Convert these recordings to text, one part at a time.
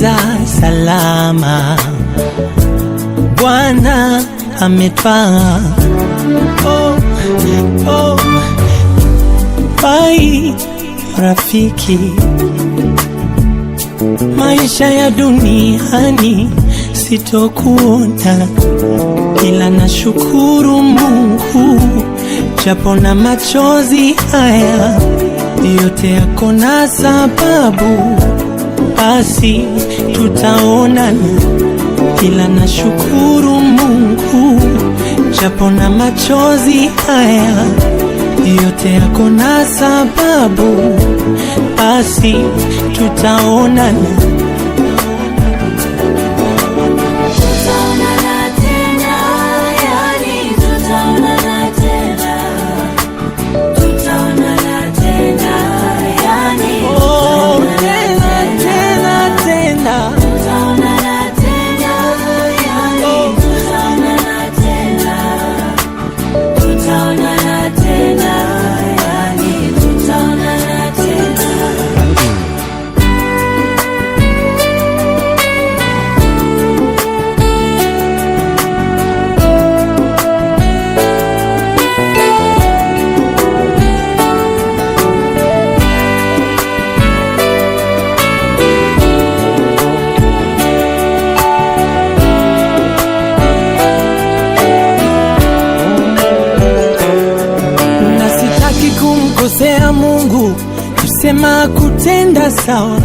Nimemaliza salama, Bwana ametwaa. Oh, oh. Pai rafiki, maisha ya duniani sitokuona, ila nashukuru Mungu japo na machozi haya yote yako na sababu, basi tutaonana, ila nashukuru Mungu japo na machozi haya yote yako na sababu, basi tutaonana. Tutaonana tena, yani tutaonana tena. Tutaonana tena, yani Oh, tena tena tena, tutaonana tena, yani tutaonana tena. Tutaonana tena, yani tutaonana tena. Na sitaki kumkosea Mungu, kusema kutenda sawa.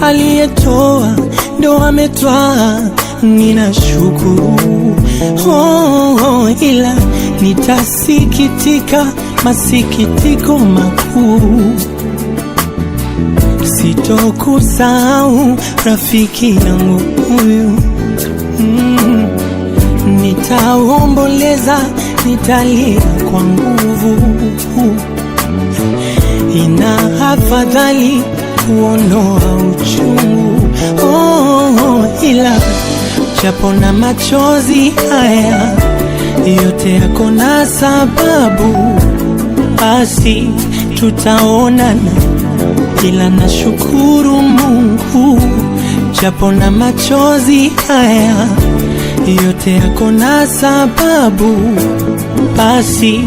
Aliyetoa ndo ametwaa, ninashukuru oh, oh, ila nitasikitika masikitiko makuu, sitokusahau rafiki yangu huyu mm. Nitaomboleza, nitalia kwa nguvu. Ina afadhali kuondoa uchungu oh, oh, ila japo na machozi haya yote yako na sababu, basi tutaonana, ila nashukuru Mungu japo na machozi haya yote yako na sababu, basi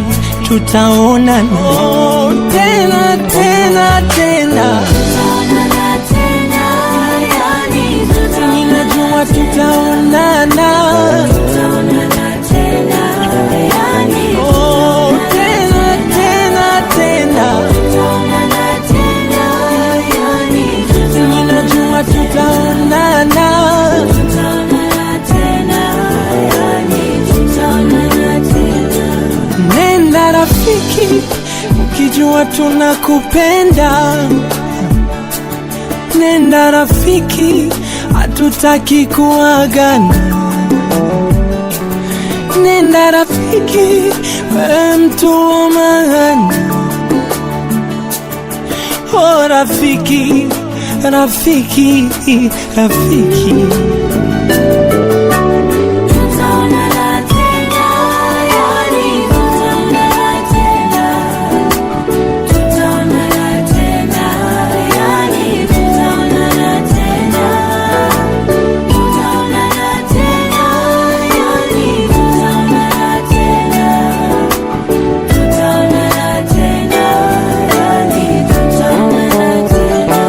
tutaonana. Oh, tena tena tena, Tutaonana tena, yani tutaonana ninajua tutaonana. Tutaonana tena, yani Oh, tena tena tena, tutaonana tena, yani ninajua tutaonana. tutaonana tena, yani tutaonana tena. Nenda rafiki, ukijua tunakupenda. Nenda rafiki, hatutaki kuagana. Nenda rafiki, wewe mtu wa maana. Oh, rafiki, rafiki, rafiki. Tutaonana tena, yani tutaonana tena. Tutaonana tena, yani tutaonana tena. Tutaonana tena, yani tutaonana tena. Tutaonana tena, yani tutaonana tena.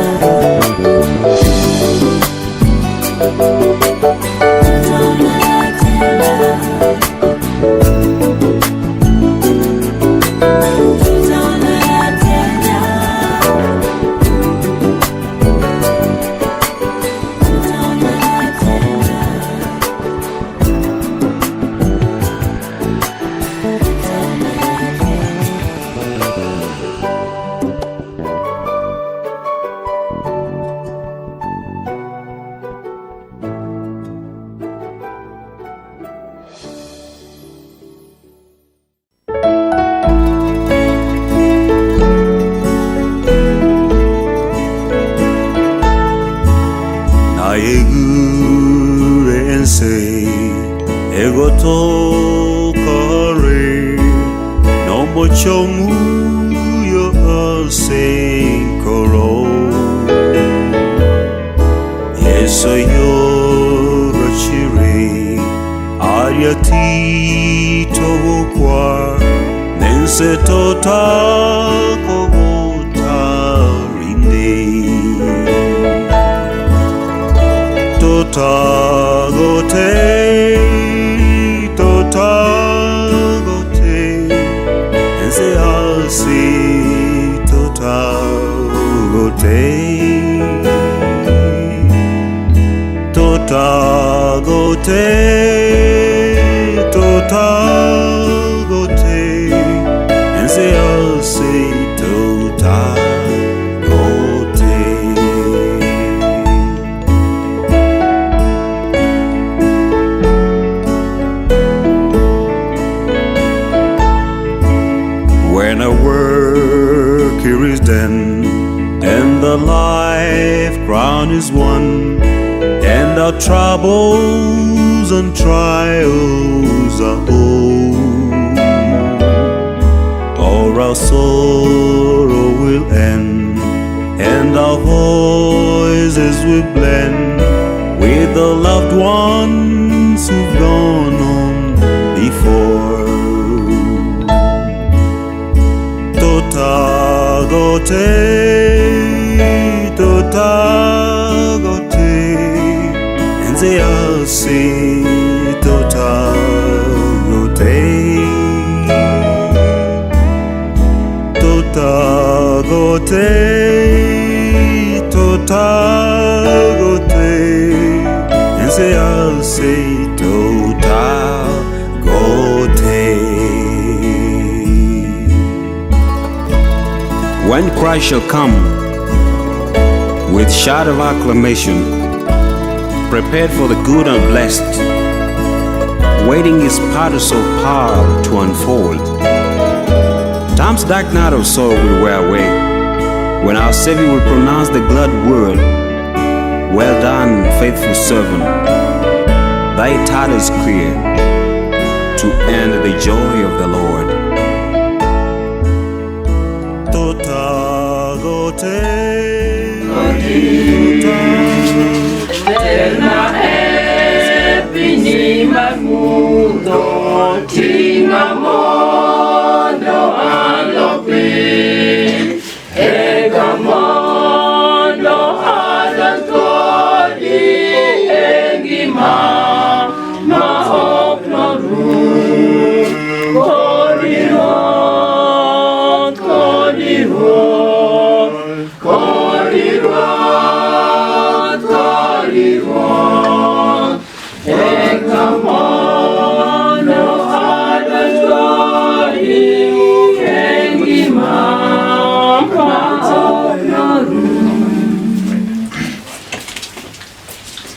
Totakogota rinde. Totagote, totagote, ense asi totagote. Totagote, totagote, ense asi totagote. When our work here is done, and the life crown is won, and our troubles and trials are o'er, all our sorrow will end, and our voices will blend with the loved ones who've gone on before. Totagote, totagote, enze asi totagote. Totagote, totagote, enze asi totagote. When Christ shall come with shout of acclamation, prepared for the good and blessed, waiting his parasol power to unfold. Time's dark night of sorrow will wear away, when our Savior will pronounce the glad word, "Well done, faithful servant, thy title is clear, to end the joy of the Lord." Totagote,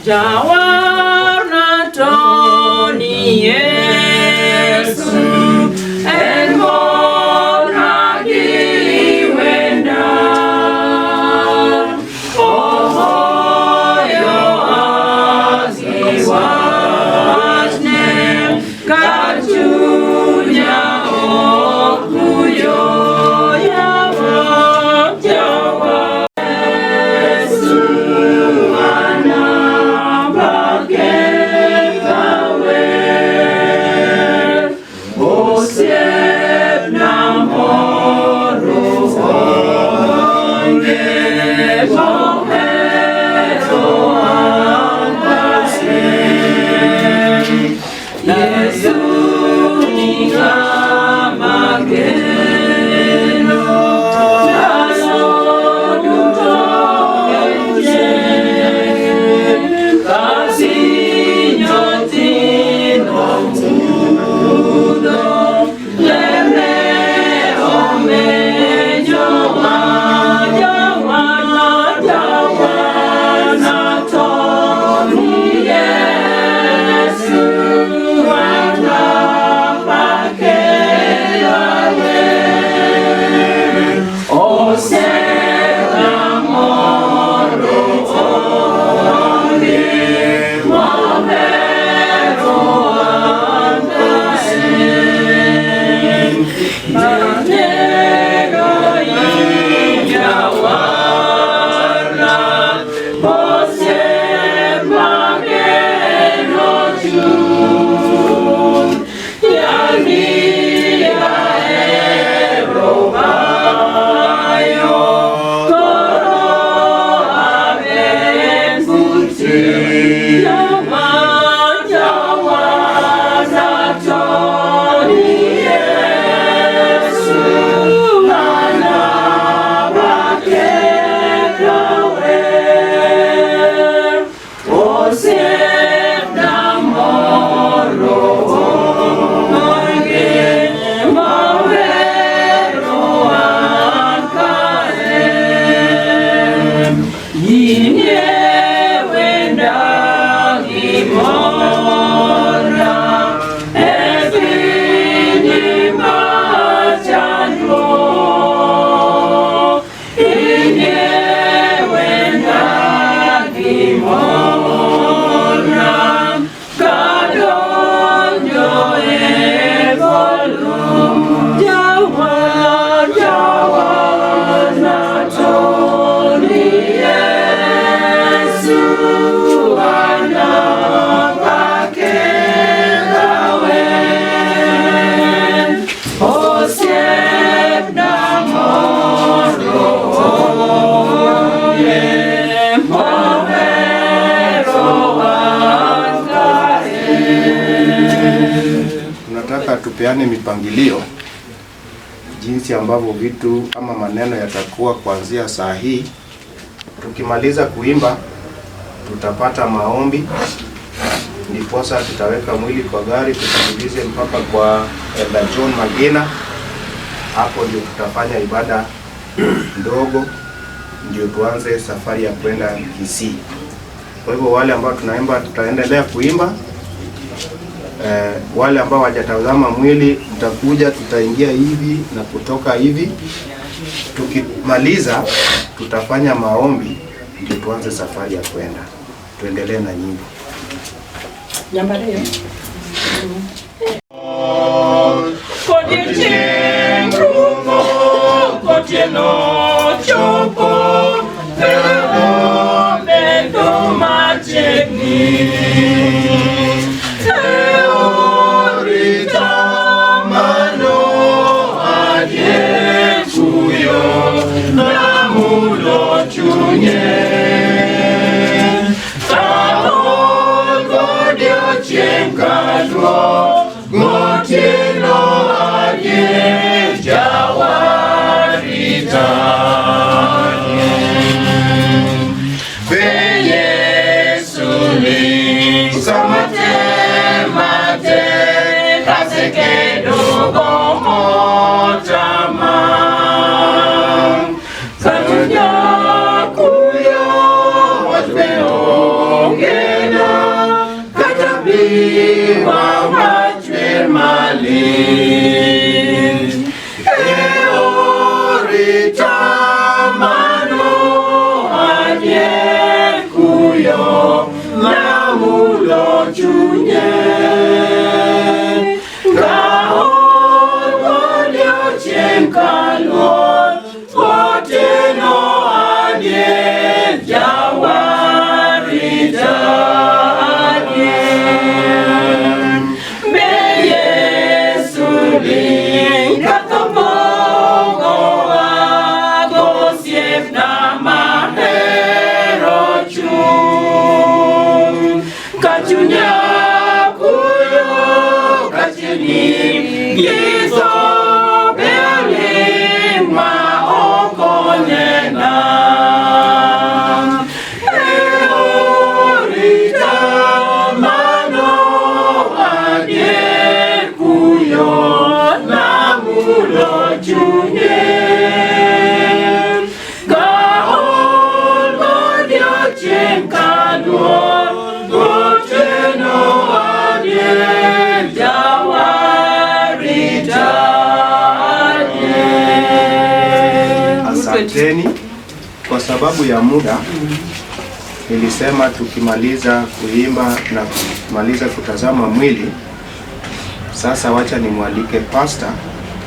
Jawarna Tony Yesu en mora giwenda Ohoyo aziwachne kachunya okuyo yawa jawa Yesu tupeane mipangilio jinsi ambavyo vitu ama maneno yatakuwa kuanzia saa hii. Tukimaliza kuimba tutapata maombi, ndiposa tutaweka mwili kwa gari tusikilize mpaka kwa Elder John Magina. Hapo ndio tutafanya ibada ndogo, ndio tuanze safari ya kwenda Kisii. Kwa hivyo wale ambao tunaimba tutaendelea kuimba. Wale ambao hawajatazama mwili mtakuja, tutaingia hivi na kutoka hivi. Tukimaliza tutafanya maombi ndio tuanze safari ya kwenda. Tuendelee na nyimbo. Namba ariyo. Kodiochieng' rumo, gotieno chopo, bedo machiegni. Orita mano adier kuyo namulo chunye. Kaol godiochieng' kaluo, gotieno adier jawar ritanye. Be Yesu ling sama tem matek asekedo gombo tama. Kachunya kuyo wach be ongena kata pi wang' machwer malit. E orita mano adier kuyo namulo chunye. Kaol godiochieng' kaluor, gotieno adier jawar ritanye. Be Yesu ling katho pogowa gosiepna mahero chuny. Ka chunya kuyo kachiegni gi tho be oling' ma ok onena. E orita mano adier kuyo namulo chunye. Kaol godiochieng' kaluor, gotieno adier jawar ritanye. Asanteni. Kwa sababu ya muda, nilisema tukimaliza kuimba na kumaliza kutazama mwili, sasa wacha nimwalike pasta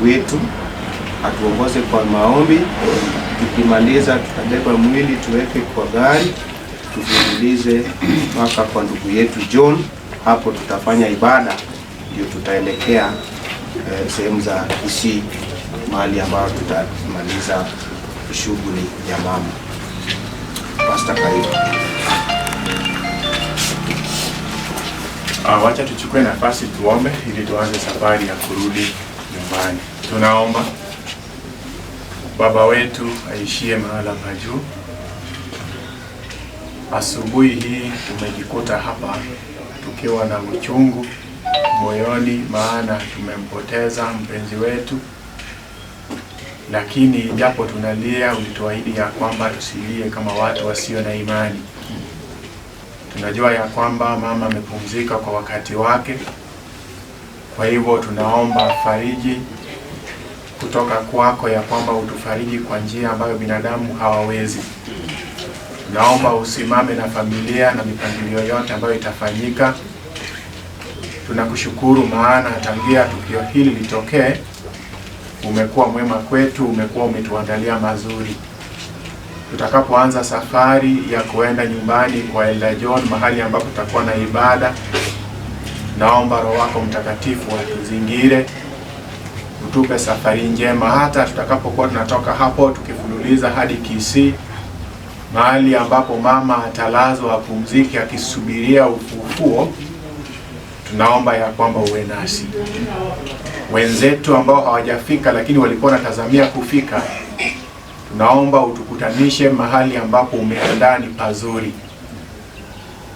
wetu atuongoze kwa maombi. Tukimaliza tutabeba mwili tuweke kwa gari, tufululize mpaka kwa ndugu yetu John. Hapo tutafanya ibada, ndio tutaelekea sehemu za Kisii, mahali ambapo tutamaliza shughuli ya mama. Pastor, karibu. Wacha tuchukue nafasi tuombe ili tuanze safari ya kurudi nyumbani. Tunaomba. Baba wetu aishie mahala pa juu, asubuhi hii tumejikuta hapa tukiwa na uchungu moyoni, maana tumempoteza mpenzi wetu, lakini japo tunalia, ulituahidi ya kwamba tusilie kama watu wasio na imani. Tunajua ya kwamba mama amepumzika kwa wakati wake. Kwa hivyo tunaomba fariji kutoka kwako, ya kwamba utufariji kwa njia ambayo binadamu hawawezi. Tunaomba usimame na familia na mipangilio yote ambayo itafanyika. Tunakushukuru maana tangia tukio hili litokee, umekuwa mwema kwetu, umekuwa umetuandalia mazuri. Tutakapoanza safari ya kuenda nyumbani kwa Elder John, mahali ambapo tutakuwa na ibada, naomba Roho wako Mtakatifu atuzingire, utupe safari njema, hata tutakapokuwa tunatoka hapo tukifululiza hadi Kisii, mahali ambapo mama atalazwa apumzike akisubiria ufufuo. Tunaomba ya kwamba uwe nasi. Wenzetu ambao hawajafika lakini walikuwa wanatazamia kufika, tunaomba utukutanishe mahali ambapo umeandaa ni pazuri.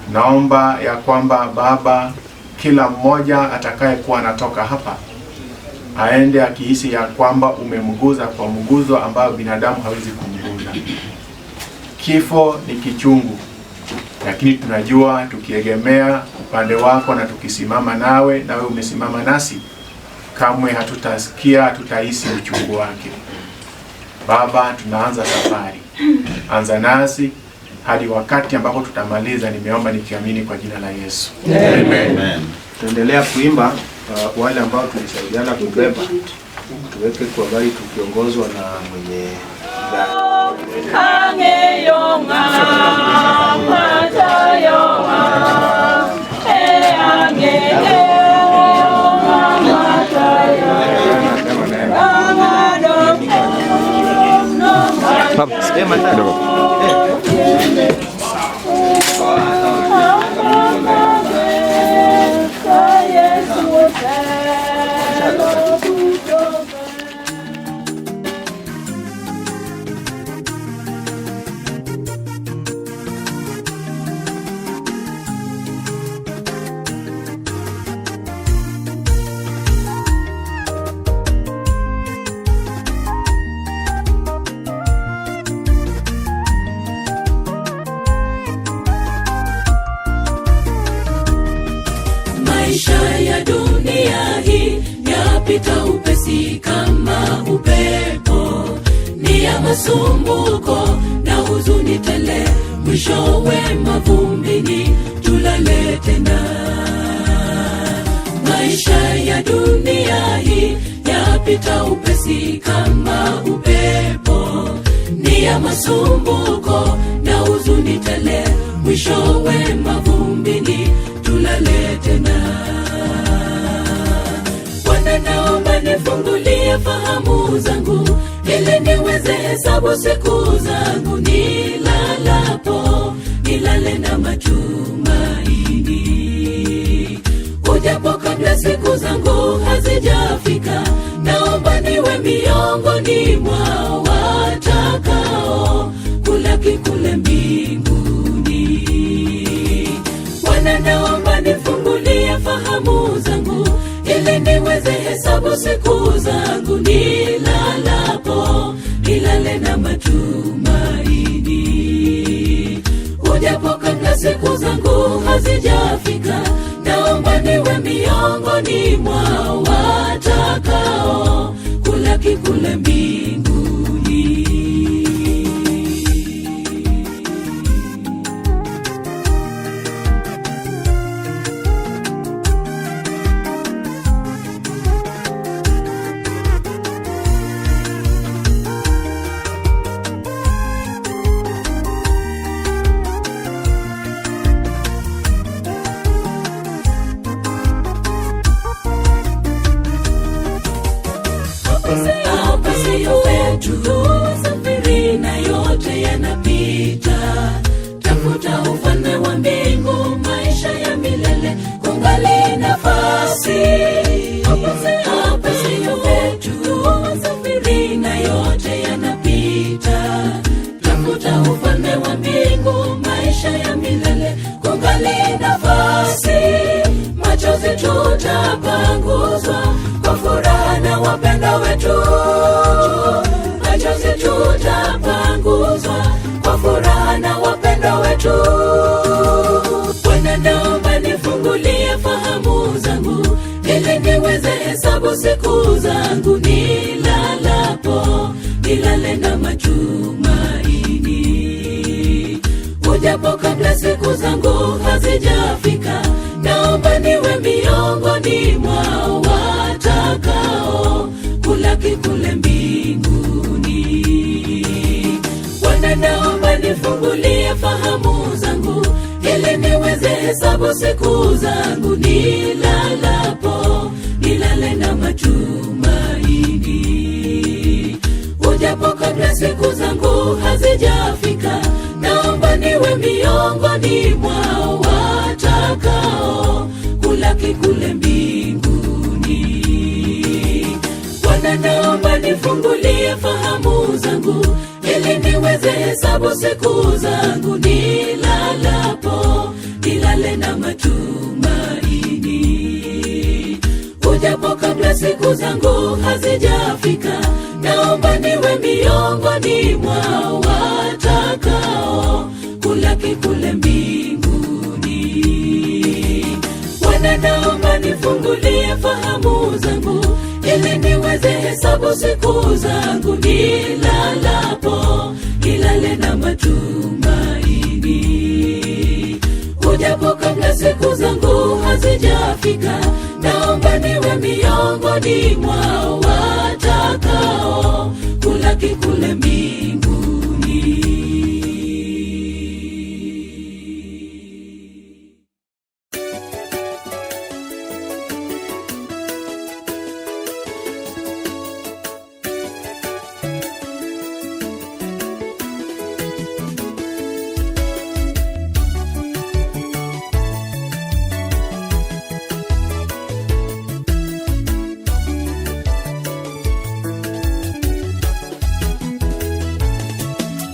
Tunaomba ya kwamba Baba, kila mmoja atakayekuwa anatoka hapa aende akihisi ya kwamba umemguza kwa mguzo ambayo binadamu hawezi kumguza. Kifo ni kichungu, lakini tunajua tukiegemea upande wako na tukisimama nawe, nawe umesimama nasi, kamwe hatutasikia, hatutahisi uchungu wake. Baba, tunaanza safari, anza nasi hadi wakati ambapo tutamaliza. Nimeomba nikiamini kwa jina la Yesu, Amen. Tuendelea kuimba. Wale ambao tulisaidiana kubeba tuweke kwa gari tukiongozwa na mwenye gari. Ang'eyo ng'ama tayowa, e ang'eyo ng'ama tayowa, ang'ado no. Maisha ya dunia hii yapita upesi kama upepo, ni ya masumbuko na huzuni tele, mwishowe mavumbini tulale tena. Maisha ya dunia hii yapita upesi kama upepo, ni ya masumbuko na huzuni tele, mwishowe mavumbini tulale tena. Bwana, naomba nifungulie fahamu zangu, ili niweze hesabu siku zangu, nilalapo nilale na matumaini. Ujapo kabla siku zangu hazijafika, naomba niwe miongoni mwa watakao kulaki kule mbinguni. Bwana, naomba nifungulie fahamu zangu, ili niweze hesabu siku zangu, nilalapo nilale na matumaini. Ujapo kabla siku zangu hazijafika, naomba niwe miongoni mwa watakao kulaki kule mbinguni. Hapa sio kwetu, safiri na yote yanapita. Tafuta ufalme wa mbingu, maisha ya milele, kungali nafasi. Hapa sio kwetu, safiri na yote yanapita. Tafuta ufalme wa mbingu, maisha ya milele, kungali nafasi. Machozi tutapanguzwa kwa furaha na wapendwa wetu. Machozi tutapanguzwa kwa furaha na wapendwa wetu. Bwana, naomba nifungulie fahamu zangu, ili niweze hesabu siku zangu, nilalapo nilale na matumaini. Ujapo kabla siku zangu hazijafika, naomba niwe miongoni mwa watakao kulaki kule mbinguni. Bwana, naomba nifungulie fahamu zangu, ili niweze hesabu siku zangu, nilalapo nilale na matumaini. Ujapo kabla siku zangu hazijafika, naomba niwe miongoni mwa watakao kulaki kulaki kule mbinguni. Bwana, naomba nifungulie fahamu zangu, ili niweze hesabu siku zangu, nilalapo nilale na matumaini. Ujapo kabla siku zangu hazijafika, naomba niwe miongoni mwa watakao kulaki kule mbinguni. Bwana, naomba nifungulie fahamu zangu, ili niweze hesabu siku zangu, nilalapo nilale na matumaini. Ujapo kabla siku zangu hazijafika, naomba niwe miongoni mwa watakao kulaki kule mbinguni.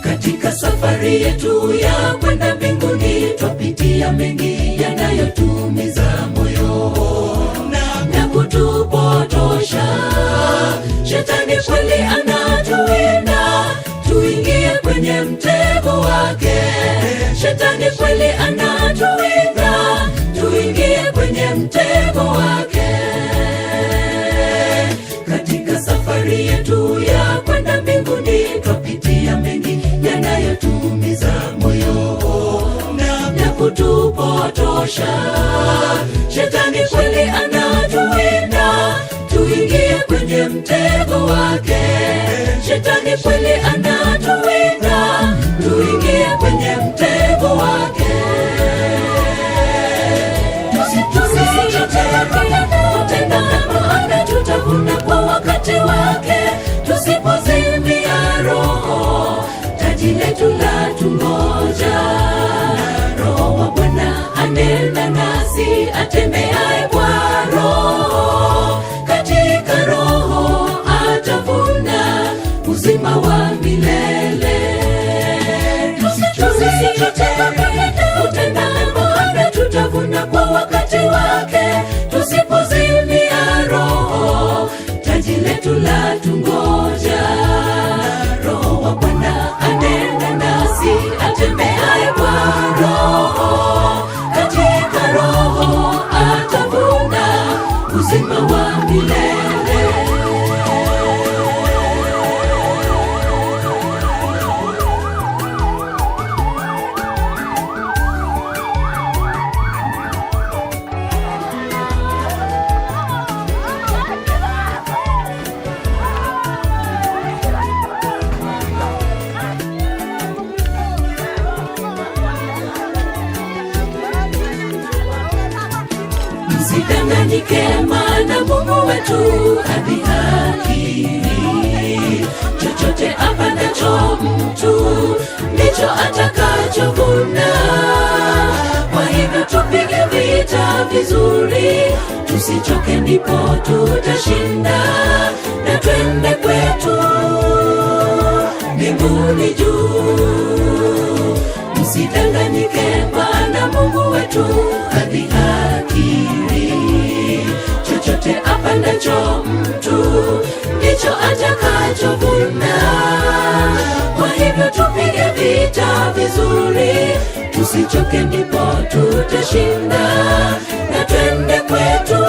Katika safari yetu ya kwenda mbinguni, twapitia mengi yanayotumiza moyo na kutupotosha. Shetani kweli anatuwinda tuingie kwenye mtego wake. Shetani kweli anatuwinda tuingie kwenye mtego wake. Katika safari yetu ya kwenda mbinguni, twapitia mengi yanayotumiza moyo na kutupotosha. Shetani kweli anatuwinda tuingie kwenye mtego wake. Shetani kweli anatuwinda tuingie kwenye mtego wake. Tusichoke kutenda mema, maana tutavuna kwa wakati wake. Tusipozimia roho, taji letu la tungoja. Roho wa Bwana anena nasi, atembeaye kwa Roho, katika Roho atavuna uzima wa milele. Tusichoke kutenda mema, maana tutavuna kwa wakati wake. Tusipozimia roho, taji letu la tungoja. Roho wa Bwana anena nasi, atembeaye kwa Roho, katika Roho atavuna uzima wa milele. Msidanganyike, maana Mungu wetu hadhihaki. Chochote apandacho mtu ndicho atakachovuna. Kwa hivyo tupige vita vizuri, tusichoke, ndipo tutashinda na twende kwetu mbinguni juu. Msidanganyike, maana Mungu wetu hadhihaki. Chochote apandacho mtu ndicho atakachovuna. Kwa hivyo tupige vita vizuri, tusichoke, ndipo tutashinda na twende kwetu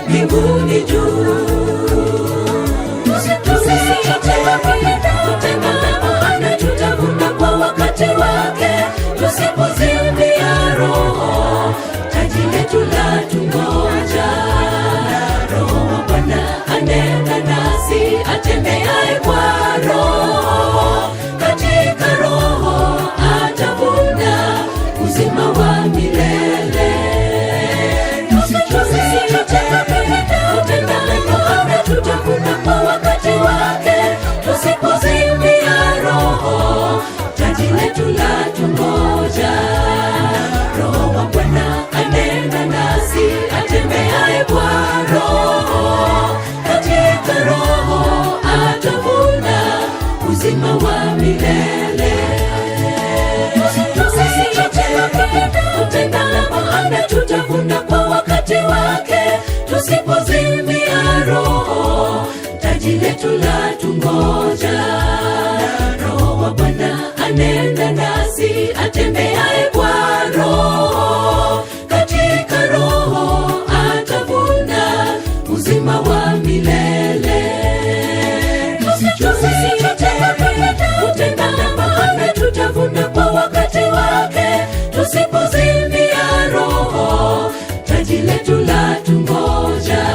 mbinguni juu. Tusichoke kutenda mema, maana tutavuna kwa wakati wake. Tusipozimia roho, taji letu la tungoja. Roho wa Bwana anena nasi, atembeaye kwa Roho, katika Roho atavuna uzima wa milele. Tusichoke kutenda mema, uzima wa milele. Tusichoke kutenda maana tutavuna kwa wakati wake, tusipozimia roho, taji letu la tungoja. Roho wa Bwana anena nasi, atembeaye kwa Roho, katika Roho atavuna uzima wa milele. Tusichoke kutenda maana tutavuna kwa wakati wake, tusipozimia roho, taji letu la tungoja.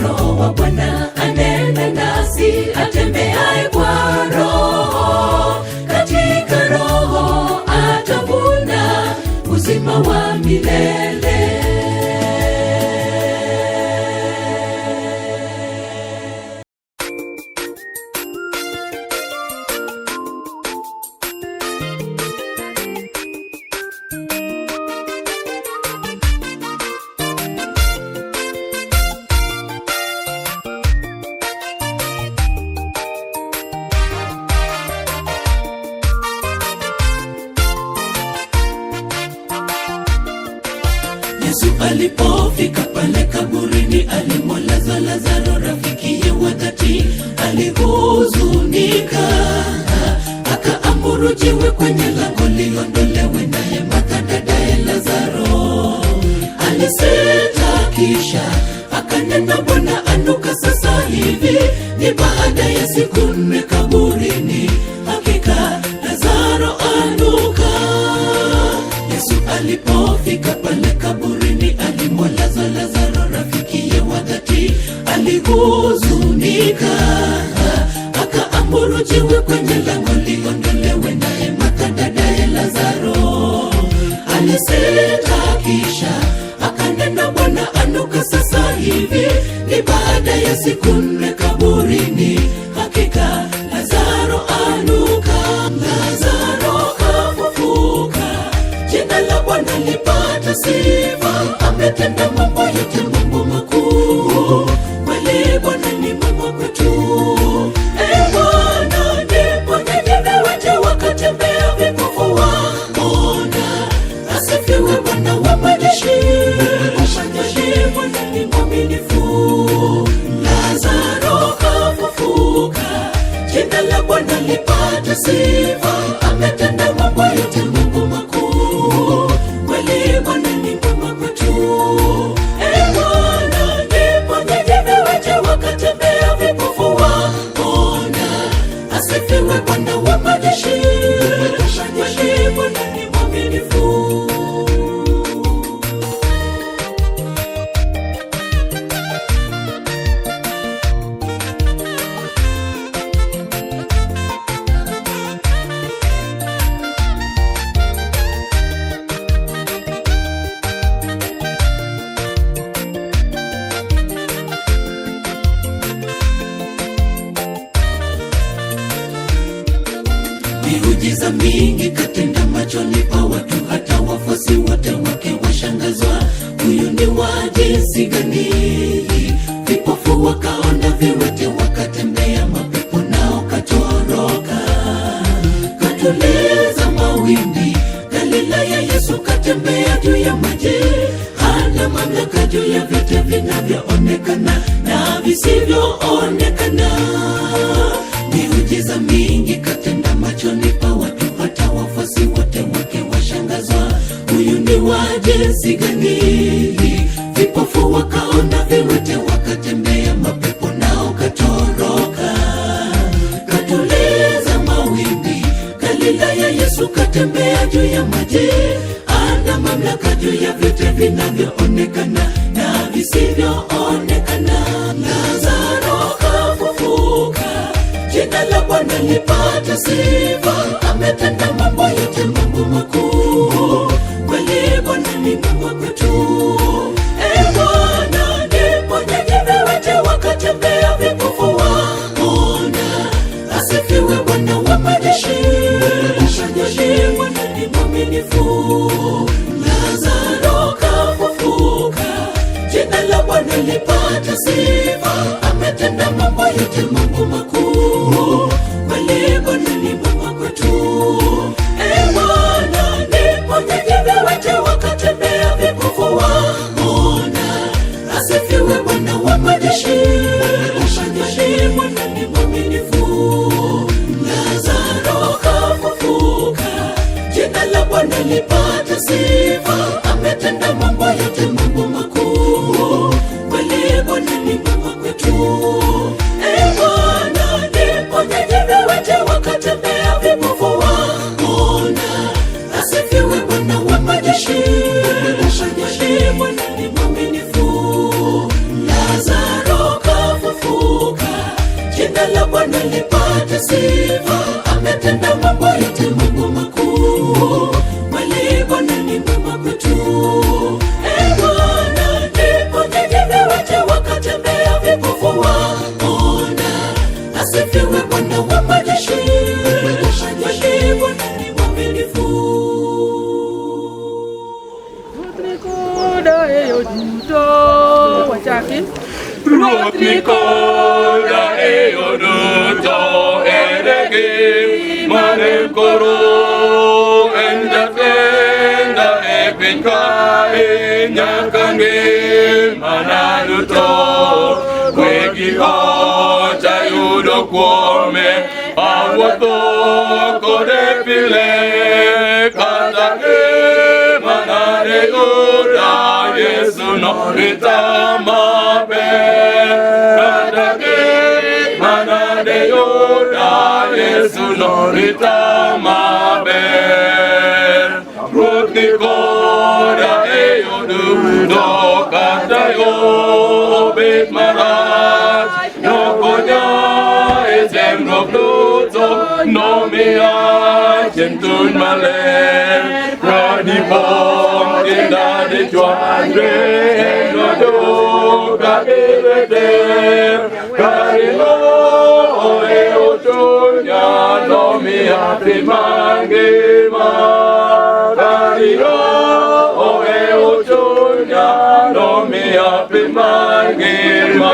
Roho wa Bwana anena nasi, atembeaye kwa Roho, katika Roho atavuna uzima wa milele. Yesu alipofika pale kaburini, alimwalaza Lazaro rafikiye wa dhati, alihuzunika, akaamuru jiwe kwenye lango liondolewe, naye Martha dadaye Lazaro alisita, kisha akanena, Bwana anuka sasa hivi, ni baada ya siku 4 kaburini, hakika Lazaro anuka. Yesu alipofika pale kaburini, alimwalaza Lazaro rafikiye wa dhati, alihuzunika, akaamuru jiwe kwenye lango liondolewe, naye Martha dadaye Lazaro alisita, kisha akanena, Bwana anuka sasa hivi, ni baada ya siku 4 kaburini, hakika Lazaro anuka. Lazaro kafufuka, jina la Bwana lipate sifa, ametenda mambo yote, mambo makuu, kweli Bwana ni mwema kwetu. E Bwana, niponye viwete wakatembea, vipofu waona, asifiwe Bwana wa majeshi, kweli Bwana ni mwaminifu. Lazaro kafufuka, jina la Bwana lipate sifa, ametenda mambo yote, mambo makuu, kweli Bwana ni mwema kwetu. E Bwana, niponye viwete wakatembea, vipofu waona, asifiwe Bwana wa majeshi, kweli Bwana ni mwaminifu. Miujiza mingi katenda machoni pa watu, hata wafuasi wote wake washangazwa, huyu ni wa jinsi gani? Vipofu wakaona, viwete wakatembea, mapepo nao katoroka. Katuliza mawimbi, Galilaya Yesu katembea juu ya maji, hana mamlaka juu ya vyote vinavyoonekana na visivyoonekana. Miujiza mingi katenda machoni pa watu, hata wafuasi wote wake washangazwa, huyu ni wa jinsi gani? Vipofu wakaona, viwete wakatembea, mapepo nao katoroka. Katuliza mawimbi, Galilaya Yesu katembea juu ya maji, ana mamlaka juu ya vyote vinavyoonekana na visivyoonekana. Lazaro kafufuka, jina la Bwana lipate sifa, ametenda mambo yote, mambo makuu, kweli Bwana ni mwema kwetu. E Bwana, niponye viwete wakatembea, vipofu waona, asifiwe Bwana wa majeshi, kweli Bwana ni mwaminifu. Lazaro kafufuka, jina la Bwana lipate sifa, ametenda mambo yote, mambo makuu, kweli Ametenda mambo yote, mambo makuu. Kweli Bwana ni mwema kwetu. E Bwana, niponyaji viwete wakatembea, vipofu waona. Asifiwe Bwana wa majeshi. Majeshi, Bwana ni mwaminifu. Lazaro kafufuka, jina la Bwana lipate sifa. Ametenda mambo yote, mambo makuu. Kweli Bwana ni mwema kwetu. E Bwana, niponyaji viwete wakatembea, vipofu waona. Asifiwe Bwana wa majeshi. Majeshi, Bwana ni mwaminifu. Ruoth ni koda e yo duto wachaki. Ruoth ni koda e yo duto ere gima rem koro en jatenda e piny kae nyaka ngimana duto kwe gi hoch ayudo kuome awuotho kode pile kata ngimana de yuda Yesu norita maber kata ngimana de yuda Yesu norita maber. Ruoth ni koda e yo duto kata yo bet marach nokonya e temruok duto nomiya chiemb chuny maler radipong tienda dichwanyre noduka gi lwete karino e ochunya nomiya piny mangima karino e ochunya nomiya piny mangima.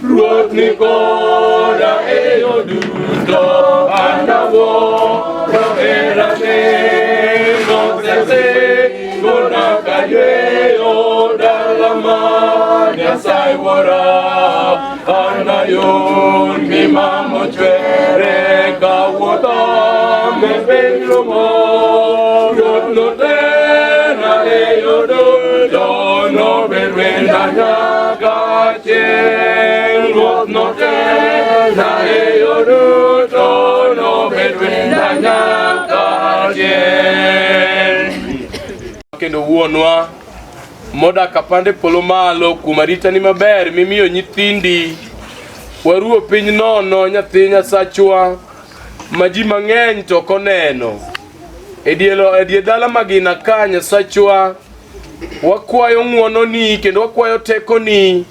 Ruoth ni koda e yo duto an awuoro herane nosesingona kayweyo dala mar Nyasaye Wuora anayud ngima mochwere kawuotho me piny rumo. Ruoth notera e yo duto nobed wenda nyaka chieng'. Ruoth notera e yo duto nobed wenda nyaka chieng'. Kendo wuonwa modak apande polo malo kuom aritani maber mimiyo nyithindi waruo piny nono nyathi Nyasachwa ma ji mang'eny to ok oneno e dier dala magina ka Nyasachwa wakwayo ng'wononi kendo wakwayo tekoni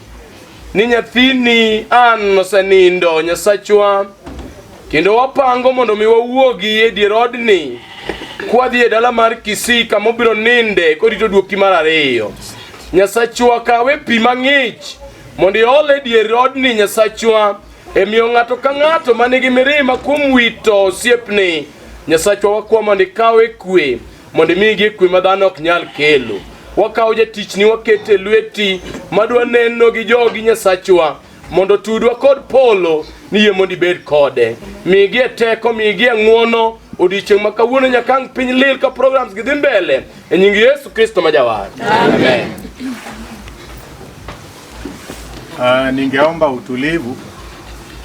ni nyathini an osenindo Nyasachwa kendo wapango mondo mi wawuogi e dier odni kwadhi e dala mar Kisii kama obiro ninde korito duoki mar ariyo. Nyasachwa kawe pi mang'ich mondo iol e dier odni Nyasachwa e miyo ng'ato ka ng'ato manigi mirima kuom wito osiepni Nyasachwa wakwa mondo ikawe kwe mondo imigi kwe ma dhano ok nyal kelo. Wakawo jatichni wakete e lweti madwa neno gi jogi Nyasachwa mondo tudwa kod polo ni yie mondo ibed kode. Migi e teko, migi e ng'wono odiochieng' ma kawuono nyaka ang' piny lil ka programs gi dhi mbele e nying Yesu Kristo ma jawar. Amen. Ningeomba utulivu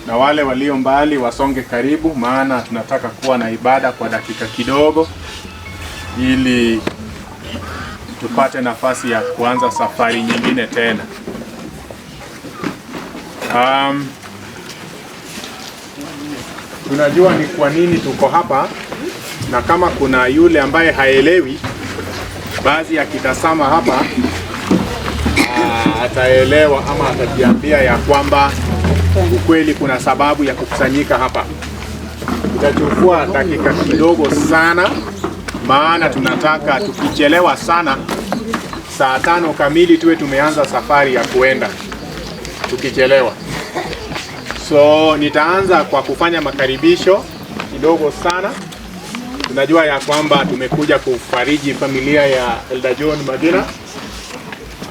na wale walio mbali wasonge karibu, maana tunataka kuwa na ibada kwa dakika kidogo ili tupate nafasi ya kuanza safari nyingine tena. Tunajua ni kwa nini tuko hapa, na kama kuna yule ambaye haelewi, baadhi akitazama hapa ataelewa ama atajiambia ya kwamba ukweli kuna sababu ya kukusanyika hapa. Itachukua dakika kidogo sana, maana tunataka tukichelewa sana saa 5 kamili tuwe tumeanza safari ya kuenda, tukichelewa. So nitaanza kwa kufanya makaribisho kidogo sana. Tunajua ya kwamba tumekuja kufariji familia ya Elder John Magina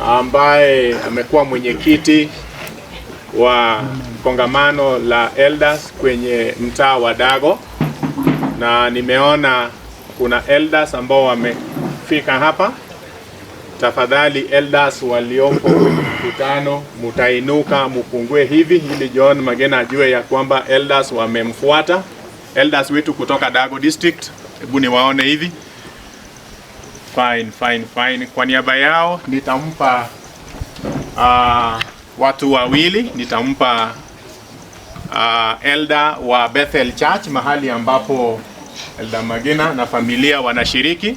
ambaye amekuwa mwenyekiti wa kongamano la elders kwenye mtaa wa Dago, na nimeona kuna elders ambao wamefika hapa. Tafadhali elders waliopo kwenye mkutano mutainuka mupungue hivi ili John Magena ajue ya kwamba elders wamemfuata. Elders wetu kutoka Dago District, hebu niwaone hivi. Fine, fine, fine. Kwa niaba yao nitampa watu wawili, nitampa elder wa Bethel Church, mahali ambapo Elder Magena na familia wanashiriki,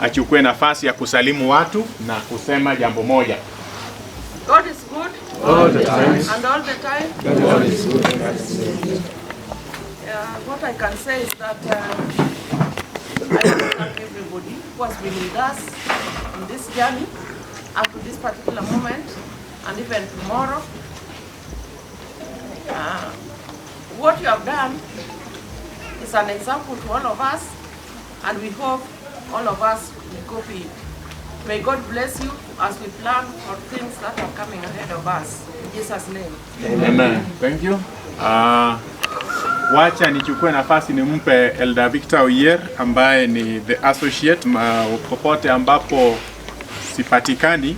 achukue nafasi ya kusalimu watu na kusema jambo moja. God is good. All the time. And all the time. God is good. What I can say is that I want to thank everybody who has been with us on this journey up to this particular moment and even tomorrow. What you have done is an example to all of us, and we hope all of us will copy it. May God bless you as we plan for things that are coming ahead of us. In Jesus' name. Amen. Thank you. Wacha nichukue nafasi nimpe Elder Victor Oyier ambaye ni the associate popote ambapo sipatikani,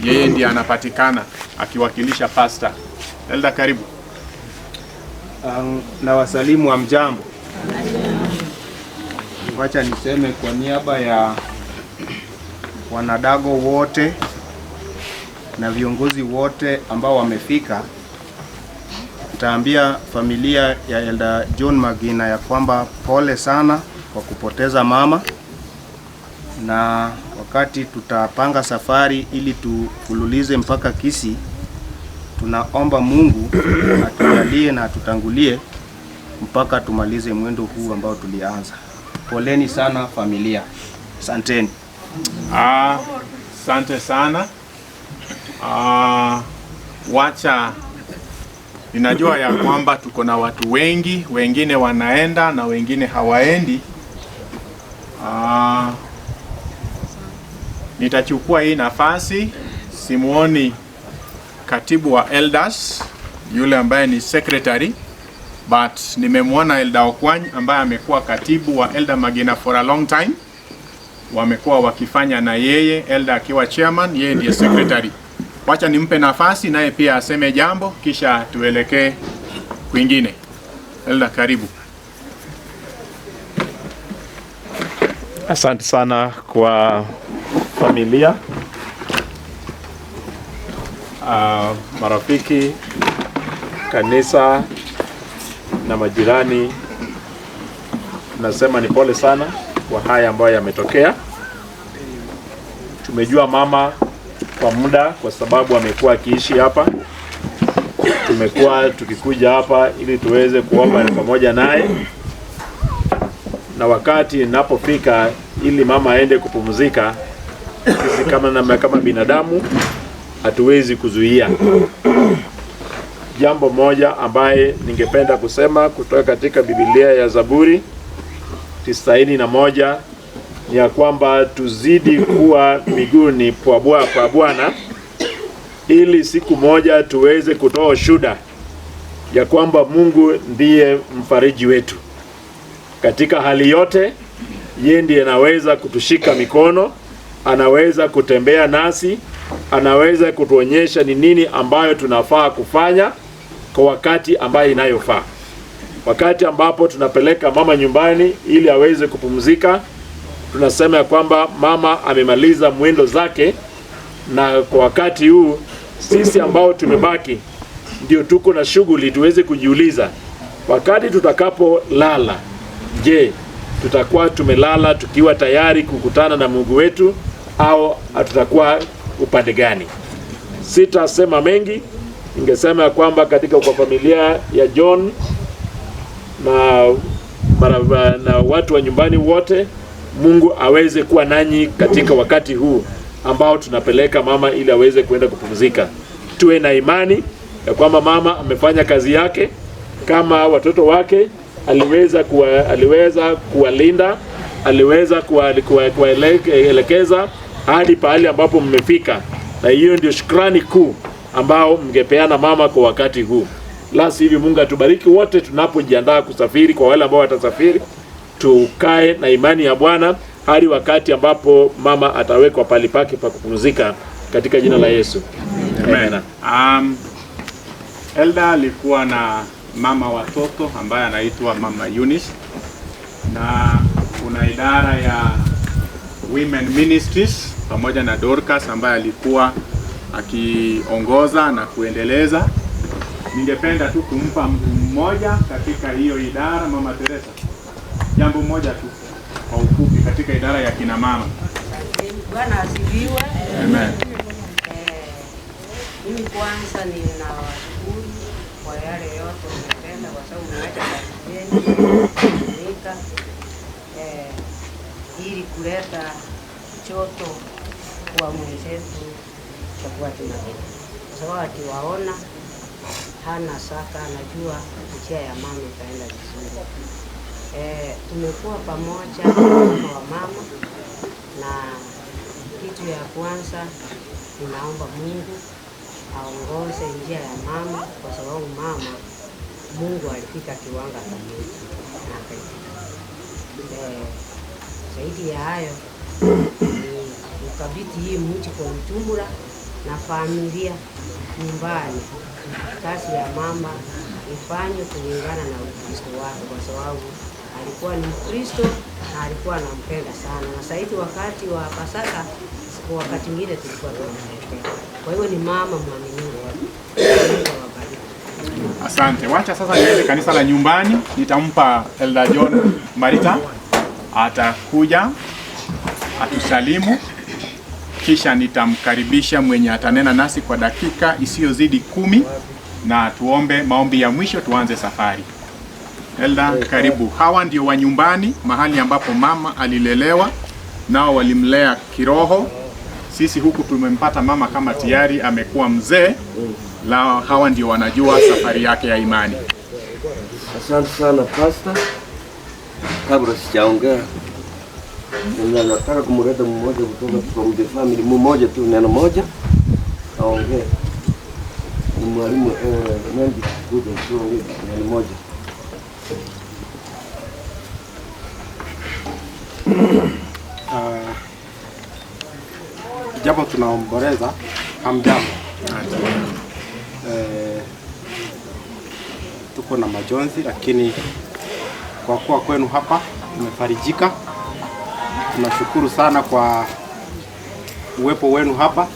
yeye ndiye anapatikana akiwakilisha pastor. Elder, karibu. Na wasalimu wa mjambo. Wacha niseme kwa niaba ya wanadago wote na viongozi wote ambao wamefika, nitaambia familia ya Elder John Magina ya kwamba pole sana kwa kupoteza mama, na wakati tutapanga safari ili tufululize mpaka Kisii, tunaomba Mungu atujalie na atutangulie mpaka tumalize mwendo huu ambao tulianza. Poleni sana familia. Asanteni. Asante sana. Wacha ninajua ya kwamba tuko na watu wengi, wengine wanaenda na wengine hawaendi. Nitachukua hii nafasi, simuoni katibu wa elders yule ambaye ni secretary, but nimemwona Elder Okwany ambaye amekuwa katibu wa Elder Magina for a long time. Wamekuwa wakifanya na yeye, Elder akiwa chairman, yeye ndiye secretary. Wacha nimpe nafasi naye pia aseme jambo, kisha tuelekee kwingine. Elder, karibu. Asante sana kwa familia, marafiki, kanisa na majirani. Nasema ni pole sana kwa haya ambayo yametokea. Tumejua mama kwa muda kwa sababu amekuwa akiishi hapa. Tumekuwa tukikuja hapa ili tuweze kuomba pamoja naye, na wakati inapofika ili mama aende kupumzika, sisi kama binadamu hatuwezi kuzuia. Jambo moja ambaye ningependa kusema kutoka katika Biblia ya Zaburi 91 ni ya kwamba tuzidi kuwa miguuni kwa Bwana ili siku moja tuweze kutoa ushuhuda ya kwamba Mungu ndiye mfariji wetu. Katika hali yote, yeye ndiye anaweza kutushika mikono, anaweza kutembea nasi, anaweza kutuonyesha ni nini ambayo tunafaa kufanya kwa wakati ambayo inayofaa. Wakati ambapo tunapeleka mama nyumbani ili aweze kupumzika, tunasema ya kwamba mama amemaliza mwendo zake, na kwa wakati huu sisi ambao tumebaki ndio tuko na shughuli tuweze kujiuliza, wakati tutakapolala, je, tutakuwa tumelala tukiwa tayari kukutana na Mungu wetu au tutakuwa upande gani? Sitasema mengi, ningesema ya kwamba katika kwa familia ya John na watu wa nyumbani wote, Mungu aweze kuwa nanyi katika wakati huu ambao tunapeleka mama ili aweze kuenda kupumzika. Tuwe na imani ya kwamba mama amefanya kazi yake kama watoto wake, aliweza kuwalinda, aliweza kuwaelekeza hadi pahali ambapo mmefika, na hiyo ndio shukrani kuu ambao mngepeana mama kwa wakati huu. La sivyo, Mungu atubariki wote tunapojiandaa kusafiri. Kwa wale ambao watasafiri, tukae na imani ya Bwana hadi wakati ambapo mama atawekwa pali pake pa kupumzika katika jina la Yesu. Amen. Elda alikuwa na mama watoto ambaye anaitwa Mama Eunice, na kuna idara ya Women Ministries pamoja na Dorcas ambaye alikuwa akiongoza na kuendeleza. Ningependa tu kumpa mtu mmoja katika hiyo idara, Mama Teresa, jambo moja tu kwa ufupi katika idara ya kina mama. Bwana asifiwe. Amen. Mimi kwanza ninawashukuru kwa yale yote mmetenda, kwa sababu mmeacha kazi yenu ili kuleta choto kwa mwenzetu tutakuwa tunapenda, kwa sababu akiwaona hana saka, anajua njia ya mama itaenda vizuri. Tumekuwa pamoja kama wamama, na kitu ya kwanza ninaomba Mungu aongoze njia ya mama, kwa sababu mama Mungu alifika kiwango akamwita na akaitika. Zaidi ya hayo ni ukabidhi hii mji kwa ujumla na familia nyumbani. Kazi ya mama ifanywe kulingana na Ukristo wake, kwa sababu alikuwa ni Mkristo na alikuwa anampenda sana, na zaidi wakati wa Pasaka, wakati mwingine tulikuwa tunamletea. Kwa hiyo ni mama mwaminifu. Mungu awabariki. Asante. Wacha sasa niende kanisa la nyumbani, nitampa Elder John Marita, atakuja atusalimu, kisha nitamkaribisha mwenye atanena nasi kwa dakika isiyozidi 10 na tuombe maombi ya mwisho tuanze safari. Elda, karibu. Hawa ndio wa nyumbani, mahali ambapo mama alilelewa, nao walimlea kiroho. Sisi huku tumempata mama kama tayari amekuwa mzee, la hawa ndio wanajua safari yake ya imani. Asante sana Pastor. Kabla sijaongea, nataka kumleta mmoja kutoka from the family, mmoja tu, neno moja aongee. Ni mwalimu Mendy, kuja tuongee neno moja. Japo tunaomboleza, hamjambo. Tuko na majonzi, lakini kwa kuwa kwenu hapa tumefarijika. Tunashukuru sana kwa uwepo wenu hapa.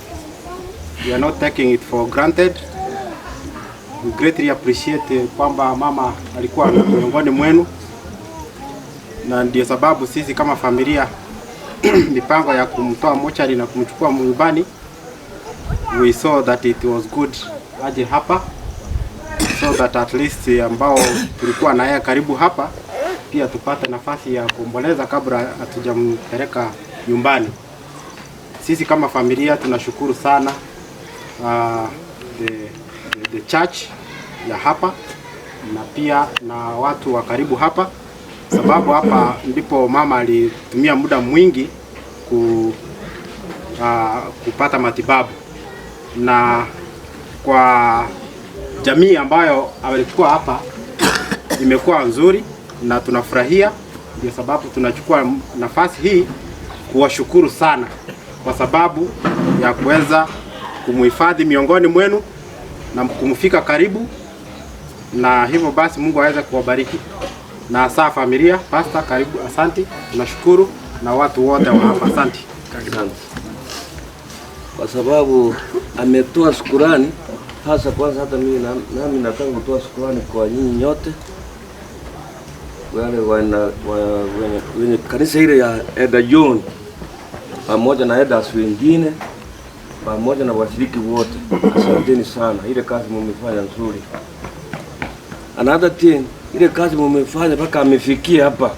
We are not taking it for granted. We greatly appreciate kwamba mama alikuwa miongoni mwenu, na ndio sababu sisi kama familia mipango ya kumtoa mochari na kumchukua nyumbani, we saw that it was good aje hapa, so that at least ambao tulikuwa na yeye karibu hapa pia tupate nafasi ya kuomboleza kabla hatujampeleka nyumbani. Sisi kama familia tunashukuru sana the church ya hapa na pia na watu wa karibu hapa, sababu hapa ndipo mama alitumia muda mwingi kupata matibabu, na kwa jamii ambayo alikuwa hapa imekuwa nzuri na tunafurahia. Ndio sababu tunachukua nafasi hii kuwashukuru sana kwa sababu ya kuweza kumuhifadhi miongoni mwenu na kumfika karibu, na hivyo basi Mungu aweze kuwabariki. Na hasa familia, Pastor karibu, asante, tunashukuru, na watu wote wa hapa, asante. Asante. Kwa sababu ametoa shukrani hasa kwanza, hata mimi nami nataka kutoa shukrani kwa nyinyi nyote wale wenye kanisa ile ya Elder John pamoja na elders wengine pamoja na washiriki wote. Asanteni sana, ile kazi mmefanya nzuri. Another thing, ile kazi mmefanya mpaka amefikia hapa,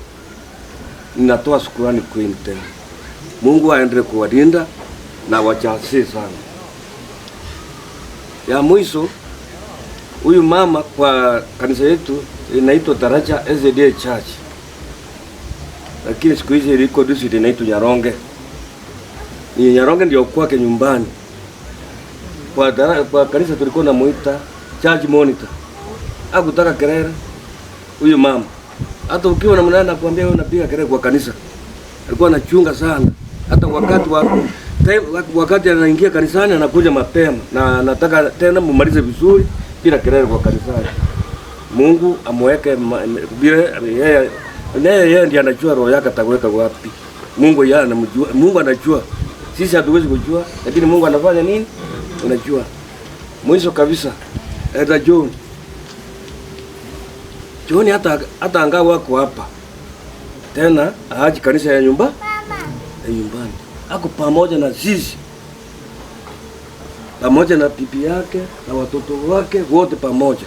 ninatoa shukrani kwenu tena. Mungu aendelee kuwalinda na wachasie sana. Ya mwisho, huyu mama kwa kanisa yetu inaitwa Daraja SDA Church, lakini siku hizi liko district inaitwa Nyaronge. Ni Nyaronge ndio kwake nyumbani. Kwa kanisa tulikuwa namuita church monitor. Hakutaka kelele huyu mama. Hata ukiwa na mnana nakwambia wewe unapiga kelele kwa kanisa. Alikuwa anachunga sana. Hata wakati anaingia kanisani anakuja mapema na nataka tena mumalize vizuri bila kelele kwa kanisani. Mungu amweke bila yeye, yeye ndiye anajua roho yake ataweka wapi. Mungu yeye anamjua, Mungu anajua. Sisi hatuwezi kujua, lakini Mungu anafanya nini? Unajua. Mwisho kabisa, Elder John. John hata angawa wako hapa. Tena aachi kanisa ya nyumba? Ya nyumbani. Ako pamoja na sisi. Pamoja na bibi yake na watoto wake wote pamoja.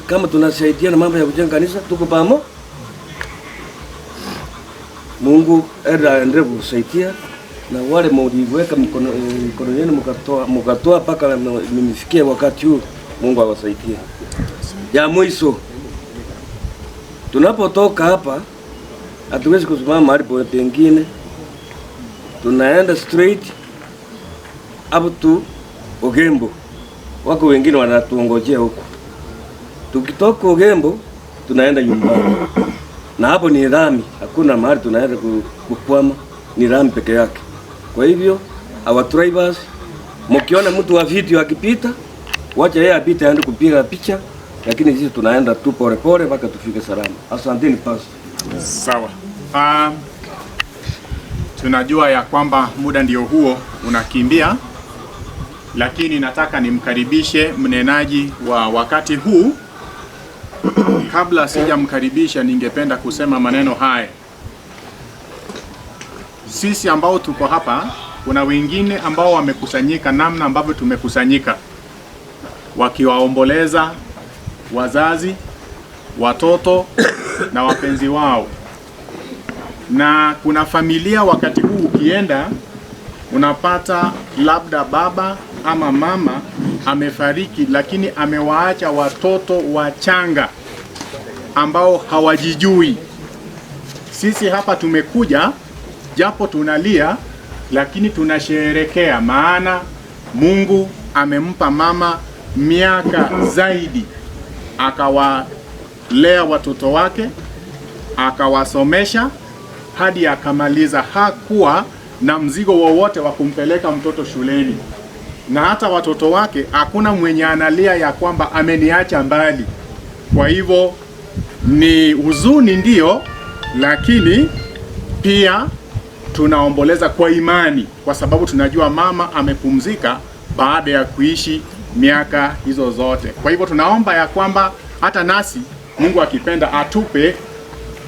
Kama tunasaidia na mambo ya kujenga kanisa tuko pamoja. Mungu aendelee kusaidia na wale mliweka mikono yenu mkatoa mpaka mnifikie wakati huu. Mungu awasaidie. Ya mwisho, tunapotoka hapa hatuwezi kusimama mahali pengine, tunaenda straight up to Ogembo. Wako wengine wanatuongojea huko. Tukitoka Ogembo tunaenda nyumbani. Na hapo ni rami, hakuna mahali tunaenda kukwama, ni rami peke yake. Kwa hivyo our drivers, mkiona mtu wa video akipita, wacha yeye apite aende kupiga picha, lakini sisi tunaenda tu pole pole mpaka tufike salama. Asanteni pastor. Sawa. Tunajua ya kwamba muda ndio huo unakimbia, lakini nataka nimkaribishe mnenaji wa wakati huu. Kabla sijamkaribisha, ningependa kusema maneno haya. Sisi ambao tuko hapa, kuna wengine ambao wamekusanyika namna ambavyo tumekusanyika, wakiwaomboleza wazazi, watoto na wapenzi wao. Na kuna familia wakati huu ukienda unapata labda baba ama mama amefariki, lakini amewaacha watoto wachanga ambao hawajijui. Sisi hapa tumekuja, japo tunalia, lakini tunasherehekea, maana Mungu amempa mama miaka zaidi, akawalea watoto wake, akawasomesha hadi akamaliza. Hakuwa na mzigo wowote wa kumpeleka mtoto shuleni, na hata watoto wake hakuna mwenye analia ya kwamba ameniacha mbali. Kwa hivyo ni huzuni ndio, lakini pia tunaomboleza kwa imani, kwa sababu tunajua mama amepumzika baada ya kuishi miaka hizo zote. Kwa hivyo tunaomba ya kwamba hata nasi Mungu akipenda atupe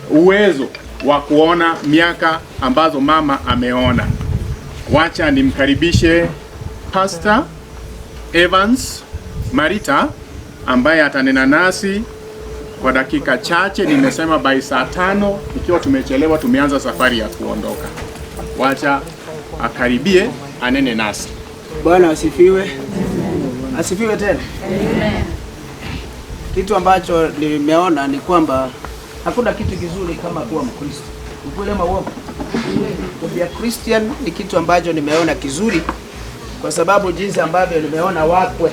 uwezo wa kuona miaka ambazo mama ameona. Wacha nimkaribishe Pastor Evans Marita ambaye atanena nasi kwa dakika chache. Nimesema by saa 5, ikiwa tumechelewa tumeanza safari ya kuondoka. Wacha akaribie anene nasi. Bwana asifiwe. Asifiwe tena. Amen. Kitu ambacho nimeona ni kwamba hakuna kitu kizuri kama kuwa Mkristo. Ukweli ama uongo? To be a Christian ni kitu ambacho nimeona kizuri, kwa sababu jinsi ambavyo nimeona wakwe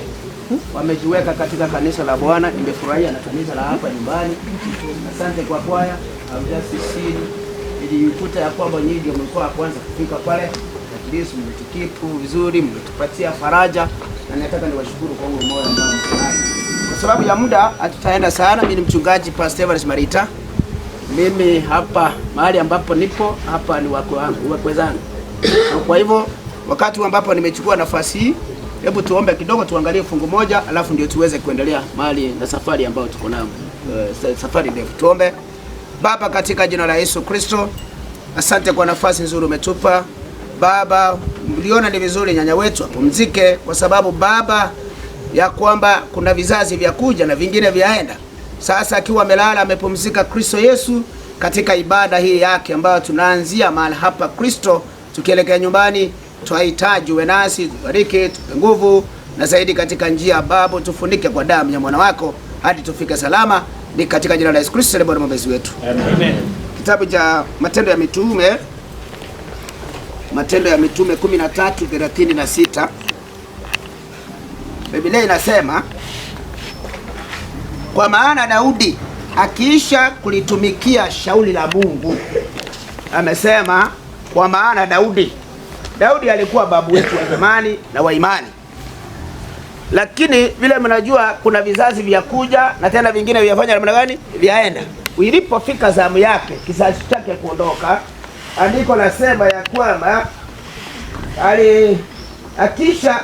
wamejiweka katika kanisa la Bwana, nimefurahia na kanisa la hapa nyumbani. Asante kwa kwaya, nilikuta ya kwamba nyinyi ndio mlikuwa wa kwanza kufika pale. At least mmetukipu vizuri, mmetupatia faraja, na nataka niwashukuru kwa huo moyo ambao mko nao. Kwa sababu ya muda hatutaenda sana. Mimi ni mchungaji Pastor Evans Marita. Mimi hapa mahali ambapo nipo hapa ni wakwe wangu, wakwe zangu. Na kwa hivyo wakati ambapo nimechukua nafasi hii, hebu tuombe kidogo, tuangalie fungu moja, alafu ndio tuweze kuendelea mahali na safari ambayo tuko nayo, safari ndefu. Tuombe. Baba, katika jina la Yesu Kristo, asante kwa nafasi nzuri umetupa. Baba, mliona ni vizuri nyanya wetu apumzike, kwa sababu Baba ya kwamba kuna vizazi vya kuja na vingine vyaenda. Sasa akiwa amelala amepumzika Kristo Yesu katika ibada hii yake ambayo tunaanzia mahali hapa Kristo, tukielekea nyumbani, twahitaji uwe nasi, tubariki, tupe nguvu, na zaidi katika njia Babu, tufunike kwa damu ya mwana wako hadi tufike salama. Ni katika jina la Yesu Kristo Bwana mwombezi wetu. Amen. Kitabu cha Matendo ya Mitume, Matendo ya Mitume 13:36. Biblia inasema, kwa maana Daudi akiisha kulitumikia shauri la Mungu Amesema kwa maana Daudi alikuwa babu wetu wa zamani na wa imani. Lakini vile mnajua kuna vizazi vya kuja na tena vingine vyafanya namna gani? Vyaenda. Ilipofika zamu yake, kizazi chake kuondoka, andiko lasema ya kwamba akisha,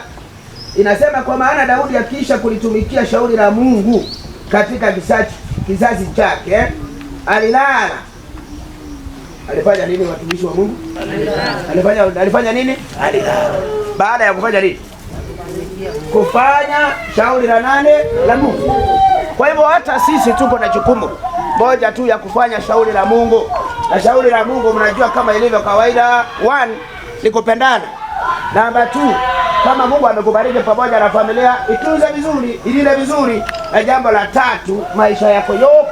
inasema kwa maana Daudi akisha kulitumikia shauri la Mungu katika kizazi chake, alilala. Alifanya nini watumishi wa Mungu? Alifanya nini? Alilala. Baada ya kufanya nini? Kufanya shauri la nane? La Mungu. Kwa hivyo hata sisi tuko na jukumu moja tu ya kufanya shauri la Mungu. Na shauri la Mungu mnajua kama ilivyo kawaida, 1 ni kupendana. Namba 2, kama Mungu amekubariki pamoja na familia, itunze vizuri, ilinde vizuri. Na jambo la 3, maisha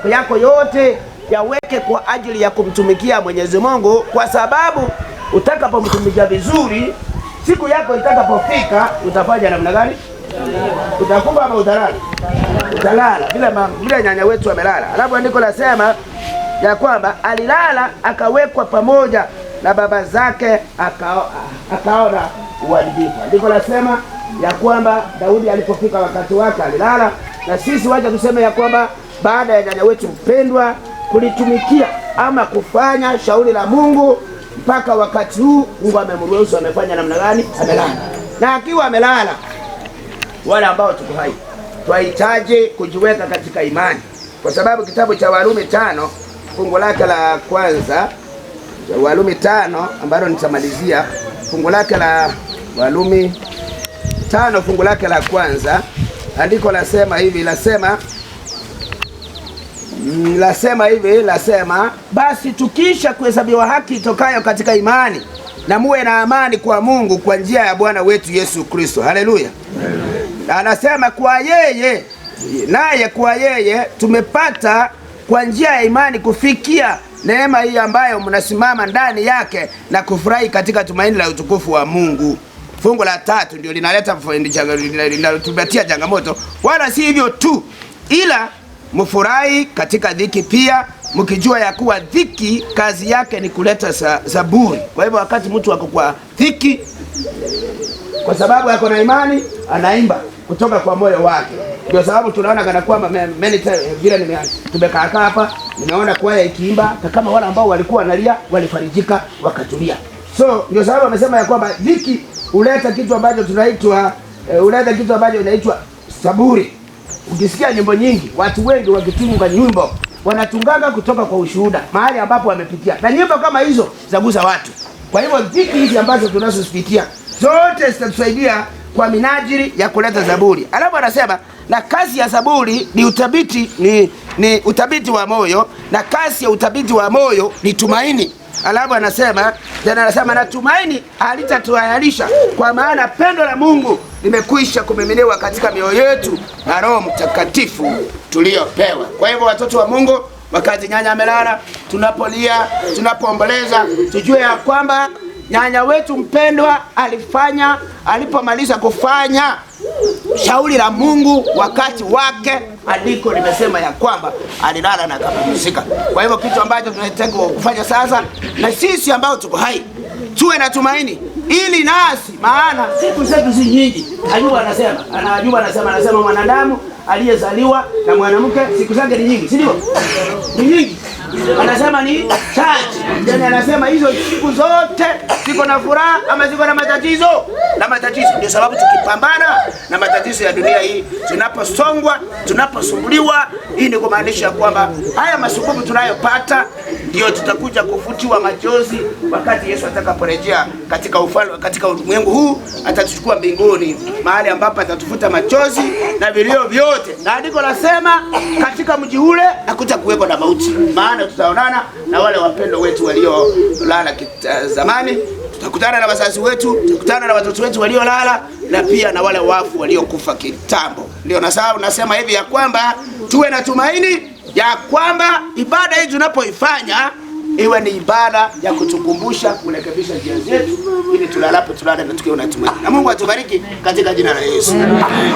yako yote yaweke kwa ajili ya kumtumikia Mwenyezi Mungu, kwa sababu utakapomtumikia vizuri, siku yako itakapofika utafanya namna gani? Utakufa ama utalala? Utalala vile nyanya wetu amelala. Alafu andiko lasema ya kwamba alilala akawekwa pamoja na baba zake akaona uharibifu. Andiko lasema ya kwamba Daudi alipofika wakati wake alilala. Na sisi wacha tuseme ya kwamba baada ya nyanya wetu mpendwa kulitumikia ama kufanya shauri la Mungu mpaka wakati huu, Mungu amemruhusu amefanya namna gani? Amelala. Na akiwa amelala, wale ambao tuko hai twahitaji kujiweka katika imani, kwa sababu kitabu cha Warumi 5 fungu lake la kwanza, Warumi 5 ambalo nitamalizia, fungu lake la Warumi 5 fungu lake la kwanza, andiko lasema hivi, lasema basi tukisha kuhesabiwa haki itokayo katika imani, na muwe na amani kwa Mungu kwa njia ya Bwana wetu Yesu Kristo. Haleluya. Anasema kwa yeye, naye kwa yeye tumepata kwa njia ya imani kufikia neema hii ambayo mnasimama ndani yake na kufurahi katika tumaini la utukufu wa Mungu. Fungu la 3 ndio linaleta linatupatia changamoto. Wala si hivyo tu, ila mfurahi katika dhiki pia, mkijua ya kuwa dhiki kazi yake ni kuleta zaburi. Kwa hivyo wakati mtu ako kwa dhiki, kwa sababu ako na imani, anaimba kutoka kwa moyo wake. Ndio sababu tunaona kana kwamba many times vile tumekaa hapa, nimeona kwaya ikiimba, kama wale ambao walikuwa wanalia walifarijika wakatulia. So ndio sababu amesema ya kwamba dhiki huleta kitu ambacho tunaitwa huleta kitu ambacho inaitwa saburi. Ukisikia nyimbo nyingi, watu wengi wakitunga nyimbo wanatunganga kutoka kwa ushuhuda mahali ambapo wamepitia, na nyimbo kama hizo zagusa watu. Kwa hivyo dhiki hizi ambazo tunazozipitia zote zitatusaidia kwa minajili ya kuleta zaburi. Alafu anasema na kazi ya zaburi ni uthabiti, ni uthabiti wa moyo, na kazi ya uthabiti wa moyo ni tumaini. Alafu anasema tena, anasema na tumaini halitatuayarisha, kwa maana pendo la Mungu limekwisha kumiminiwa katika mioyo yetu na Roho Mtakatifu tuliyopewa. Kwa hivyo watoto wa Mungu, wakati nyanya amelala, tunapolia, tunapoomboleza, tujue ya kwamba nyanya wetu mpendwa alifanya, alipomaliza kufanya shauri la Mungu wakati wake, andiko limesema ya kwamba alilala na akapumzika. Kwa hivyo kitu ambacho tunahitaji kufanya sasa, na sisi ambao tuko hai, tuwe na tumaini ili nasi, maana siku zetu si nyingi. Ayubu anasema, anasema mwanadamu aliyezaliwa na mwanamke siku zake ni nyingi, si ndio? Ni nyingi. Anasema ni chache. Yaani anasema hizo siku zote ziko na furaha ama ziko na matatizo? Na matatizo. Ndio sababu tukipambana na matatizo ya dunia hii, tunaposongwa, tunaposumbuliwa, hii ni kumaanisha kwamba haya masumbuko tunayopata ndio tutakuja kufutiwa machozi wakati Yesu atakaporejea katika ufalme, katika ulimwengu huu, atatuchukua mbinguni, mahali ambapo atatufuta machozi na vilio vyote. Na andiko lasema katika mji ule hakutakuweko na mauti, maana tutaonana na wale wapendo wetu waliolala zamani, tutakutana na wazazi wetu, tutakutana na watoto wetu waliolala, na pia na wale wafu waliokufa kitambo. Ndio nasema hivi ya kwamba tuwe na tumaini ya kwamba ibada hii tunapoifanya iwe ni ibada ya kutukumbusha kurekebisha njia zetu, ili tulalapo tulale na tukiwa na tumaini. Na Mungu atubariki katika jina la Yesu. Amen.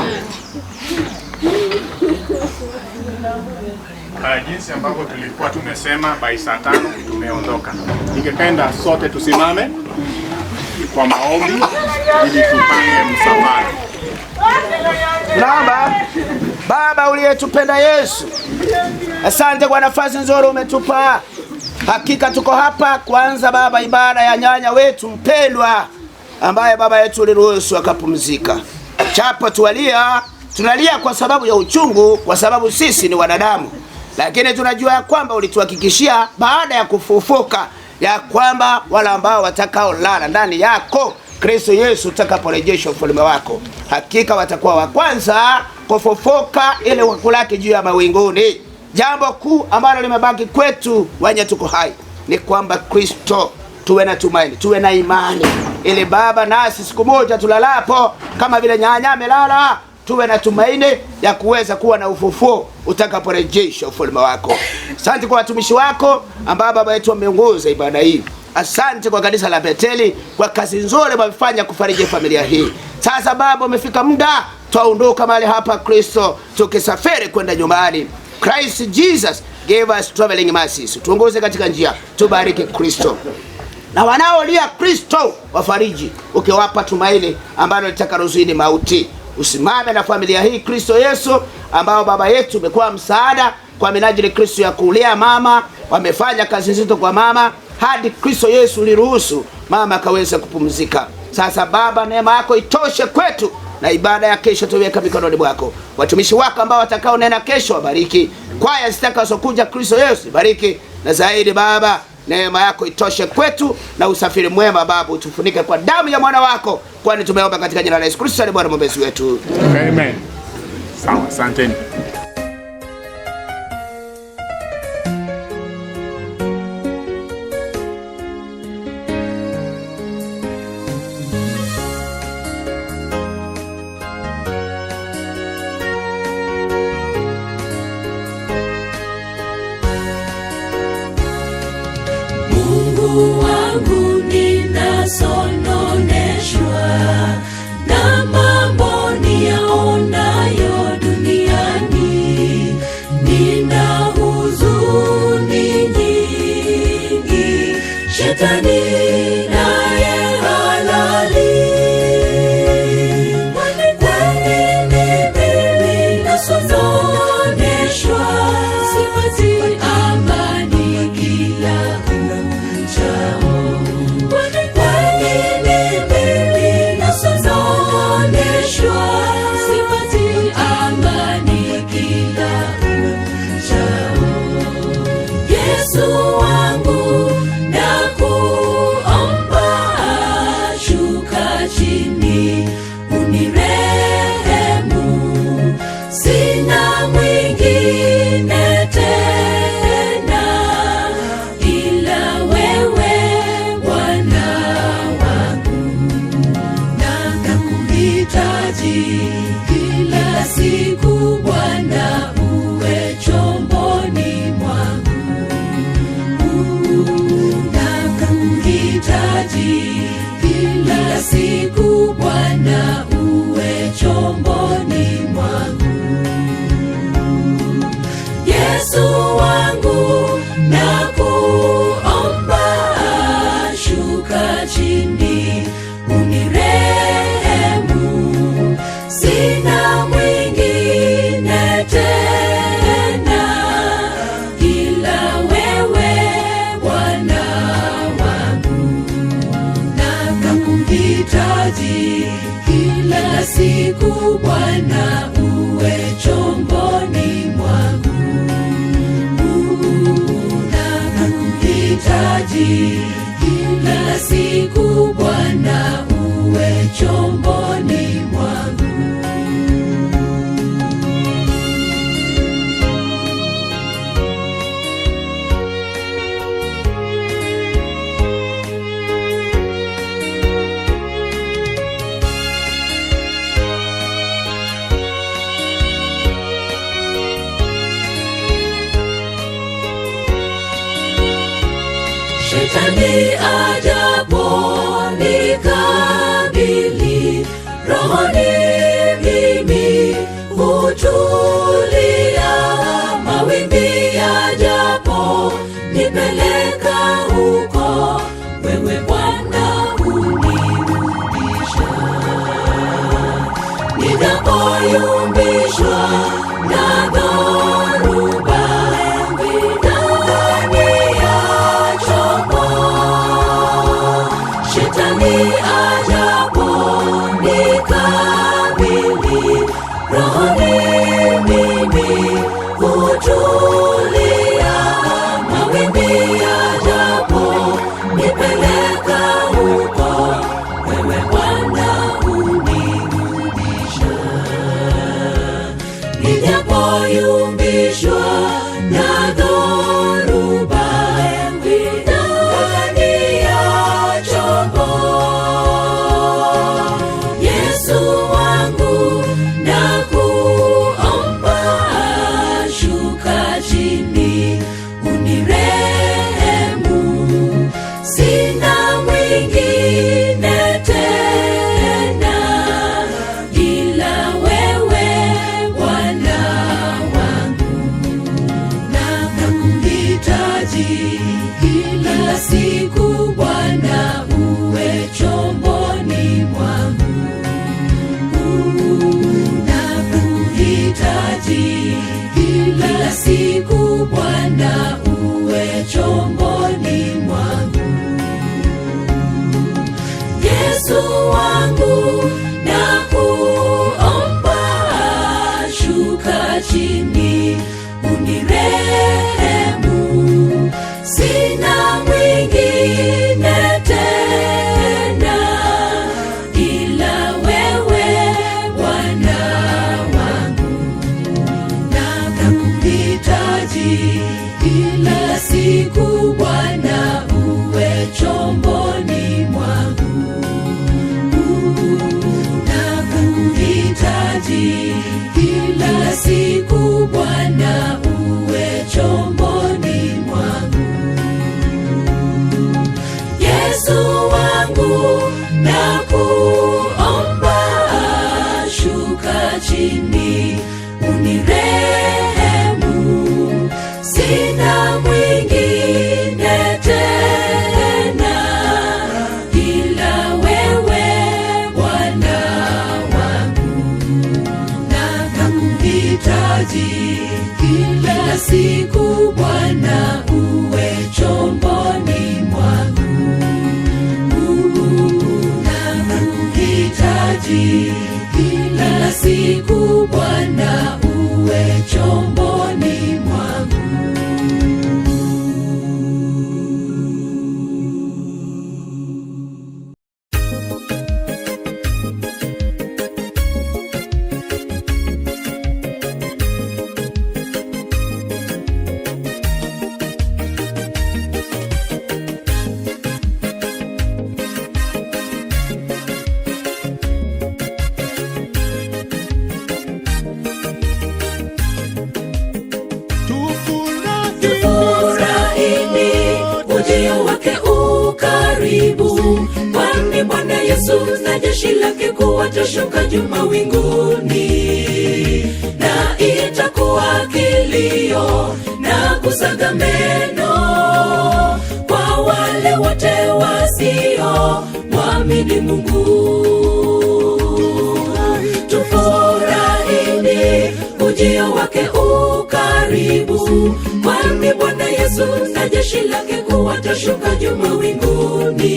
Jinsi ambavyo tulikuwa tumesema by saa 5 tumeondoka. Ningependa sote tusimame kwa maombi ili tupange msafara. Naomba. Baba uliyetupenda Yesu, asante kwa nafasi nzuri umetupa. Hakika tuko hapa kwanza Baba, ibada ya nyanya wetu mpendwa ambaye Baba yetu uliruhusu akapumzika. Chapo tualia, tunalia kwa sababu ya uchungu, kwa sababu sisi ni wanadamu, lakini tunajua ya kwamba ulituhakikishia baada ya kufufuka ya kwamba wale ambao watakaolala ndani yako Kristo Yesu utakaporejesha ufalme wako, hakika watakuwa wa kwanza kufufuka ili wakulaki juu ya mawinguni. Jambo kuu ambalo limebaki kwetu wenye tuko hai ni kwamba Kristo tuwe na tumaini, tuwe na imani, ili Baba nasi siku moja tulalapo kama vile nyanya amelala, tuwe na tumaini ya kuweza kuwa na ufufuo utakaporejesha ufalme wako. Asante kwa watumishi wako ambao Baba yetu wameongoza ibada hii. Asante kwa kanisa la Beteli kwa kazi nzuri wamefanya kufariji familia hii. Sasa Baba, umefika muda twaondoka mahali hapa Kristo, tukisafiri kwenda nyumbani. Christ Jesus gave us traveling mercies. Tuongoze katika njia, tubariki Kristo na wanaolia Kristo wafariji, ukiwapa tumaini ambalo litakalozidi mauti. Usimame na familia hii Kristo Yesu, ambao Baba yetu umekuwa msaada kwa minajili Kristo ya kulia mama, wamefanya kazi nzito kwa mama hadi Kristo Yesu uliruhusu mama akaweza kupumzika. Sasa Baba, neema yako itoshe kwetu na ibada ya kesho tuweka mikononi mwako. Watumishi wako ambao watakao nena kesho wabariki, kwaya zitakazokuja Kristo Yesu bariki, na zaidi Baba, neema yako itoshe kwetu na usafiri mwema Baba, utufunike kwa damu ya mwana wako, kwani tumeomba katika jina la Yesu Kristo aliye Bwana mwombezi wetu. Amen. Sawa, asanteni. Mungu wangu, ninasononeshwa na mambo niyaonayo duniani. Nina huzuni nyingi, shetani naye halali. Kwani mimi nasononeshwa, sipati amani kila uchao. Kwani mimi nasononeshwa, sipati amani kila uchao. Yesu wangu, nakuomba, shuka chini unirehemu, sina mwingine tena ila wewe Bwana wangu, nakuhitaji kila siku Bwana, uwe chomboni mwangu. Nakuhitaji kila siku Bwana, uwe chomboni mwangu. Yesu wangu, nakuomba, shuka chini unirehemu, sina mwingine tena ila wewe Bwana wangu, nakuhitaji kila siku Bwana, uwe chomboni mwangu. Nakuhitaji kila siku Bwana, uwe chomboni mwangu. Shetani ajapo nikabili, rohoni mimi hutulia, mawimbi yajapo nipeleka huko, wewe Bwana unirudisha. Ninapoyumbishwa na dhoruba ndani ya chombo, shetani ajapo nikabili, rohoni mimi hutulia. Mawimbi yajapo nipeleka huko, wewe Bwana unirudisha. Nijapoyumbishwa na dhoruba ndani ya chombo, Yesu wangu nakuomba, shuka chini unirehemu, sina mwingine tena ila wewe Bwana wangu, nakuhitaji kila siku Bwana, uwe chomboni mwangu. Nakuhitaji kila siku Bwana, uwe chomboni mwangu. Yesu wangu nakuomba, shuka chini unirehemu, sina mwingine tena ila wewe Bwana wangu, nakuhitaji kila siku Bwana, uwe chomboni mwangu. Nakuhitaji kila siku Bwana, uwe chomboni mwangu. Yesu wangu nakuomba, shuka chini unirehemu, sina mwingine tena ila wewe Bwana wangu, nakuhitaji kila siku Bwana, uwe chomboni mwangu. Nakuhitaji kila siku Bwana, uwe chomboni mwangu. Tufurahini ujio wake ukaribu, kwani Bwana Yesu na jeshi lake kuu watashuka juu mawinguni, na itakuwa kilio na kusaga meno kwa wale wote wasio mwamini Mungu. Tufurahini ujio wake ukaribu, kwani Bwana Yesu na jeshi lake kuu watashuka juu mawinguni,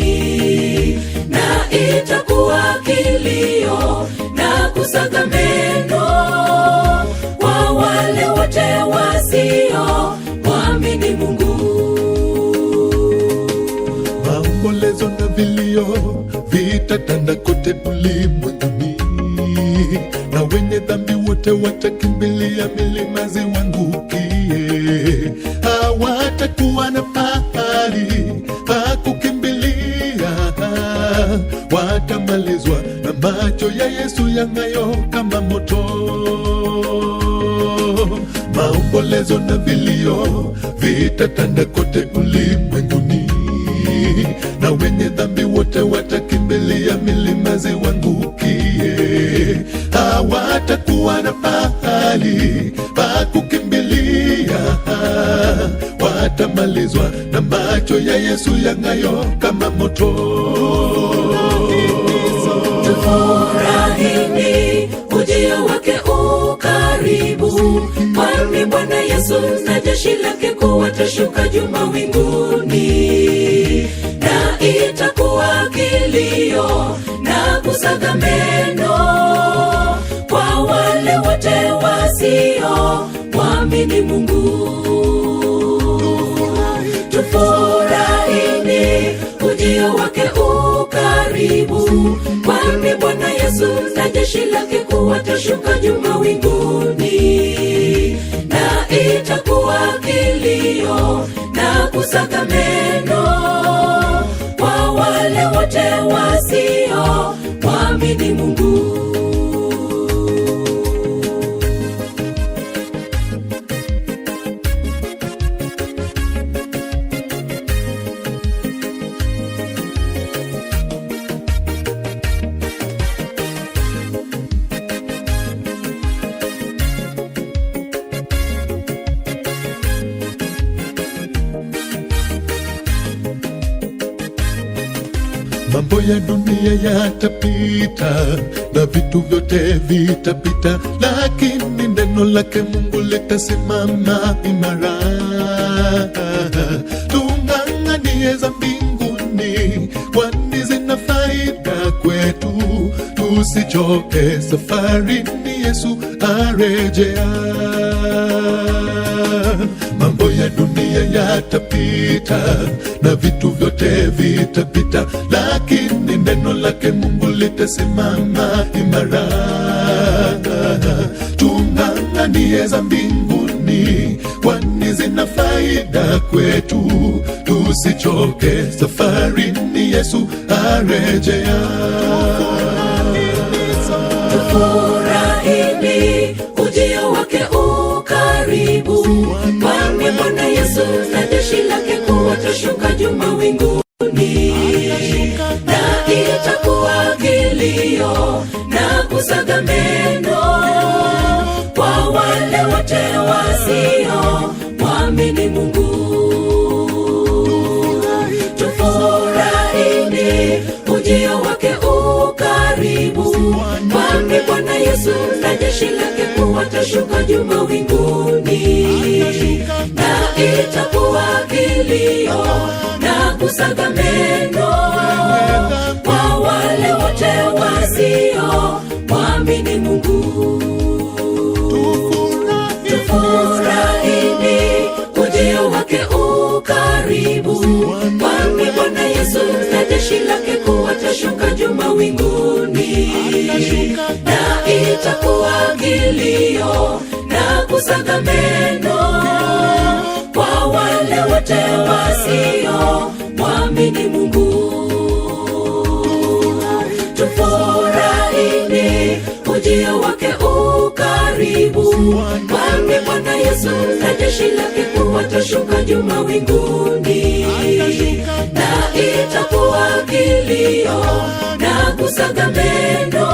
na itakuwa kilio na kusaga meno kwa wale wote wasio mwamini Mungu. Maombolezo na vilio vitatanda kote ulimwenguni, na wenye dhambi wote watakimbilia milima ziwangukie. Hawatakuwa na pahali pa kukimbilia, watamalizwa na macho ya Yesu yang'ayo kama moto. Maombolezo na vilio vitatanda kote ulimwenguni, na wenye dhambi wote watakimbilia milima ziwangukie. Hawatakuwa na pahali pa kukimbilia, yatamalizwa, na macho ya Yesu yang'ayo kama moto. Tufurahini ujio wake ukaribu, kwani Bwana Yesu na jeshi lake kuu watashuka juu mawinguni, na itakuwa kilio na kusaga meno kwa wale wote wasio mwamini Mungu. Tufurahini ujio wake ukaribu, kwani Bwana Yesu na jeshi lake kuu watashuka juu mawinguni, na itakuwa kilio na kusaga meno kwa wale wote wasio mwamini Mungu. Mambo ya dunia yatapita na vitu vyote vitapita, lakini neno lake Mungu litasimama imara. Tung'ang'anie za mbinguni, kwani zina faida kwetu. Tusichoke safarini, Yesu arejea. Mambo ya dunia yatapita na vitu vyote vitapita, lakini neno lake Mungu litasimama imara. Tung'ang'anie za mbinguni, kwani zina faida kwetu. Tusichoke safarini, Yesu arejea. Tufurahini ujio wake ukaribu, kwani Bwana Yesu na jeshi lake kuu watashuka juu mawinguni, na itakuwa kilio na kusaga meno kwa wale wote wasio mwamini Mungu. Tufurahini ujio wake ukaribu, kwani Bwana Yesu na jeshi lake kuu watashuka juu mawinguni, na itakuwa kilio na kusaga meno kwa wale wote wasio mwamini Mungu. Tufurahini ujio wake ukaribu, kwani Bwana Yesu na jeshi lake kuu watashuka juu mawinguni, na itakuwa kilio na kusaga meno kwa wale wote wasio mwamini Mungu. Tufurahini ujio wake ukaribu, kwani Bwana Yesu na jeshi lake kuu watashuka juu mawinguni, na itakuwa kilio na kusaga meno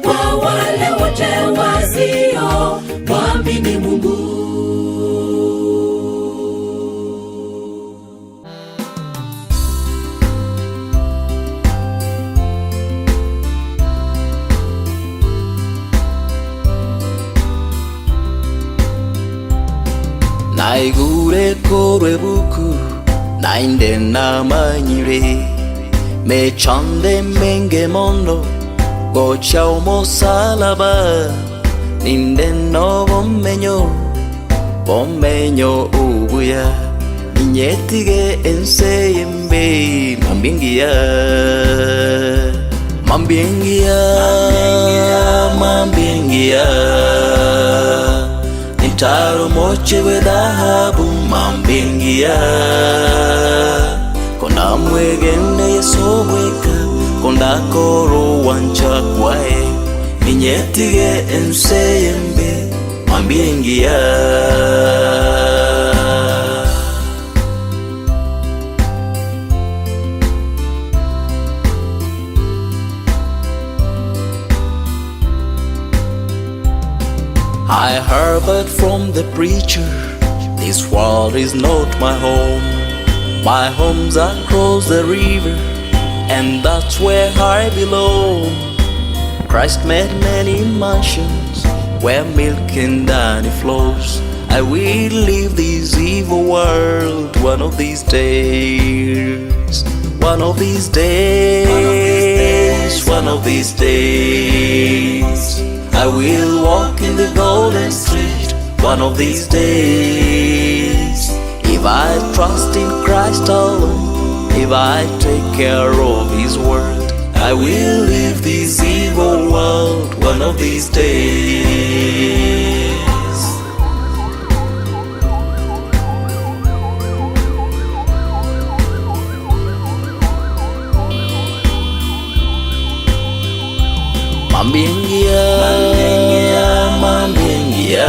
kwa wale wote wasio mwamini Mungu. Naigure korwe buku nainde namanyire mechande menge mono gocha omosalaba ninde no bomenyo bomenyo ubuya ninyetige ense yembe mambingia mambingia mambingia Nitaro moche we dhahabu mambingia kona mwegene Yesu bweka konda koro wancha kwae ninyetige ense yembe mambingia. I heard from the preacher the This world is not my home. My home's across the river, and that's where I belong. Christ made many mansions where milk and honey flows. I will leave this evil world one of these days. One of these days, one of these days, I will walk in the golden street. One of these days, if I trust in Christ alone, if I take care of His word, I will leave this evil world one of these days. Mambingia, mambingia,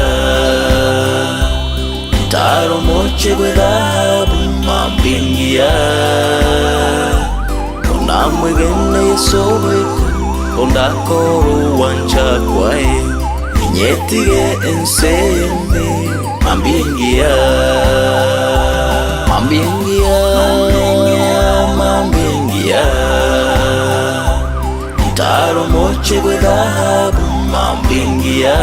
mtaro moche gwe dhahabu. Mambingia, onamwegene yesobeko ondakoro wancha kwae inyetige ensembe. Mambingia, mambingia, mambingia, mtaro moche gwe dhahabu. Mambingia,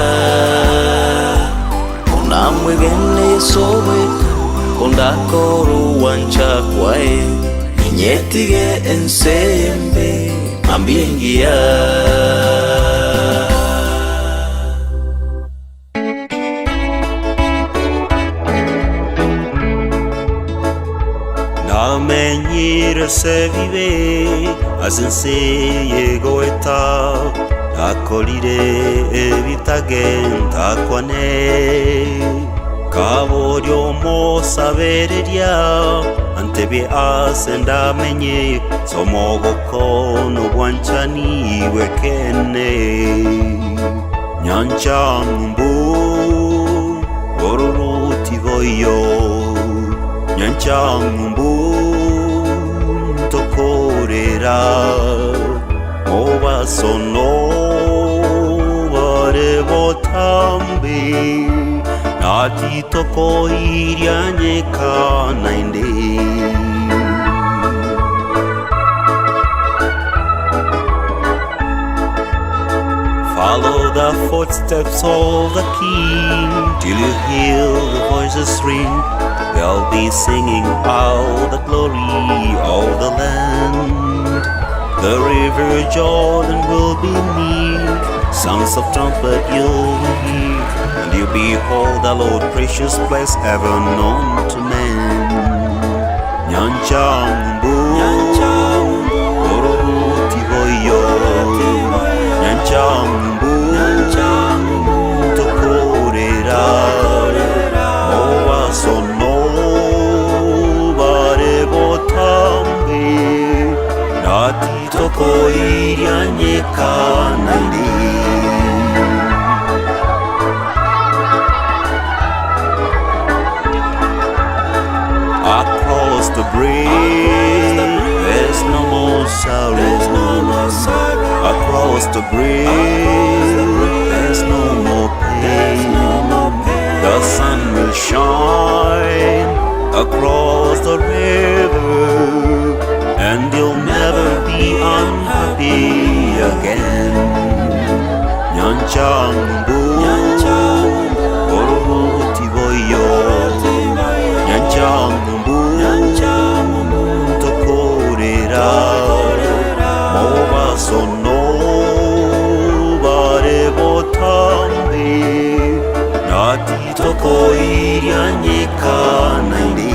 onamwegene yesobeko ondakoro wancha kwae inyetige ensembe. Mambingia. Namenyire se vive asense yegoeta nakorire ebitagenda kwane kaboryo mosabereria antebe asendamenye somogoko nobwanchani wekene nyancha mbu ororutigoyo nyancha mbu tokorera obasono barebotambe natitoko irianyeka nainde. Follow the footsteps of the King till you hear the voices ring. They'll be singing out the glory of the land. The river Jordan will be near, sounds of trumpet you'll hear, and you'll behold the Lord, precious place ever known to man. Nyancha mbu, ororutigoyo. Nyancha mbu, tokorera. Owasono barebotambe, natitoko irianyeka nainde. Across the bridge, there's no more sorrow. Across the bridge, there's no more pain. The sun will shine across the river, and you'll never be unhappy again. Nyancha mbu, ororutigoyo. Nyancha mbu, tokorera. Mobasono barebotambe, natitoko irianyeka nainde.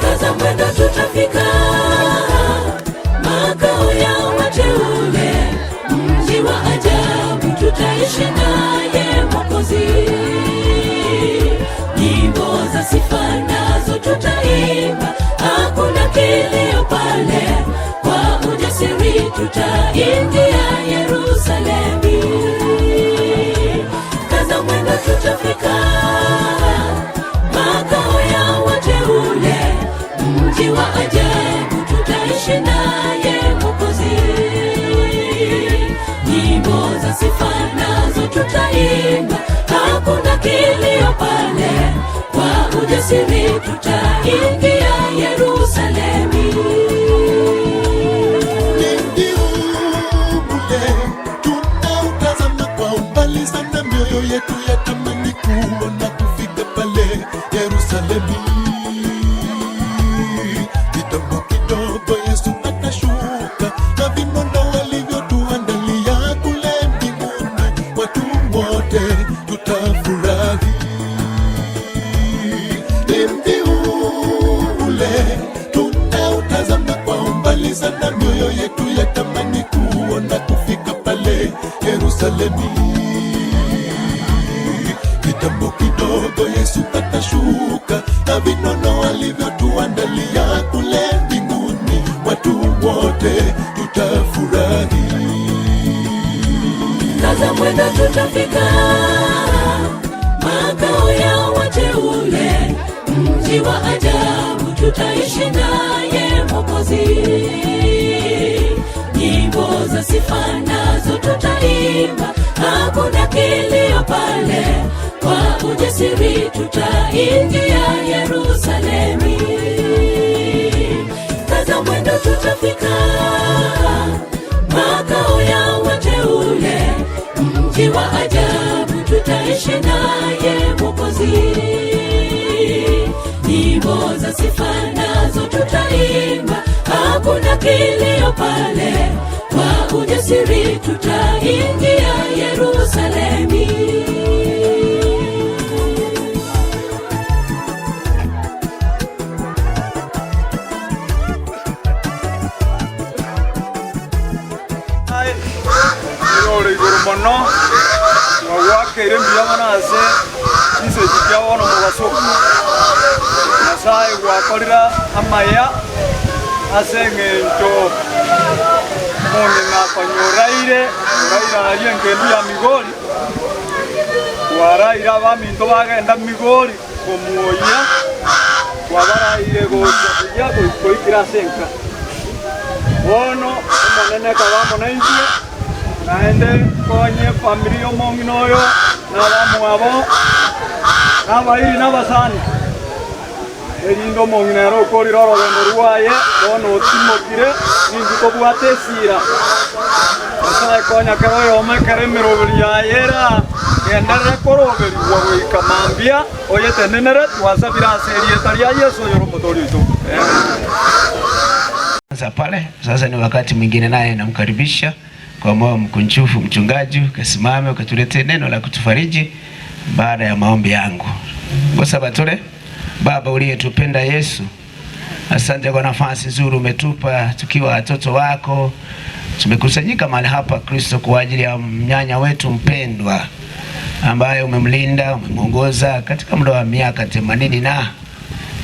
Kaza mwendo. tutaingia Yerusalemu. Kaza mwendo tutafika makao ya wateule, mji wa ajabu, tutaishi naye Mwokozi. Nyimbo za sifa nazo tutaimba, hakuna kilio pale, kwa ujasiri tutaingia Yerusalemu. Ni ule tunautazama kwa umbali sana, mioyo yetu yatamani kuona kufika pale Yerusalemu. Kitambo kidogo Yesu atashuka na vinono alivyotuandalia kule mbinguni, watu wote tutafurahi. Ni mji ule tunautazama kwa umbali sana, mioyo yetu yatamani kuona kufika pale Yerusalemu. Kitambo kidogo Yesu atashuka na vinono alivyotuandalia kule mbinguni, watu wote tutafurahi. Kaza mwendo tutafika makao ya wateule, mji wa ajabu, tutaishi naye Mwokozi. Nyimbo za sifa nazo tutaimba, hakuna kilio pale, kwa ujasiri tutaingia Yerusalemu. Kaza mwendo tutafika makao ya wateule, mji wa ajabu, tutaishi naye Mwokozi. Nyimbo za sifa nazo tutaimba, hakuna kilio pale, kwa ujasiri tutaingia Yerusalemu. Ore igoro mono gwagwakeire mbuya mono ase chinsechi chia bono mobasoku Nyasaye gwakorera amaya ase eng'encho mong'ina konyoraire oraire aria engendu ya Migori kwaraire abaminto bagenda Migori komuoyia kwabaraire gocha buya goikira ase enka bono omonene kabamo na intwe naende konye family omong'ina oyo n'abamwabo n'abairi n'abasani erindo omong'ina ere okorire orogendo rwaye bono otimokire ninki kobwata esira Nyasaye konya kero oyome kere emeroberi yaye era genderere koroberiwa goika mambia oyetenenere twasabire ase erieta ria Yesu oyore omotori oito. Sasa pale sasa ni wakati mwingine naye namkaribisha kwa moyo mkunjufu mchungaji, ukasimame ukatuletee neno la kutufariji baada ya maombi yangu. Ngosabatole. Baba uliyetupenda Yesu, asante kwa nafasi nzuri umetupa tukiwa watoto wako. Tumekusanyika mahali hapa Kristo kwa ajili ya mnyanya wetu mpendwa ambaye umemlinda, umemwongoza katika muda wa miaka 80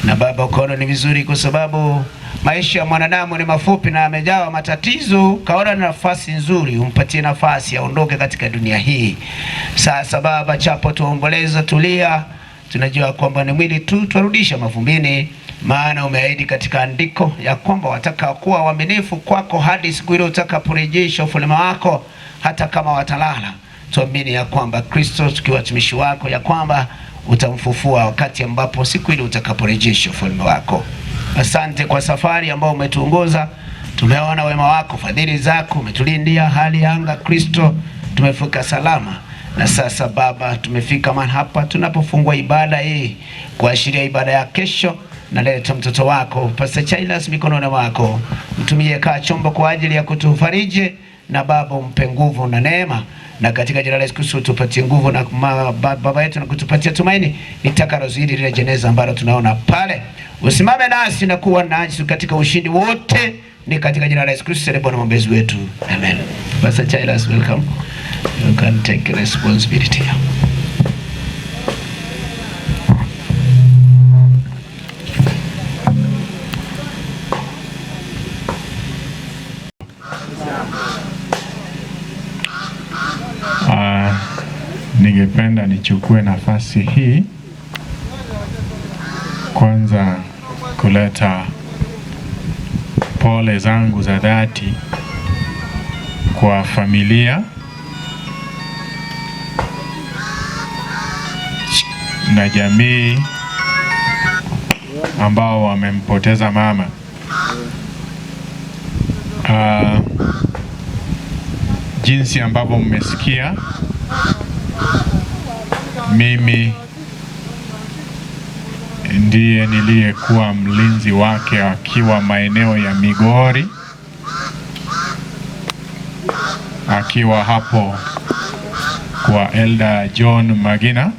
na Baba ukaona ni vizuri kwa sababu maisha ya mwanadamu ni mafupi na amejawa matatizo, kaona ni nafasi nzuri umpatie nafasi aondoke katika dunia hii. Sasa Baba, chapo tuomboleza, tulia, tunajua kwamba ni mwili tu, twarudisha mavumbini, maana umeahidi katika andiko ya kwamba wataka kuwa waaminifu kwako hadi siku ile utakaporejesha ufalme wako, hata kama watalala. Tuamini ya kwamba Kristo, tukiwa watumishi wako, ya kwamba utamfufua wakati ambapo siku ile utakaporejesha ufalme wako. Asante kwa safari ambayo umetuongoza. Tumeona wema wako, fadhili zako, umetulindia hali ya anga Kristo, tumefika salama. Na sasa Baba, tumefika mahali hapa tunapofungua ibada hii kuashiria ibada ya kesho. Naleta mtoto wako Pastor Chailas mikononi mwako, mtumie kaa chombo kwa ajili ya kutufariji, na Baba umpe nguvu na neema, na katika jina la Yesu Kristo tupatie nguvu na baba yetu na kutupatia tumaini litakalozidi lile jeneza ambalo tunaona pale. Usimame nasi na kuwa nasi katika ushindi wote, ni katika jina la Yesu Kristo ndiye Bwana mwombezi wetu. Amen. Pastor Chailas, welcome. You can take responsibility. Ningependa nichukue nafasi hii kwanza kuleta pole zangu za dhati kwa familia na jamii ambao wamempoteza mama. Jinsi ambavyo mmesikia, mimi ndiye niliyekuwa mlinzi wake akiwa maeneo ya Migori, akiwa hapo kwa Elder John Magina.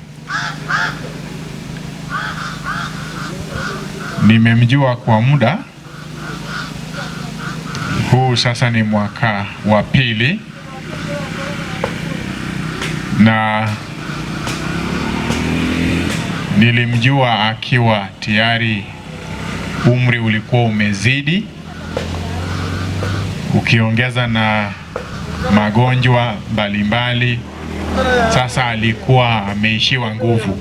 Nimemjua kwa muda huu, sasa ni mwaka wa pili, na nilimjua akiwa tayari umri ulikuwa umezidi, ukiongeza na magonjwa mbalimbali. Sasa alikuwa ameishiwa nguvu,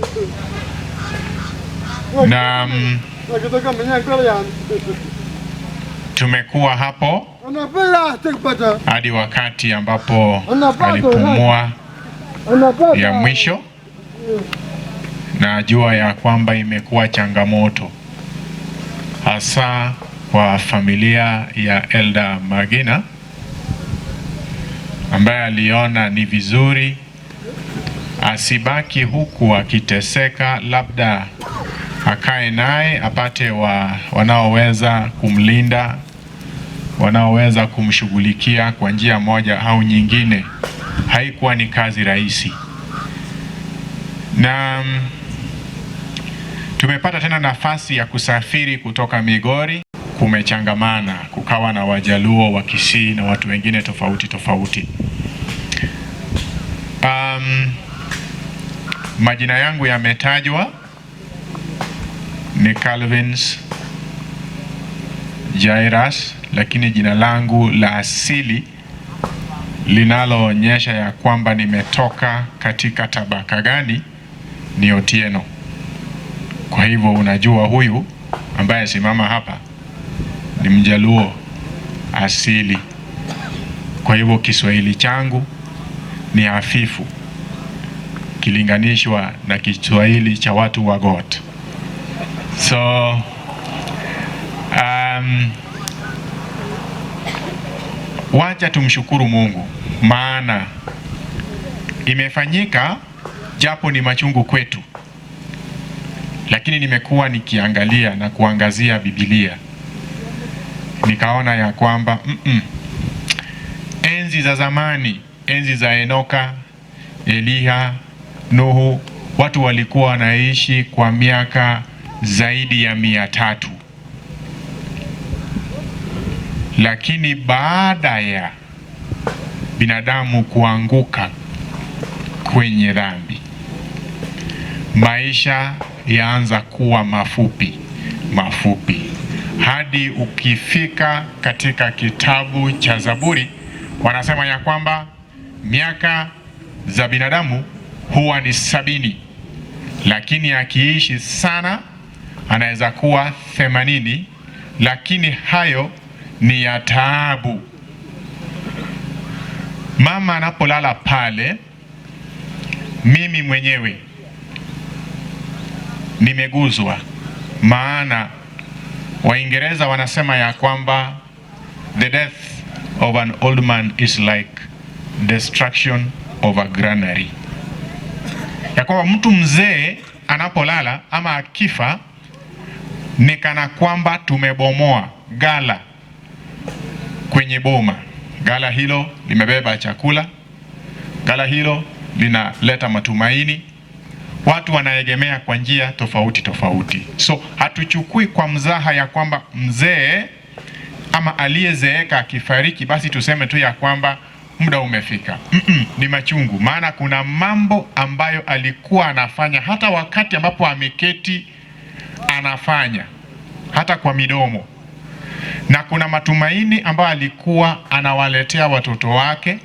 na tumekuwa hapo hadi wakati ambapo alipumua ya mwisho. Najua ya kwamba imekuwa changamoto hasa kwa familia ya Elder Magina, ambaye aliona ni vizuri asibaki huku akiteseka, labda akae naye apate wanaoweza kumlinda, wanaoweza kumshughulikia kwa njia moja au nyingine. Haikuwa ni kazi rahisi, na tumepata tena nafasi ya kusafiri kutoka Migori. Kumechangamana, kukawa na Wajaluo wa Kisii na watu wengine tofauti tofauti. Majina yangu yametajwa, ni Calvins Jairus, lakini jina langu la asili linaloonyesha ya kwamba nimetoka katika tabaka gani ni Otieno. Kwa hivyo unajua huyu ambaye simama hapa ni Mjaluo asili. Kwa hivyo Kiswahili changu ni hafifu kilinganishwa na Kiswahili cha watu wa Got. So wacha tumshukuru Mungu, maana imefanyika, japo ni machungu kwetu, lakini nimekuwa nikiangalia na kuangazia Biblia, nikaona ya kwamba enzi za zamani, enzi za Enoka, Eliha, Nuhu, watu walikuwa wanaishi kwa miaka zaidi ya 300. Lakini baada ya binadamu kuanguka kwenye dhambi, maisha yaanza kuwa mafupi mafupi, hadi ukifika katika kitabu cha Zaburi wanasema ya kwamba miaka za binadamu huwa ni 70, lakini akiishi sana anaweza kuwa 80, lakini hayo ni ya taabu. Mama anapolala pale, mimi mwenyewe nimeguzwa, maana Waingereza wanasema ya kwamba the death of an old man is like destruction of a granary, ya kwamba mtu mzee anapolala ama akifa ni kana kwamba tumebomoa gala kwenye boma. Gala hilo limebeba chakula, gala hilo linaleta matumaini, watu wanaegemea kwa njia tofauti tofauti. So hatuchukui kwa mzaha ya kwamba mzee ama aliyezeeka akifariki basi tuseme tu ya kwamba muda umefika. Ni machungu, maana kuna mambo ambayo alikuwa anafanya hata wakati ambapo ameketi anafanya hata kwa midomo, na kuna matumaini ambayo alikuwa anawaletea watoto wake,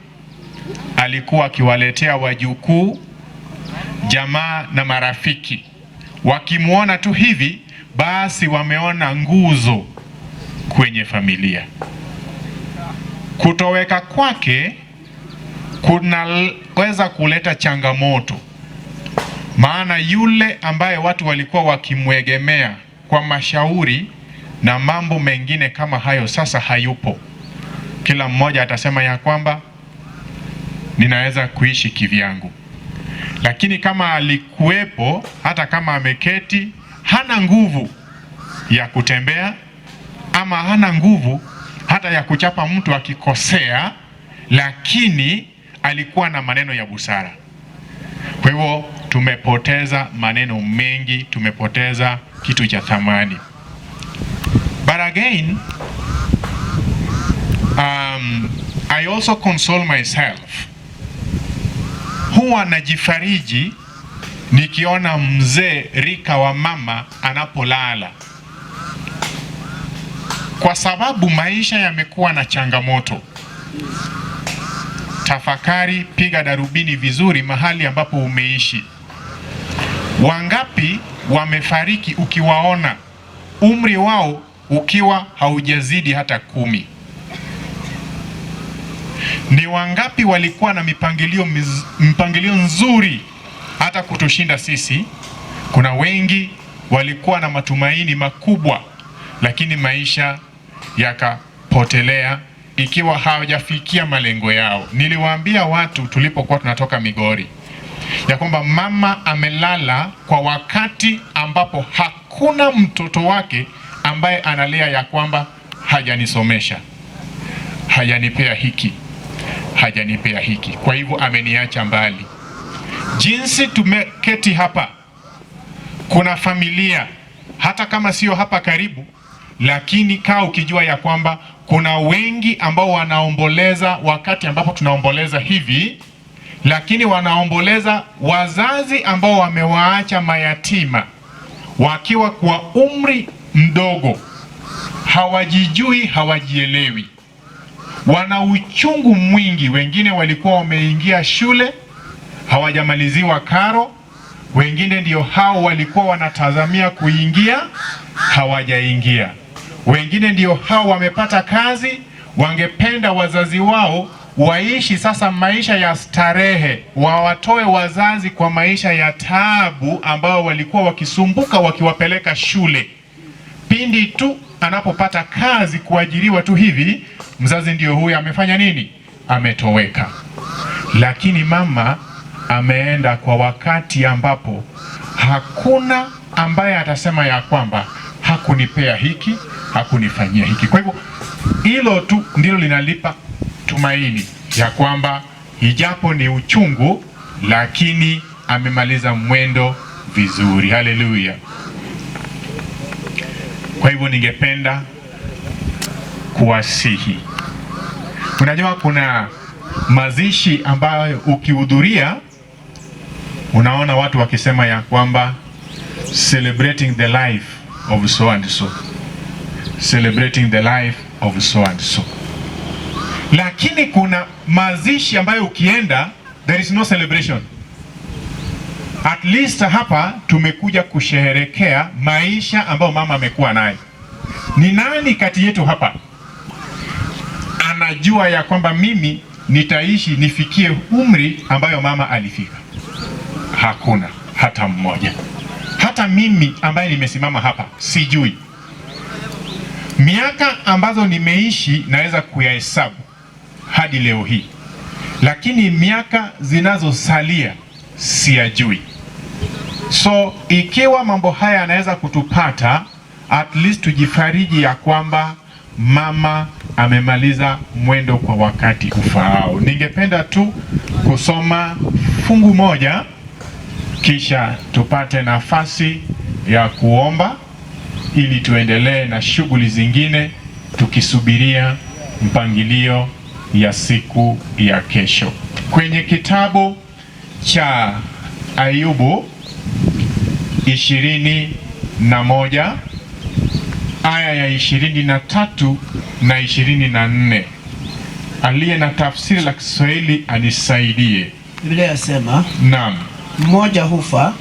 alikuwa akiwaletea wajukuu, Jamaa na marafiki wakimwona tu hivi, basi wameona nguzo kwenye familia. Kutoweka kwake kunaweza kuleta changamoto, maana yule ambaye watu walikuwa wakimwegemea kwa mashauri na mambo mengine kama hayo sasa hayupo. Kila mmoja atasema ya kwamba ninaweza kuishi kivyangu, lakini kama alikuwepo, hata kama ameketi, hana nguvu ya kutembea ama hana nguvu hata ya kuchapa mtu akikosea, lakini alikuwa na maneno ya busara. Kwa hivyo tumepoteza maneno mengi, tumepoteza kitu cha thamani. But again, I also console myself. Huwa najifariji nikiona mzee rika wa mama anapolala, kwa sababu maisha yamekuwa na changamoto. Tafakari, piga darubini vizuri mahali ambapo umeishi. Wangapi wamefariki ukiwaona umri wao ukiwa haujazidi hata 10? Ni wangapi walikuwa na mipangilio nzuri hata kutushinda sisi? Kuna wengi walikuwa na matumaini makubwa, lakini maisha yakapotelea ikiwa hawajafikia malengo yao. Niliwaambia watu tulipokuwa tunatoka Migori ya kwamba mama amelala kwa wakati ambapo hakuna mtoto wake ambaye analia ya kwamba hajanisomesha, hajanipea hiki, hajanipea hiki, kwa hivyo ameniacha mbali. Jinsi tumeketi hapa, kuna familia hata kama sio hapa karibu, lakini kaa ukijua ya kwamba kuna wengi ambao wanaomboleza wakati ambapo tunaomboleza hivi, lakini wanaomboleza wazazi ambao wamewaacha mayatima wakiwa kwa umri mdogo, hawajijui, hawajielewi, wana uchungu mwingi. Wengine walikuwa wameingia shule hawajamaliziwa karo, wengine ndio hao walikuwa wanatazamia kuingia hawajaingia, wengine ndio hao wamepata kazi, wangependa wazazi wao waishi sasa maisha ya starehe, wawatoe wazazi kwa maisha ya taabu ambao walikuwa wakisumbuka wakiwapeleka shule. Pindi tu anapopata kazi, kuajiriwa tu hivi, mzazi ndio huyu amefanya nini? Ametoweka. Lakini mama ameenda kwa wakati ambapo hakuna ambaye atasema ya kwamba hakunipea hiki, hakunifanyia hiki. Kwa hivyo hilo tu ndilo linalipa tumaini ya kwamba ijapo ni uchungu, lakini amemaliza mwendo vizuri. Haleluya. Kwa hivyo ningependa kuwasihi. Unajua kuna mazishi ambayo ukihudhuria unaona watu wakisema ya kwamba celebrating the life of so and so, celebrating the life of so and so. Lakini kuna mazishi ambayo ukienda there is no celebration. At least hapa tumekuja kusherehekea maisha ambayo mama amekuwa nayo. Ni nani kati yetu hapa anajua ya kwamba mimi nitaishi nifikie umri ambayo mama alifika? Hakuna hata mmoja. Hata mimi ambaye nimesimama hapa sijui. Miaka ambazo nimeishi naweza kuyahesabu hadi leo hii, lakini miaka zinazosalia siyajui. So ikiwa mambo haya yanaweza kutupata, at least tujifariji ya kwamba mama amemaliza mwendo kwa wakati ufaao. Ningependa tu kusoma fungu moja kisha tupate nafasi ya kuomba ili tuendelee na shughuli zingine tukisubiria mpangilio ya siku ya kesho. Kwenye kitabu cha Ayubu 21 aya ya 23 na 24. Aliye na tafsiri la Kiswahili anisaidie. Biblia yasema, Naam. Mmoja hufa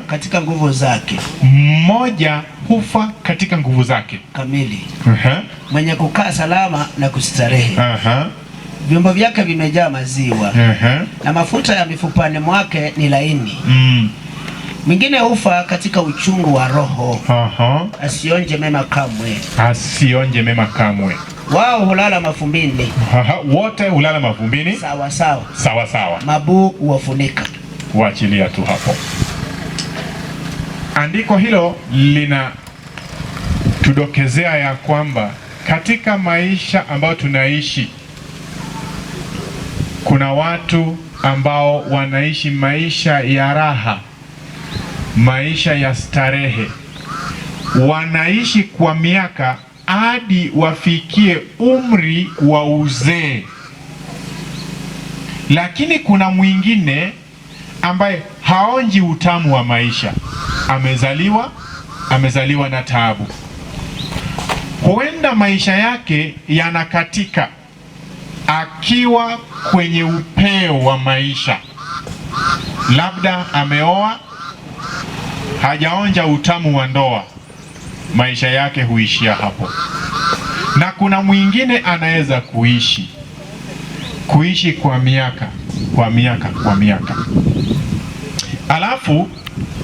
katika nguvu zake. Mmoja hufa katika nguvu zake kamili. Mwenye kukaa salama na kustarehe. Vyombo vyake vimejaa maziwa. Na mafuta ya mifupani mwake ni laini. Mwingine hufa katika uchungu wa roho. Asionje mema kamwe. Asionje mema kamwe. Wao hulala mafumbini. Wote hulala mafumbini. Sawa sawa. Sawa sawa. Mabuu huwafunika. Kuachilia tu hapo. Andiko hilo lina tudokezea ya kwamba katika maisha ambayo tunaishi kuna watu ambao wanaishi maisha ya raha, maisha ya starehe. Wanaishi kwa miaka hadi wafikie umri wa uzee. Lakini kuna mwingine ambaye haonji utamu wa maisha. Amezaliwa na taabu. Huenda maisha yake yanakatika akiwa kwenye upeo wa maisha. Labda ameoa, hajaonja utamu wa ndoa, maisha yake huishia hapo. Na kuna mwingine anaweza kuishi kwa miaka, kwa miaka, kwa miaka. Alafu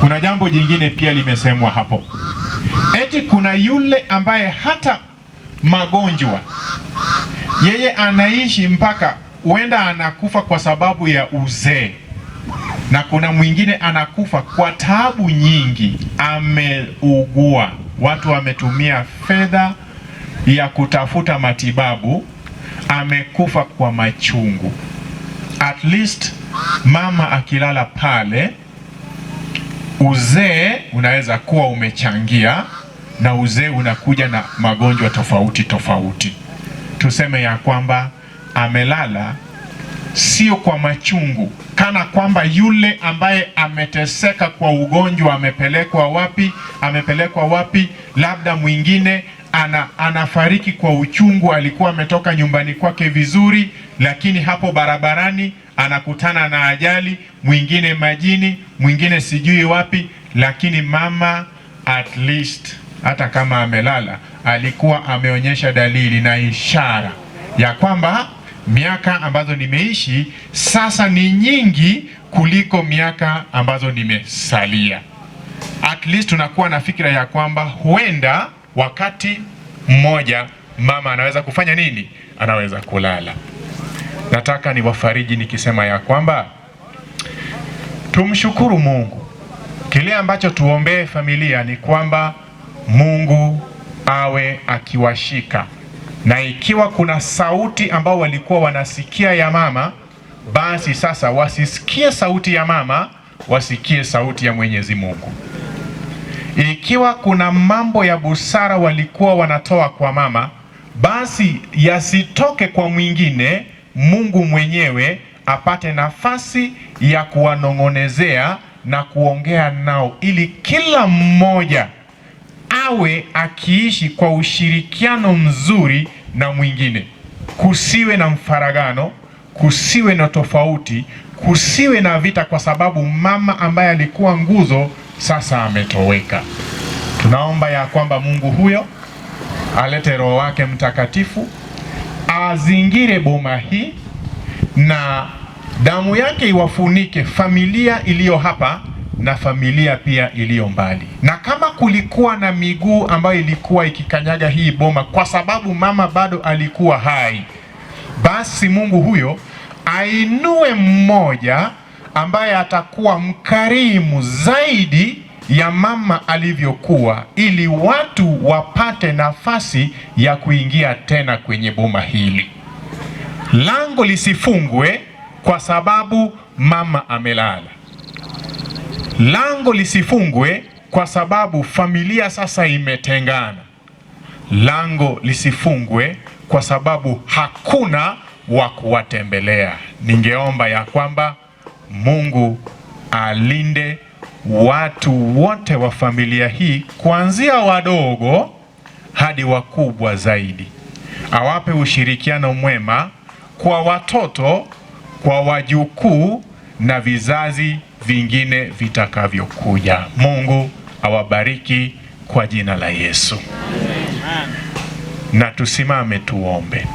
kuna jambo jingine pia limesemwa hapo. Eti kuna yule ambaye hata magonjwa yeye anaishi mpaka huenda anakufa kwa sababu ya uzee. Na kuna mwingine anakufa kwa taabu nyingi, ameugua. Watu wametumia fedha ya kutafuta matibabu, amekufa kwa machungu. At least mama akilala pale, uzee unaweza kuwa umechangia, na uzee unakuja na magonjwa tofauti tofauti. Tuseme ya kwamba amelala sio kwa machungu, kana kwamba yule ambaye ameteseka kwa ugonjwa amepelekwa wapi, amepelekwa wapi, labda mwingine anafariki kwa uchungu, alikuwa ametoka nyumbani kwake vizuri, lakini hapo barabarani anakutana na ajali, mwingine majini, mwingine sijui wapi, lakini mama at least hata kama amelala alikuwa ameonyesha dalili na ishara ya kwamba miaka ambazo nimeishi sasa ni nyingi kuliko miaka ambazo nimesalia. At least tunakuwa na fikira ya kwamba huenda wakati mmoja mama anaweza kufanya nini? Anaweza kulala. Nataka niwafariji nikisema ya kwamba tumshukuru Mungu. Kile ambacho tuombee familia ni kwamba Mungu awe akiwashika. Na ikiwa kuna sauti ambao walikuwa wanasikia ya mama, basi sasa wasisikie sauti ya mama, wasikie sauti ya Mwenyezi Mungu. Ikiwa kuna mambo ya busara walikuwa wanatoa kwa mama, basi yasitoke kwa mwingine, Mungu mwenyewe apate nafasi ya kuwanong'onezea na kuongea nao, ili kila mmoja awe akiishi kwa ushirikiano mzuri na mwingine. Kusiwe na mfaragano, kusiwe na tofauti, kusiwe na vita, kwa sababu mama ambaye alikuwa nguzo sasa ametoweka. Tunaomba ya kwamba Mungu huyo alete Roho wake Mtakatifu, azingire boma hii na damu yake iwafunike familia iliyo hapa na familia pia iliyo mbali. Na kama kulikuwa na miguu ambayo ilikuwa ikikanyaga hii boma kwa sababu mama bado alikuwa hai, basi Mungu huyo ainue mmoja ambaye atakuwa mkarimu zaidi ya mama alivyokuwa, ili watu wapate nafasi ya kuingia tena kwenye boma hili. Lango lisifungwe kwa sababu mama amelala. Lango lisifungwe kwa sababu familia sasa imetengana. Lango lisifungwe kwa sababu hakuna wa kuwatembelea. Ningeomba ya kwamba Mungu alinde watu wote wa familia hii, kuanzia wadogo hadi wakubwa zaidi. Awape ushirikiano mwema kwa watoto, kwa wajukuu na vizazi vingine vitakavyokuja. Mungu awabariki kwa jina la Yesu. Na tusimame tuombe.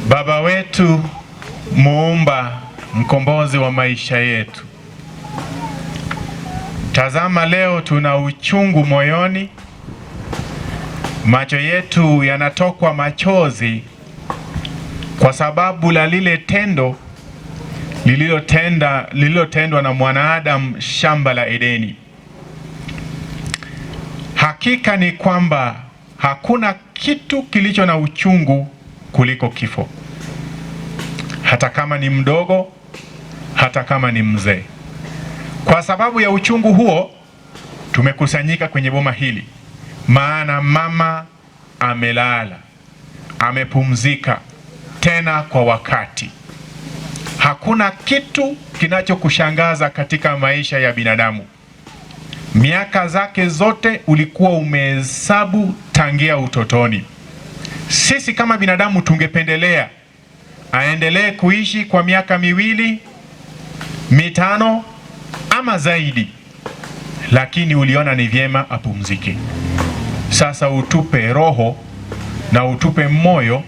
Baba wetu muumba, mkombozi wa maisha yetu, tazama leo tuna uchungu moyoni, macho yetu yanatokwa machozi kwa sababu la lile tendo lililotendwa na mwanadamu shamba la Edeni. Hakika ni kwamba hakuna kitu kilicho na uchungu kuliko kifo, hata kama ni mdogo, hata kama ni mzee. Kwa sababu ya uchungu huo tumekusanyika kwenye boma hili, maana mama amelala, amepumzika tena kwa wakati. Hakuna kitu kinachokushangaza katika maisha ya binadamu. Miaka zake zote ulikuwa umehesabu tangia utotoni. Sisi kama binadamu tungependelea aendelee kuishi kwa miaka 2, 5 ama zaidi, lakini uliona ni vyema apumzike. Sasa utupe roho na utupe moyo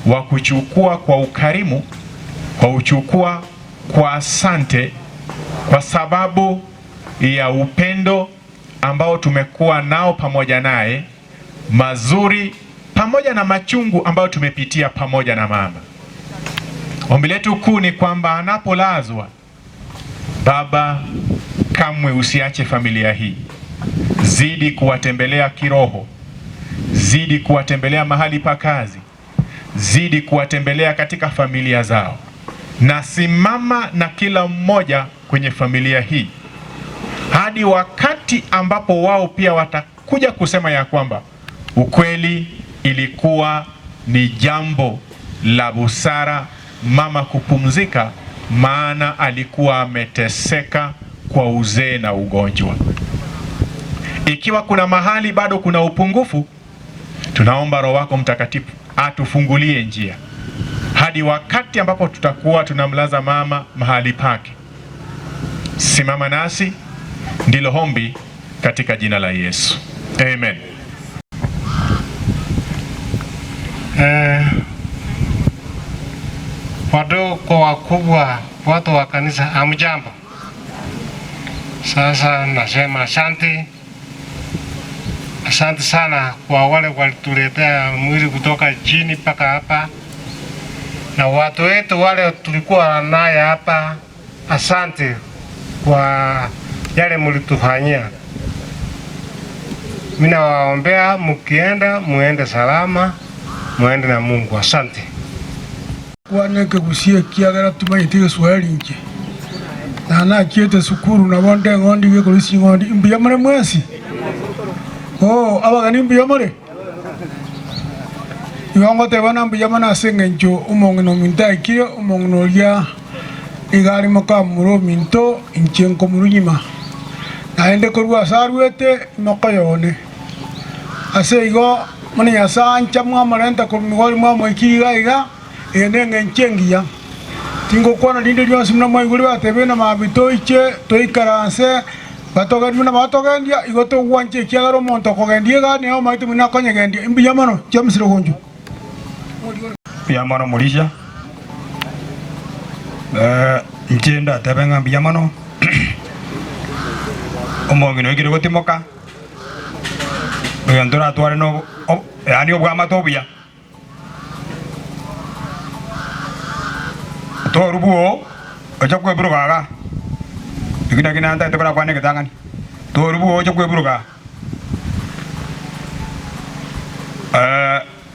wa kuchukua kwa ukarimu, kwa uchukua kwa asante, kwa sababu ya upendo ambao tumekuwa nao pamoja naye, mazuri pamoja na machungu ambayo tumepitia pamoja na mama. Ombi letu kuu ni kwamba anapolazwa, Baba, kamwe usiache familia hii. Zidi kuwatembelea kiroho, zidi kuwatembelea mahali pa kazi, zidi kuwatembelea katika familia zao, na simama na kila mmoja kwenye familia hii hadi wakati ambapo wao pia watakuja kusema ya kwamba ukweli ilikuwa ni jambo la busara mama kupumzika, maana alikuwa ameteseka kwa uzee na ugonjwa. Ikiwa kuna mahali bado kuna upungufu, tunaomba Roho wako Mtakatifu atufungulie njia hadi wakati ambapo tutakuwa tunamlaza mama mahali pake. Simama nasi, ndilo ombi katika jina la Yesu. Amen. Wadogo kwa wakubwa, watu wa kanisa, hamjambo. Sasa nasema asante. Asante sana kwa wale walituletea mwili kutoka chini mpaka hapa, na watu wetu wale tulikuwa naye hapa, asante kwa yale mlitufanyia. Mimi nawaombea mkienda muende salama, muende na Mungu. Asante. Kwaneke gusie kiagera tumanyite Kiswahili nche na nakiete sukuru na bonde ng'ondi gekorisi ng'ondi mbuya more mwesi. Oh, abagani mbuya more igo ngoteba mbuya mono ase eng'encho omong'ina ominto aikire omong'ina oria iga arimo kamura ominto inche nkomorunyima naende korwa ase arwete imokoyone ase igo mono Nyasaye ancha mwamorenta korwa migori mwamoikiri iga iga eye na eng'encho engiya tingokwana rinde rionsi buna mwaigure batebe na mabi toiche toikaranse batogendia buna batogendia igo togwancha ekiagera omonto okogendia iga nigo omanyete buna akonyegendia mbuya mono chiamosire goncho. Mbuya mono Murisha. Inche ndatebe ng'a mbuya mono omong'ina oikire gotimoka oyo ntoratware no yaani obwamate obuya torubuo ocha kweburuka aga ikina kinanta tokora kwane kitangani torubuo ocha kweburuka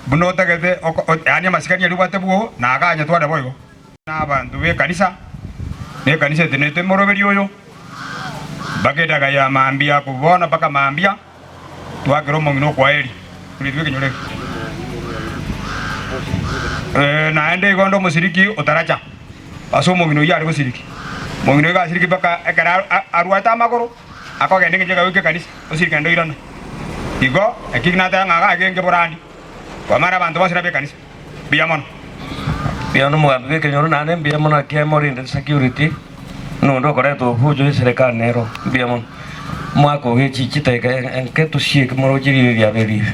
buno tagete yaani amasikani ari bwate buo na aganya tware boigo na abantu be kanisa ne kanisa tenete moroberi oyo bakedaga ya mambia kubona paka mambia twakero omong'ina okwaeri ritwe kinyore naende igo ndo omusiriki otaracha ase omong'ina oyio are gosiriki omong'ina oyo gasiriki mpaka ekero arwate amagoro akogenda eng'encho ekagweka ekanisa osiriki naende oirana igo eki nateba ng'a agenge borandi kwamara abanto bonsi nabe ekanisa mbuya mono. Mbia no mugambi wikenyoro nane mbia mono akemorinde security nundu ukoretwo bunjo serikali nero mbia mono mwaka ugichichiteka enke tuciike murujirire beribe.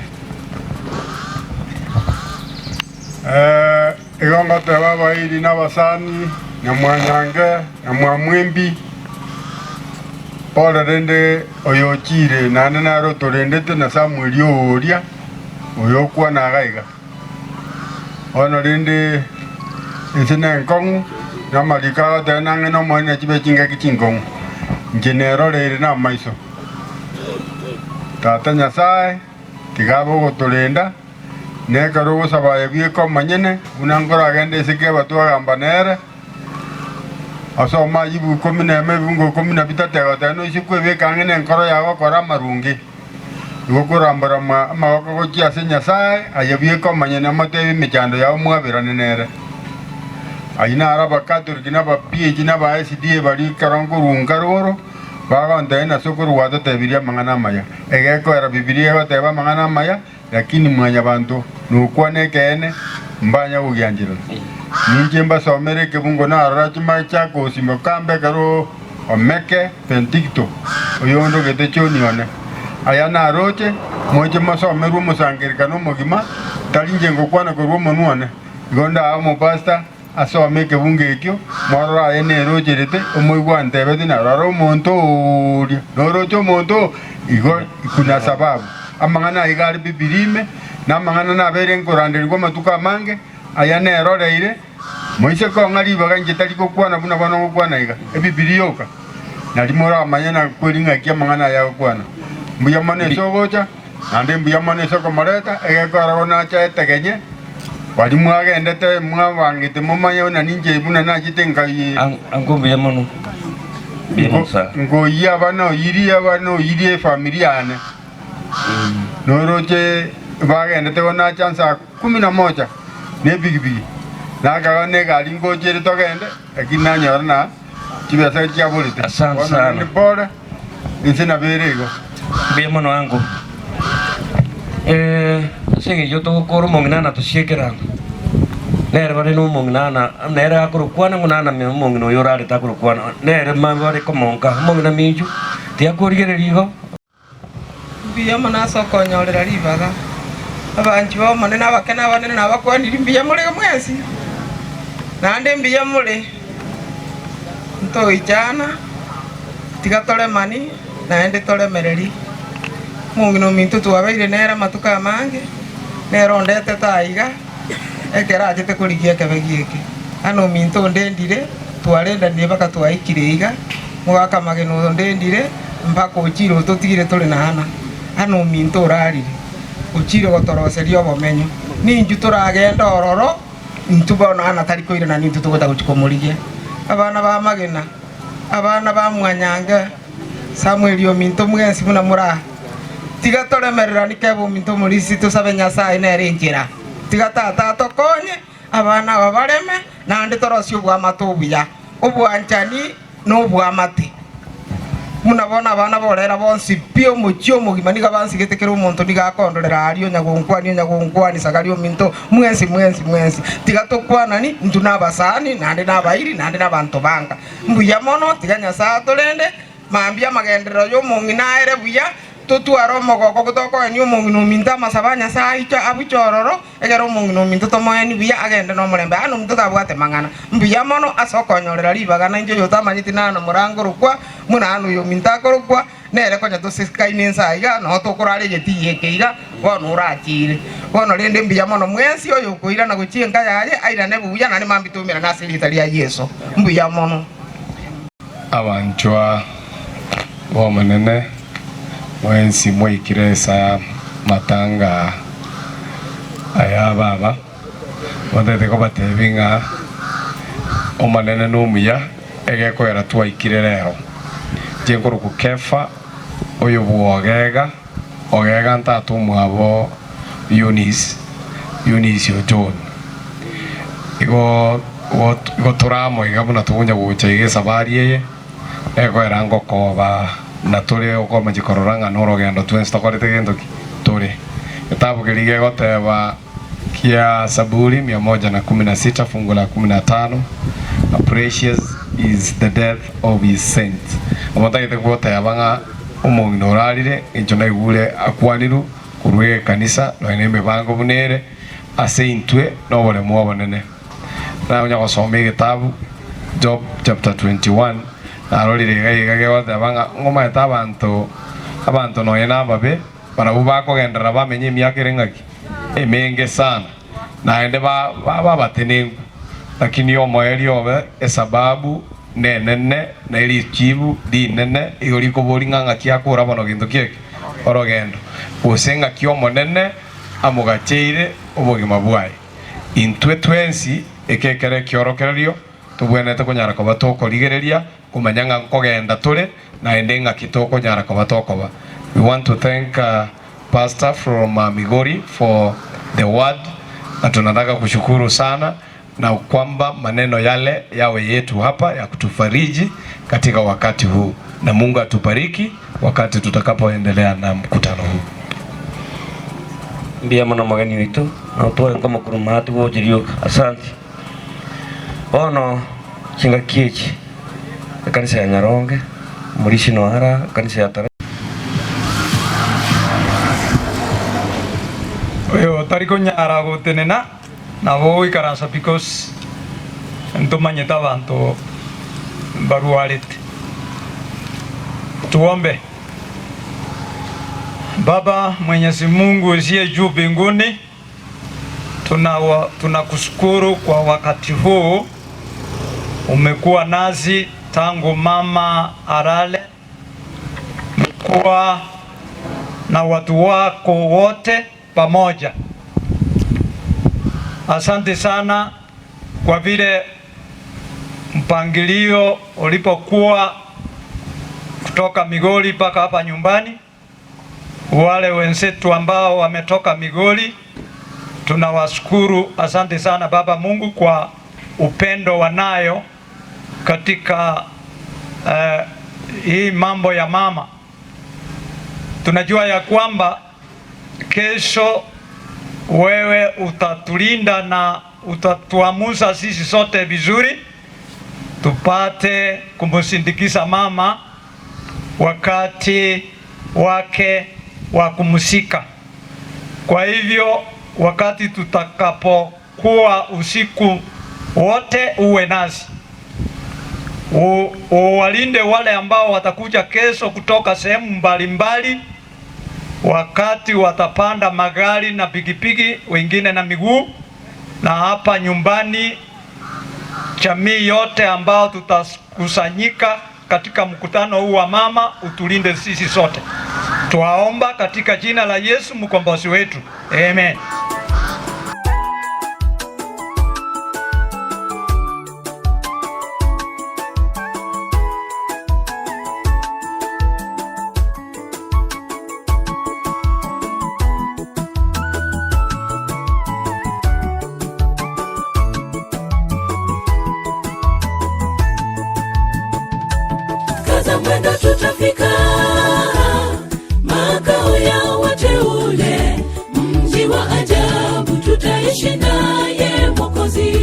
Igongo tewa bairi na basani na mwanyange na mwamwimbi pole rende oyochire nane naro torendete na Samuel oria oyokwa na gaiga ono rende ensene nkong'u na marika tenange no moine chibe chingaki chinkong'u inche nerorere na maiso tata Nyasaye tigabo gotorenda nekero gosaba ebieko manyene buna nkoragende esike batwagamba nere asoma ibu 14 ebungo 13 agatano isiko ebekang'e nenkoro yago kora amarungi igo korambora amaboko gochia ase Nyasaye aye bieko manyene amotebi emechando yao mwabirane nere. Aina araba Catholic na ba PH na ba SDA bari karongo rungaroro bagonte na sokuru watotebiria mang'ana maya egekoera Bibilia egoteba mang'ana maya lakini mwanya bantu nukwane kene mbanya kugianjira ninje mbasomere kebungo na arora chima chako simo kambe karo omeke pentikto oyondo gete chonione aya naroche moche masomerwe musangirikano mugima talinje ngokwana korwo monwane gonda amo pastor asome kebungo ekio mwarora aye nerocherete omoigwa ntebete narora omonto oria noroche omonto igo kuna sababu amang'ana aiga ari Bibilia na amang'ana nabere nkoranderigwa amatuko amange aya neroreire moise kong'a ribaga inche tari gokwana buna bono gokwana iga Ebibilia yoka nari moramanye na kweri ng'aki amang'ana aya gokwana mbuya mono ase ogocha naende mbuya mono ase okomoreta egekora nacha etegenye bari mwagendete mwabangete mumanye na ninche buna nachete nkai ango mbuya mono ngoyia abana oyirie abana oyirie efamiri yane noroche bagendete gonacha saa 11 nebigibigi nakaga negari ngochere togende lakini nanyora na chibesa chiaborete. Asante sana. Pole inse nabere igo mbuya mono ango singi yo togokora omong'ina tuciekeranga nere bari na omong'ina nere akorokwana ng'onana omong'ina oyo orarete akorokwana nere mabare komonka omong'ina minchu tiakorigereria igo mbuya mono ase okonyorera ribaga abanchi bomonene abake na abanene nabakwaniri mbuya more mwensi naende mbuya more ntoichana tiga toremani naende toremereri mong'ina ominto twabeire nere amatuko amange nere ondete taiga ekero achete korigia ekebe gieke ano ominto ondendire twarendanire mpaka twaikire iga mogaka magena ondendire mpaka ochire ototigire tore naana ano ominto orarire ochire gotoroseria obomenyo ninchu toragenda ororo intu bono ana tari koirana nintu togota gochi komorigia abana ba magena abana ba mwanyange Samuel ominto mwensi buna mora tiga toremerera nikebo ominto morisi tosabe Nyasaye nere enchera tiga tata tokonye abana aba bareme naende torosie obwamate obuya obwanchani na obwamate muna bona abana borera bonsi pi omochie omogima niga bansigete kera omonto niga akondorera aria onyagonkwani onyagonkwani sagari ominto mwensi mwensi mwensi tiga tokwanani intu na abasani naende na abairi naende na abanto banga mbuya mono tiga Nyasaye atorende mambia amagenderero ya omong'ina aere buya totware omogoko gotokoenia omong'ina ominto amasaba Nyasaye aicha abucha ororo egere omong'ina ominto tomoeni buya agende na omorembe ano ominto tabwate mang'ana mbuya mono ase okonyorera ribaga nainche oyo otamanyeti nano morangorokwa muna ano oyo ominto akorokwa nere konya tosikaine ensa iga no tokorara egetiyi eke iga bono orachire bono rende mbuya mono mwensi oyo okoirana gochia enka yaye airane buya naende mambi toumerane ase erita ria Yeso mbuya mono. Abanchwa bomonene mwensi mwaikire esa matanga aya baba batete kobatebi ng'a omonene nomuya egekoera twaikire rero nche nkoroku Kefa oyo bwogega ogega ntata omwabo Eunice Eunice o John igo igo toramoiga buna togonya gocha iga esabari eye egoera ngokoba na tore okomachi korora ng'a norogendo twensi tokorete gento ki tore getabu keria gegoteba Ya Saburi 116 fungu la 15, precious is the death of his saints. Omotagete gwoteba ng'a omong'ina orarire encho naigure akwaniru korwa ekanisa nonya emibango buna ere ase intwe na oboremu obonene. Naonya gosoma egetabu Job chapter 21 narorire iga iga gegoteba ng'a ng'omaete abanto nonya na ababe barabwo bakogenderera bamenye emiaka ere ng'aki emenge sana naende babatenengu, lakini omoeri obe esababu nenene na erichibu rinene igo rikobori ng'a ng'aki akora bono gento kieke orogendo gose ng'aki omonene amogacheire obogima bwaye. Intwe twensi ekekere kiorokererio tobwenete konyara koba tokorigereria komanya ng'a nkogenda tore naende ng'aki tokonyara koba tokoba. We want to thank Pastor from Migori for the word, na tunataka kushukuru sana na kwamba maneno yale yawe yetu hapa ya kutufariji katika wakati huu, na Mungu atubariki wakati tutakapoendelea na mkutano huu. Mbia mwana mageni wetu na utoe kama kurumati wojirio. Asante. Ono chinga kiechi kanisa ya Nyaronge murishi nohara kanisa ya Tara. Oyo tariko nyara gotenena nabo goikaransa because ntomanyete abanto barwarete. Tuombe. Baba Mwenyezi Mungu usiye juu mbinguni, tunakushukuru kwa wakati huu umekuwa nasi tangu mama arale, umekuwa na watu wako wote pamoja. Asante sana kwa vile mpangilio ulipokuwa kutoka Migori mpaka hapa nyumbani. Wale wenzetu ambao wametoka Migori tunawashukuru. Asante sana Baba Mungu kwa upendo wanayo katika hii mambo ya mama. Tunajua ya kwamba kesho wewe utatulinda na utatuamuza sisi sote vizuri tupate kumsindikiza mama wakati wake wa kumsika. Kwa hivyo wakati tutakapokuwa usiku wote uwe nasi, uwalinde wale ambao watakuja kesho kutoka sehemu mbalimbali, wakati watapanda magari na pikipiki, wengine na miguu, na hapa nyumbani jamii yote ambao tutakusanyika katika mkutano huu wa mama, utulinde sisi sote. Twaomba katika jina la Yesu mkombozi wetu. Amen. Kaza mwendo tutafika makao ya wateule, mji wa ajabu tutaishi naye Mwokozi.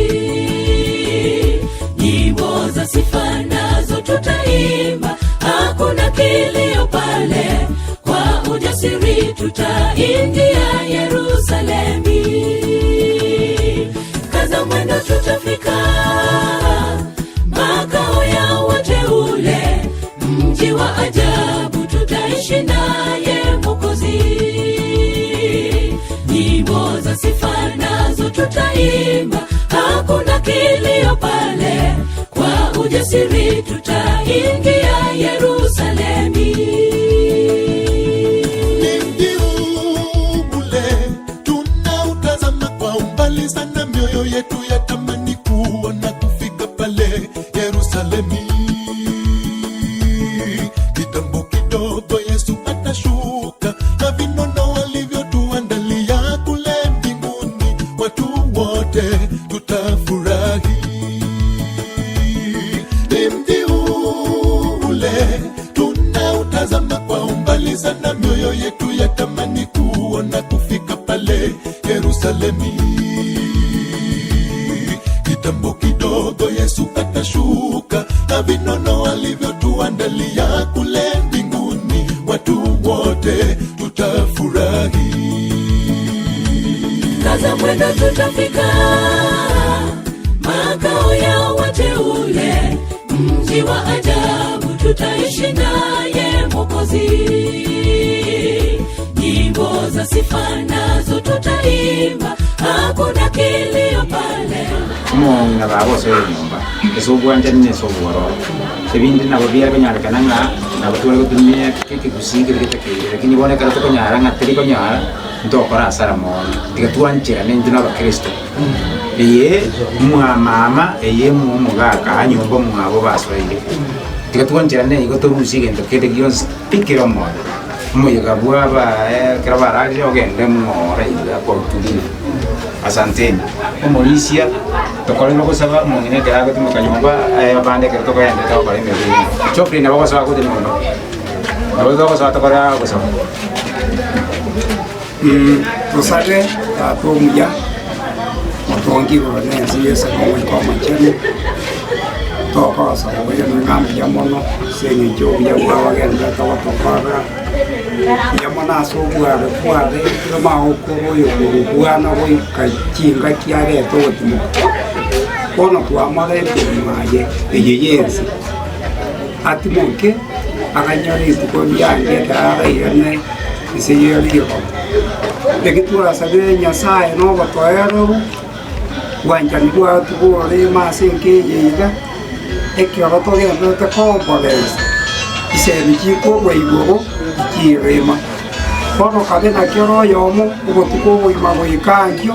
Nyimbo za sifa nazo tutaimba, hakuna kilio pale, kwa ujasiri tutaingia Yerusalemi. Kaza mwendo tutafika makao ya wateule, mji wa ajabu tutaishi naye Mwokozi. Nyimbo za sifa nazo tutaimba, hakuna kilio pale, kwa ujasiri tutaingia Yerusalemi. Ni mji ule tunautazama kwa umbali sana, mioyo yetu yatamani kuona kufika pale Yerusalemi. Kitambo kidogo Yesu atashuka na vinono alivyotuandalia kule mbinguni, watu wote tutafurahi. Ni mji ule tunautazama kwa umbali sana, mioyo yetu yatamani kuona kufika pale Yerusalemi. Kitambo kidogo Yesu atashuka na vinono alivyotuandalia kule mbinguni, watu wote tutafurahi. Kaza mwendo tutafika makao ya wateule, mji wa ajabu tutaishi naye Mwokozi. Nyimbo za sifa nazo tutaimba, hakuna kilio pale. Omong'ina bagosoe nyomba ase obwanchani na ase obwororo ebindi nabo biakonyarekana ng'a nabo tware gotumia ekegusii kere getakeire, lakini bono ekero tokonyara ng'a teri konyara ntokora asara mono tiga twancherane intwe na abakristo eye mwamama eye mwomogaka anyomba mwabo basoire tiga twancherane igo torusie egento kende gionsi pikire omoyo omoyega bwaba ekero bararire ogende mwore iga kwa utulivu. Asanteni omorisia tokorera gosaba omong'ina ekero agotumeka nyomba abande ekero tokoenda togokora emeremo chopri nabo gosaba gote nyomba nabo togosaba tokorera gosaba. Tusabe tata omuya otongi nensi yese omwika omachenu tokosaba obuya ng'ambuya mono ase eng'encho obuya bwabagendete togotokora mbuya mono ase obware bware magokoro oyo korobwana goika chinga kiareta ogotimoka bono twamorete mwaye eye yensi atimoke akanyora rituko riange ekero arairane ase yeriko eki twasabire Nyasaye nobotoereru bwanchani bwatu borema ase enkeye iga ekero togenderete komboresa isemi chikorwa igoro ichirema bono kabe nakero oyomo obotuko oboima goika nkio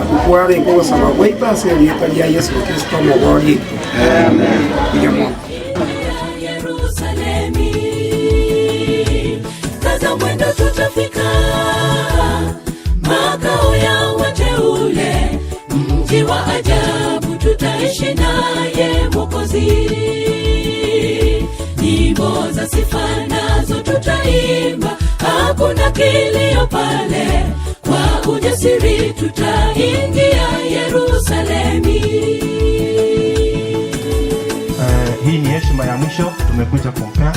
abukwarenge ogosaba gwaito ase erieta ria Yesu Kristo omogori oito. Amen. Mbuya mono. Yerusalemi, kaza mwendo tutafika makao ya wateule, mji wa ajabu tutaishi naye Mwokozi. Nyimbo za sifa nazo tutaimba, hakuna kilio pale, kwa ujasiri tutaingia Yerusalemi. Hii ni heshima ya mwisho tumekuja kumpea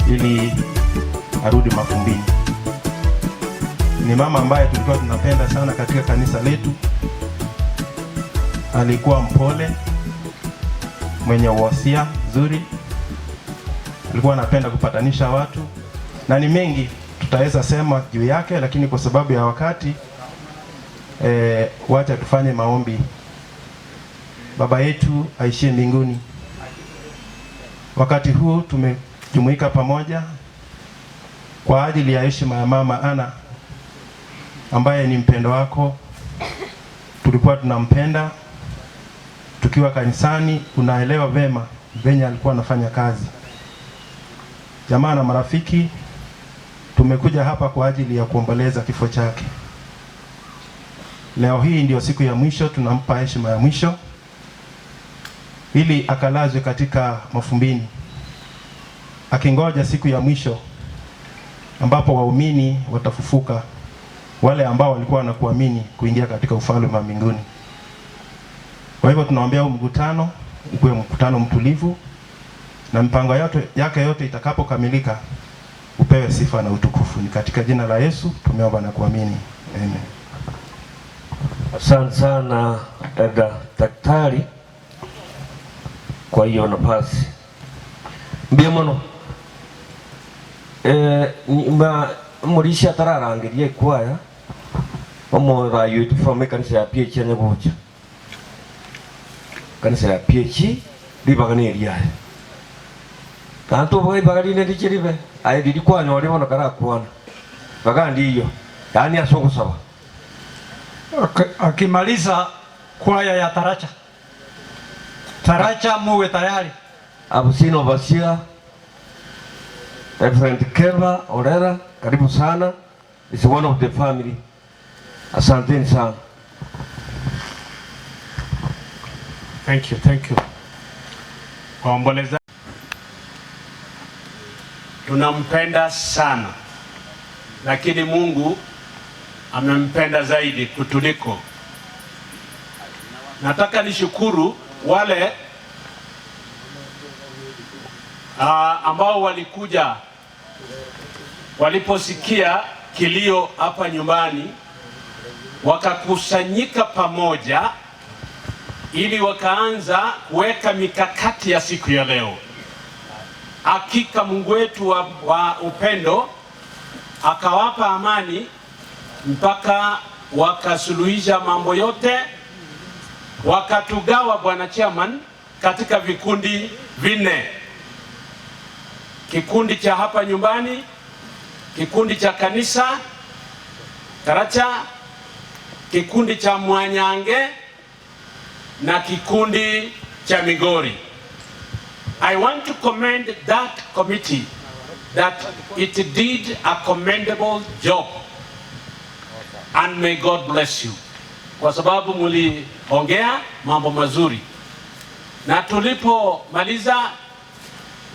ili arudi mafumbini. Ni mama ambaye tulikuwa tunapenda sana katika kanisa letu. Alikuwa mpole, mwenye wasia nzuri, alikuwa anapenda kupatanisha watu, na ni mengi tutaweza sema juu yake, lakini kwa sababu ya wakati wacha tufanye maombi. Baba yetu aishie mbinguni, wakati huu tumejumuika pamoja kwa ajili ya heshima ya mama Anna ambaye ni mpendo wako. Tulikuwa tunampenda tukiwa kanisani, unaelewa vema venye alikuwa anafanya kazi. Jamaa na marafiki, tumekuja hapa kwa ajili ya kuomboleza kifo chake. Leo hii ndio siku ya mwisho, tunampa heshima ya mwisho ili akalazwe katika mafumbini, akingoja siku ya mwisho ambapo waumini watafufuka, wale ambao walikuwa wanakuamini kuingia katika ufalme wa mbinguni. Kwa hivyo tunaombea huu mkutano ukuwe mkutano mtulivu, na mipango yake yote itakapokamilika upewe sifa na utukufu. Ni katika jina la Yesu tumeomba na kuamini. Amen. Asante sana dada daktari kwa hiyo nafasi. Mbia mono murisha tararangirie kwaya omo rayu from kanisa ya PH nyabucha kanisa ya PH ribaganiria kanto bari bagarine dikiribe aye dirikwanya ori bono karakwana bagandi iyo yani asogosaba. Akimaliza kwaya ya Taracha Taracha muwe tayari. Abusino Basia, Reverend Keva Orera, karibu sana. Is one of the family. Asanteni sana. Thank you, thank you. Waomboleza tunampenda sana, lakini Mungu amempenda zaidi kutuliko. Nataka nishukuru wale ambao walikuja waliposikia kilio hapa nyumbani, wakakusanyika pamoja ili wakaanza kuweka mikakati ya siku ya leo. Hakika Mungu wetu wa upendo akawapa amani mpaka wakasuluhisha mambo yote, wakatugawa Bwana Chairman katika vikundi 4. Kikundi cha hapa nyumbani, kikundi cha kanisa Karacha, kikundi cha Mwanyange na kikundi cha Migori. I want to commend that committee that it did a commendable job, and may God bless you, kwa sababu mliongea mambo mazuri. Na tulipomaliza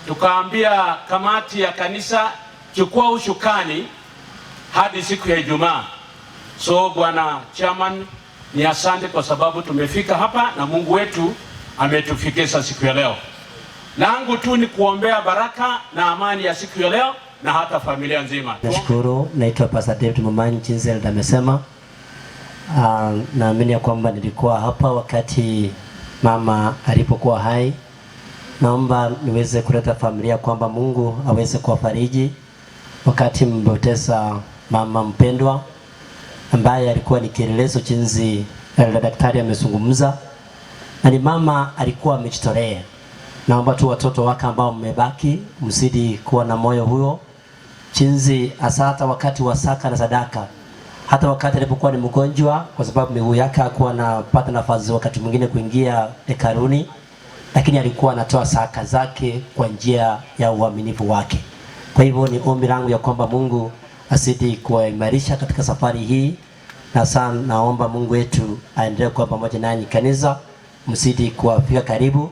tukaambia kamati ya kanisa, chukua ushukani hadi siku ya Ijumaa. So Bwana Chairman, ni asante kwa sababu tumefika hapa na Mungu wetu ametufikisha siku ya leo. Langu tu ni kuombea baraka na amani ya siku ya leo na hata familia nzima. Nashukuru. Naitwa Pastor David Momanyi, jinsi amesema. Naamini ya kwamba nilikuwa hapa wakati mama alipokuwa hai. Naomba niweze kuleta familia kwamba Mungu aweze kuwafariji wakati mpoteza mama mpendwa ambaye alikuwa ni kielelezo jinsi daktari amezungumza, na ni mama alikuwa amejitolea. Naomba tu watoto wake ambao mmebaki mzidi kuwa na moyo huo, jinsi hasa hata wakati wa saka na sadaka, hata wakati alipokuwa ni mgonjwa, kwa sababu miguu yake hakuwa anapata nafasi wakati mwingine kuingia hekaluni, lakini alikuwa anatoa saka zake kwa njia ya uaminifu wake. Kwa hivyo ni ombi langu ya kwamba Mungu azidi kuwaimarisha katika safari hii, na sana naomba Mungu wetu aendelee kuwa pamoja nanyi kanisa, mzidi kuwafika karibu.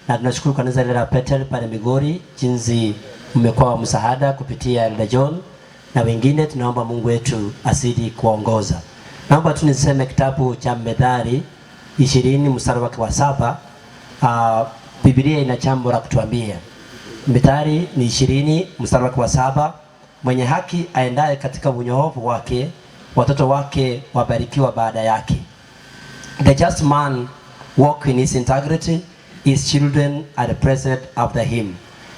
Na tunashukuru kanisa la Peter pale Migori jinsi mmekuwa msaada kupitia Elder John na wengine. Tunaomba Mungu wetu azidi kuwaongoza. Naomba tu niseme kitabu cha Methali 20 mstari wake wa 7. Biblia ina jambo la kutuambia. Methali ni 20 mstari wake wa 7, mwenye haki aendaye katika unyoofu wake, watoto wake wabarikiwa baada yake. The just man walk in his integrity, his children are present after him.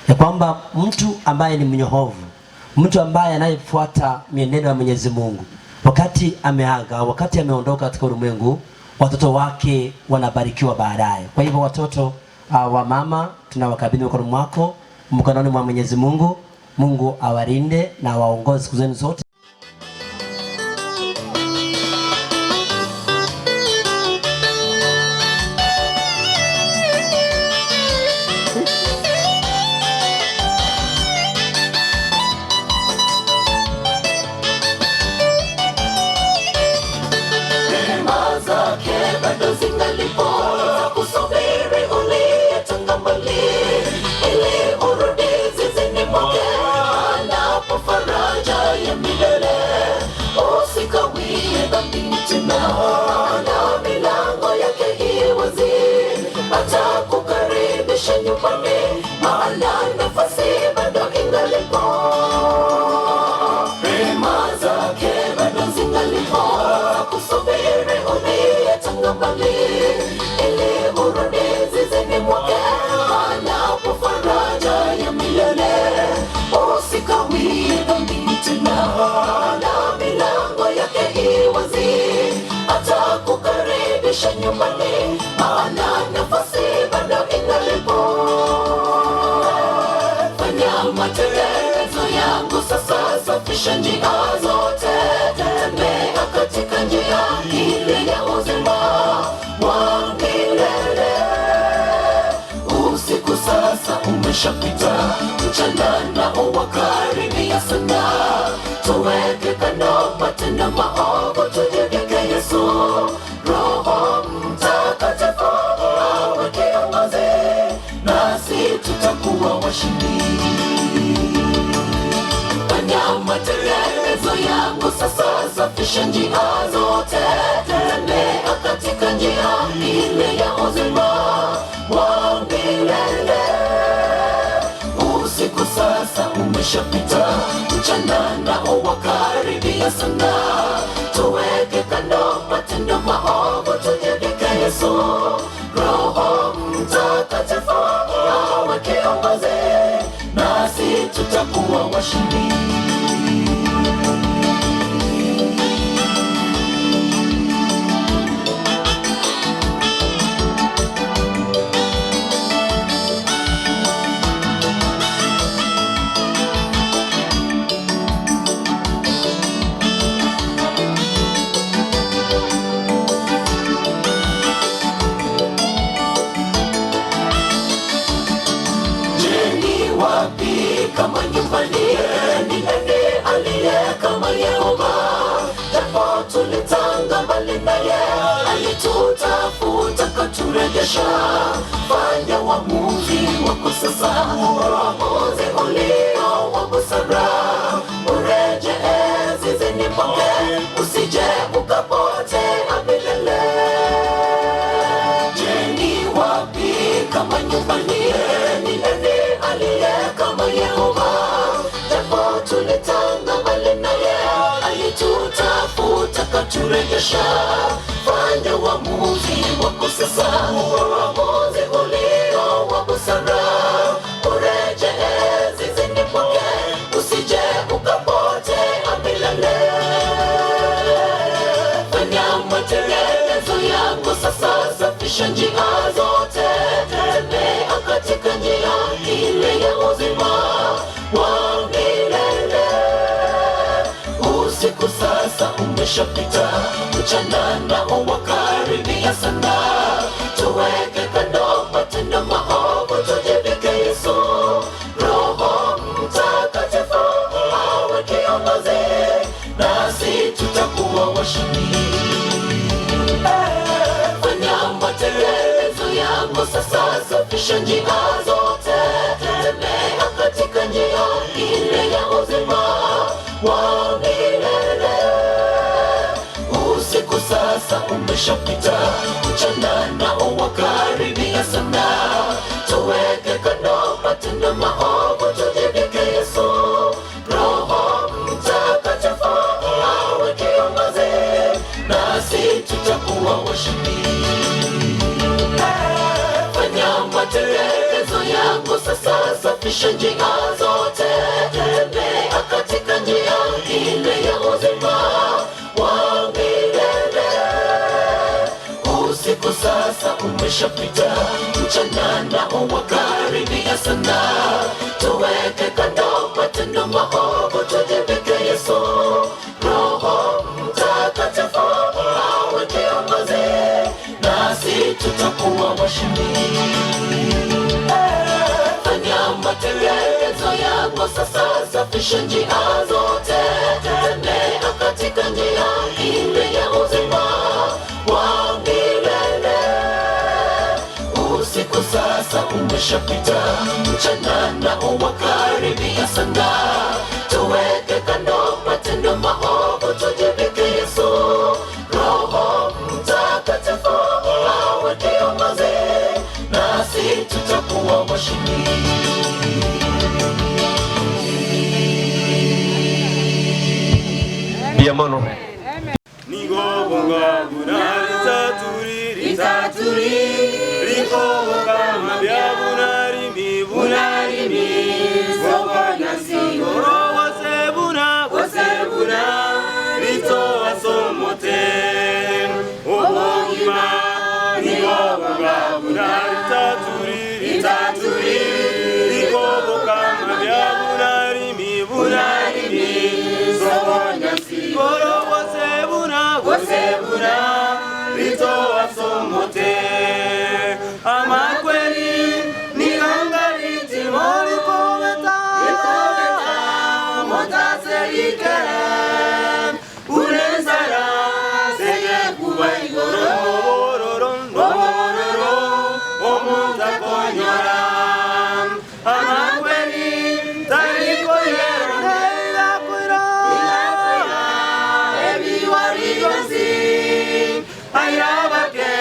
Ya kwamba mtu ambaye ni mnyohovu, mtu ambaye anayefuata mienendo ya Mwenyezi Mungu, wakati ameaga, wakati ameondoka katika ulimwengu, watoto wake wanabarikiwa baadaye. Kwa hivyo watoto wa mama tunawakabidhi mkononi mwako, mkononi mwa Mwenyezi Mungu. Mungu awalinde na waongoze siku zenu zote. Nyumbani, maana nafasi bado ingalipo. Fanya matengenezo yangu sasa, safisha njia zote, tembea katika njia ile ya uzima wa milele. Usiku sasa umeshapita, mchana nao wakaribia sana. Tuweke kando matendo maovu, tujivike Yesu Roho Mtakatifu awe kiongozi, nasi tutakuwa washindi. Fanya matengenezo yangu sasa, safisha njia zote, tembea katika njia ile ya uzima wa milele. Usiku sasa umeshapita, mchana nao wakaribia sana. Tuweke kando matendo maovu, tujivike Yesu. Roho Mtakatifu awe kiongozi, nasi tutakuwa washindi. Kama nyumbani ni nani aliye kama Yehova? Japo tulitanga mbali naye, alitutafuta katurejesha. Fanya uamuzi wako sasa, uamuzi ulio wa busara. Urejee zizini mwake, usije ukapotea milele. Je, ni wapi kama nyumbani ni nani aliye kama Yehova? Japo tulitanga mbali naye, alitutafuta katurejesha. Fanya uamuzi wako sasa, uamuzi ulio wa busara. Urejee zizini mwake, usije ukapotea milele. Fanya matengenezo yako sasa, safisha njia zote, tembea katika njia ile ya uzima wa milele. Usiku sasa umeshapita, mchana nao wakaribia sana. Tuweke kando matendo maovu, tujivike Yesu. Roho Mtakatifu awe kiongozi, nasi tutakuwa washindi. Fanya matengenezo yako sasa, safisha njia zote, tembea katika njia ile ya uzima wa milele. Usiku sasa umeshapita, mchana nao wakaribia sana. Tuweke kando matendo maovu, tujivike Yesu. Roho Mtakatifu awe kiongozi, nasi tutakuwa washindi. Fanya matengenezo yako sasa, safisha njia zote, tembea katika njia ile ya uzima wa milele. Usiku sasa umeshapita, mchana nao wakaribia sana. Tuweke kando matendo maovu, tujivike Yesu. Roho Mtakatifu awe kiongozi, nasi tutakuwa washindi. Fanya matengenezo yako sasa, safisha njia zote, tembea katika njia ile ya uzima wa milele. Usiku sasa umeshapita, mchana nao wakaribia sana. Tuweke kando matendo maovu, tujivike Yesu. Roho Mtakatifu awe kiongozi, nasi tutakuwa washindi. Biamono. Ayabake,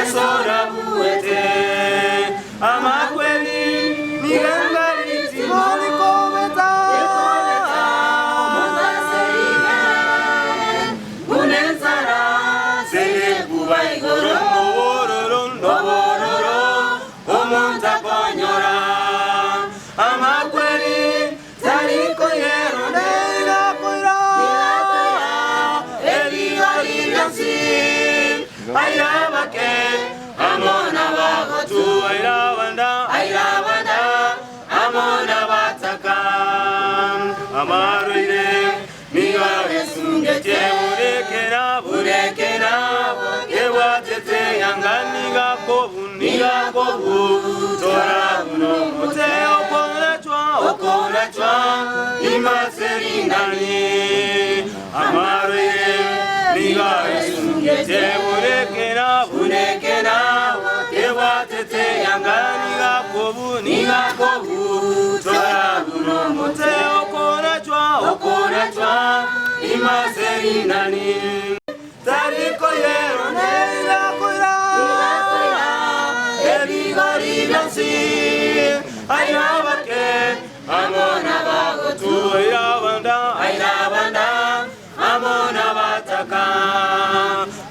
Yesu rabuete amakweli nigangaliti molikobeta unenzara sege kuba igoro nobororo nobororo omuntu akonyora amakweli tariko yero nerakoira ebigori byonsi airabake amona bagotu airabanda airabanda amona bataka amaruire nigabesungeje burekera burekera kebwatete yanga nigakobu nigakobu tora buno mute okonachwa okonachwa imaserindani amaruire nigabesungeje burekera burekera kebwatete yanga nigakobu nigakobu tora buno mute okonachwa okonachwa imaserinani tariko yero nerakoira ebigori byonsi airabake amona bagotu airabanda airabanda amona bataka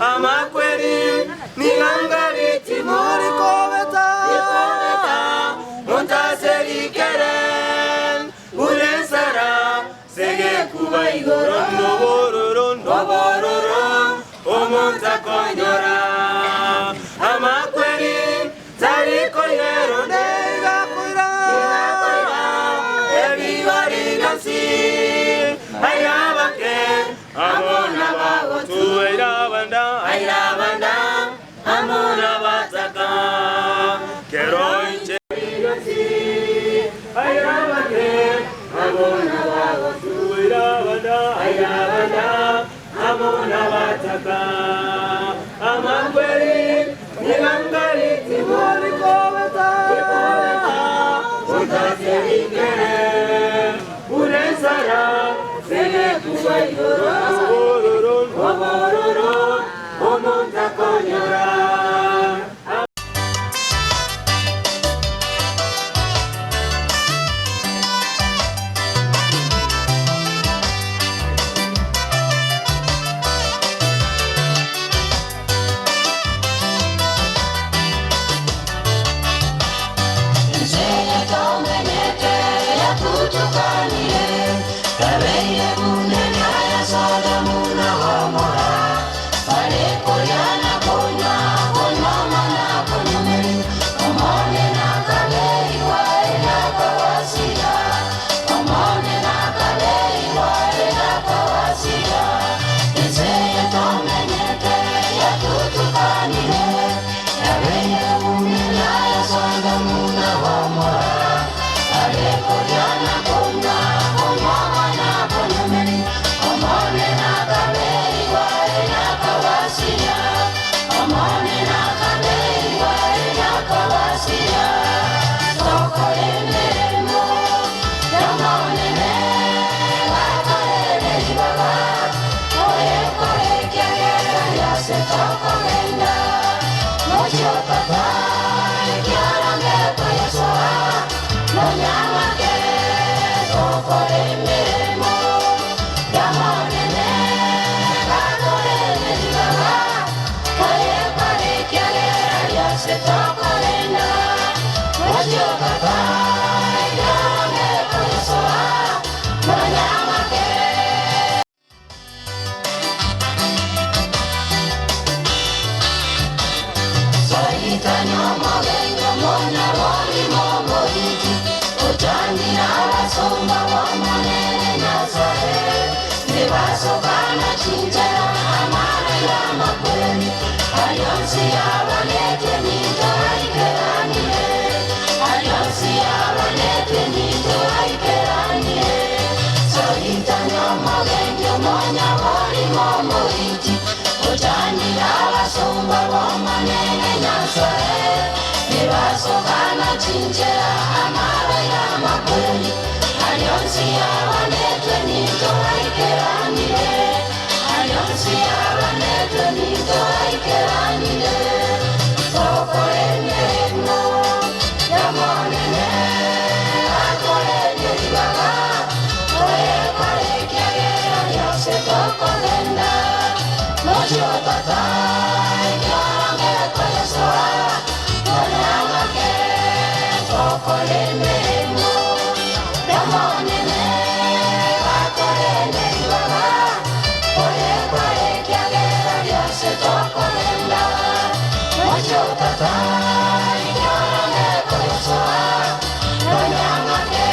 amakweli nigangaliti mulikobeta muntaserikeren ulensara sege kuba igoro nobororo nobororo omuntu akonyora amakweli tariko yero negakoira ebigori byonsi airabake amona bagotu airabanda airabanda amona bataka kero inche airabake amona bagotu airabanda airabanda amona bataka amakweli nigangaliti mulikobeta utaserikere unensara sege kuba igoro obororo omuntu akonyora. yose tokogenda Mocho tata Kyoronge koyosoa Nonyangake Tokolememo Yamonene Bakorene ibaba Oye kore kiagera yose tokogenda Mocho tata Kyoronge koyosoa Nonyangake.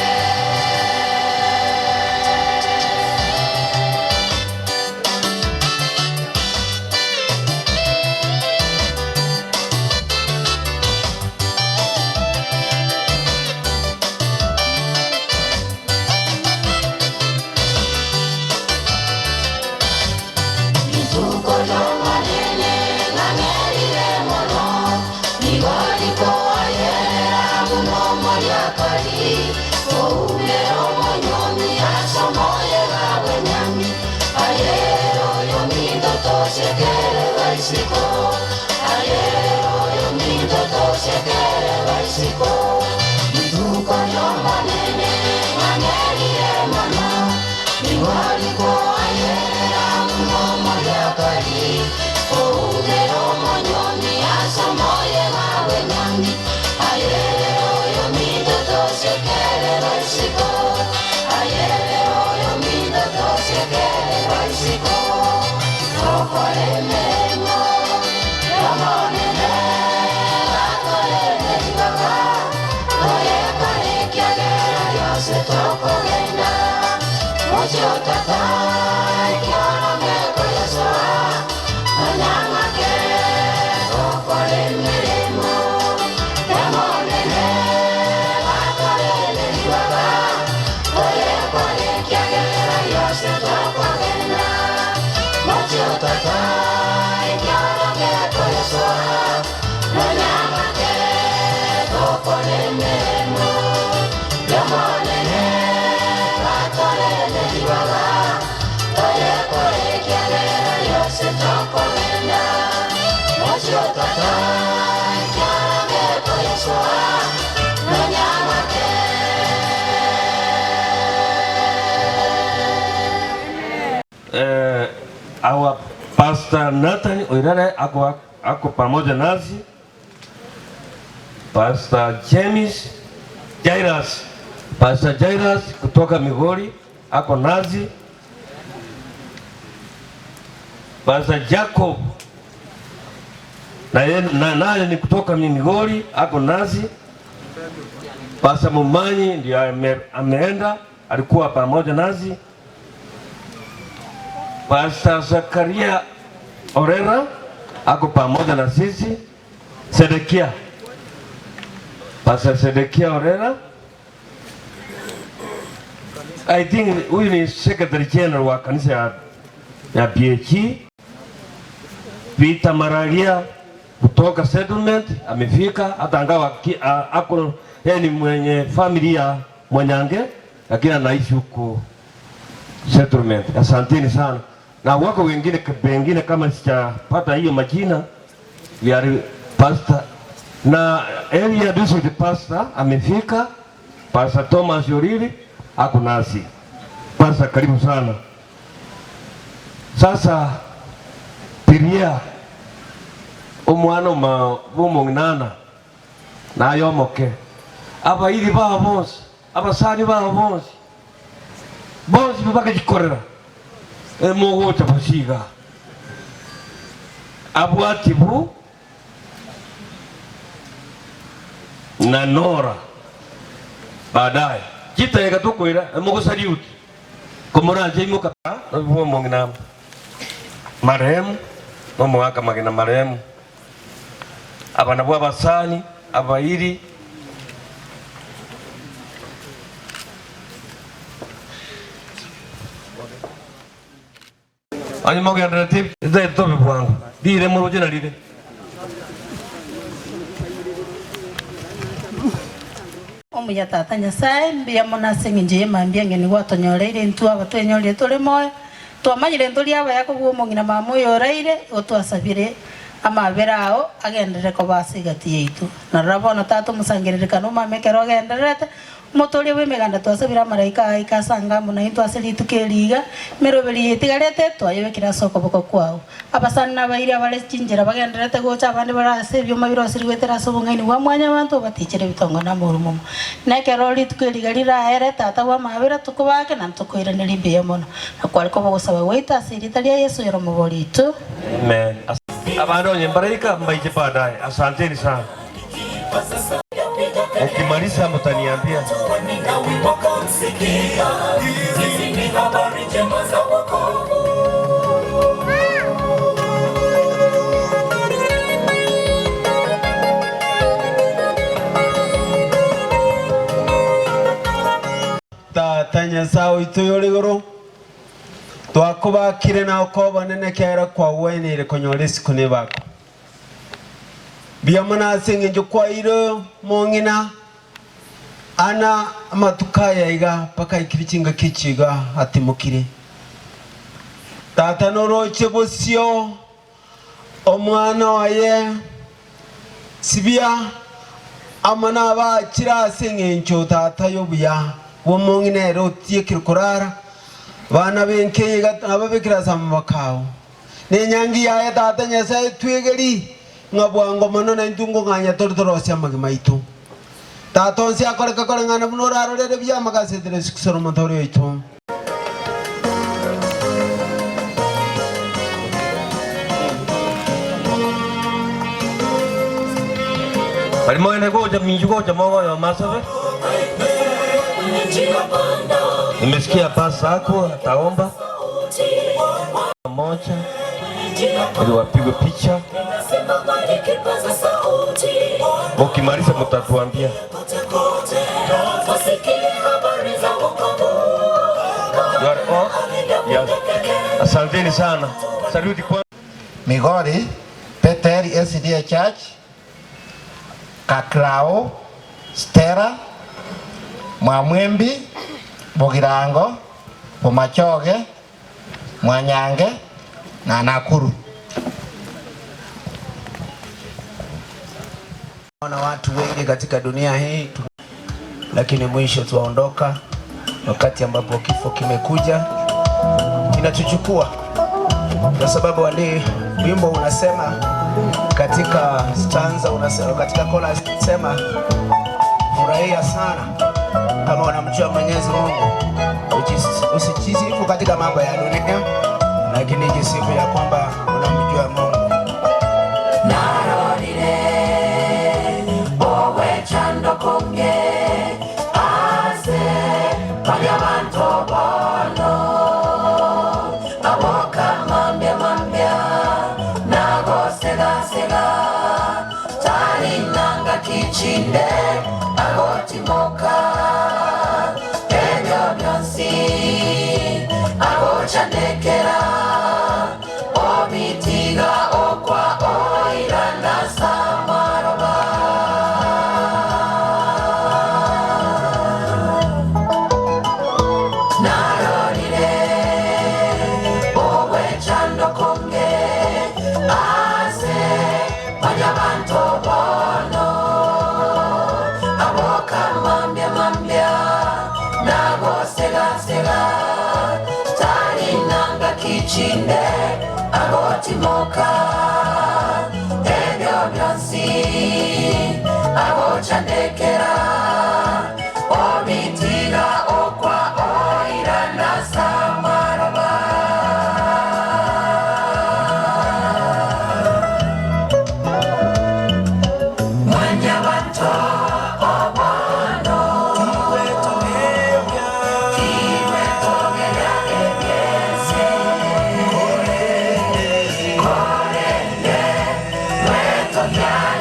Our Pastor Nathan Oirare ako pamoja nasi. Pastor James Jairus, Pastor Jairus kutoka Migori ako nasi. Pastor Jacob naye ni kutoka Migori ako nasi. Pastor Mumanyi ndio ameenda, alikuwa pamoja nasi. Pastor Zakaria Orera ako pamoja na sisi. Sedekia, Pastor Sedekia Orera, I think huyu ni Secretary General wa kanisa ya PHE. Peter Maralia kutoka settlement amefika, hata angawa ako yeye ni mwenye familia Mwanyange, lakini anaishi huko settlement. Asanteni sana. Na wako wengine pengine kama sijapata hiyo majina, we are pastor na area district pastor amefika, Pastor Thomas Yoriri ako nasi. Pastor, karibu sana. Sasa piria omwana w'omunana nayomoke abairi babo bonsi abasani babo bonsi bonsi bakagikorera emogocha basiga abwatibu na nora baadaye chitayeka tukwira emogosariuti komoranje imoka omong'ina marehemu nomogaka magina marehemu abana bwa abasani abairi anyi mogendere ti itobe bwangu rire muruje na rire omuya tata Nyasaye mbia mona seng'enje yemambia ng'eni gwatonyoreire intwe abatwenyorie turi moyo twamanyire nturi abaya koguo omong'ina mama oyo oraire otwasabire amabera ao agenderere kobasa egati yaitu narora bono tata omosangererekano omame ekero ogendererete Motoria wemeganda twasabira maraika aika sanga muna into aselituke meroberi etigarete twayebekera soko boko kwao abasana bairi abale chinjera bagenderete gocha abandi barase byuma birosirwetera sobongaini wa mwanya bantu batichere bitongo na murumo nekero rituke ligalira here tata wa mabira tukubake na tukoiranira mbiya mono na kwariko bogosaba goita asirita lya Yesu yoromoboritu. Amen. Abando nyembarika mbaije baadaye. Asanteni sana. Ukimaliza mtaniambia. Tata Nyasaye oitũ ũrĩ igũrũ twakũbakire na ũkobanene kera kwa wenire kũnyora isiko nĩ bako biamana ase kwaire mong'ina ana amatuka yaiga paka ikiri chinga kichiga atimukire tata noroche bosio omwana waye sibia amana bakira ase eng'encho tata yobuya womong'ina ere otiekire korara bana benkeiga ababekira ase amabakao nenyangi yaye tata Nyasaye twegeri ngabwango mono na intungo nganya torotorosia magima itu tata onsi akoreka koreng'ana buno orarorere bia amagasetere sikusoro montore oito. Barimo goja minju goja mogo ya masabe. Nimesikia pasa yako ataomba moja ili wapigwe picha. Mukimaliza mtatuambia. Yes. Asanteni sana. Saluti kwa Migori, Peteri SDA Church, Kakrao, Stera, Mwamwembi, Bogirango, Bomachoge, Mwanyange na Nakuru. Na watu wengi katika dunia hii, lakini mwisho tuwaondoka wakati ambapo kifo kimekuja kinatuchukua, kwa sababu wale wimbo unasema katika stanza unasema katika chorus sema furahia sana kama unamjua Mwenyezi Mungu, usijisifu katika mambo ya dunia, lakini jisifu ya kwamba unamjua Mungu. Kichinde agotimoka ebyo byonsi agochandekera obitiga okwa oirana samaroba narorire obwechando konge ase banyabanto bono sega talinanga kichinde agotimoka ebyo byonsi agochandekera obitiga okwa oirana samaroba mwanyabanto yeah.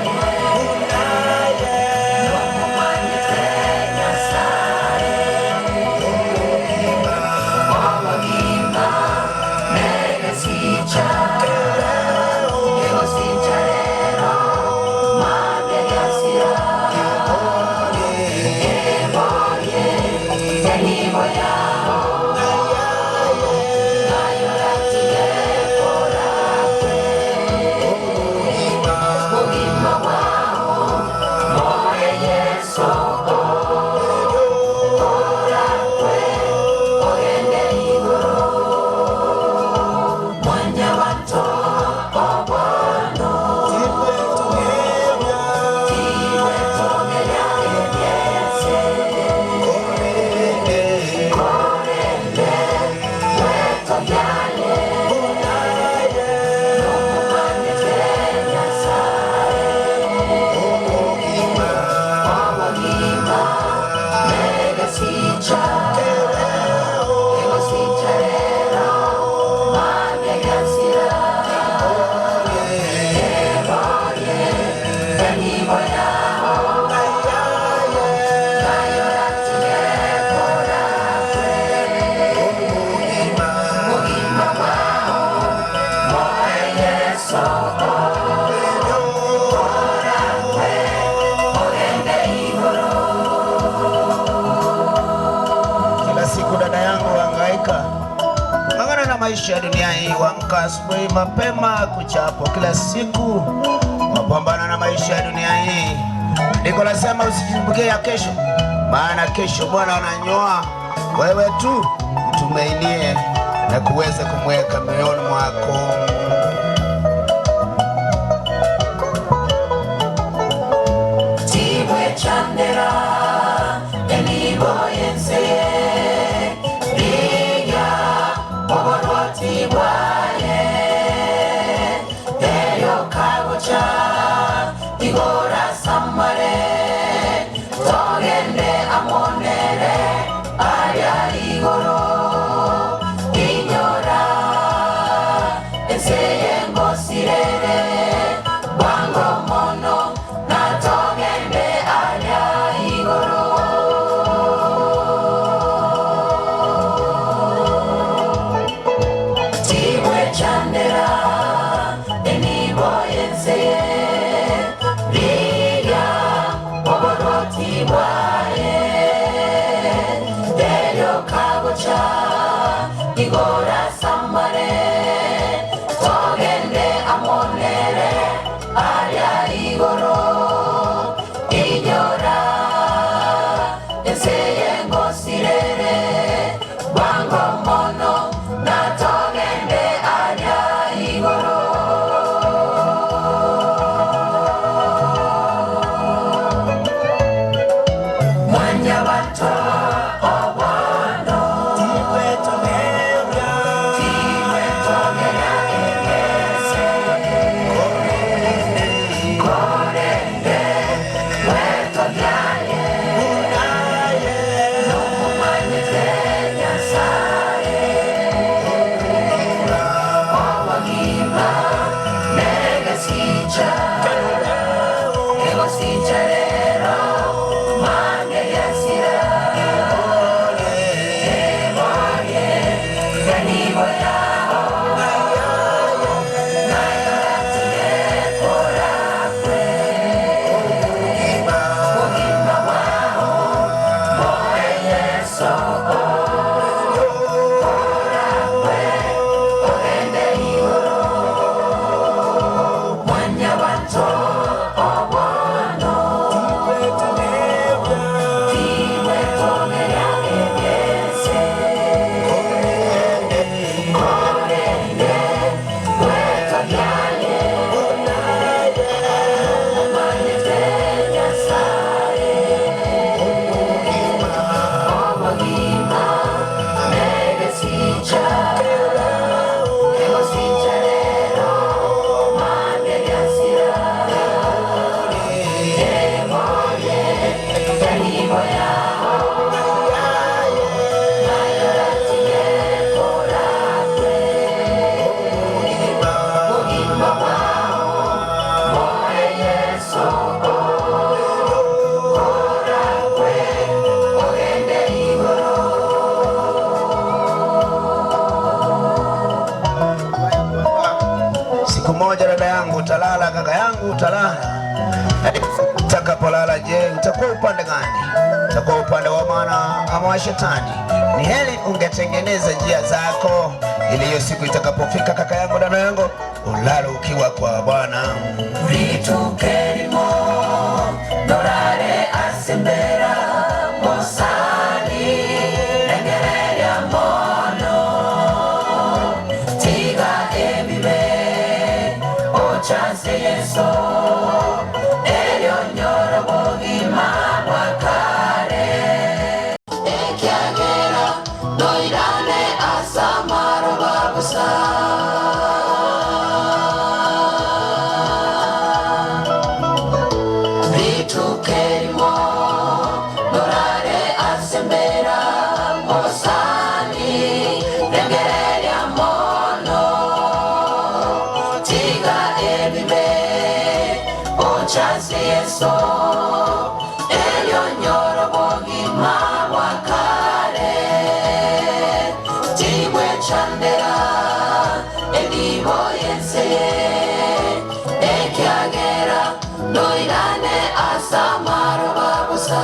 maisha ya dunia hii. Waamka asubuhi mapema kuchapo kila siku, wapambana na maisha ya dunia hii. Ndiko nasema usijumbukie ya kesho, maana kesho Bwana ananyoa. Wewe tu mtumainie na kuweza kumweka moyoni mwako. Tibwe chandera enibo yense riga oborwoti bwaye eyo kagocha igora samare togende amonere arya igoro inyora ense yengosirere bwango mono na togende arya igoro. Tibwe chandera enibo yense riga oborwoti bwaye eyo kagocha igora samare togende amonere arya igoro inyora ense yengosirere bwango mono na togende arya igoro. Mwanya bato obono tibwe togeria egese korende wetogyaye nomumanyete Nyasaye obogima negesicha egosicha rero mange yasira eboye ganibo yao nayoratire korakwe bugima bwao moe Yesu korakwe ogende igoro mwanya banto obono tibwe togeria egese korende wetogyaye nomumanyete Nyasaye obogima negesicha egosicha rero mange yasira eboye ganibo yao nayoratire korakwe bugima bwao moe Yesu korakwe ogende igoro. Siku moja dada yangu utalala, kaka yangu utalala. Utakapolala, je, utakuwa upande gani? Utakuwa upande wa Bwana ama wa Shetani? Ni heri ungetengeneza njia zako, ili hiyo siku itakapofika, kaka yangu, dada yangu, ulale ukiwa kwa Bwana. Ritukerimo dorare asembera mosani rengereria mono tiga ebibe ochanse Yesu elyo nyoro bugima bwa kare ekyagera noirane asamaro babusa. Ritukerimo dorare asembera mosani rengereria mono tiga ebibe ochanse Yesu elyo nyoro bugima bwa kare tibwe chandera enibo yense ekyagera noirane asamaro babusa.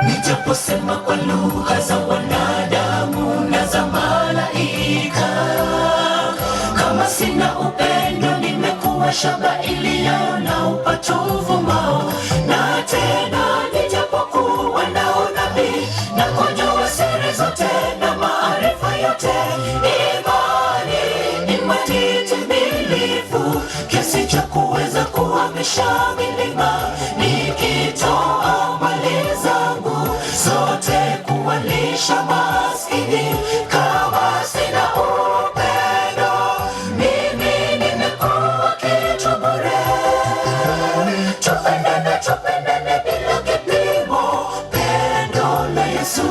Nijaposema kwa lugha za wanadamu na za malaika, kama sina upendo nimekuwa shaba iliyo na upatovu mao. Na tena nijapokuwa na unabii na kujua siri zote na maarifa yote, imani imani timilifu kiasi cha kuweza kuhamisha milima, nikitoa mali zangu zote kuwalisha maskini, kama sina upendo mimi nimekuwa kitu bure. Tupendane, tupendane bila kipimo, pendo la Yesu.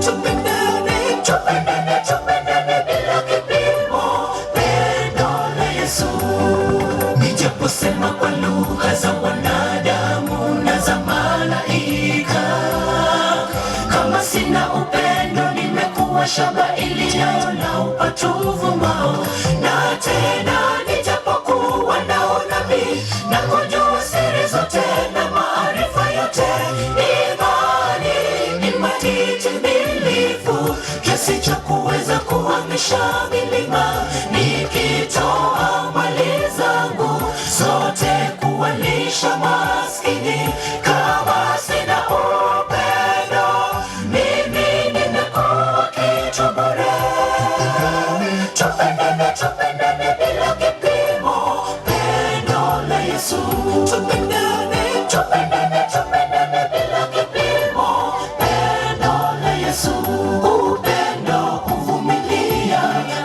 Tupendane, tupendane, tupendane bila kipimo, pendo la Yesu. Nijaposema kwa lugha za wanadamu na za malaika, kama sina upendo nimekuwa shaba iliyo na upatovu mao. Na tena nijapokuwa na unabii na kujua siri zote na maarifa yote, imani imani timilifu kiasi cha kuweza kuhamisha milima, nikitoa mali zangu zote kuwalisha maskini, kama sina upendo mimi nimekuwa kitu bure. Tupendane, tupendane bila kipimo, pendo la Yesu. Tupendane, tupendane, tupendane bila kipimo, pendo la Yesu. Upendo huvumilia,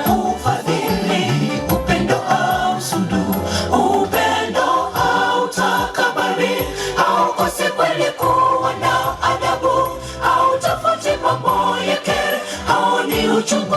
hufadhili, upendo hausudu, upendo hautakabari, haukosi kweli kuwa na adabu, hautafuti mambo yake, haoni uchungu,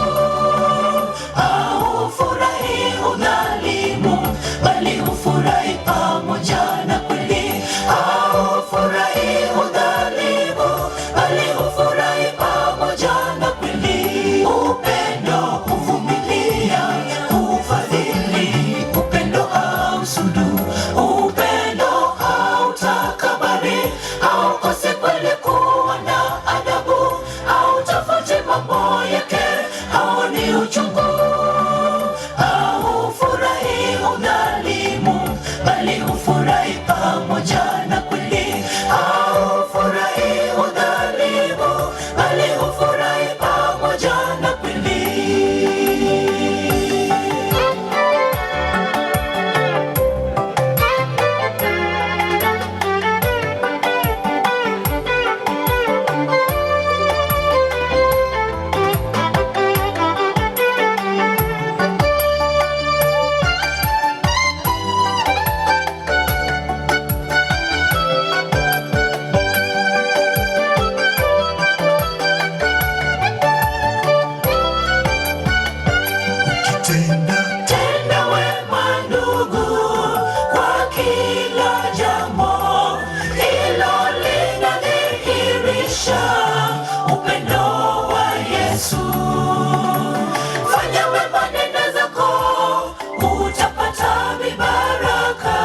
haufurahi udhalimu, bali hufurahi pamoja na kweli. Haufurahi udhalimu, bali hufurahi pamoja na kweli. Upendo huvumilia, hufadhili, upendo hausudu, upendo hautakabari, haukosi kweli kuwa na adabu, hautafuti mambo yake, haoni uchungu, haufurahi udhalimu, bali hufurahi pamoja na kweli. Haufurahi udhalimu, bali hufurahi pamoja na kweli. Tenda wema ndugu, kwa kila jambo, hilo linadhihirisha upendo wa Yesu. Fanya wema, nenda zako, utapata mibaraka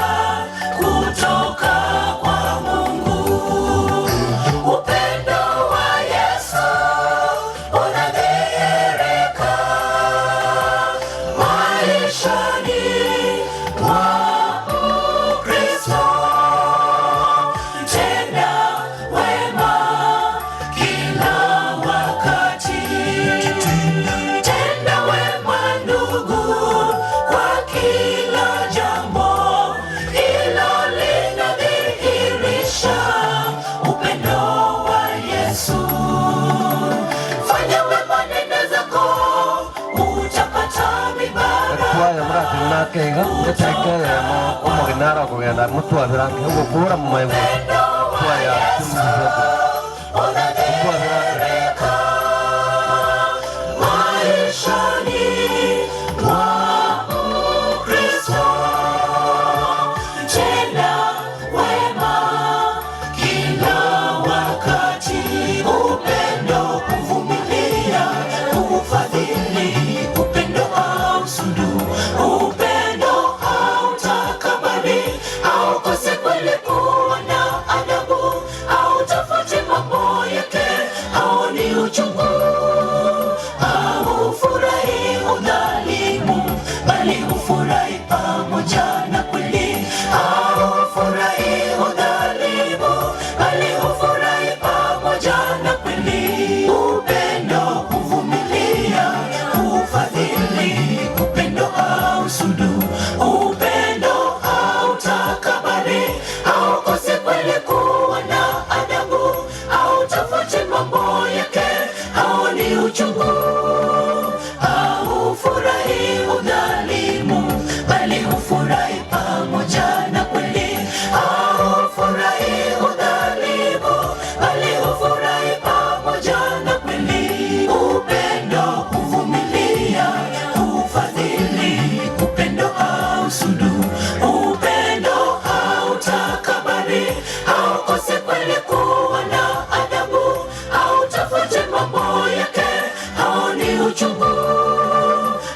kutoka kwa Mungu. Upendo wa Yesu unadhihirika maishani mwa Mkristo. Tenda wema kila Akega etaikayemo omogenara okogenda motwabera nke ogokora momaego twaya Maishani mwa Mkristo, tenda wema kila wakati, upendo kuvumilia, kufadhili, upendo hausudu, upendo hautakabari, haukose kweli kuwa na adabu, hautafuti mambo yake, haoni uchungu, haufurahi udhalimu, bali hufurahi pamoja na kweli. Haufurahi udhalimu, bali hufurahi pamoja na kweli. Upendo huvumilia, hufadhili, upendo hausudu, upendo hautakabari, haukosi kweli kuwa na adabu, hautafuti mambo yake, haoni uchungu, haufurahi udhalimu, bali hufurahi pamoja na kweli. Haufurahi udhalimu, bali hufurahi pamoja na kweli. Upendo huvumilia, hufadhili, upendo hausudu, upendo hautakabari, haukosi kweli kuwa na adabu, hautafuti mambo yake, haoni uchungu,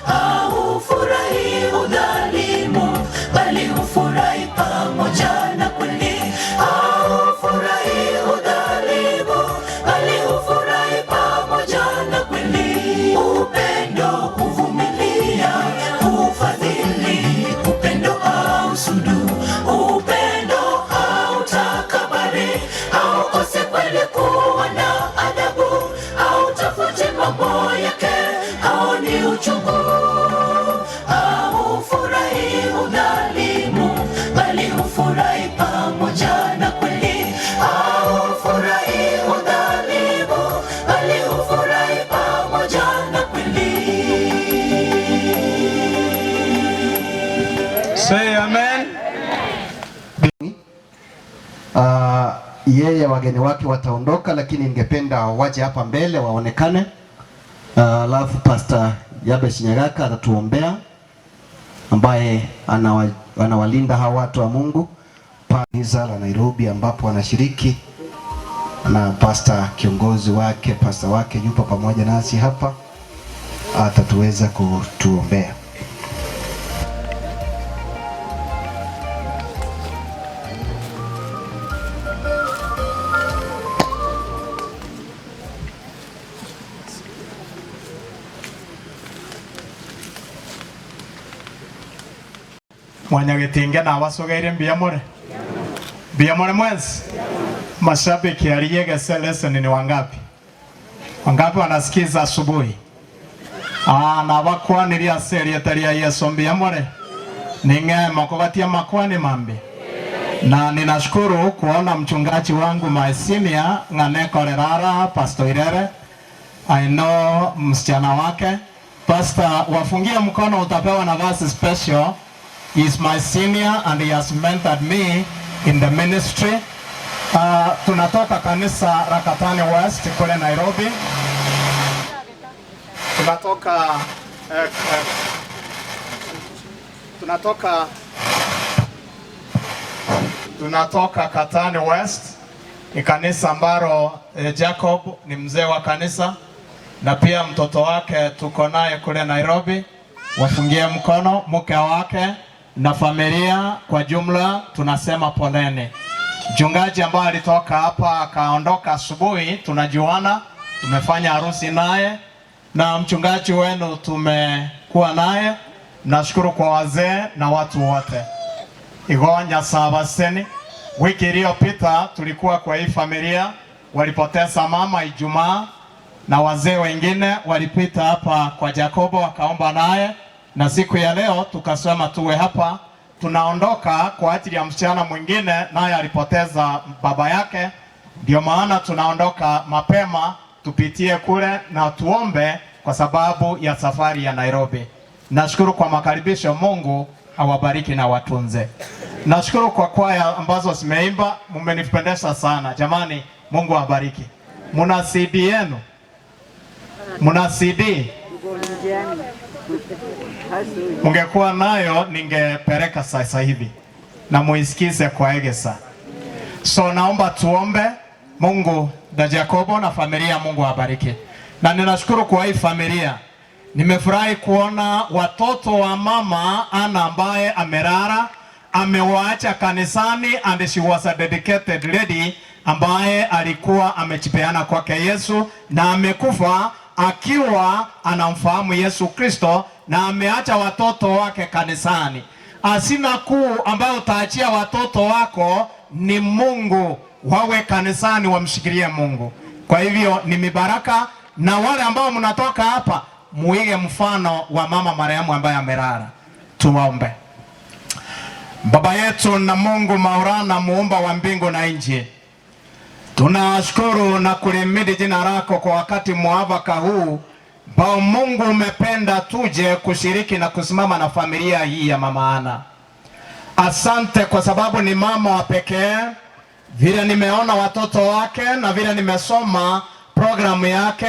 haufurahi udhalimu, bali hufurahi pamoja na kweli. Haufurahi udhalimu, bali hufurahi pamoja na kweli. Upendo huvumilia, hufadhili, upendo hausudu, upendo hautakabari, haukosi kweli kuwa na adabu, hautafuti mambo yake, haoni uchungu, haufurahi udhalimu, bali hufurahi pamoja na kweli. Haufurahi udhalimu, bali hufurahi pamoja na kweli. Say amen. Yeye wageni wake wataondoka, lakini ningependa waje hapa mbele waonekane. Alafu Pastor Yabesh Nyagaka atatuombea, ambaye anawalinda hawa watu wa Mungu kanisa la Nairobi, ambapo wanashiriki na pastor kiongozi wake, pastor wake yupo pamoja nasi hapa, atatuweza kutuombea. Mwanyagetinge na abasogeire mbiamore mbiamore mwenzi. Mashabiki aliyegese lesson ni wangapi? Wangapi wanasikiza asubuhi? Na bakwaniria serie taria Yesu mbiamore ning'ema kugatia makwani mambi. Na ninashukuru kuona mchungaji wangu my senior Ng'aneko Lerara, Pastor Irere. I know msichana wake. Pastor, wafungie mkono, utapewa nafasi special. He is my senior and he has mentored me in the ministry. Tunatoka kanisa Rakatani West kule Nairobi. Tunatoka Katani West. Ni kanisa ambalo Jacob ni mzee wa kanisa na pia mtoto wake tuko naye kule Nairobi. Wafungie mkono mke wake na familia kwa jumla, tunasema poleni. Mchungaji ambaye alitoka hapa akaondoka asubuhi, tunajuana, tumefanya harusi naye na mchungaji wenu tumekuwa naye. Nashukuru kwa wazee na watu wote. Igonya sabaseni. Wiki iliyopita tulikuwa kwa hii familia, walipoteza mama Ijumaa na wazee wengine walipita hapa kwa Jacobo wakaomba naye, na siku ya leo tukasema tuwe hapa. Tunaondoka kwa ajili ya msichana mwingine naye alipoteza baba yake, ndio maana tunaondoka mapema tupitie kule na tuombe kwa sababu ya safari ya Nairobi. Nashukuru kwa makaribisho. Mungu awabariki na watunze. Nashukuru kwa kwaya ambazo zimeimba, mmenipendeza sana jamani. Mungu awabariki. Muna CD yenu? Muna CD? Mungekuwa nayo ningepeleka sasa hivi na muisikize kwa Egesa. So naomba tuombe. Mungu da Jacobo na familia, Mungu awabariki. Na ninashukuru kwa hii familia. Nimefurahi kuona watoto wa mama Ana ambaye amerara, amewaacha kanisani, and she was a dedicated lady ambaye alikuwa amejipeana kwake Yesu na amekufa akiwa anamfahamu Yesu Kristo na ameacha watoto wake kanisani. Asina kuu ambayo utaachia watoto wako ni Mungu, wawe kanisani wamshikilie Mungu. Kwa hivyo ni mibaraka, na wale ambao mnatoka hapa muige mfano wa mama Mariamu ambaye amelala. Tuombe. Baba yetu na Mungu Maulana, muumba wa mbingu na nchi, tunashukuru na kulimidi jina lako kwa wakati mwafaka huu ambao Mungu umependa tuje kushiriki na kusimama na familia hii ya mama Ana. Asante kwa sababu ni mama wa pekee. Vile nimeona watoto wake na vile nimesoma programu yake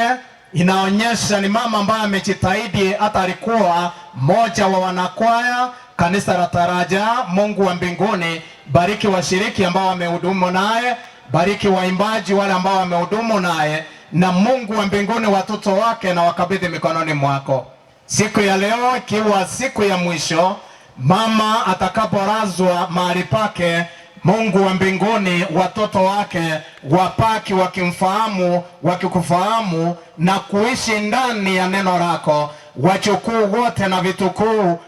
inaonyesha ni mama ambaye amejitahidi, hata alikuwa mmoja wa wanakwaya kanisa la Taraja. Mungu wa mbinguni, bariki washiriki ambao wamehudumu naye, bariki waimbaji wale ambao wamehudumu naye, na Mungu wa mbinguni watoto wake na wakabidhi mikononi mwako. Siku ya leo ikiwa siku ya mwisho, mama atakaporazwa mahali pake, Mungu wa mbinguni watoto wake wapaki wakimfahamu, wakikufahamu na kuishi ndani ya neno lako. Wachukuu wote na vitukuu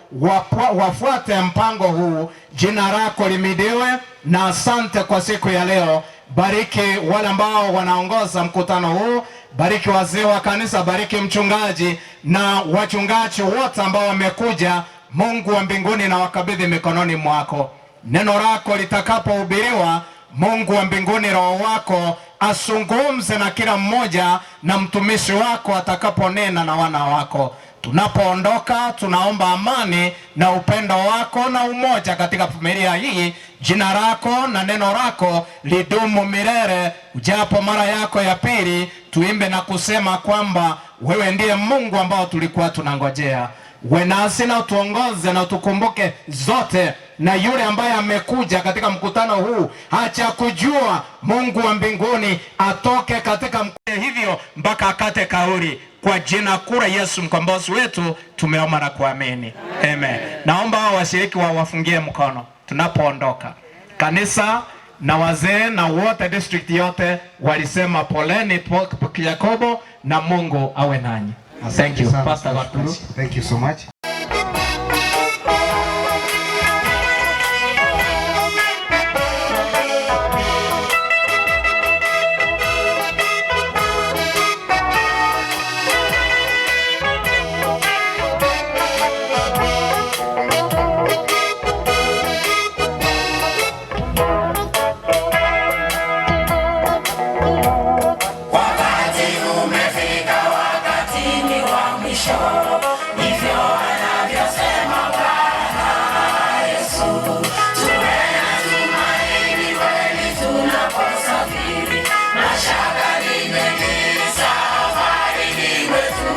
wafuate mpango huu. Jina lako limidiwe, na asante kwa siku ya leo. Bariki wale ambao wanaongoza mkutano huu, bariki wazee wa kanisa, bariki mchungaji na wachungaji wote ambao wamekuja. Mungu wa mbinguni na wakabidhi mikononi mwako. Neno lako litakapohubiriwa, Mungu wa mbinguni, Roho wako asungumze na kila mmoja, na mtumishi wako atakaponena na wana wako. Tunapoondoka tunaomba amani na upendo wako na umoja katika familia hii. Jina lako na neno lako lidumu milele. Ujapo mara yako ya pili, tuimbe na kusema kwamba wewe ndiye Mungu ambao tulikuwa tunangojea. We nasi na utuongoze na utukumbuke zote, na yule ambaye amekuja katika mkutano huu hacha kujua Mungu wa mbinguni atoke katika mkutano hivyo mpaka akate kauli. Kwa jina kura Yesu mkombozi wetu tumeomba na kuamini, amen. Naomba hao washiriki wawafungie mkono tunapoondoka. Kanisa na wazee na wote district yote walisema poleni Yakobo, na Mungu awe nanyi. Thank you. Pastor, God bless you. Thank you so much. Wakati umefika, wakati ni wa mwisho, ndivyo anavyosema Bwana Yesu. Tuwe na tumaini kweli tunaposafiri, mashaka ni mengi, safari ni kwetu.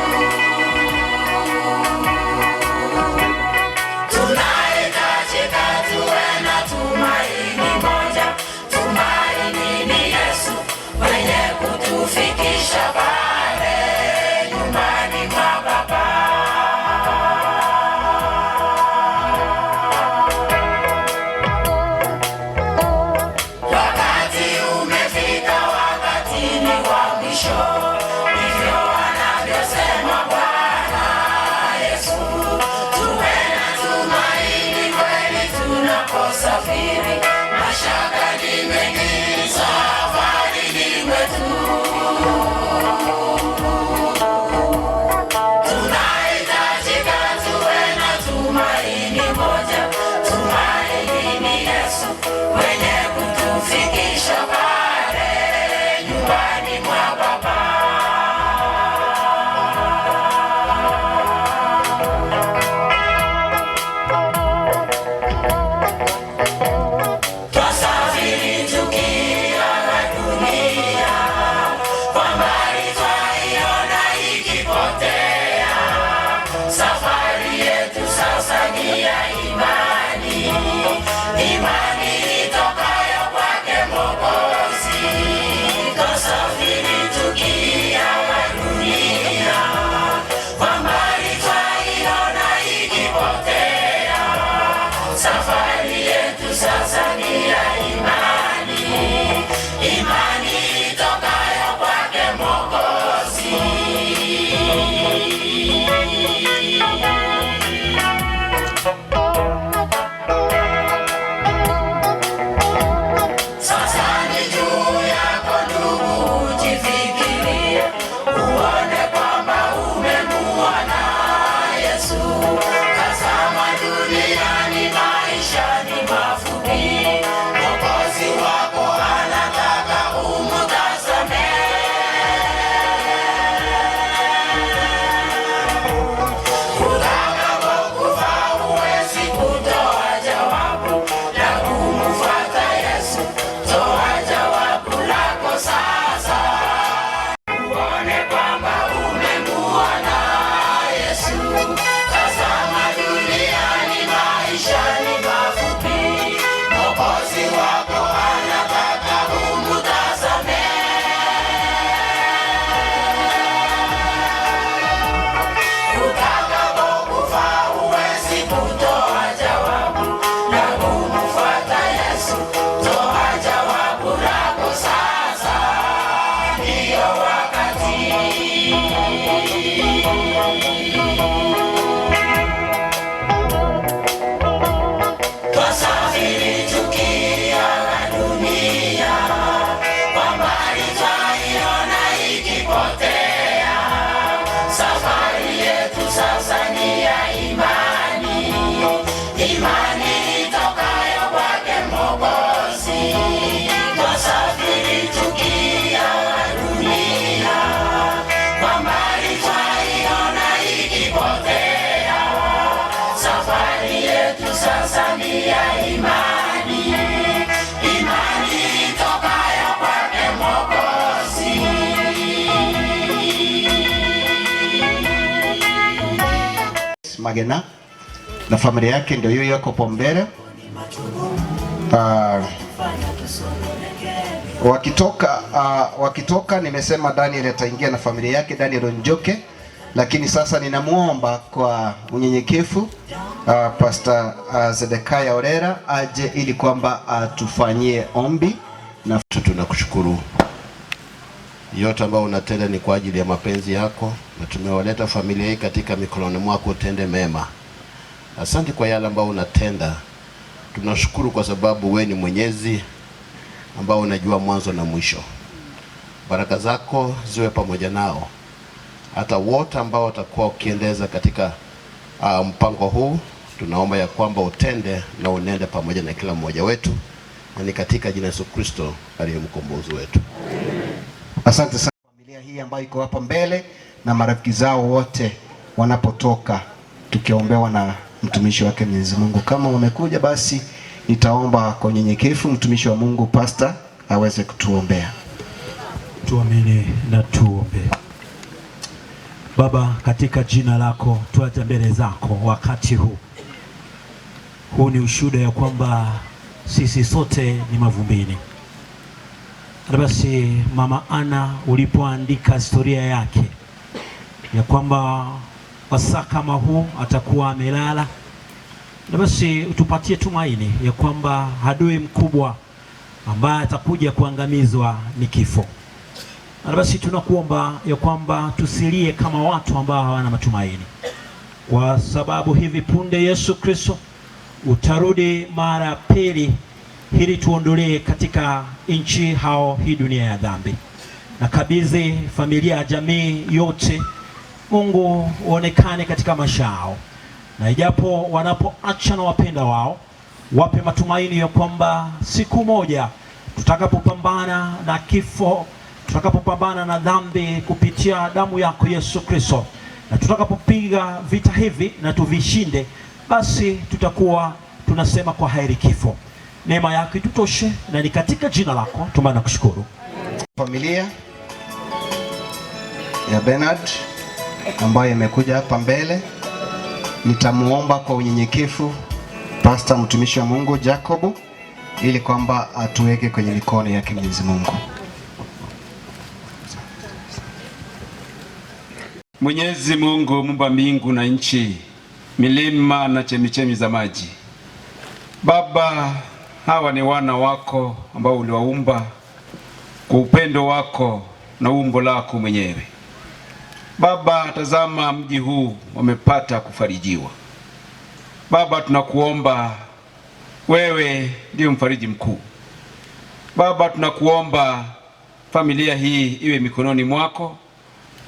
Tunahitajika tuwe na tumaini moja, tumaini ni Yesu mwenye kutufikisha pale nyumbani mwa Baba. Wakati umefika, wakati ni wa mwisho, ndivyo anavyosema Bwana Yesu. Tuwe na tumaini kweli tunaposafiri, mashaka ni mengi, safari ni kwetu. Tunahitajika tuwe na tumaini moja, tumaini ni Yesu mwenye kutufikisha pale nyumbani mwa Baba. Kwa mbali twaiona ikipotea. Safari yetu sasa ni ya imani, imani itokayo kwake Mwokozi. Twasafiri tukiaga dunia, kwa mbali twaiona ikipotea. Safari yetu sasa ni ya imani, imani itokayo kwake Mwokozi. Sasa ni juu yako ndugu, ujifikirie, uone kwamba umemuona Yesu. Tazama duniani maisha ni mafupi, Mwokozi wako anataka umtazame. Utakapokufa huwezi kutoa jawabu la kumfuata Yesu. Toa jawabu lako sasa, uone kwamba umemuona Yesu. Tazama duniani maisha ni mafupi, Mwokozi wako anataka umtazame. Utakapokufa huwezi kutoa jawabu la kumfuata Yesu. Toa jawabu lako sasa, ndiyo wakati. Twasafiri tukiaga dunia, kwa mbali twaiona ikipotea. Safari yetu sasa ni ya imani, imani itokayo kwake Mwokozi. Twasafiri tukiaga dunia, kwa mbali twaiona ikipotea. Safari yetu sasa ni ya imani, imani itokayo kwake Mwokozi. Magena na familia yake ndio hiyo yako hapo mbele. Wakitoka nimesema Daniel ataingia na familia yake, Daniel Njoke, lakini sasa ninamuomba kwa unyenyekevu Pastor Zedekiah Orera aje ili kwamba atufanyie ombi na Tunakushukuru yote ambayo unatenda ni kwa ajili ya mapenzi yako, na tumewaleta familia hii katika mikononi mwako, utende mema. Asante kwa yale ambayo unatenda. Tunashukuru kwa sababu we ni Mwenyezi ambao unajua mwanzo na mwisho. Baraka zako ziwe pamoja nao, hata wote ambao watakuwa ukiendeza katika mpango huu. Tunaomba ya kwamba utende na unende pamoja na kila mmoja wetu, na ni katika jina Yesu Kristo aliye mkombozi wetu. Asante sana familia hii ambayo iko hapa mbele na marafiki zao wote wanapotoka, tukiombewa na mtumishi wake Mwenyezi Mungu. Kama wamekuja basi nitaomba kwa unyenyekevu mtumishi wa Mungu pastor aweze kutuombea. Tuamini na tuombe. Baba, katika jina lako tuaja mbele zako wakati huu. Huu ni ushuhuda ya kwamba sisi sote ni mavumbini. Na basi Mama Ana, ulipoandika historia yake ya kwamba wasaa kama huu atakuwa amelala, na basi utupatie tumaini ya kwamba adui mkubwa ambaye atakuja kuangamizwa ni kifo. Na basi tunakuomba ya kwamba tusilie kama watu ambao hawana matumaini, kwa sababu hivi punde Yesu Kristo utarudi mara ya pili ili tuondolee katika nchi hao hii dunia ya dhambi. Nakabidhi familia ya jamii yote, Mungu uonekane katika maisha yao, na ijapo wanapoacha na wapenda wao, wape matumaini ya kwamba siku moja tutakapopambana na kifo, tutakapopambana na dhambi kupitia damu yako Yesu Kristo, na tutakapopiga vita hivi na tuvishinde, basi tutakuwa tunasema kwa heri kifo. Neema yako itutoshe, na ni katika jina lako tumaana kushukuru. Familia ya Bernard ambayo imekuja hapa mbele. Nitamuomba kwa unyenyekevu Pastor mtumishi wa Mungu Jacob ili kwamba atuweke kwenye mikono yake Mwenyezi Mungu. Mwenyezi Mungu muumba mbingu na nchi, milima na chemichemi za maji. Baba, hawa ni wana wako ambao uliwaumba kwa upendo wako na umbo lako mwenyewe. Baba, tazama mji huu wamepata kufarijiwa. Baba, tunakuomba wewe ndiyo mfariji mkuu. Baba, tunakuomba familia hii iwe mikononi mwako,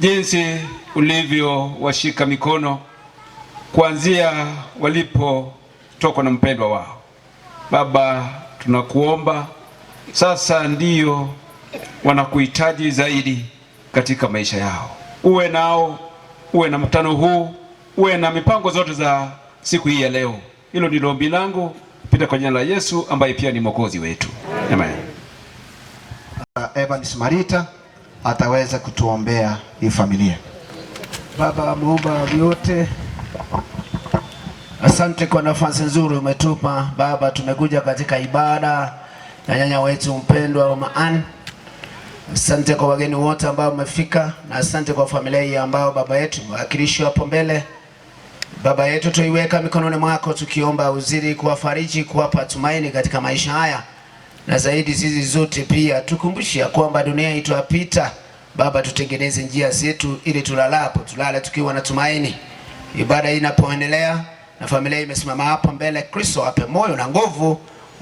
jinsi ulivyowashika mikono kuanzia walipotokwa na mpendwa wao. Baba, tunakuomba sasa ndiyo wanakuhitaji zaidi katika maisha yao. Uwe nao, uwe na mkutano huu, uwe na mipango zote za siku hii ya leo. Hilo ndilo ombi langu, pita kwa jina la Yesu ambaye pia ni Mwokozi wetu. Amen. Evans Marita ataweza kutuombea hii familia. Baba muumba wa vyote, asante kwa nafasi nzuri umetupa Baba. Tumekuja katika ibada na nyanya wetu mpendwa Mama Ann. Asante kwa wageni wote ambao wamefika, na asante kwa familia hii ambao baba yetu mwakilishi hapo mbele. Baba yetu, tuiweka mikononi mwako, tukiomba uzidi kuwafariji, kuwapa tumaini katika maisha haya, na zaidi sisi zote pia tukumbushe ya kwamba dunia itapita. Baba, tutengeneze njia zetu ili tulalapo tulale tukiwa na tumaini. Ibada hii inapoendelea na familia imesimama hapa mbele, Kristo ape moyo na nguvu,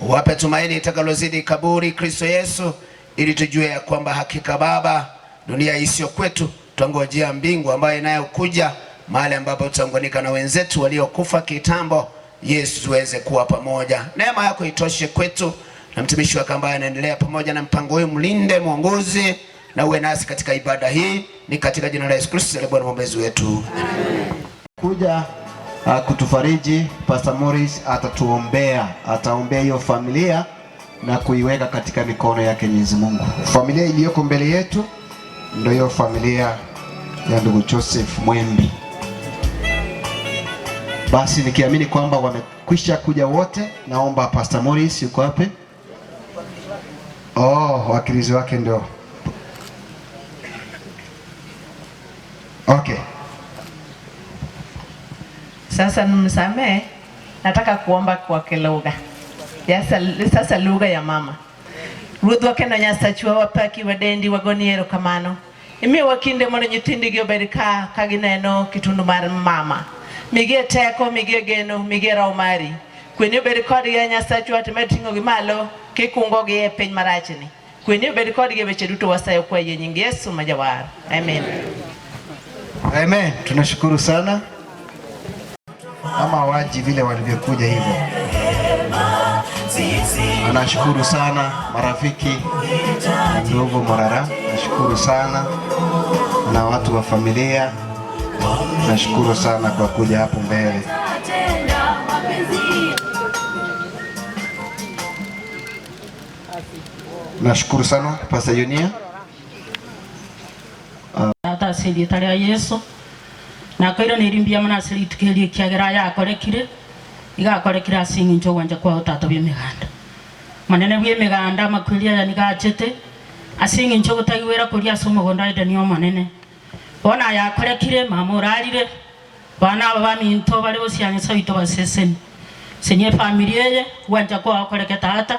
wape tumaini itakalozidi kaburi, Kristo Yesu, ili tujue ya kwamba hakika Baba, dunia isiyo kwetu, twangojea mbingu ambayo inayokuja, mahali ambapo tutaunganika na wenzetu waliokufa kitambo. Yesu, tuweze kuwa pamoja. Neema yako itoshe kwetu, na mtumishi wako ambaye anaendelea pamoja na mpango huu, mlinde, mwongoze na uwe nasi katika ibada hii, ni katika jina la Yesu Kristo aliye Bwana mwombezi wetu. Kuja kutufariji, Pastor Morris atatuombea, ataombea hiyo familia na kuiweka katika mikono yake Mwenyezi Mungu. Familia iliyoko mbele yetu ndio hiyo familia ya ndugu Joseph Mwembi. Basi nikiamini kwamba wamekwisha kuja wote, naomba Pastor Morris, yuko wapi? Oh, wakilizi wake ndio. Okay. Sasa nimsamee, nataka kuomba kwa kilugha. Sasa lugha ya mama. Ruodhwa kendo Nyasachwa wapaki wadendi wagoni erokamano. Imiyowa kinde mondo nyithindigi obed ka gineno kitundu mar mama. Migie teko, migie geno, migie roho mari. Kweni obed kodgi a Nyasachwa to med ting'ogi malo kikungogi e piny marachni. Kweni obed kodgi e weche duto wasayo kwa yie nying Yesu ma jawar. Amen. Amen. Tunashukuru sana. Ama waji vile walivyokuja hivyo. Nashukuru sana marafiki na ndugu Morara, nashukuru sana na watu wa familia, nashukuru sana kwa kuja hapo mbele. Nashukuru sana Pastor Yunia. Tata sili ya Yesu nakoiro nirimbia mana sili tukelie kiagera yakorekire igakorekire asingincho gwanja kwa tata bya miganda manene bya miganda makulia ya nigachete asingincho gutagiwera kuria asomo gonda niyo manene bona yakorekire mamurarire bana baminto bari bosianye soito baseseni senye familia ye gwanja kwa koreke tata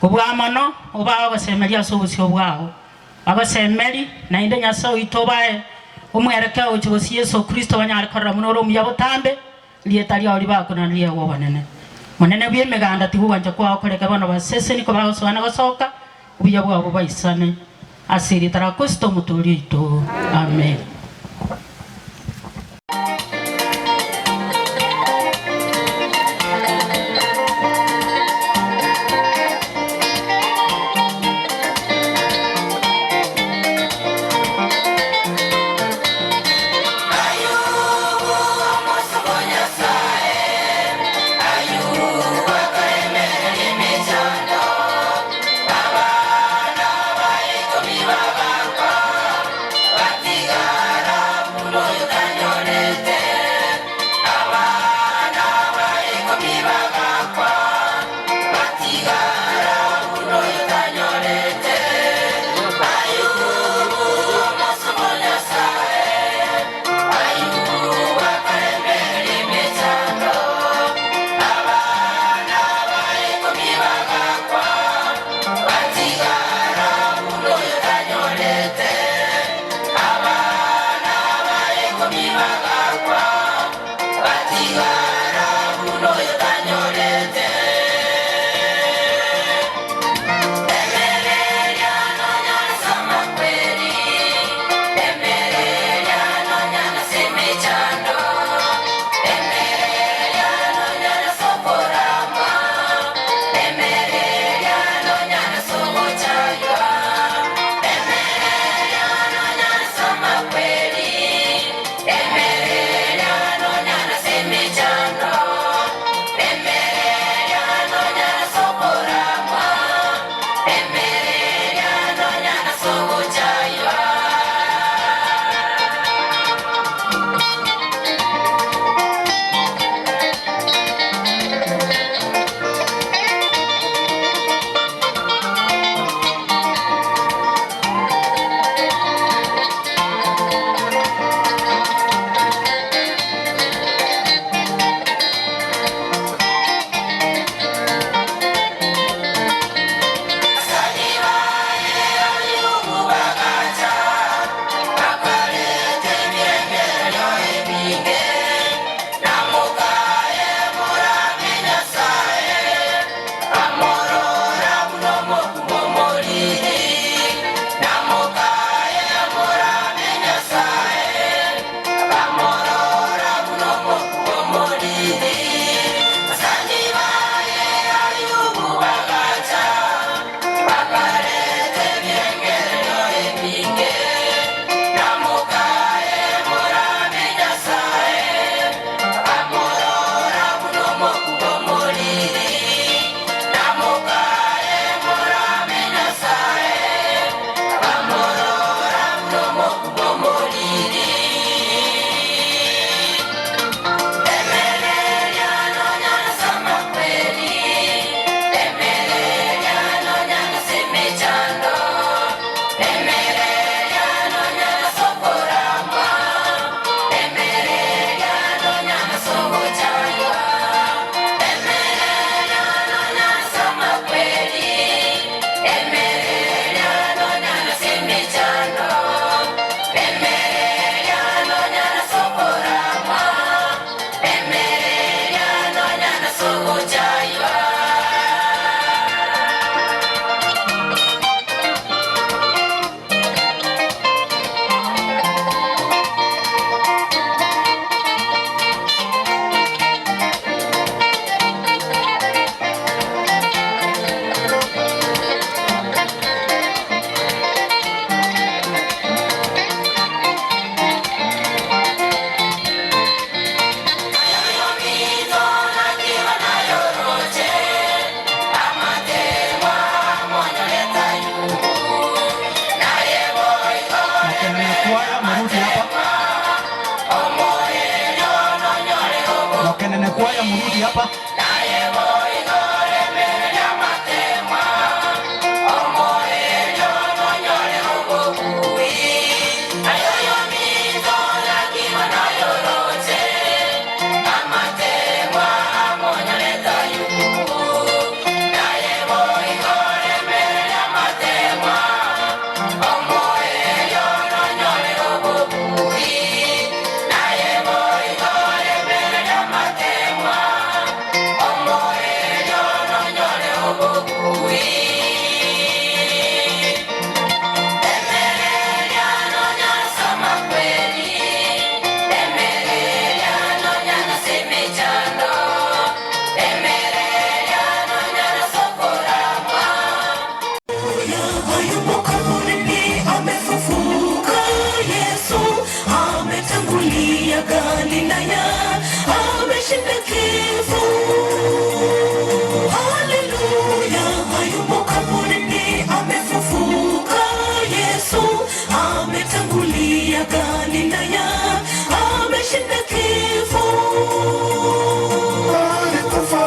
kubwamano oba basemeria so busio bwao abasemeri na inde nyaso itobae umwereke uchugosi Yesu Kristo banyarikorera muno ro muyabutambe lieta lya oli bako na liya wo banene munene bye miganda tibubanja kwa koreke bana baseseni ko bagoswana gosoka ubuya bwabo baisane asiri tara Kristo mutulito. Amen. Abana kwaya mrudi hapa. Mokenene kwaya mrudi hapa. Hayumo kaburini, amefufuka. Yesu ametangulia Galilaya, ameshinda kifo. Haleluya, hayumo kaburini, amefufuka. Yesu ametangulia Galilaya, ameshinda kifo. Alikufa,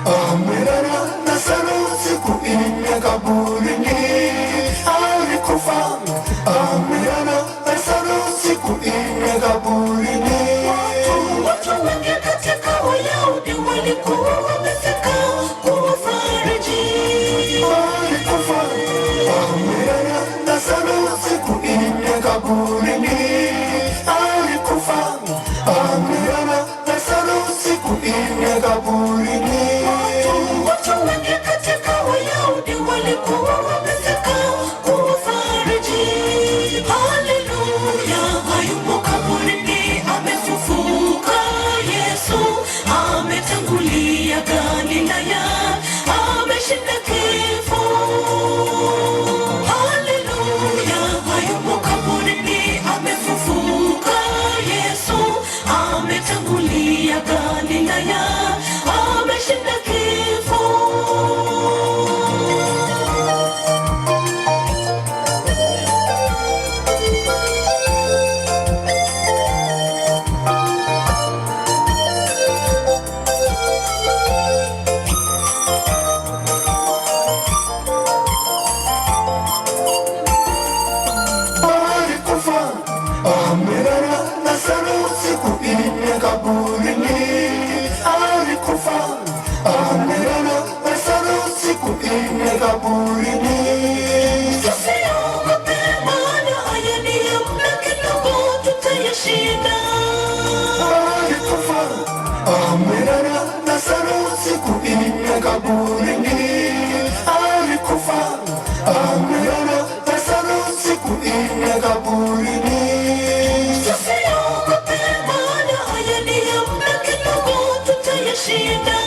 amelala Lazaro siku nne kaburini. Alikufa, amelala Lazaro siku nne kaburini. Watu wengi katika Wayahudi walikuwa wamefika kuwafariji. Alikufa, amelala Lazaro siku nne kaburini. Alikufa, amelala Lazaro siku nne kaburini. Watu wengi katika Wayahudi walikuwa wamefika kuwafariji. Haleluya, hayumo kaburini, amefufuka. Yesu ametangulia Galilaya, ameshinda kifo. Haleluya, hayumo kaburini, amefufuka. Yesu ametangulia Galilaya, ameshinda kifo. Alikufa, amelala Lazaro siku nne kaburini. Alikufa, amelala Lazaro siku nne kaburini. Tusiogope, maana haya ni ya muda kidogo, tutayashinda. Alikufa, amelala Lazaro siku nne kaburini. Alikufa, amelala Lazaro siku nne kaburini. Tusiogope, maana haya ni ya muda kidogo, tutayashinda.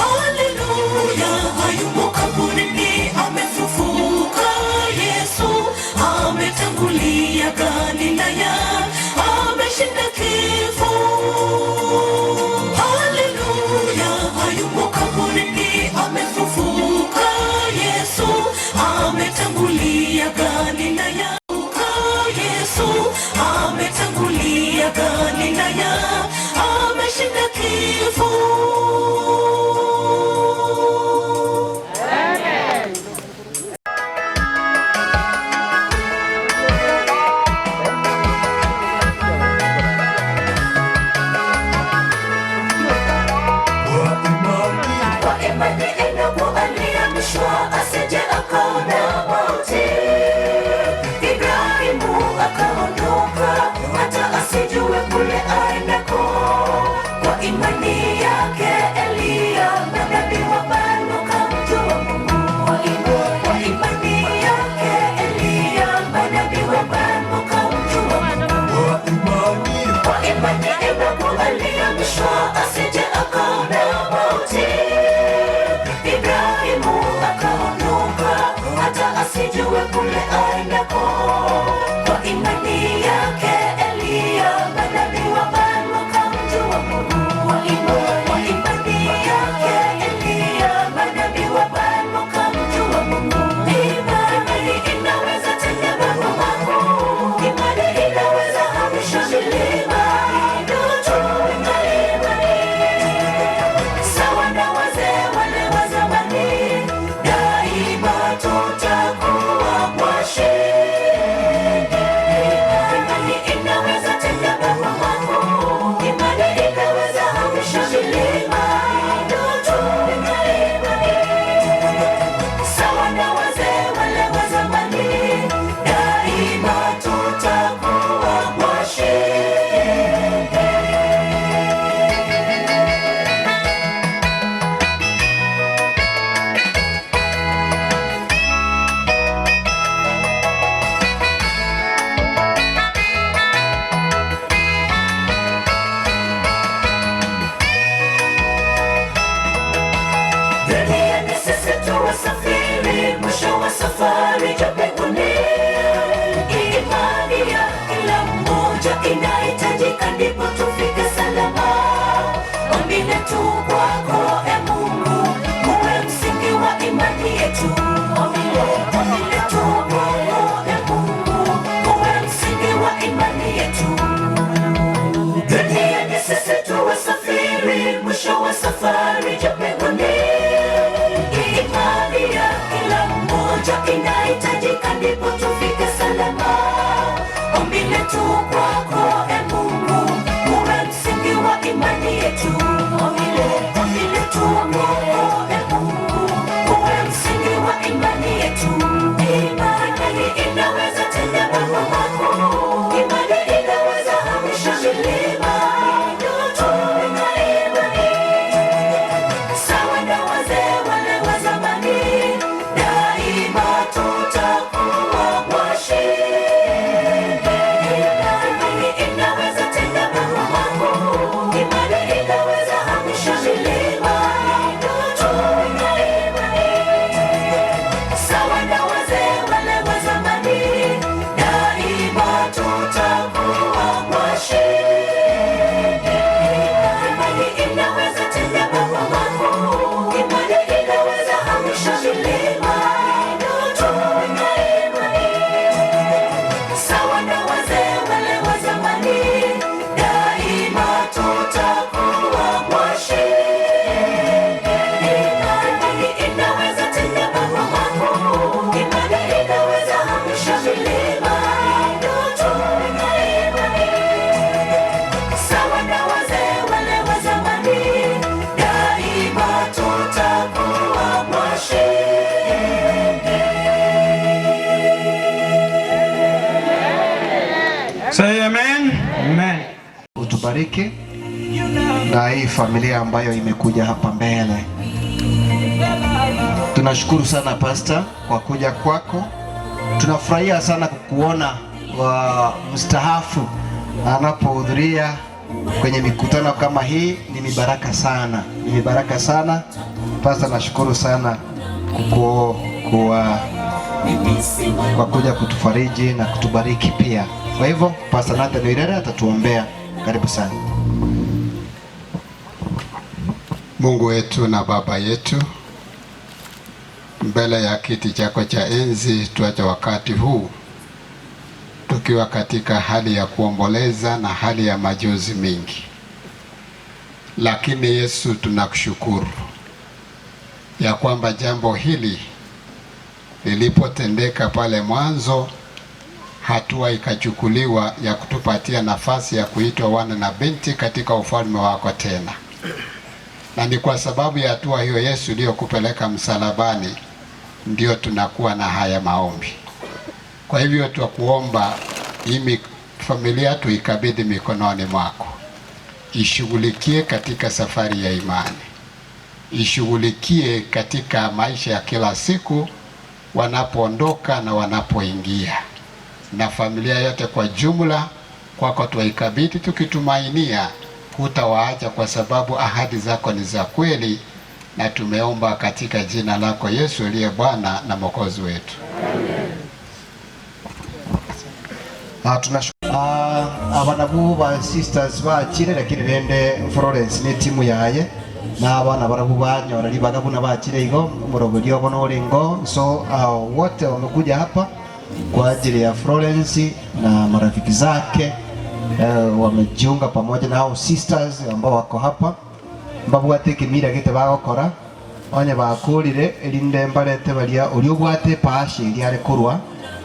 Haleluya, hayumo kaburini, amefufuka. Yesu ametangulia Galilaya, ameshinda kifo. Haleluya, hayumo yetu. Duniani sisi tu wasafiri, mwisho wa safari ja mbinguni. Imani ya kila mmoja inahitajika, ndipo tufike salama. Ombi letu kwako, e Mungu, uwe msingi wa imani yetu. Ombi letu kwako, e Mungu, uwe msingi wa imani yetu. Imani inaweza tenda mambo makuu, imani inaweza hamisha milima. Tuwe na imani sawa na wazee wale wa zamani, daima tutakuwa washindi. Imani inaweza tenda mambo makuu, imani inaweza hamisha milima. Tuwe na imani sawa na wazee wale wa zamani, daima tutakuwa washindi. Imani inaweza tenda mambo makuu, imani inaweza hamisha milima. Tuwe na imani sawa na wazee wale wa zamani, daima tutakuwa washindi. Imani inaweza tenda mambo makuu, imani inaweza hamisha milima. Tuwe na imani sawa na wazee wale wa zamani, daima tutakuwa washindi. Say amen. Amen. Utubariki na hii familia ambayo imekuja hapa mbele. Tunashukuru sana Pastor kwa kuja kwako. Tunafurahia sana kukuona wa mstaafu anapohudhuria kwenye mikutano kama hii. Ni mibaraka sana, ni mibaraka sana Pastor. Nashukuru sana kwa kuja kutufariji na kutubariki pia. Kwa hivyo Pastor Nathan Wirere atatuombea. Karibu sana. Mungu wetu na Baba yetu, mbele ya kiti chako cha enzi tuache wakati huu tukiwa katika hali ya kuomboleza na hali ya majonzi mingi, lakini Yesu, tunakushukuru ya kwamba jambo hili lilipotendeka pale mwanzo, hatua ikachukuliwa ya kutupatia nafasi ya kuitwa wana na binti katika ufalme wako tena, na ni kwa sababu ya hatua hiyo Yesu iliyokupeleka msalabani, ndio tunakuwa na haya maombi. Kwa hivyo twakuomba hii familia tuikabidhi mikononi mwako, ishughulikie katika safari ya imani, ishughulikie katika maisha ya kila siku wanapoondoka na wanapoingia, na familia yote kwa jumla kwako twaikabidhi, tukitumainia hutawaacha kwa sababu ahadi zako ni za kweli, na tumeomba katika jina lako Yesu aliye Bwana na Mwokozi wetu. Tunashukuru abana ba sisters bakire, lakini rende Florence ni timu yaye na abana barabu banyora libaga buna bakire igo murobori obo noringo. So wote wamekuja hapa kwa ajili ya Florence na marafiki zake, wamejiunga pamoja na hao sisters ambao wako hapa mbabwate kimira gite bagokora onye bakurire erinde mbarete baria uri obwate pashi eri are kurwa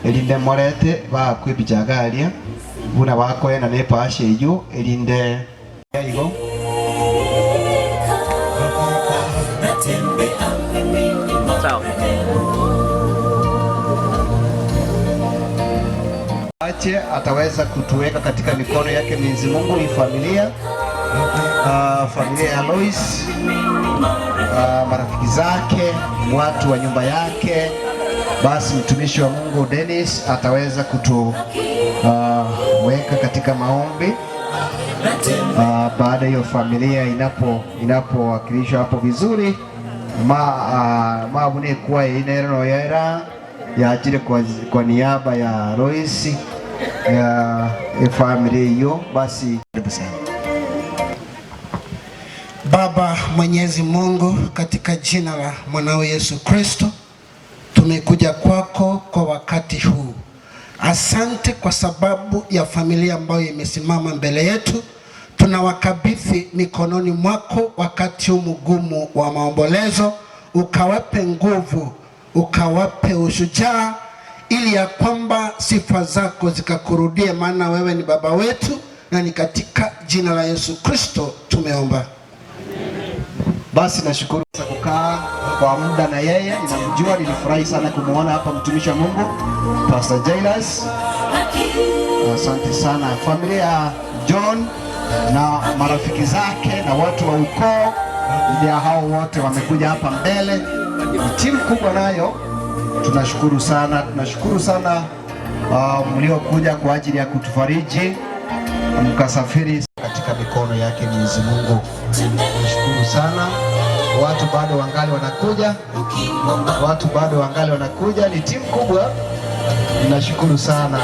erinde morete bakwibijagaria buna bakoena ne pashi eyo erinde igo. Ache ataweza kutuweka katika mikono yake Mwenyezi Mungu ni familia, familia ya Lois, marafiki zake, watu wa nyumba yake. Basi mtumishi wa Mungu Dennis ataweza kutuweka katika maombi baada hiyo familia inapowakilishwa hapo vizuri mabune kuwa inero yera yaajire kwa niaba ya Lois ya familia hiyo. Basi karibu sana. Baba Mwenyezi Mungu, katika jina la mwanao Yesu Kristo, tumekuja kwako kwa wakati huu. Asante kwa sababu ya familia ambayo imesimama mbele yetu. Tunawakabidhi mikononi mwako wakati huu mgumu wa maombolezo, ukawape nguvu, ukawape ushujaa, ili ya kwamba sifa zako zikakurudie, maana wewe ni baba wetu, na ni katika jina la Yesu Kristo tumeomba. Basi nashukuru kukaa kwa muda na yeye, ninamjua, nilifurahi sana kumwona hapa mtumishi wa Mungu Pastor Jairus. Asante sana familia ya John na marafiki zake na watu wa ukoo, ndio hao wote wamekuja hapa mbele. Ni timu kubwa nayo, tunashukuru sana, tunashukuru sana mliokuja kwa ajili ya kutufariji mkasafiri katika mikono yake Mwenyezi Mungu. Nashukuru sana, watu bado wangali wanakuja, watu bado wangali wanakuja, ni timu kubwa. Nashukuru sana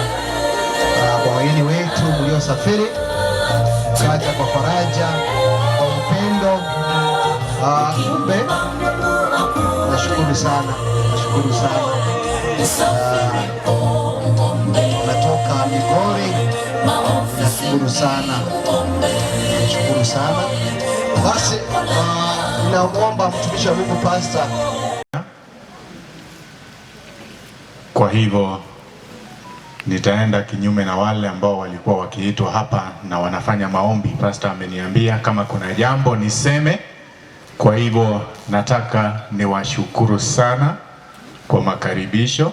kwa wageni wetu mliosafiri kaja kwa faraja, kwa upendo. Kumbe nashukuru sana, nashukuru sana. Natoka Migori, nashukuru sana, nashukuru sana. Basi namwomba mtumishi wa Mungu Pastor. Kwa hivyo nitaenda kinyume na wale ambao walikuwa wakiitwa hapa na wanafanya maombi. Pastor ameniambia kama kuna jambo niseme. Kwa hivyo nataka niwashukuru sana kwa makaribisho.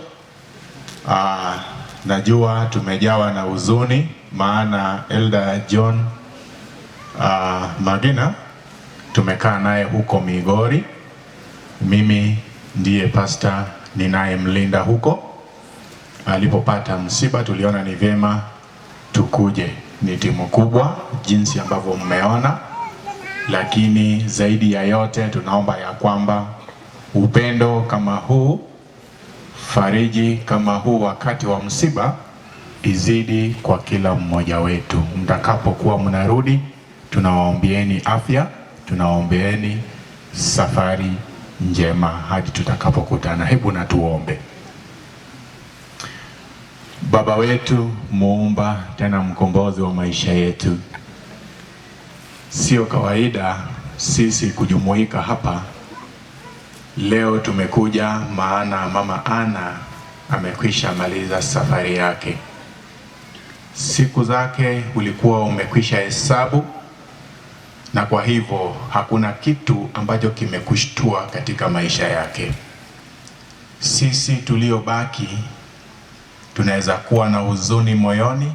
Najua tumejawa na huzuni, maana Elder John Magina tumekaa naye huko Migori. Mimi ndiye pastor ninayemlinda huko. Alipopata msiba tuliona ni vyema tukuje. Ni timu kubwa jinsi ambavyo mmeona, lakini zaidi ya yote tunaomba ya kwamba upendo kama huu, fariji kama huu wakati wa msiba izidi kwa kila mmoja wetu. Mtakapokuwa mnarudi, tunawaombeeni afya, tunawaombeeni safari njema hadi tutakapokutana. Hebu na tuombe. Baba wetu muumba tena mkombozi wa maisha yetu, sio kawaida sisi kujumuika hapa leo. Tumekuja maana mama Ana amekwisha maliza safari yake. Siku zake ulikuwa umekwisha hesabu, na kwa hivyo hakuna kitu ambacho kimekushtua katika maisha yake. Sisi tuliobaki tunaweza kuwa na huzuni moyoni,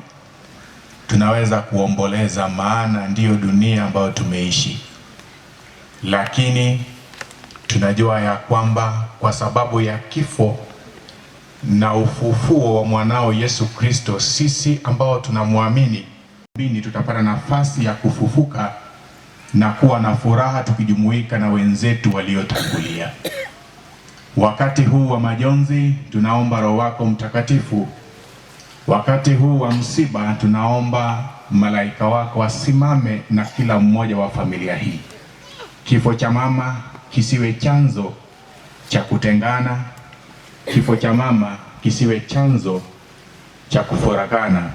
tunaweza kuomboleza, maana ndiyo dunia ambayo tumeishi, lakini tunajua ya kwamba kwa sababu ya kifo na ufufuo wa mwanao Yesu Kristo, sisi ambao tunamwamini tutapata nafasi ya kufufuka na kuwa na furaha tukijumuika na wenzetu waliotangulia. Wakati huu wa majonzi tunaomba Roho wako Mtakatifu. Wakati huu wa msiba tunaomba malaika wako wasimame na kila mmoja wa familia hii. Kifo cha mama kisiwe chanzo cha kutengana, kifo cha mama kisiwe chanzo cha kufarakana,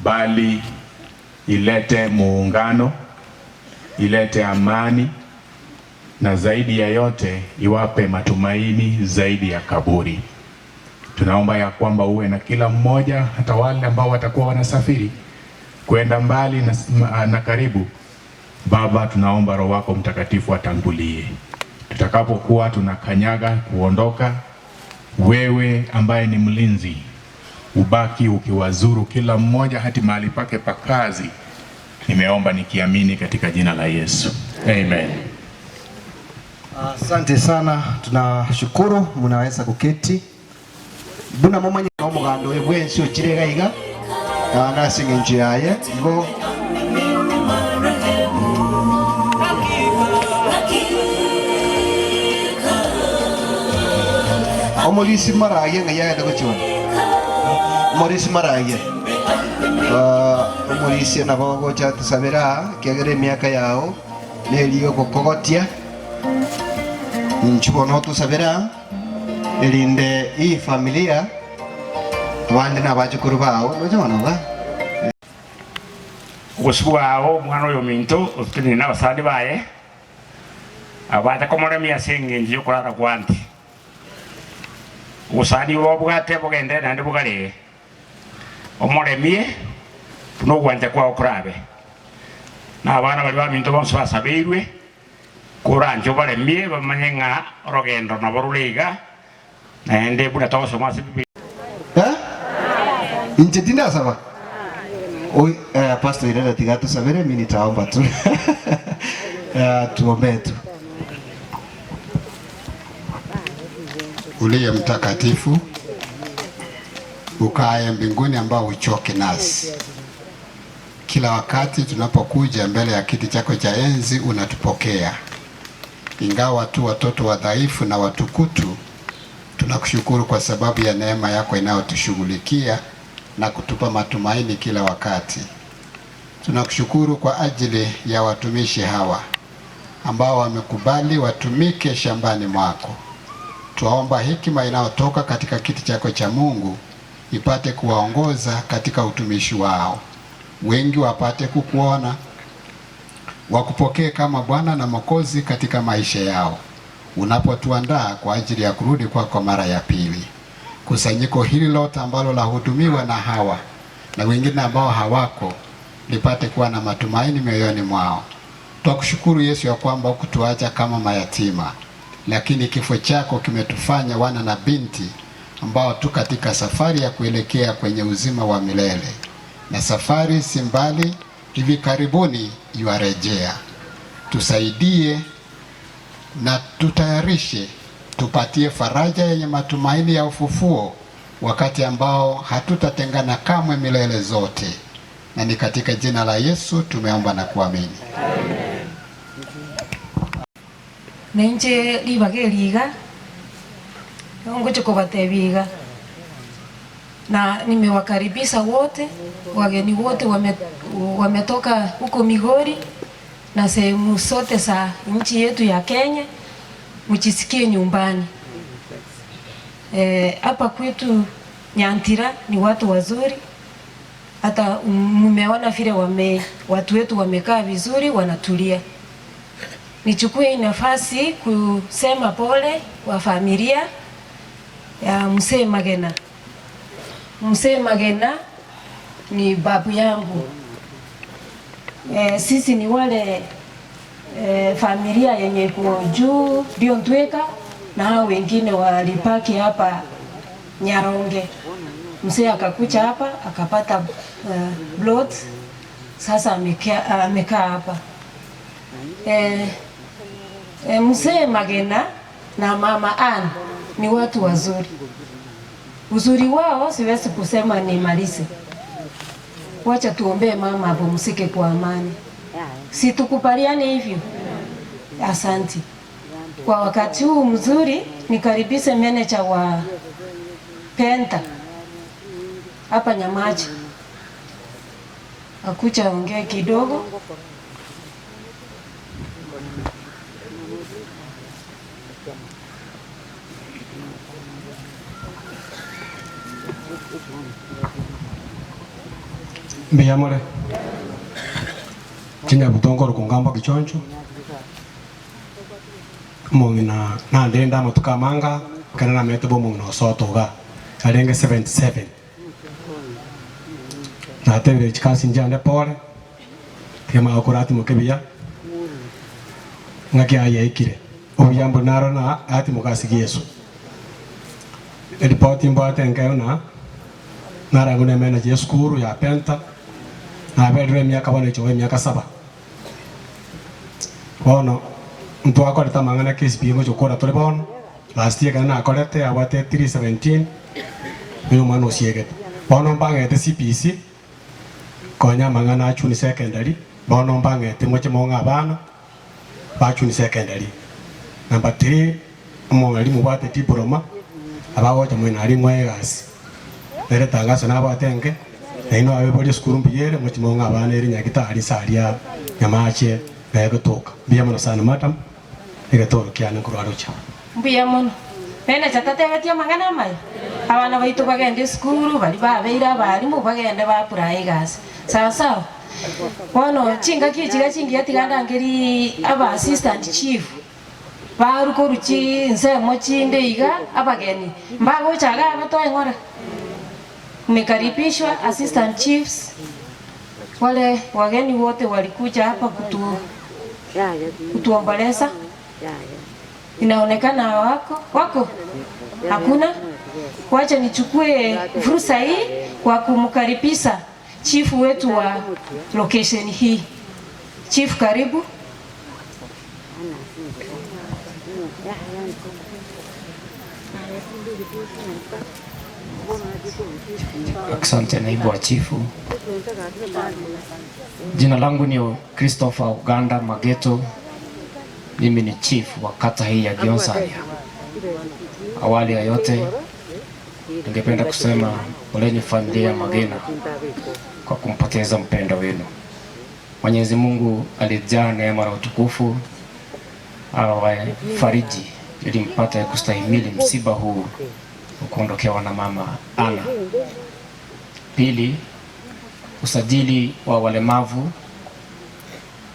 bali ilete muungano, ilete amani, na zaidi ya yote iwape matumaini zaidi ya kaburi. Tunaomba ya kwamba uwe na kila mmoja, hata wale ambao watakuwa wanasafiri kwenda mbali na karibu. Baba, tunaomba Roho wako Mtakatifu atangulie tutakapokuwa tunakanyaga kuondoka. Wewe ambaye ni mlinzi, ubaki ukiwazuru kila mmoja hadi mahali pake pa kazi. Nimeomba nikiamini katika jina la Yesu, amen. Asante sana, tunashukuru. Mnaweza kuketi. Buna momanye omugando bwensi okirega iga nasinga enju yaye ngo omorisi maragie nga yagenda gochiona omorisi maragie omorisi nabo gocha tusabira kiagera emiaka yao neriyo gokogotia nchibono tusabira erinde hii familia Abandi nabachukuru bao nojonoga. Gusubwao mwana oyo minto otenene n'abasani baye abata komoremia ase eng'encho yokorara kwanti obosani bobwate bogende naende bogaree omoremie buna ogwancha kwao korabe na abana bari baminto bonsi basabeirwe koranche obaremie bamanye ng'a orogendo nabo rore iga naende buna togosoma ase Biblia. Inche tindasaba. Oi, Pastor Irene tiga tusabere, mimi nitaomba tu. Tuombe tu. Uliye mtakatifu ukaye mbinguni, ambao uchoke nasi kila wakati tunapokuja mbele ya kiti chako cha enzi, unatupokea ingawa tu watoto wadhaifu na watukutu. Tunakushukuru kwa sababu ya neema yako inayotushughulikia na kutupa matumaini kila wakati. Tunakushukuru kwa ajili ya watumishi hawa ambao wamekubali watumike shambani mwako. Twaomba hekima inayotoka katika kiti chako cha Mungu ipate kuwaongoza katika utumishi wao. Wengi wapate kukuona, wakupokee kama Bwana na Mwokozi katika maisha yao, unapotuandaa kwa ajili ya kurudi kwako mara ya pili. Kusanyiko hili lote ambalo lahudumiwa na hawa na wengine ambao hawako lipate kuwa na matumaini mioyoni mwao. Twakushukuru Yesu ya kwamba hukutuacha kama mayatima, lakini kifo chako kimetufanya wana na binti ambao tu katika safari ya kuelekea kwenye uzima wa milele, na safari si mbali, hivi karibuni yuarejea. Tusaidie na tutayarishe, tupatie faraja yenye matumaini ya ufufuo, wakati ambao hatutatengana kamwe milele zote. Na ni katika jina la Yesu tumeomba na kuamini. Amen. Nenche libage liga ngoje kubatebiga na nimewakaribisha wote, wageni wote wametoka huko Migori na sehemu zote za nchi yetu ya Kenya, mjisikie nyumbani. Hapa kwetu Nyantira ni watu wazuri, hata mmeona vile watu wetu wamekaa vizuri, wanatulia. Nichukue nafasi kusema pole kwa familia ya Mzee Magena. Mzee Magena ni babu yangu. Sisi ni wale familia yenye iko juu ndio Ntweka, na hao wengine walipaki hapa Nyaronge. Mzee akakuja hapa akapata blood, sasa amekaa hapa. Mzee Magena na Mama Ann ni watu wazuri. Uzuri wao siwezi kusema ni malise. Wacha tuombee mama apumzike kwa amani. Si tukubaliane hivyo? Asante. Kwa wakati huu mzuri nikaribishe manager wa Penta hapa Nyamache. Akucha ongee kidogo. Mbiyamore chinya butongoro kungamba kichoncho mongina nandenda matuka manga kana na meto bomongina osotoga arenge 77 na tebere chikasi njande pole tema akurati mukebia ngaki ayekire obuyambo naro na ati mukasi Yesu ripoti mbate ngayona narangune manager skuru ya Penta na bedre miaka bana icho miaka 7 bono mtu akoreta mangana KCB ngo chokora tore bono last year kana akorete awate 317 niyo mwana osiegete bono mbangete CPC konya mangana achuni secondary bono mbangete moche monga abana bachuni secondary number 3 mwalimu bate diploma abagocha mwena ari mwegasi nere tangazo nabatenge naino abe bori skuru mbiyere mochimonga abana eri nyagitari saria Nyamache naegotoka mbiya mono sana madam egetoro kiane kurwarucha Mbiya mono mena chatate betia mangana mai. Abana baitu bagende esukuru bari babeire abarimu bagende bapura egasi. Sawa sawa. Bono chingaki chiga chingiya tigandangeri aba assistant chief baruko ruchi nsemo chinde iga abageni mbagochaga abatoe ng'ora. Mmekaribishwa assistant chiefs, wale wageni wote walikuja hapa kutuomboleza. Inaonekana wako hakuna. Wacha nichukue fursa hii kwa kumkaribisha chief wetu wa location hii. Chief, karibu. Asante naibu wa chifu. Jina langu ni Christopher Uganda Mageto. Mimi ni chief wa kata hii ya Gionsaria. Awali ya yote, ningependa kusema poleni familia ya Magena kwa kumpoteza mpendwa wenu. Mwenyezi Mungu alijaa neema na utukufu awafariji ili mpate kustahimili msiba huu kuondokewa na mama Ana. Pili, usajili wa walemavu,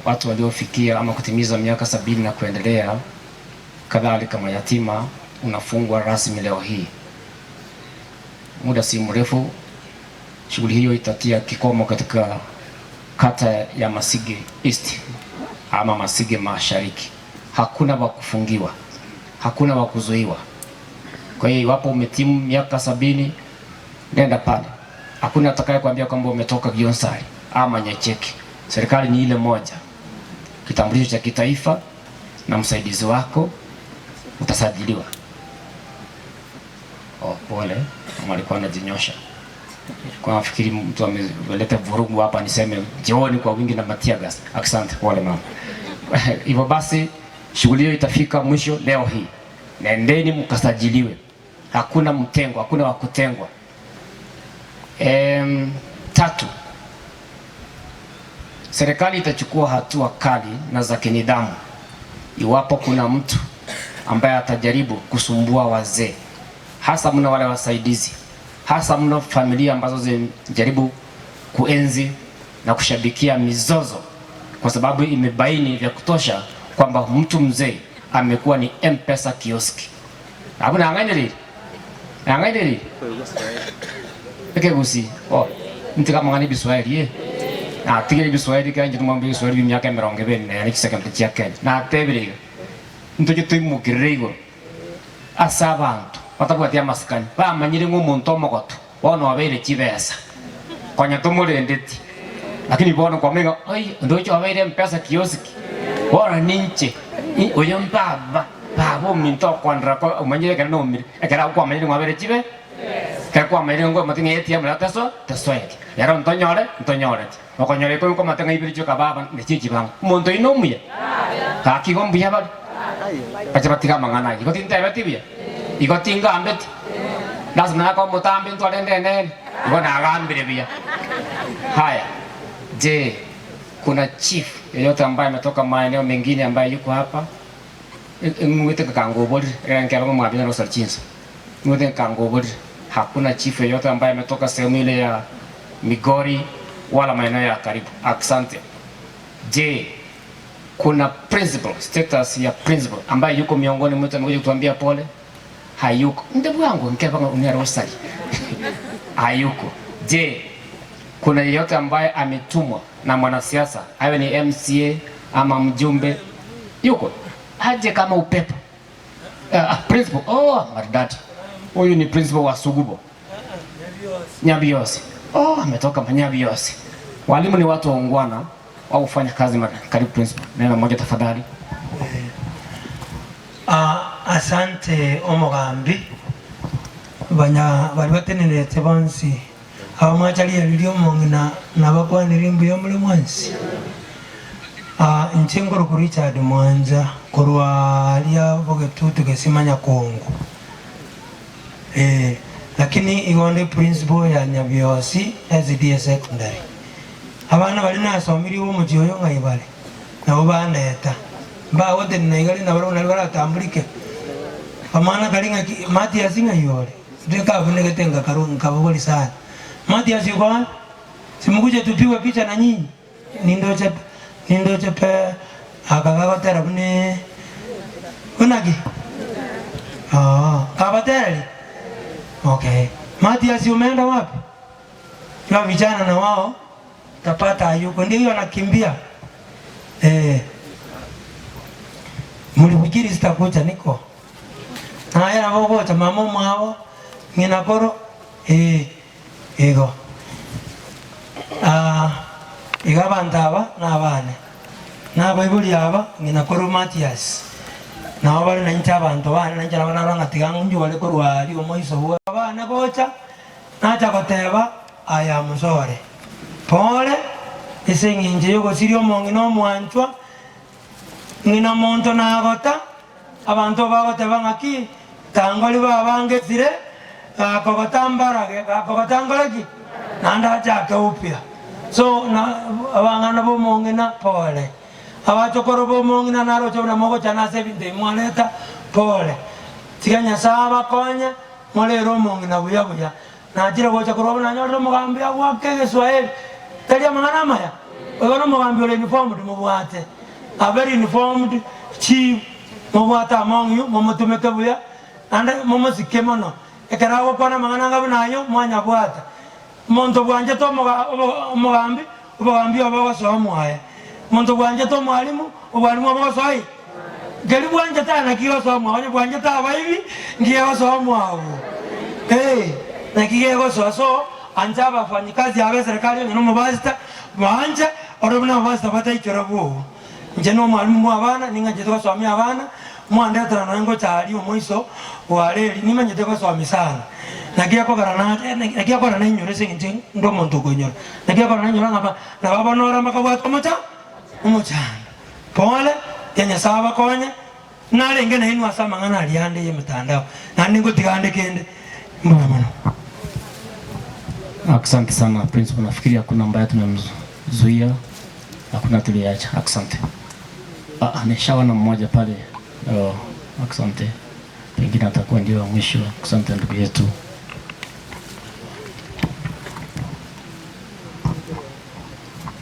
watu waliofikia ama kutimiza miaka 70 na kuendelea, kadhalika mayatima, unafungwa rasmi leo hii. Muda si mrefu shughuli hiyo itatia kikomo katika kata ya Masige East ama Masige Mashariki. Hakuna wa kufungiwa, hakuna wa kuzuiwa. Kwa hiyo iwapo umetimu miaka 70, nenda pale. Hakuna atakayekwambia kwamba umetoka Gionsari ama Nyacheki. Serikali ni ile moja. Kitambulisho cha kitaifa na msaidizi wako utasajiliwa. Oh, pole, mama alikuwa anajinyosha. Kwa nafikiri mtu ameleta vurugu hapa niseme jioni kwa wingi na matia gas. Asante, pole mama. Hivyo basi shughuli hiyo itafika mwisho leo hii. Nendeni mkasajiliwe. Hakuna mtengo, hakuna wa kutengwa. Tatu, serikali itachukua hatua kali na za kinidhamu iwapo kuna mtu ambaye atajaribu kusumbua wazee, hasa mno wale wasaidizi, hasa mno familia ambazo zinajaribu kuenzi na kushabikia mizozo, kwa sababu imebaini vya kutosha kwamba mtu mzee amekuwa ni M-Pesa kioski. Hakuna angaili. Angaili. Peke gusi. Oh, mtu kama ngani Kiswahili eh. Na tigere Kiswahili kanje tumwambie Kiswahili miaka 24 ni second cha Kenya. Na tebire. Mtu kitu imukirego. Asa abantu batabwatia maskani. Bamanyire ng'omuntu omogoto. Bono abeire chibesa. Konya tumurendeti. Lakini bono kwa menga, ai ndocho abeire M-Pesa kioski. Bora ninche. Oyo mbaba. Babo minto kwandra kwa umanyire kana no mire. Ekera kwa manyire ng'abere chibe. Kera kwa manyire ngo matinga ATM la teso teso yake. Yaro ntonyore ntonyore. Okonyore ko ko matinga ibiri choka baba ne chichi bang. Muntu inomuya. Kaki go mbuya bari. Bacha batika mangana. Iko tinta bati buya. Iko tinga ambet. Lazima na kwa mutambi ntwale ndene. Iko na agambire buya. Haya. Je, kuna chief yeyote ambaye ametoka maeneo mengine ambaye yuko hapa? Ngwete kangobori, nkaba mwabina rosa chinso. Ngwete kangobori. Hakuna chief yeyote ambaye ametoka sehemu ile ya Migori wala maeneo ya karibu. Asante. Je, kuna principal, status ya principal ambaye yuko miongoni mwetu amekuja kutuambia pole? Hayuko. Ndebu yangu nkaba unia rosari. Hayuko. Je, kuna yeyote ambaye ametumwa na mwanasiasa, awe ni MCA ama mjumbe? Yuko. Aje kama upepo. Principal. Oh, maridadi. Huyu ni principal wa Sugubo. Nyabiosi. Oh, ametoka Nyabiosi. Walimu ni watu waungwana, wao hufanya kazi. Karibu principal. Neno moja tafadhali. Asante omogambi. Banya bali batenenete bonsi. Abamwachalia lilio mongina nabakwanira imbuya muli mwansi. Nchengoro ku Richard Mwanza korwa lia bogetutu kesimanya Kongo. Lakini igonde principal ya Nyabiosi SDA secondary. Abana bali nasomiri wo mujiyo ngaibale. Nabo bandeta. Mba wote naigali na barona baratambulike. Amana kalinga Matias ngayore. Ndikavunekete ngakaru nkavugoli sana. Matias yuko wapi? Simukuje tupigwe picha na nyinyi. Nindoche nindoche pe akagagotera bune unagi. Ah, kabatera. Okay. Matias umeenda wapi? Kwa vijana na wao tapata hayuko, ndio anakimbia. Mulifikiri sitakuja niko. Haya na bogocha mama mwao ngina koro ego. Igabantaba na abane. Na baibuli aba ngina koro Matias. Na abale na ncha abantu bana na ncha bana ranga tigangu wale korwa ali omoiso bwa abana gocha nacha goteba aya musore. Pole ese nginje yogosiri omongi no mwanchwa ngina monto nagota abantu bagoteba ng'aki tangoli babangezire gakogotambarage gakogotangoleki nanda achake upya. So na abang'ana bomong'ina pole abachokoro bomong'ina naroche buna mogochana ase ebinto ebimwareta pole tiga Nyasaye abakonye morere omong'ina buya buya nachire gocha korwa buna nanyorire omogambi agwake egeswahili tari amang'ana amaya oyo nomogambi ore uniformed mobwate a very informed chief mobwate among you momotumeke buya ande momosike mono ekero agokwana amang'ana anga buna ayo mwanyabwata omonto bwanchete omogambi obogambi obo ogosoa mwaye omonto bwanchete omwalimu obwalimu obo ogosoa i keri bwanchete aya naki gosoa mwago onye bwanchete abaibi ngiye gosoa mwago naki gegosoa. So ancha abafanyikazi abe serikali onye nomobasita banje ore buna ababasita bataichora bwogo nche nomwalimu mwa abana ning'anchete gosomia abana mwandetera noe ngochari omoiso wareri nimanyete gosomia sana nakiakogera nainyora ase eng'encho ndi omonto okoinyora nakiakogera nainyora ng'a nabo abanora mbakabwata omocha omochando pole ya Nyasaye abakonye narenge nainwe ase amang'ana aria ande ya emitandao naende ngotiga ande kende mbuya mono. Asante sana principal, nafikiri hakuna ambaye tumemzuia, hakuna tuliacha. Asante. Nishaona mmoja pale. Oh, asante. Pengine atakuwa ndio wa mwisho. Asante ndugu yetu.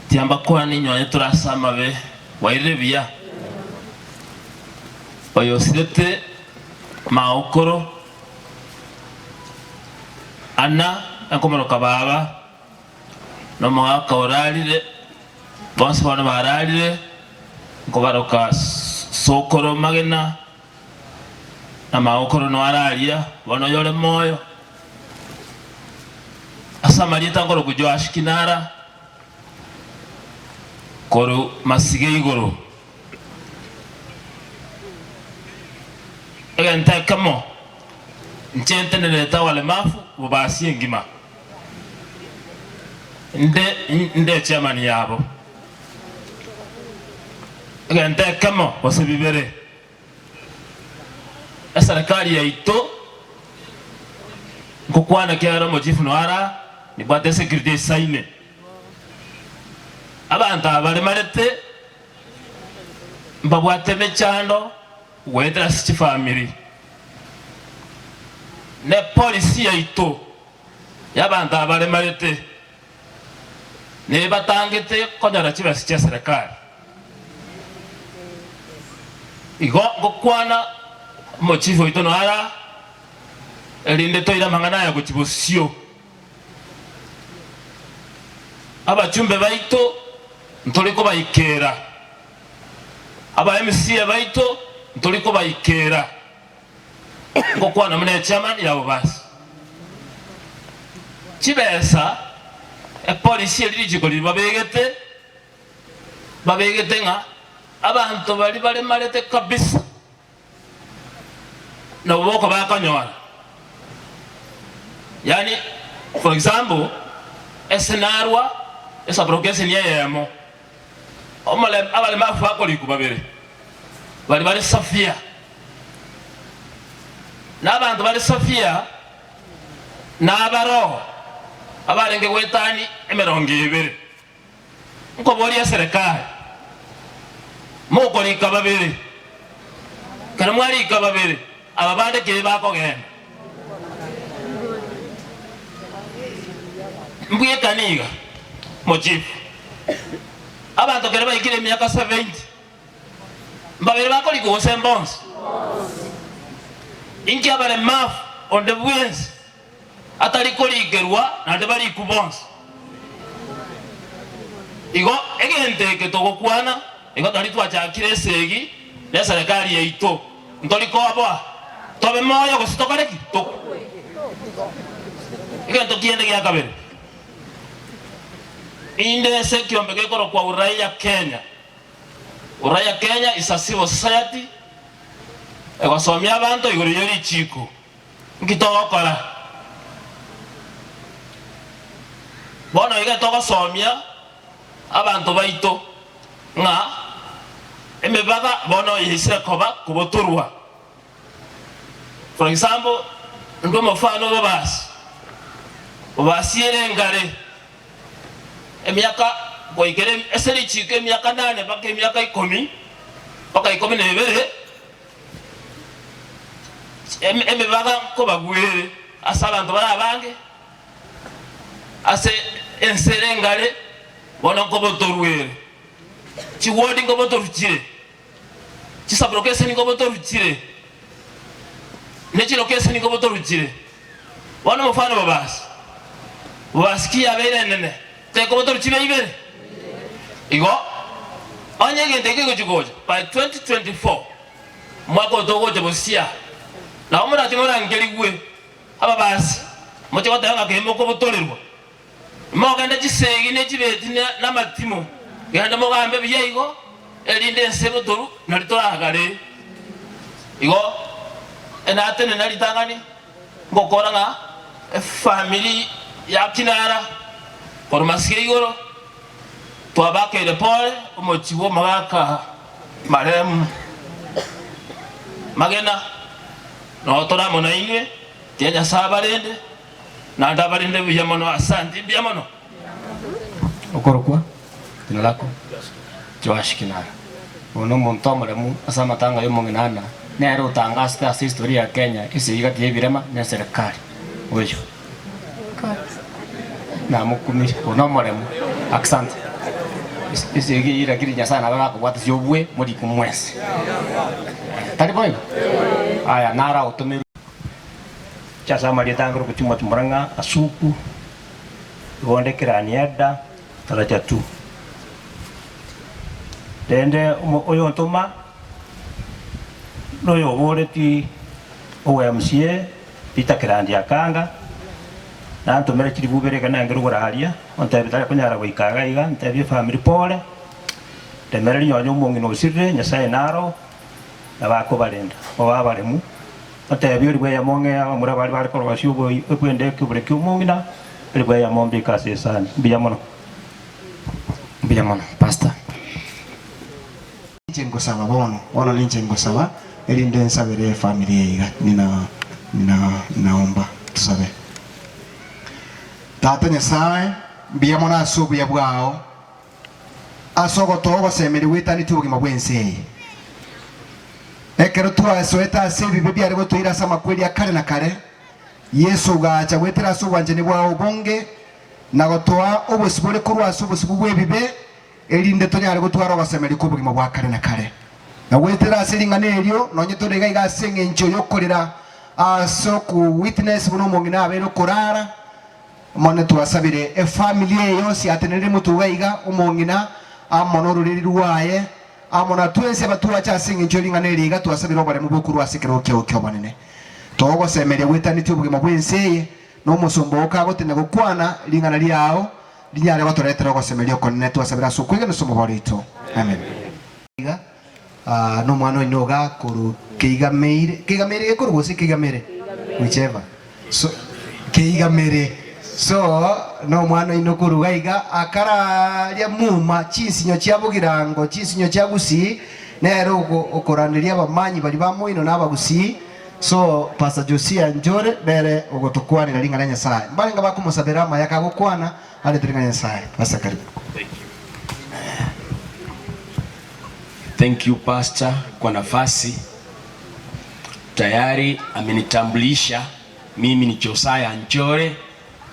Tiamba kwa ninyo turasama be waire bia oyosirete maokoro ana enkomoroka baba nomogaka orarire bonsi bono bararire nkobaroka sokoro magena na maokoro noararia bono yore moyo asamarieta nkoro kujoash kinara koru masige igoro egenta kamo nchenteneleta walemafu bobasi engima nde chairman yabo egenta kamo osibibere eserikali yaito nkokwana kyara mochifu noara nibwate security saine abantu abalemalete mbabwate mechando wetera sichifamily ne polisi yaito y'abantu abalemalete ne batangete konyora chibasi cha serikali igo ngokwana mochifu oito noara erinde toira mang'ana ya gochibosio abachumbe baito ntoliko baikera aba MCA baito ntoliko baikera ngokwana mune chairman yabo basi chibesa epolisi erijiko libabegete babegete nga abantu bali balemalete kabisa na boko bakanyora. Yani for example esenarwa esabrogesi niyemo omale abalemafu akoliku babere bali bali Sofia n'abantu bali Sofia n'abaro abarenge wetani emirongo ibere nkobori ya serikali mukolika babere kana mwarika babere aba bande ke bakogenda Mbwekaniga mochifu abantu kere baikire emiaka 70 mbabere bakoli gose mbonsi inki abare mafu onde bwensi atari korigerwa nande bari kubonsi igo egente ketogokwana igo tari twachakire esegi ne serikali yaito ntori koboa tobe moyo gositokareki to egento kiende gya kabere inde sekiombe gekoro kwa Uraia Kenya. Uraia Kenya is a civil society egosomia abantu igoro yerichiko nkitogokora bono iga togosomia abantu baito nga emibaga bono yisire koba kuboturwa. For example, ndo mfano babasi babasiere ngare emiaka goikere eserichiko emiaka 8 paka emiaka 10 paka 12 emibaga kobagwere asa abantu barabange ase ensere ngare bono nkobotorwere chiwodi nkobotoruchire chisabrokese nkobotoruchire nechirokese nkobotoruchire bono mfano babasi babasikia beire nene tekobotoruchire ibere igo onyegende kikochikocha by 2024 mwaka otogocha bosia na omura chimorangerigwe ababasi mochigotanga kemo kobotorerwa mogenda chisegi nechibeti namatimo genda mogambe biyaigo erinde ensebo toru naritoragare igo enatene naritangani ngokora nga family ya kinara korumasiye igoro twabakere pole omochiwo magaka maremu magena no toramona inwe tienya sabarende na ndabarinde biyamono asante biyamono okorokwa jina lako Joash Kinara ono muntu omoremu ase amatanga ya omong'inana nere otangasete ase historia ya Kenya esiiga tiebirema ne serikali oyo namukumire ono omoremu asante esiigi irakiri Nyasaye nabo gakobwata siobwe muri kumwese tari boigo aya nara otomeru chasamaria tangro kuchuma tumuranga asuku gondekera nieda taraja tu dende oyo ntoma noyo boreti OMCA Peter Kirandi akanga na ntomere chiri bubereka nangero goraria ontabe tare kunyara goikaga iga ntabye family pole temere nyonyo mongino osirre Nyasaye naro nabako barenda obabaremu atebyo ribwe ya monge abamura bari bari korwasyo okwende kubureki omongina ribwe ya mombi kasesani biyamono biyamono pastor ninche ngosaba bono bono ninche ngosaba erinde nsabere familia iga nina naomba tusabe tata Nyasaye biyamono asubuya bwao asogotogo semeri witani tubugima bwense ekero twasoeta ase ebibe biare gotoira ase amakweri ya kare na kare Yesu gacha gwetera ase obwanchani bwao obonge na gotoa obosibore korwa ase obosibu bwa ebibe erinde tonyare gotwara ogosemeri kwa obogima bwa kare na kare na gwetera ase ring'ana erio nonye torega iga ase eng'encho yokorera ase oku witness buna omong'ina abeire okorara mone twasabire efamily eyonsi atenere motuga iga omong'ina amo ororeri rwaye amona twense batuacha asing'encho ring'ana eriga twasabire oboremu bokorwa ase ekero kiao kiobonene togosemeria gwetaneti obogima bwenseye n'omosombo okagotenya gokwana ring'ana riao rinyare gotoretera ogosemeria okonene twasabire ase okwegena ase omoboro oito amen. Iga n'omwana oino ogakoru keigameire keigameire gekoru gose keigamere whichever so keigamere so no mwana ino kuruga iga akararia muma chinsinyo chia bugirango chinsinyo chia gusii nero okoranderia abamanyi bari bamoino n'abagusii so Pastor Josia Njore nere ogotukwanira ring'ana Nyasaye mbarenga bakumusabera amaya kagokwana arete ring'ana Nyasaye. Pastor, karibu. Thank you. Thank you Pastor kwa nafasi. Tayari amenitambulisha mimi ni Josiah Njore.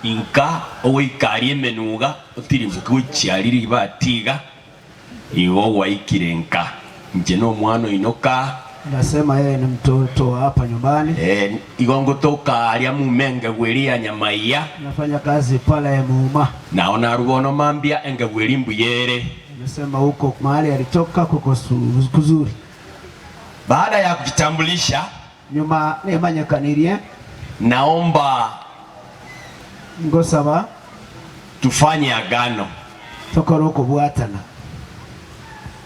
Inka ogoikaria emenuga otirimbuke gochiarire ibatiga igo waikire nka nje no mwana inoka. Nasema yeye ni mtoto wa hapa nyumbani. Igongo toka aria mumenge gweria nyamaiya. Nafanya kazi pale Muuma. Naona rubono mambia enge gweri mbuyere. Nasema huko mahali alitoka kuko kuzuri. Baada ya kujitambulisha, nyuma nemanyekanirie, naomba ngosaba tufanye agano. Tokoro kubwatana.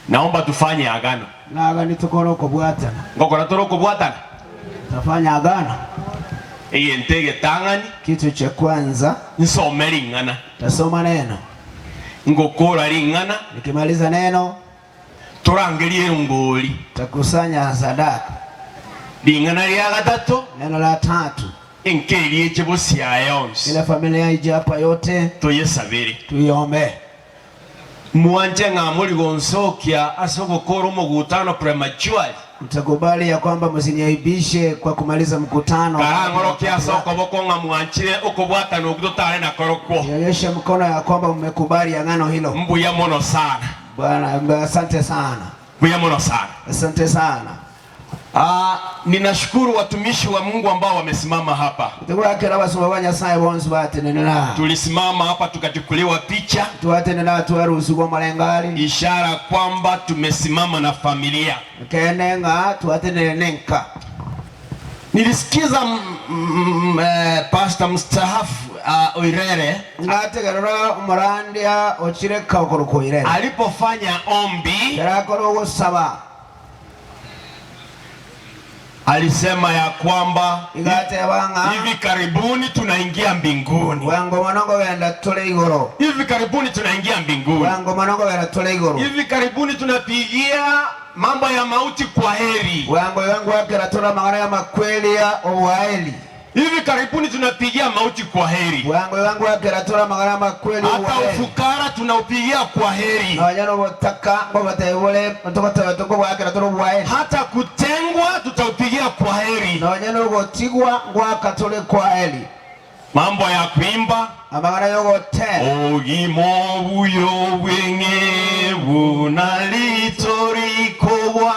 Naomba tufanye agano. Naga ni tokoro kubwatana. Ngokora toro kubwatana. Tafanya agano. Eye ntege tangani. Kitu cha kwanza nsome ringana. Tasoma neno. Ngokora ringana. Nikimaliza neno turangerie ngoli. Takusanya sadaka. Ringana lya gatatu. Neno la tatu. Enkerie chebosia yonse. Ile familia ije hapa yote. Tuyesabire. Tuiombe. Mwanje ng'amuli gonsokia asogokora omogutano prematurely. Mtakubali ya kwamba msiniaibishe kwa kumaliza mkutano. Karangorokia soko boko ng'amwanchire okobwatana okutotare na korokwo. Nionyeshe mkono ya kwamba mmekubali agano hilo. Mbuya mono sana. Bwana, asante sana. Mbuya mono sana. Asante sana. Ninashukuru watumishi wa Mungu ambao wamesimama hapa. Tulisimama hapa tukachukuliwa picha, ishara kwamba tumesimama na familia. Nilisikiza pastor mstaafu Oirere alipofanya ombi, alisema ya kwamba hivi karibuni tunaingia mbinguni. Hivi karibuni tunaingia mbinguni. Hivi karibuni tunapigia mambo ya mauti kwa heri. Hivi karibuni tunapigia mauti kwa heri. Hata ufukara tunaupigia kwa heri. Hata kutengwa tutaupigia kwa heri. Mambo ya kuimba ogimo buyo wenge bunalitorikowa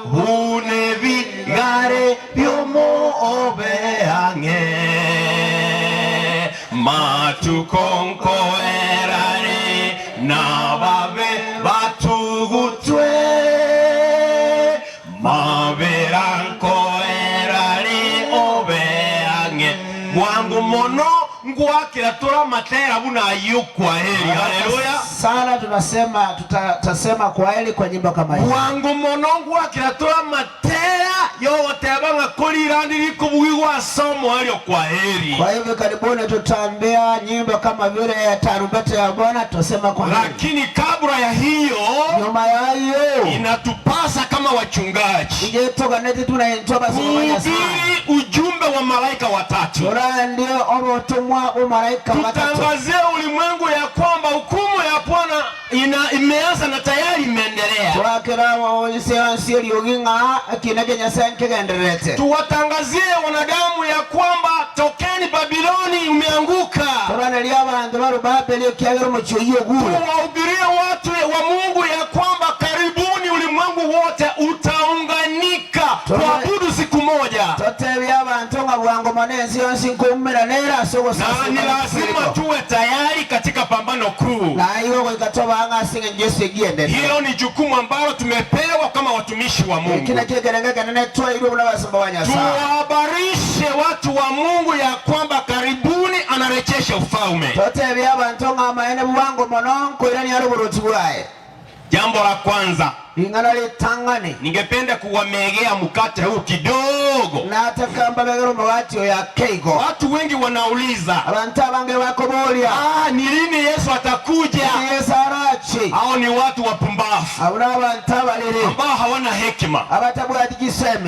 bune bigare byomo obeange matukonko erare na babe batugutwe maberanko erare obeange mwangu mono ngwakira tora matera buna ayo kwa heri. Haleluya. Sana tunasema tutasema kwa heri kwa nyimbo kama hiyo. Mwangu mono ngwakira tora matera yote abanga kolirandiri kubugwa somo alio kwa heri. Kwa hivyo karibuni tutaambia nyimbo kama vile ya tarumbeta ya Bwana tutasema kwa heri. Lakini kabla ya hiyo, nyuma ya hiyo, inatupasa kama wachungaji kuhubiri ujumbe wa malaika watatu. Tutangazie ulimwengu ya kwamba hukumu ya Bwana imeanza na tayari imeendelea. Tuwatangazie wanadamu ya kwamba tokeni Babiloni, umeanguka. Tuwahubirie watu wa Mungu ya kwamba karibuni ulimwengu wote utaunganika kuabudu siku moja. Na ni lazima tuwe tayari katika pambano kuu. Hilo ni jukumu ambalo tumepewa kama watumishi wa Mungu. Tuwahabarishe watu wa Mungu ya kwamba karibuni anarejesha ufalme. Jambo la kwanza, ningependa kuwamegea mkate huu kidogo. Watu wengi wanauliza, ni lini Yesu atakuja? Hao ni watu wapumbavu ambao hawana hekima.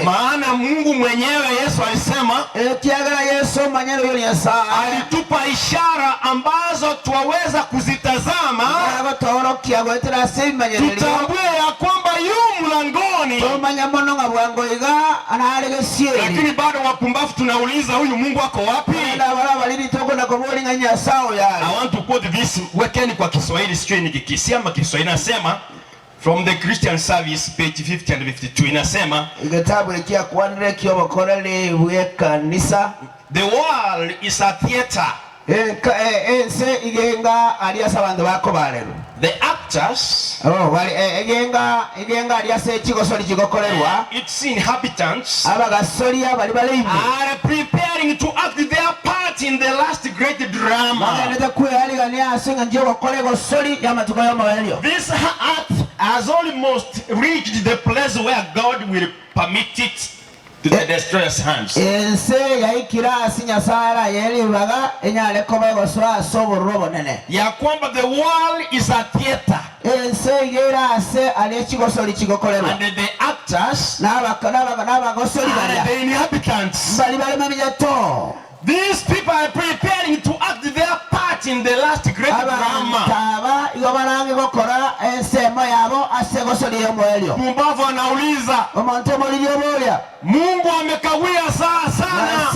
Maana Mungu mwenyewe Yesu alisema, alitupa ishara ambazo twaweza kuzitazama, tutambue ya kwamba yu mlangoni. Lakini bado wapumbavu tunauliza huyu Mungu ako wapi? I want to quote this, wekeni kwa Kiswahili, sijui ni Kikisii ama Kiswahili. Nasema from the Christian Service page 50 and 52, inasema the world is a theater. The actors, its inhabitants, are preparing to act their part in the last great drama. This earth has almost reached the place where God will permit it to the destroyer's hands. Ya kwamba the world is a theater. And the actors are the inhabitants. These people are preparing to act their part in the last great drama. Mumbavu anauliza, Mungu amekawia saa sana.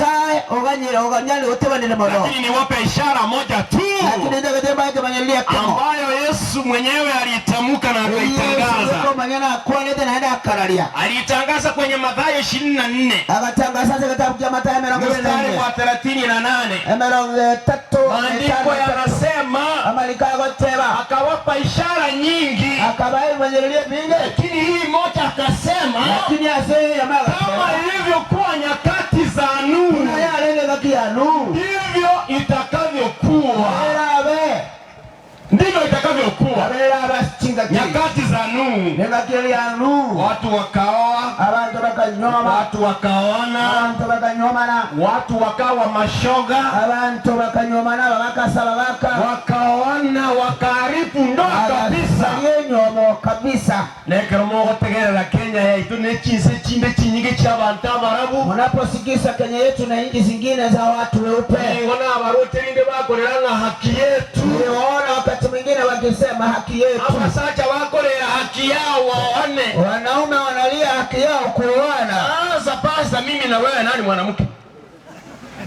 Lakini niwape ishara moja tu ambayo Yesu mwenyewe alitamka na akaitangaza. Alitangaza kwenye Mathayo 24 mstari wa 38. Maandiko yanasema akawapa ishara nyingi, lakini hii moja akasema, kama ilivyokuwa nyakati za Nuhu ndivyo itakavyokuwa. Ndivyo itakavyokuwa. Nyakati za Nuhu, watu wakaoa, watu wakaona, watu wakawa mashoga, wakaoana, wakaharibu ndoa kabisa. Nekero mogotegerera Kenya yetu nechinse chinde chinyingi cha abantu abarabu. Unaposikiza Kenya yetu na nchi zingine za watu weupe, ngona abaroterinde bakorera na haki yetu. Niona wakati mwingine wakisema haki yetu. Abasacha bakorera haki yao waone. Wanaume wanalia haki yao kuoana. Sasa pasta, mimi na wewe nani mwanamke?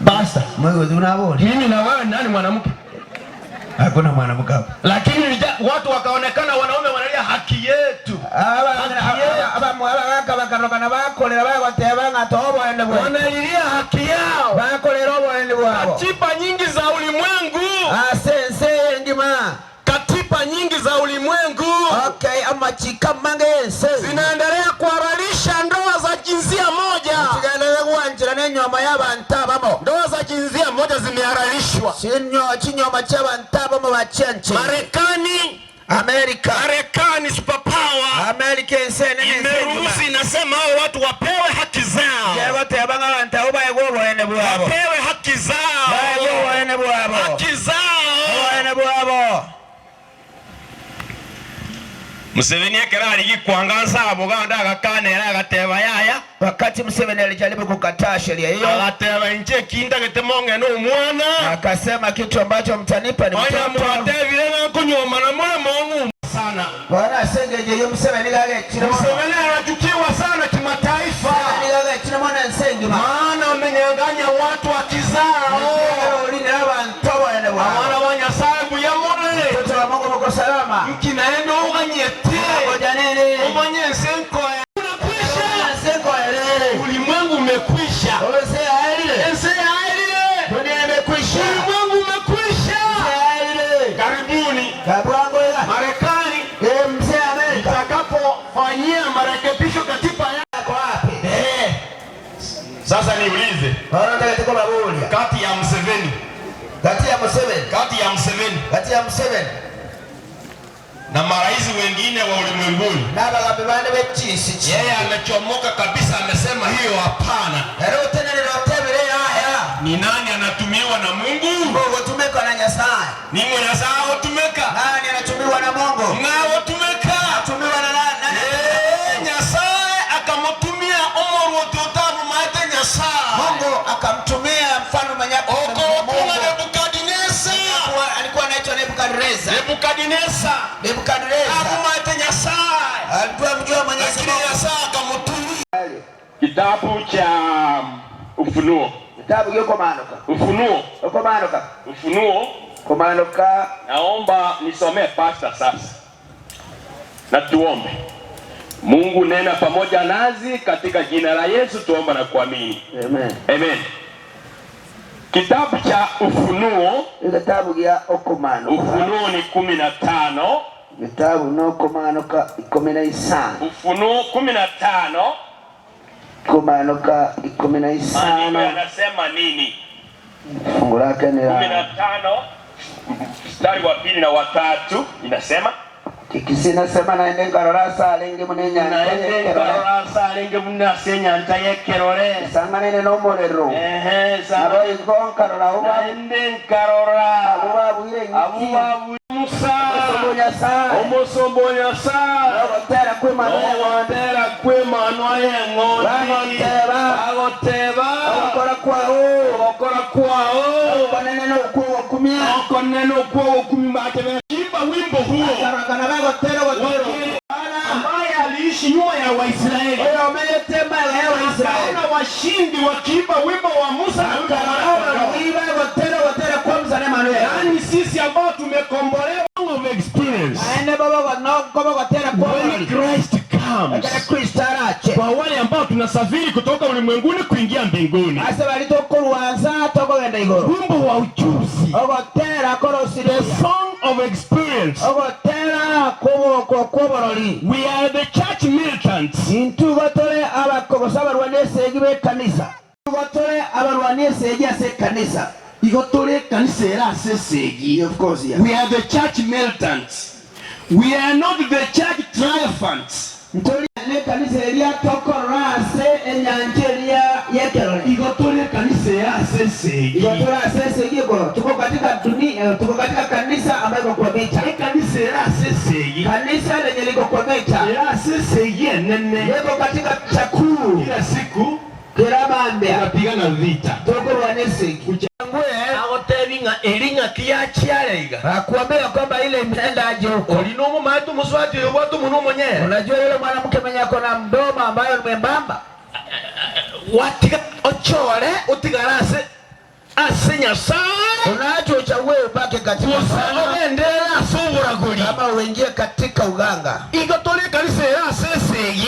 Pasta, Mungu unabodi. Mimi na wewe nani mwanamke? Hakuna mwanamke hapo. Lakini watu wakaonekana wanaume wanalia haki yetu. Wanalilia haki yao. Katiba nyingi za ulimwengu. Katiba nyingi za ulimwengu. Zinaendelea kuhalalisha ndoa za jinsia moja. Ndoa za jinsia moja zimehalalishwa. Marekani, Amerika, Marekani superpower, Amerika imeruhusu, inasema hao watu wapewe haki zao. Wapewe haki zao. Haki zao. Museveni ekera aligikwangansa Buganda agakanera agateba yaya. Wakati Museveni alijaribu kukataa sheria hiyo, agateba nje kinda getemonge no mwana, akasema kitu ambacho mtanipa ni mtoto. Mwatebire na na mule mongu sana. Bwana sengeje yo Museveni gage chiro. Museveni anachukiwa sana kimataifa. Museveni gage chiro mwana nsengi. Maana amenyang'anya watu wa kizao. Mwana wa Nyasaye buyamore. Mtoto wa Mungu mko salama. Mkinaenda uganyete. Ngoja nini? Umanye senko. Unakwisha. Senko elele. Ulimwengu umekwisha. Ese aelile. Dunia imekwisha. Ulimwengu umekwisha. Aelile. Karibuni. Kabwango ila. Marekani. Mzee Amerika. Itakapofanyia marekebisho katiba yako wapi? Sasa niulize. Kati ya Museveni. Kati ya Museveni. Kati ya Museveni. Kati ya Museveni. Na marais wengine wa ulimwenguni. Yeye amechomoka kabisa, amesema hiyo hapana. Ni nani anatumiwa na Mungu? Mungu na Nyasaye. Ni Nyasaye otumeka. Nani anatumiwa na Mungu? Ngao otumeka. Anatumiwa na nani? Nyasaye akamtumia Omoru ototabu maete Nyasaye. Mungu akamtumia mfalme mwenye Nebukadneza. Alikuwa anaitwa Nebukadneza. Nebukadneza. Nebukadneza. Akamwita Nyasaye. Alikuwa mjua Mwenyezi Mungu. Kitabu cha Ufunuo. Kitabu gyokomanoka. Ufunuo. Okomanoka. Ufunuo. Komanoka. Naomba nisomee pastor sasa. Na tuombe. Mungu nena pamoja nazi katika jina la Yesu tuomba na kuamini. Amen. Amen. Kitabu cha Ufunuo, kitabu gya okomanoka. Ufunuo ni 15. Kitabu no komanoka 15. Ufunuo 15. Komanoka 15. Anasema nini? Fungu lake ni 15 mstari wa 2 na wa 3 inasema Kikisina sema naende nkarora salenge munenya naende nkarora salenge munasenya ntayekerore sanganene nomorero naroiko nkarora naende nkarora abubabuire abubabu Musa omusombo Nyasaye nogotera kwemano kwemano yeng'ondi bagoteba ogokora kwao ogokora kwao okonene nokwogokumia okonene nokwogokumia bakebe imba wimbo huo ambaye aliishi nyuma ya Waisraeli akaona washindi wakiimba wimbo wa Musa yaani sisi ambao tumekombolewa of experience. When Christ comes, kwa wale ambao tunasafiri kutoka ulimwenguni kuingia mbinguni, wimbo wa ujuzi, the song of experience. We are the church militants. Of course, yeah. We are the church militants. We are not the church triumphants. Tuko katika dunia, tuko katika kanisa ambayo iko kwa vita. Kanisa lenye liko kwa vita. Liko katika chakuu. Kila siku tunapigana vita. Nakuambia kwamba ile imeenda aje huko. Unajua yule mwanamke mwenye ako na mdomo ambayo ni mwembamba. Unaacha uchague ubaki katika kama uingie katika uganga.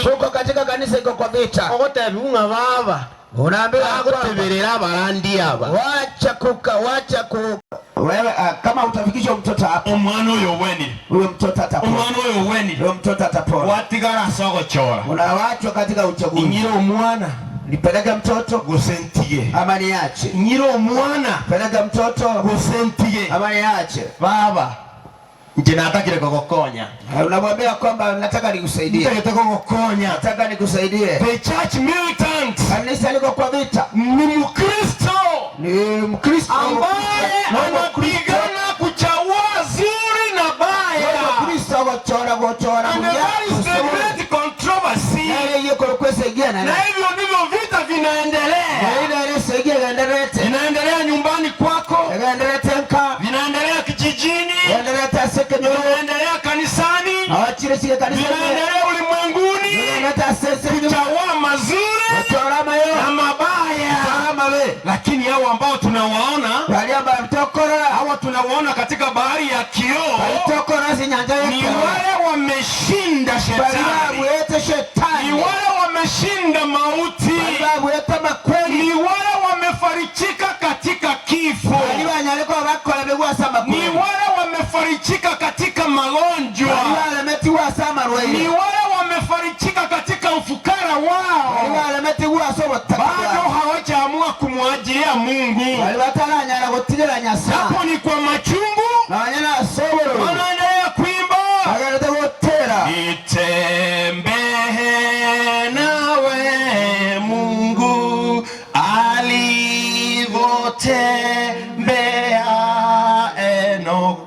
Tuko katika kanisa iko kwa vita. Unaambiwa wacha kuka, wacha ku wewe kama utafikisha mtoto hapo omwana oyo weni huyo mtoto atapona, omwana oyo weni huyo mtoto atapona. Watigara sogochora, unawachwa katika uchaguzi. Nyiro omwana nipeleke mtoto gusentie ama niache. Nyiro omwana peleke mtoto gusentie ama niache. Baba nje natakire kukukonya. Unamwambia kwamba nataka nikusaidie. Nataka kukukonya. Nataka nikusaidie. The church militant. Kanisa liko kwa vita. Ni Mkristo. Ni Mkristo ambaye anapigana kuchagua zuri na baya. Mkristo gochora gochora. And that is the great controversy. Na hivyo ndivyo vita vinaendelea. Vinaendelea nyumbani kwako. Vinaendelea kijijini. Vinaendelea kanisani. Vinaendelea ulimwenguni. Kuchagua mazuri na mabaya. Lakini hao ambao tunawaona, hawa tunawaona katika bahari ya kioo, ni wale wameshinda shetani, ni wale wameshinda mauti, ni wale wamefarikika katika kifo, ni wale wamefarikika katika magonjwa, ni wale wamefarikika katika ufukara wao, bado hawajaamua kumwajilia Mungu. Hapo ni kwa machungu, wanaendelea kuimba nitembee nawe Mungu alivotembea Enoch,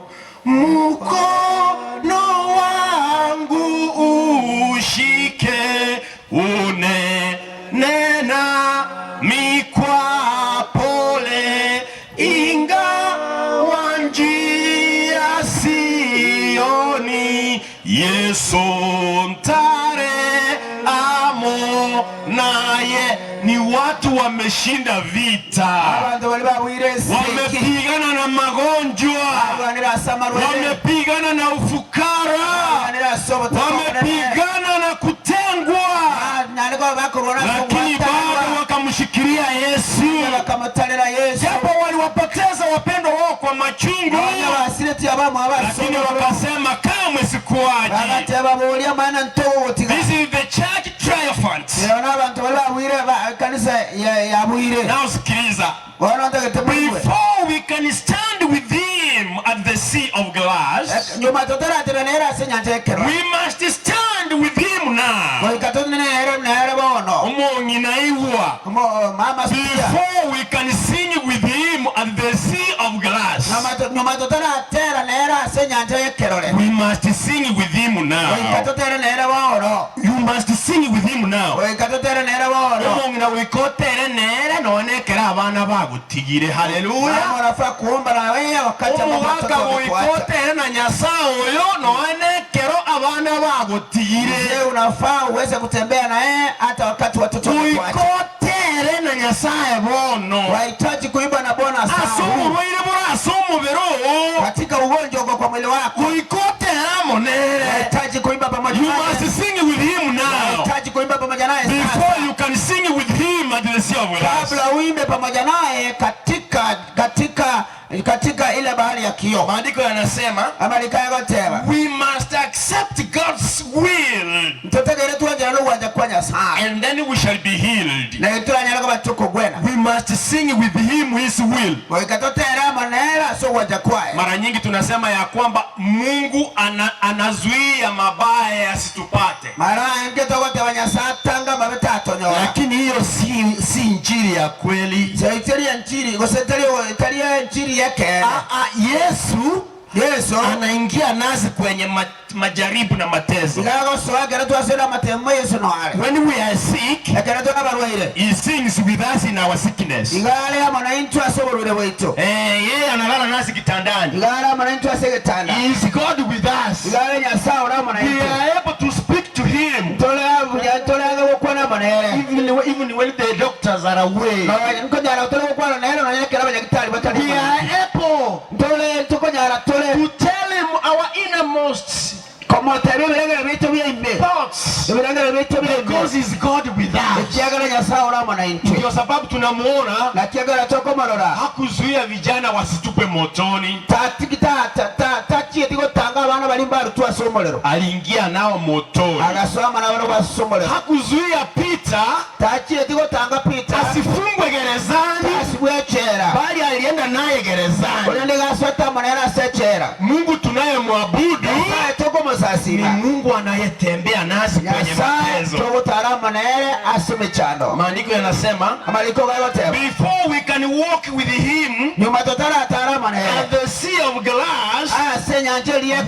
mkono wangu ushike unene nami kwa pole, ingawa njia sioni, Yesu ntare amoyoni. Naye ni watu wameshinda vita, Abantu bali babwire wamepigana na magonjwa, wamepigana na ufukara, wamepigana na kutengwa, lakini bado wakamshikilia Yesu. Japo waliwapoteza wapendwa wao kwa machungu, lakini wakasema kamwe sikuachi. This is the church triumphant. Now sikiliza. Before we can stand with him at the sea of glass, we must stand with him now. Before we can sing with him at the sea of glass, we must sing with him now. You must sing with him now. Haleluya. Unafaa uweze kutembea na yeye hata wakati watoto wanakuacha. Wahitaji kuimba na Bwana sana. Katika ugonjwa uko kwa mwili wako. Wahitaji kuimba pamoja naye. You must sing with him now. Wahitaji kuimba pamoja naye sasa. Before you can sing with him at the sea of glass. Kabla uimbe pamoja naye katika ile bahari ya kioo. Maandiko yanasema, we must accept God's will, and then we shall be healed. We must sing with him his will. Mara nyingi tunasema ya kwamba Mungu anazuia mabaya yasitupate, lakini hiyo si injili ya kweli. Yesu anaingia nasi kwenye majaribu na mateso. When we are sick, he sings with us in our sickness. Yeye analala nasi kitandani. He is God with us. We are able to speak to him even when the doctors are away. We are able to tell him our innermost thoughts, because he's God with us. Ndio sababu tunamuona hakuzuia vijana wasitupe motoni, aliingia nao motoni. Hakuzuia Peter asifungwe gerezani, bali alienda naye gerezani. Mungu tunayemwabudu ni Mungu anayetembea nasi kwenye mateso. Maandiko yanasema, before we can walk with him at the sea of glass,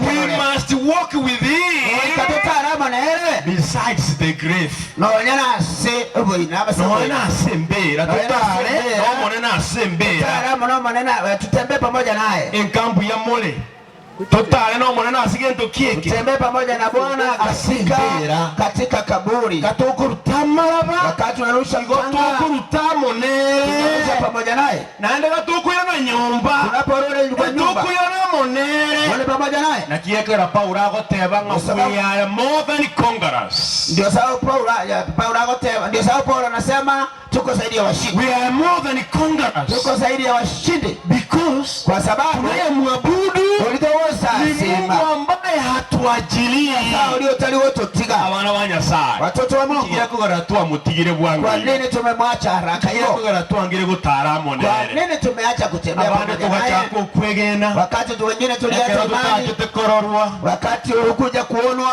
we must walk with him besides the grave. Enkambu ya mole totale no mwana asigento kieke Tembee pamoja na Bwana katika kaburi. Katokuruta wakati unarusha mchanga, katokuruta monere pamoja naye. Naende katokuya nyumba, unaporudi kwa nyumba, katokuya monere wale pamoja naye. Na kiekera Paulo agoteba nga we are more than conquerors. Ndio sababu Paulo agoteba, ndio sababu Paulo anasema tuko zaidi ya washindi. We are more than conquerors. Tuko zaidi ya washindi because kwa sababu tunayemwabudu ni Mungu ambaye hatuajilia. Abana ba Nyasaye, watoto wa Mungu, kwa nini tumemwacha haraka hiyo? Kwa nini tumeacha kutembea pamoja naye? Wakati wengine tuliacha imani, wakati hukuja kuonwa,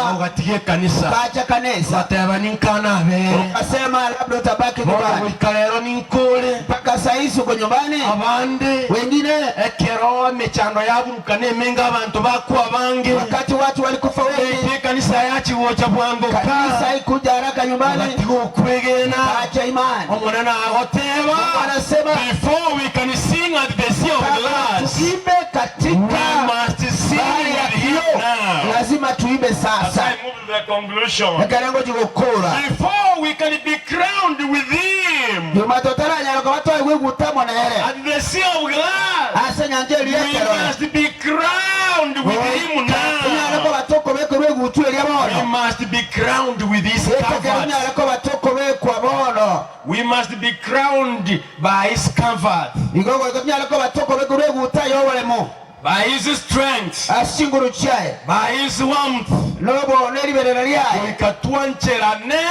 ukaacha kanisa, ukasema labda utabaki nyumbani mpaka saa hizi uko nyumbani. Wengine wakati watu walikufa wengi, kanisa kanisa haikuja haraka nyumbani, acha imani. Anasema before we can sing at the sea of glass, tuimbe katika we must sing bahari ya with him kioo, now. lazima tuimbe Tuimbe As sasa. I move to the conclusion. Ekarengo jigukura. Before we can be crowned with him Nyuma totaranyara kwa watu gwiguta monere. at the sea of glass, Ase nyanja we eriekero. must be crowned with him Tunyara now. kwa batoko bekorwe gutu eria We bono. must be crowned with his Ekero comfort. nyara kwa batoko bekwa bono. We must be crowned by his comfort, Igogo tunyara kwa batoko bekorwe guta yoboremo. by his strength, Asinguru chae. by his warmth. Lobo neriberera ryaye. Goika twancherane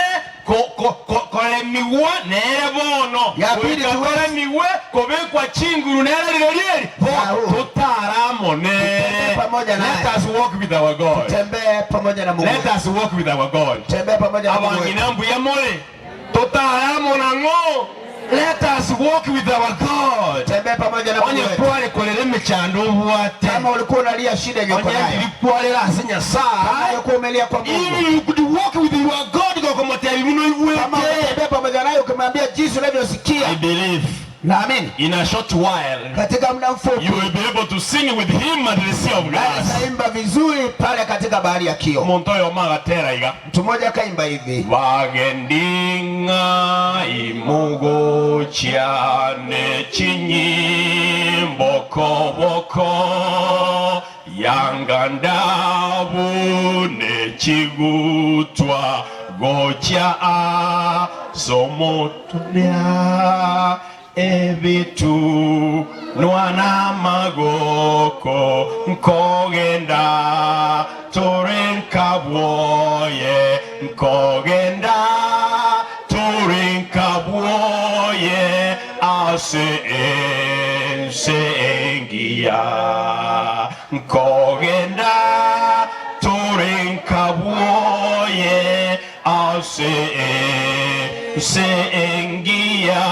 koremiwa nere bono. Ya pili Goika tuweze- toremiwe kobekwa chinguru nere rire rieri Yao. tutaramone. Tutembee pamoja naye. Let us walk with our God. Tembee pamoja na Mungu. Let us walk with our God. Tembee pamoja na Mungu. wetu. Abang'ina mbuya more tutaramona ng'o. Let us walk with our God. Tembee pamoja na Mungu Onye wetu. kware korera emechando obwate. Kama ulikuwa unalia shida yenye uko Onye nayo. ndiri kwarera ase Kama Nyasaye. ulikuwa umelia kwa Mungu. If you could walk with your God gokomotebia bino Kama ibwete. unatembea pamoja naye ukimwambia jinsi unavyosikia. I believe Naamini in a short while katika muda mfupi you will be able to sing with him at the sea of glass. ataimba vizuri pale katika bahari ya kio. Omonto oyo magatera iga. Mtu mmoja akaimba hivi: Bagendinga imugo cyane chinyimbokoboko yanga ndabune chigutwa gocha somotulia ebitu nwana magoko nkogenda turenkabwoye nkogenda turenkabwoye ase ense engiya nkogenda turenkabwoye ase ense engiya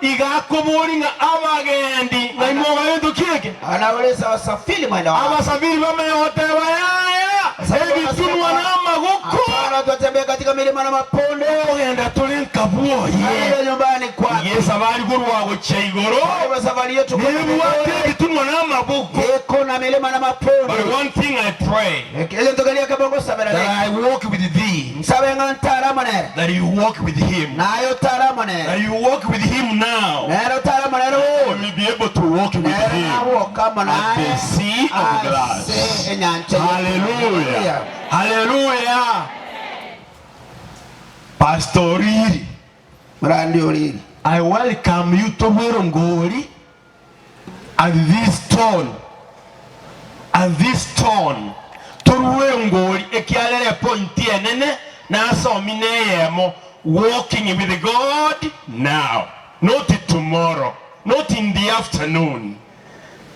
igakuburinga abagendi ngaimoga bintu kieke. Anauliza wasafiri mwenda wao. Abasafiri bameotewa yaya ebitunwa n'amagoko. Hapana, watu watembea katika milima na maponde. Ogenda tuli nkabwoye Aende nyumbani kwake. Yesu abari gurwagocha igoro. Kwa hivyo safari yetu kwenda Nibwate mbinguni, ebitunwa n'amaboko. iko na milima na maponde. But one thing I pray, Ekintu tukalia kabongo sabera that I walk with thee, Nsabe nga ntaramo nere. that you walk with him, Nayo taramo nere. that you walk with him now. Nero taramo nere. You will be able to walk with Nero him nawokamo at the naye. sea of glass. Ase enyanja. Hallelujah. Hallelujah. Pastor Riri, Murandi oriri. I welcome you to Ngori at this tone. At this tone. Torwe Ngori ekialere point enene nasomi neyemo walking with God now. Not tomorrow. Not in the afternoon.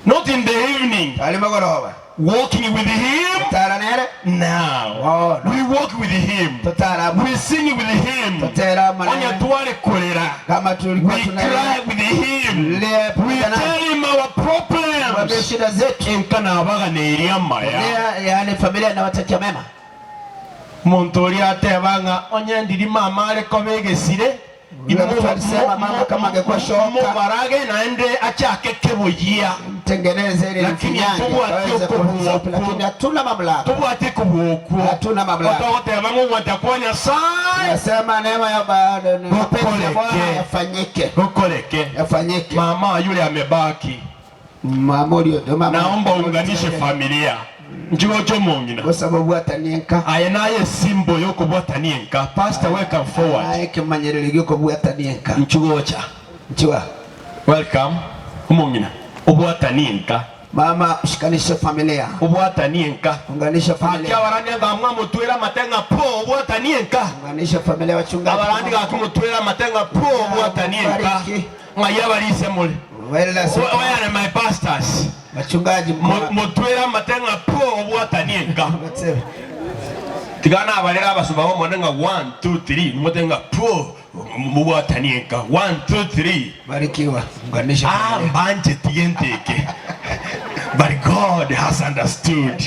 Not in the evening. Ali magoroba. Walking with him Tutara nere. now. Oh, no. We walk with him. Tutaramo. We sing with him. Tuteramo Onya nere. twale kolera. Kama tulikuwa We cry tunalia. with him. Lia We pamoja naye. tell him our Mwambie problems. shida zetu. Enka nabaganeiria maya. Nia, yani familia inawatakia mema. Muntu uria atebanga onye ndiri mama ariko begesire. Yule mtu alisema mama kama angekuwa shoka Mubarage naende achake kebuyia. mtengeneze ili Lakini mfinyange tubwate aweze okubuokwo. kuwa, lakini hatuna mamlaka, Tubwate kubuokwo. hatuna mamlaka. Otogoteba ng'ogwata kwa Nyasaye. Nasema neema ya Bwana ni mapenzi ya Bwana Ukoleke. yafanyike, Ukoleke. yafanyike. Mama yule amebaki. Mama ulio ndio mama, Naomba uunganishe familia. Njiwojo mongina. kwa sababu atanienka Aye naye simbo yokubwatanienka. Pastor, welcome forward. naye kimanyerero gyokobwatanienka Nchigocha. nchiwa Welcome. Omongina. Obwatanienka. mama, shikanishe familia, Obwatanienka. unganisha Akia familia, abarandi ngamwa mutwera matenga po obwatanienka. unganisha familia, wachungaji Abarandi gakumutwera matenga po obwatanienka. Bariki. Ngaya barise mule. Wela Where are my pastors? wachungaji mko Mutwera matenga po obwatanienka. Tigana abarera abasumba bomone nga 1 2 3 mutenga po mubwatanienka 1 2 3. Barikiwa, unganisha Ah, familia. mbanje tigenteke. But God has understood.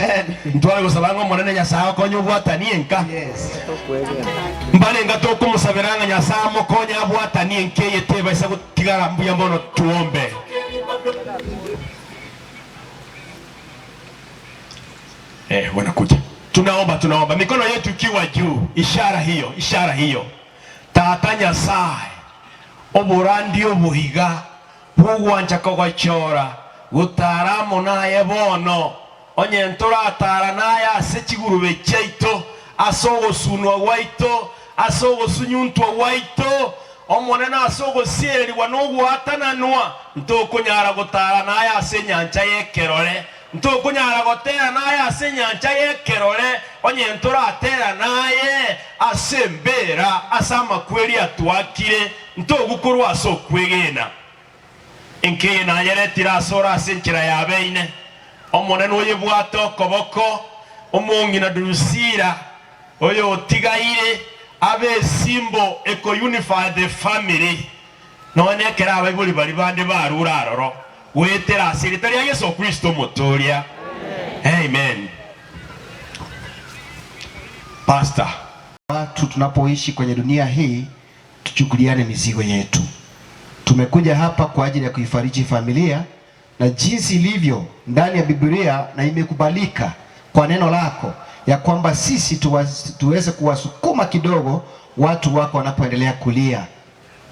Ntwale gusaba ngo monene Nyasaye akonye obwatanienka. Yes. Mbalenga tokumusabiranga Nyasaye amukonye abwatanienka eye tebaisa gutigara mbuya mbono tuombe. Wanakuja. Tunaomba, tunaomba mikono yetu ikiwa juu, ishara hiyo, ishara hiyo. Tata Nyasaye oburandi obuhiga bugwancha kogochora gutaramo naye bono onye ntoratara naye ase chigurube chiaito ase ogosunwa gwaito ase ogosunyuntwa gwaito omonene ase ogosiereriwa na ogwatananwa ntokonyara gotara naye ase enyancha y'ekerore ntokonyara gotera naye ase enyancha y'ekerore onye ntoratera naye ase embera ase amakweri atwakire ntogukorwa ase okwegena enkeye nayeretire ase ore ase enchera yabeine omonene oyebwate okoboko omong'ina Drusira oyo otigaire abe esimbo eko unify the family none ekero abaibori bari bande barura aroro gwetera ase erita ria Yesu Kristo omotoria. Amen. Pastor, watu tunapoishi kwenye dunia hii tuchukuliane mizigo yetu. Tumekuja hapa kwa ajili ya kuifariji familia na jinsi ilivyo ndani ya Biblia na imekubalika kwa neno lako ya kwamba sisi tuweze kuwasukuma kidogo watu wako wanapoendelea kulia.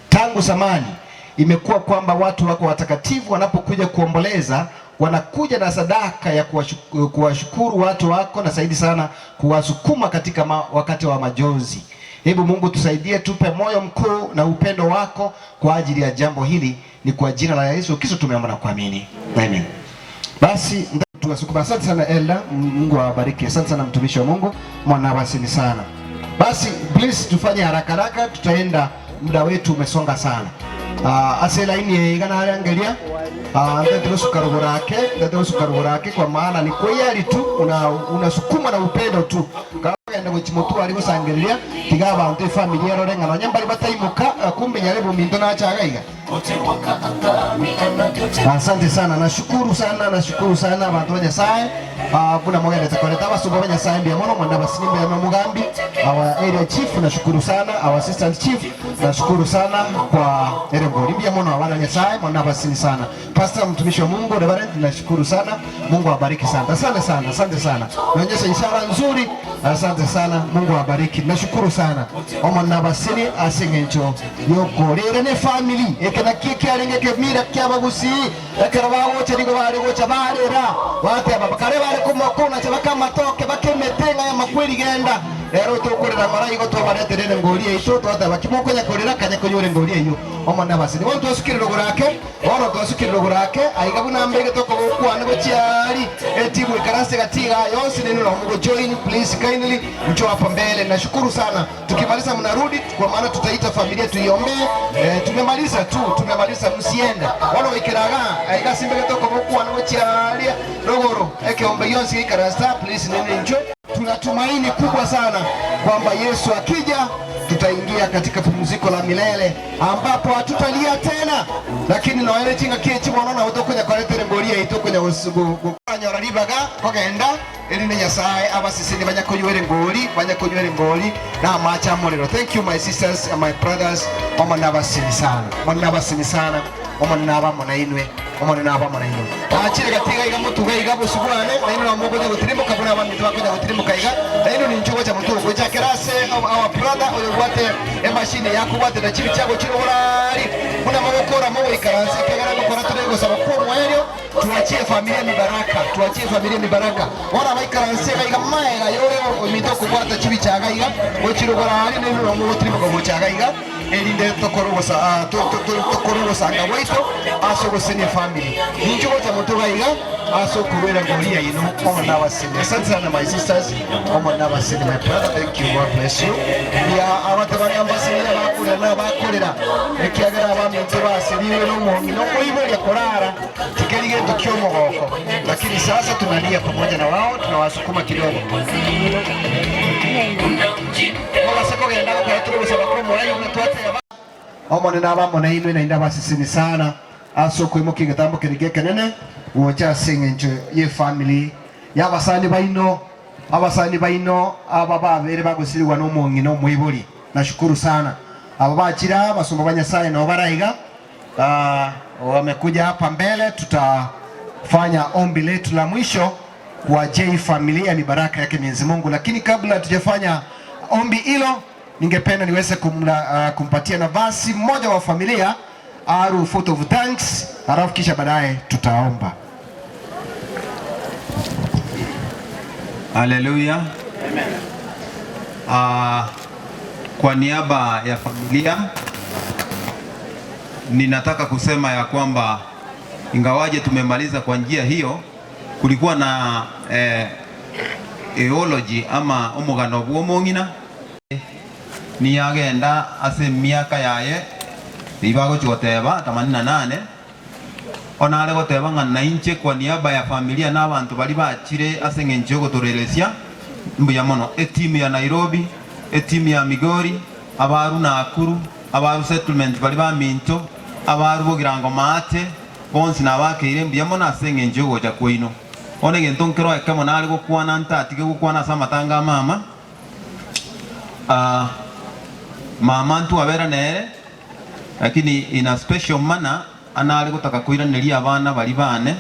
Tangu zamani imekuwa kwamba watu wako watakatifu wanapokuja kuomboleza wanakuja na sadaka ya kuwashukuru watu wako na zaidi sana kuwasukuma katika wakati wa majonzi. Hebu Mungu tusaidie, tupe moyo mkuu na upendo wako kwa ajili ya jambo hili. Ni kwa jina la Yesu Kristo tumeomba na kuamini. Amen. Basi tuwasukuma. Asante sana Elda, Mungu awabariki. Asante sana mtumishi wa Mungu, mwanawasili sana. Basi please tufanye haraka haraka, tutaenda, muda wetu umesonga sana. Ase laini igana arangeria ndete sukaruburake kwa maana ni kweli tu unasukuma na upendo tu kagenda gochimutu ari gusangiriria tiga abantu familia rorenga na nyambari bataimuka kumbe nyarebo minto na chagaiga. Asante sana, nashukuru sana, nashukuru sana abantu ba Nyasaye. Kuna mwagenda takoreta abasumba ba Nyasaye mbia mono mwana basinimbe ya Mugambi, our area chief nashukuru sana, our assistant chief nashukuru sana kwa erego mbia mono abana Nyasaye mwana basini sana. Pastor mtumishi wa Mungu Reverend nashukuru sana, Mungu awabariki sana. Asante sana, asante sana. Naonyesha ishara nzuri. Asante sana, Mungu awabariki. Nashukuru sana. Omwana basini asingencho yokorere ne family ekena kiki arenge kemira kyabagusi ekera bagocha nigo bari gocha barera bateba bakare bare kumokuna chabaka matoke bakemetenga ya makweli genda rero tukorera maraigo twabareterere ngori ito twataba kimokonya korera kanya konyore ngori eyo omwana basini wonto osukiriro gorake oro tosukiriro gorake aiga bunambege tokogokwana gochiari etimu ikarase gatiga yonse neno la Mungu join please kindly mcho hapa mbele. Nashukuru sana, tukimaliza mnarudi kwa maana tutaita familia tuiombee. Tumemaliza tu, tumemaliza, msiende wala wikiraga aiga simbege tokogokwana gochiari rogoro ekeombe yonse ikarasa please neno njo. Tunatumaini kubwa sana kwamba Yesu akija tutaingia katika pumziko la milele ambapo hatutalia tena. Lakini noere chinga kiechi mwana utokonya koretere ngoria itokonya gukanyora ribaga kogenda eri Nyasaye abasisini banyakonywere ngori banyakonywere ngori na macha molero. Thank you my sisters and my brothers. Omwana basini sana, omwana basini sana, omwana abamona inwe, omwana abamona inwe. Achire gatiga iga mutuga iga busubwane na inwe mugoja gutirimuka buna abantu bakoja gutirimuka iga na inwe ni nchugo cha mutugo cha kerase our brother oyo gwate emashini yakubwate na chibi chabo chirorari kuna mabokora mo ikaranse kagara mukora turego saba ko mweryo tuachie familia mibaraka, tuachie familia mibaraka ora baikaranse iga maega yore omitoko gwata chibi chaga iga gochirorari na inwe mu gutirimuka gochaga iga erinde tokorogosa tokorogosa ngawaito aso gosenia family ninjo cha mutuga iga aso kubera ngoria ino omwana basini. Asante sana my sisters, omwana basini my brother, thank you, God bless you. Ya abate bagamba sini bakurira na bakurira ekiagera abaminto basiriwe no mu no kuiboria korara tikerige tukiomogoko, lakini sasa tunalia pamoja na wao, tunawasukuma kidogo omone nabamona inwe na inda basisini sana aso kwimuka igitambo kirige kenene wocha singencho ye family yabasani baino abasani baino aba babere bagusirwa no mungino muiburi. Nashukuru sana aba bachira basumba banyasaye no baraiga wamekuja hapa mbele, tutafanya ombi letu la mwisho Kwa J familia ni baraka yake Mwenyezi Mungu. Lakini kabla tujafanya ombi hilo, ningependa niweze kumpatia nafasi mmoja wa familia aru vote of thanks, halafu kisha baadaye tutaomba. Haleluya. Amen. Kwa niaba ya familia ninataka kusema ya kwamba ingawaje tumemaliza kwa njia hiyo, kulikuwa na eulogy ama omugano bw'omong'ina niyagenda ase miaka yaye ibagochigoteba 88 onare goteba ng'a nainche kwa niaba ya familia na abantu bari bachire ase ng'encho yogotoreresia mbuya mono etimu ya Nairobi, etimu ya Migori, abaru Nakuru, abaru settlement bari ba Minto, abaru bogirango maate bonsi nabakeire mbuya mono ase ng'encho yogocha kwaino. One gento nkero ekemo nare gokwana ntatige gokwana ase amatanga mama. Mama ntuabera nere lakini in a special manner anare gotaka koiraneria abana bari bane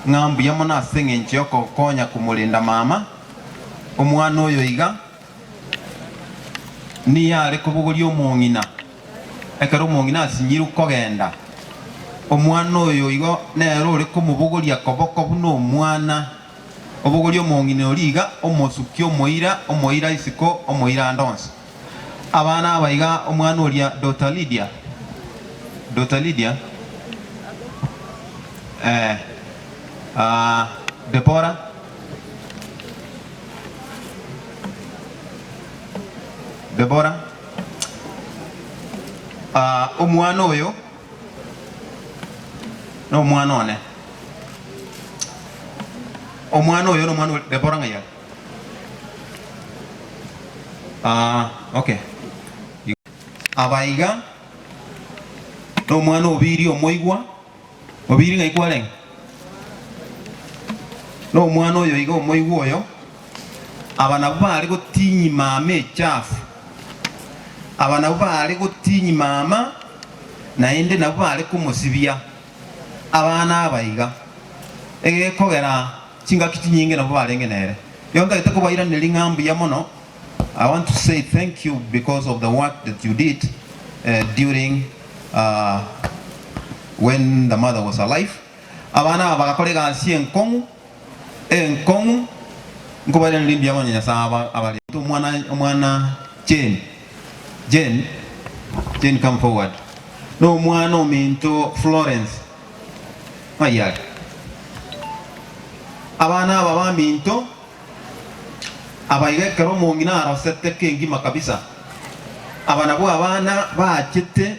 ng'ambuya mono ase ng'encho yogokonya kumurinda mama. Omwana oyo iga niyare kobogoria omong'ina ekero omong'ina asinyire kogenda omwana oyo igo nere ore komobogoria koboko buna omwana obogoria omong'ina origa omosuki omoira omoira isiko omoira ndonsi abana abaiga omwana oria Dr. Lydia Dr. Lydia Deborah Deborah omwana oyo no omwana one omwana oyo no omwana Deborah ngaya okay abaiga no omwana obiri omoigwa obiri ngaikwaleng no omwana oyo iga omoigwa oyo abana bari gotinyi mama echafu abana bari gotinyi mama naende nabo bari kumusibia abana abaiga egekogera chingaki chinyinge nabo barenge nere yonda itakubaira nge'ngambu ya mono. I want to say thank you because of the work that you did during when the mother was alive. Abana bagakorega nsi enkongu enkongu nkubaira nlimbya mono Nyasaye abali omwana Jane Jane Jane come forward no omwana ominto Florence mayali abana aba baminto abaigekero omong'ina arosete kengima kabisa abana bo abana bachete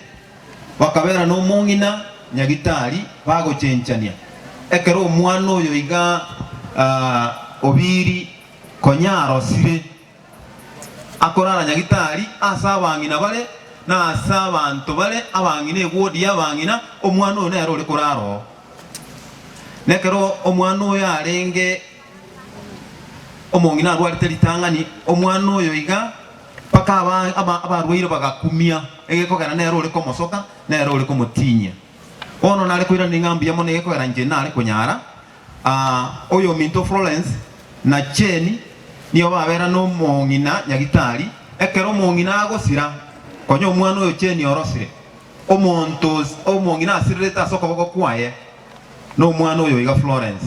bakabera n'omong'ina nyagitari bagochenchania ekero omwana oyo iga obiri konya arosire akorara nyagitari ase abang'ina bare na ase abanto bare abang'ina egwodi abang'ina omwana oyo nere ore koraro nekero omwana oyo arenge omong'ina arwarete ritang'ani omwana oyo iga paka abarwaire bagakumia egekogera nere ore komosoka nere ore komotinya bono nare koirana eng'ambu ya mono egekogera inche nare konyara oyo minto Florence na Jane niyo babera n'omong'ina nyagitari ekero omong'ina agosira konya omwana oyo Jane orosire omonto omong'ina asirerete ase okoboko kwaye n'omwana oyo iga Florence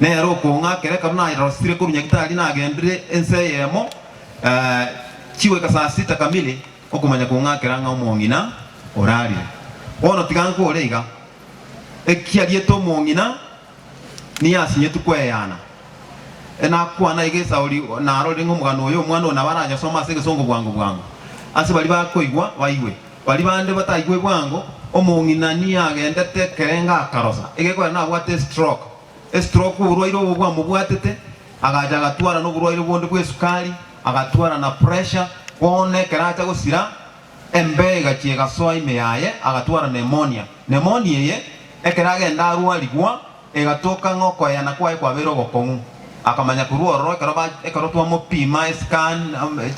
nero okong'akere ekero narosire korwa nyagitari nagendire ense eyemo chiweka saa sita kamili okomanya kong'akera ng'a omong'ina orarire bono tiga nkore iga ekiariete omong'ina niyasinyetu kweyana enakwana iga esauri narorire ng'a omogano oyo omwana oyo nabo aranyasoma ase egesongo bwango bwango ase bari bakoigwa baigwe bari bande bataigwe bwango omong'ina niyagendete ekerenga akarosa egekogera nabwate stroke estroke oborwaire obo bwamobwatete agacha agatwara na oborwaire bonde bwa esukari agatwara na pressure bono ekero acha gosira embe egachia egasoa ime yaye agatwara pneumonia pneumonia eye ekero agenda arwarigwa egatoka ng'a okoyana kwaye kwabere ogokong'u akamanya korwa ororo ekero ekero twamopima escan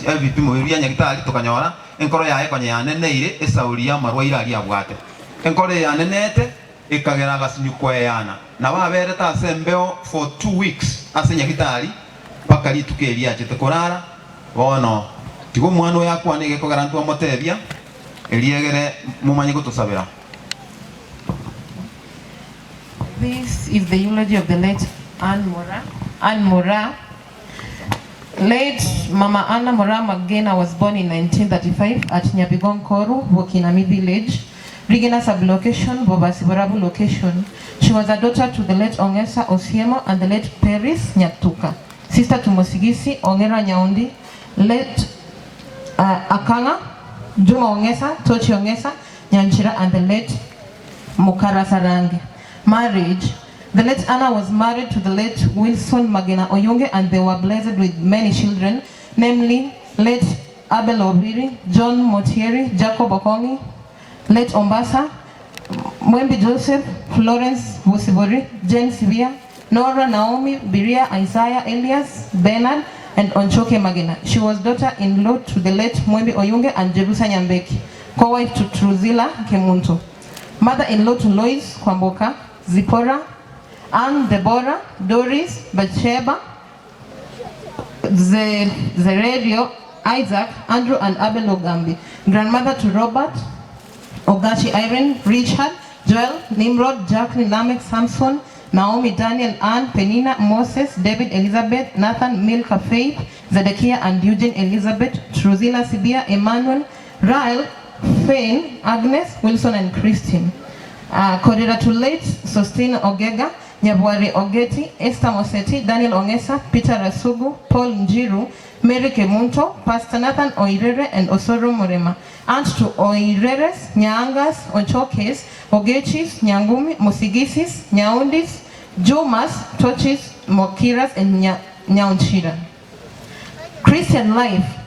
ebipimo bia nyagitari tokanyora enkoro yaye konya yaneneire esauri ya amarwaire aria abwate enkoro yanenete Ekagera agasinyu kweyana na baberete ase embeo for 2 weeks ase nyagitari mpaka rituko eria achete korara bono tigo omwana oyo akwane egekogera ntwamotebia eriegere mumanye gotosabera. This is the eulogy of the late Ann Mora. Ann Mora. Late Mama Anna Mora Magena was born in 1935 at Nyabigong Koru, Wokinami village, Rigina sublocation, Bobasiborabu location. She was a daughter to the late Ongesa Osiemo and the late Peris Nyatuka, sister to Mosigisi Ongera Nyaundi, late Akanga, Juma Ongesa, Tochi Ongesa, Nyanchira, and the late Mukara Sarangi. Marriage. The late Anna was married to the late Wilson Magena Oyunge, and they were blessed with many children, namely late Abel Obiri, John Motieri, Jacob Okongi, late Ombasa, Mwembi Joseph, Florence Busibori, Jane Sivia, Nora, Naomi, Biria, Isaiah, Elias, Bernard, and Onchoke Magena. She was daughter-in-law to the late Mwembi Oyunge and Jerusa Nyambeki, co-wife to Truzila Kemuntu, mother-in-law to Lois Kwamboka, Zipporah, Ann, Deborah, Doris, Bathsheba, Zererio, Isaac, Andrew, and Abel Ogambi. Grandmother to Robert, Ogachi Irene, Richard, Joel, Nimrod, Jacqueline, Lamek, Samson, Naomi, Daniel, Ann, Penina, Moses, David, Elizabeth, Nathan, Milka, Faith, Zedekiah, and Eugene, Elizabeth, Truzila, Sibia, Emmanuel, Rael, Fane, Agnes, Wilson, and Christine. Korera to late Sostina Ogega, Nyabwari Ogeti, Esther Moseti, Daniel Ongesa, Peter Rasugu, Paul Njiru, Mary Kemunto, Pastor Nathan Oirere, and Osoro Morema. Aunt to Oireres, Nyangas, Ochokes, Ogechis, Nyangumi, Musigisis, Nyaundis, Jumas, Tochis, Mokiras, and Nyaunchira. Christian life.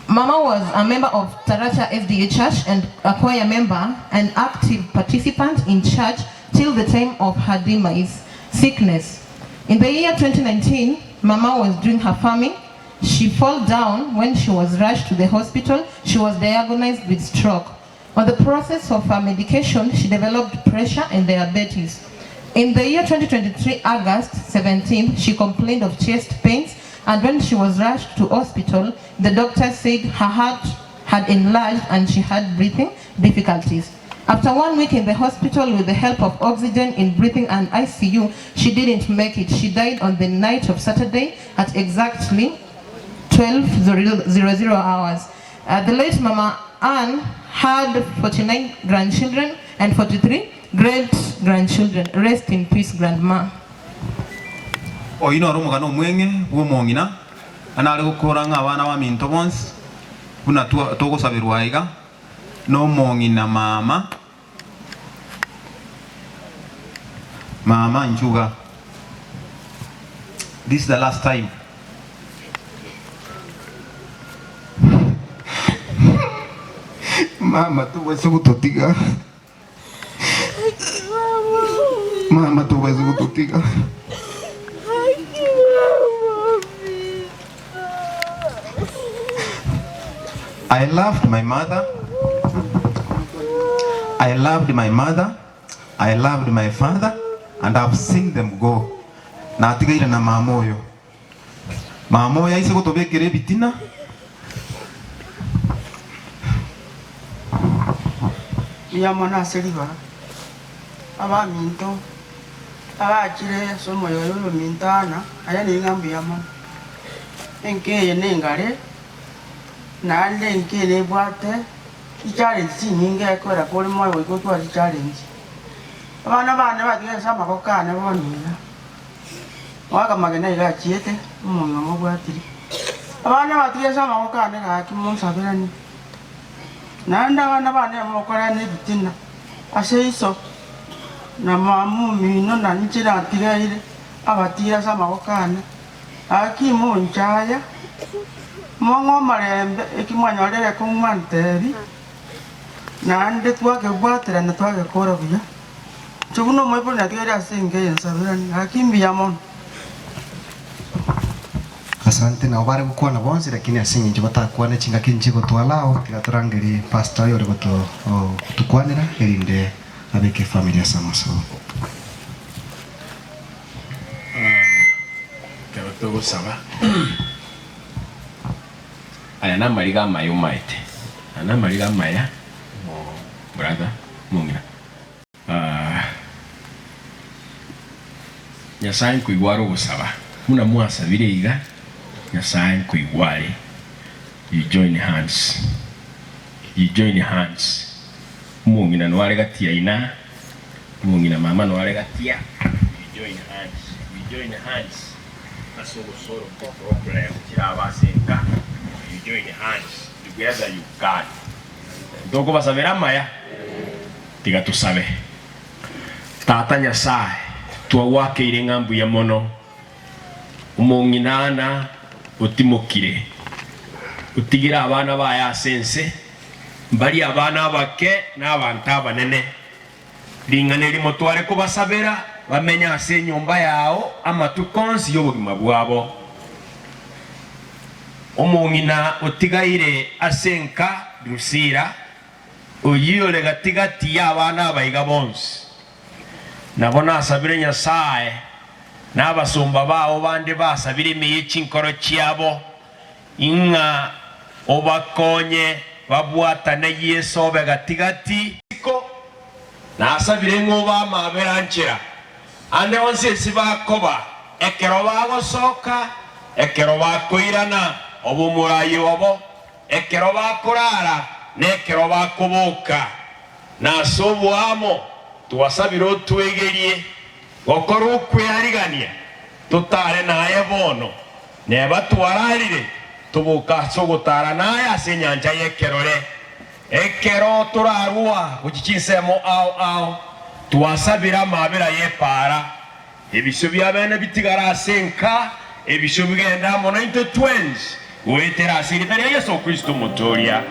Mama was a member of Taracha SDA Church and a choir member and active participant in church till the time of her demise, sickness. In the year 2019, Mama was doing her farming. She fell down when she was rushed to the hospital. She was diagnosed with stroke. On the process of her medication, she developed pressure and diabetes. In the year 2023, August 17th, she complained of chest pains, and when she was rushed to hospital, the doctor said her heart had enlarged and she had breathing difficulties. After 1 week in the hospital with the help of oxygen in breathing and ICU, she didn't make it. She died on the night of Saturday at exactly 12:00 hours. The late Mama Ann had 49 grandchildren and 43 great-grandchildren. Rest in peace, Grandma. Oino arumugano mwenge bw'omong'ina anare gukora ng'abana ba minto bonsi buna togosabirwa iga n'omong'ina mama mama Njuga. This is the last time. Mama tuweze kutotiga. Mama tuweze kutotiga. I loved my mother. I loved my mother. I loved my father, and I've seen them go. Na atigaire na mamoyo. Mamoyo aise gotobekere bitina. Miyamona aseriba. Aba minto. Aba chire somo yoyo mintana. Aya ni ngambi yamo. Enke nengare. Nande nke nebwate challenge nyingi ekora kuri moyo iko kwa challenge abana bane batigesa amakokane bonina waka magena ira chiete umuntu ngobwatiri abana batigesa amakokane gaki munsabirani nanda abana bane mokora nebitina ase iso na mamu mino na nchira atigaire abatira sa amakokane aki munchaya Mongo marembe ekimwanyorere kumanteri nande twakebwatira na twagekora buya chubuno mwepo natigere asenge ensabirani akimbiya mono. Asante na obare gukwana bonsi lakini asingi nje batakwana chinga kinji gotwalao tigatorangeri pastor yore goto tukwanira erinde Abeke familia sama sawa. Kero aya namariga amaya omaete aya namariga amaya brother mungina Nyasaye nkuigwara ogosaba muna mwasabire iga Nyasaye nkuigware. You join hands, you join hands. Mungina nware gatia ina mungina mama nware gatia. You join hands, you join hands. Asogosoro problem chirabasenka. You join hands together you can. Ndoko basabera maya tiga tusabe. Tata Nyasaye twagwakeire ng'ambu ya mono umung'inana utimukire utigira abana baya sense mbali abana bake n'abantu abanene ringane rimotware kubasabera bamenya ase nyumba yao amatukonsi y'obugima bwabo. Omong'ina otigaire asenka Rusira oyiyore gatigati y'abana abaiga bonsi nabo nasabire Nyasaye n'abasumba bao bande basabire emiye chinkoro chiabo ing'a obakonye babwatane Yesu obe gatigati nasabire ng'oba amaberanchera ande onsi esi bakoba ekero bagosoka ekero bakoirana obumurayi obo ekero bakorara nekero bakoboka nasobwamo twasabire otwegerie gokora okwearigania totare naye bono neba twararire tubuka sogotara naye ase enyancha yekerore ekero turarua guchichinsemo ao ao twasabira amabera yepara ebisho byabene bitigara asenka ebisho bigenda mono into twins goetera ase ria Yesu Kristo mutoria.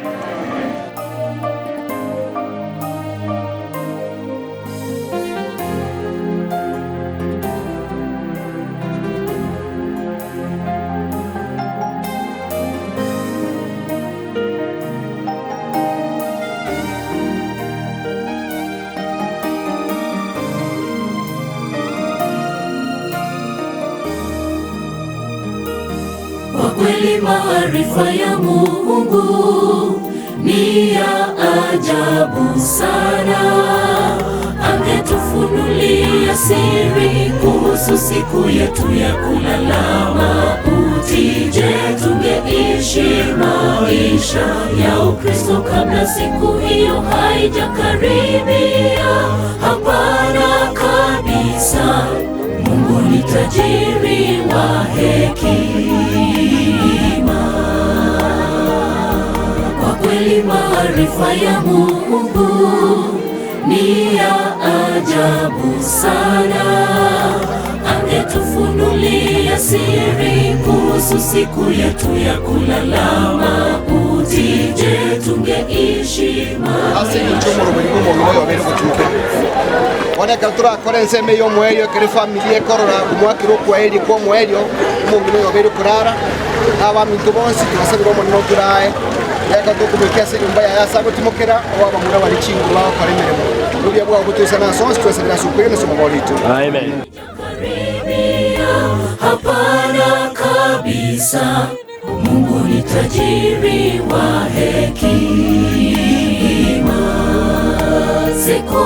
Kweli maarifa ya Mungu ni ya ajabu sana, angetufunulia siri kuhusu siku yetu ya kulala mauti. Je, tungeishi maisha ya Ukristo kabla siku hiyo haijakaribia? Hapana kabisa. Mungu ni tajiri wa hekima. Kwa kweli maarifa ya Mungu ni ya ajabu sana, angetufunulia siri kuhusu siku yetu ya kulala mauti. Je, tungeishi Wana kaltura korense meyo mweyo kere familia korora kumwakiro kwa eli kwa mweyo mungino yoberu kurara aba mintu bonsi twasabira mo no turae yaka tukumekese nyumba ya yasa gutimokera waba mura bali chingu bao karemeremo rubya bwa gutusa na sonsi twasabira sukuri no somo bolitu. Amen. Hapana kabisa. Mungu ni tajiri wa hekima. Siku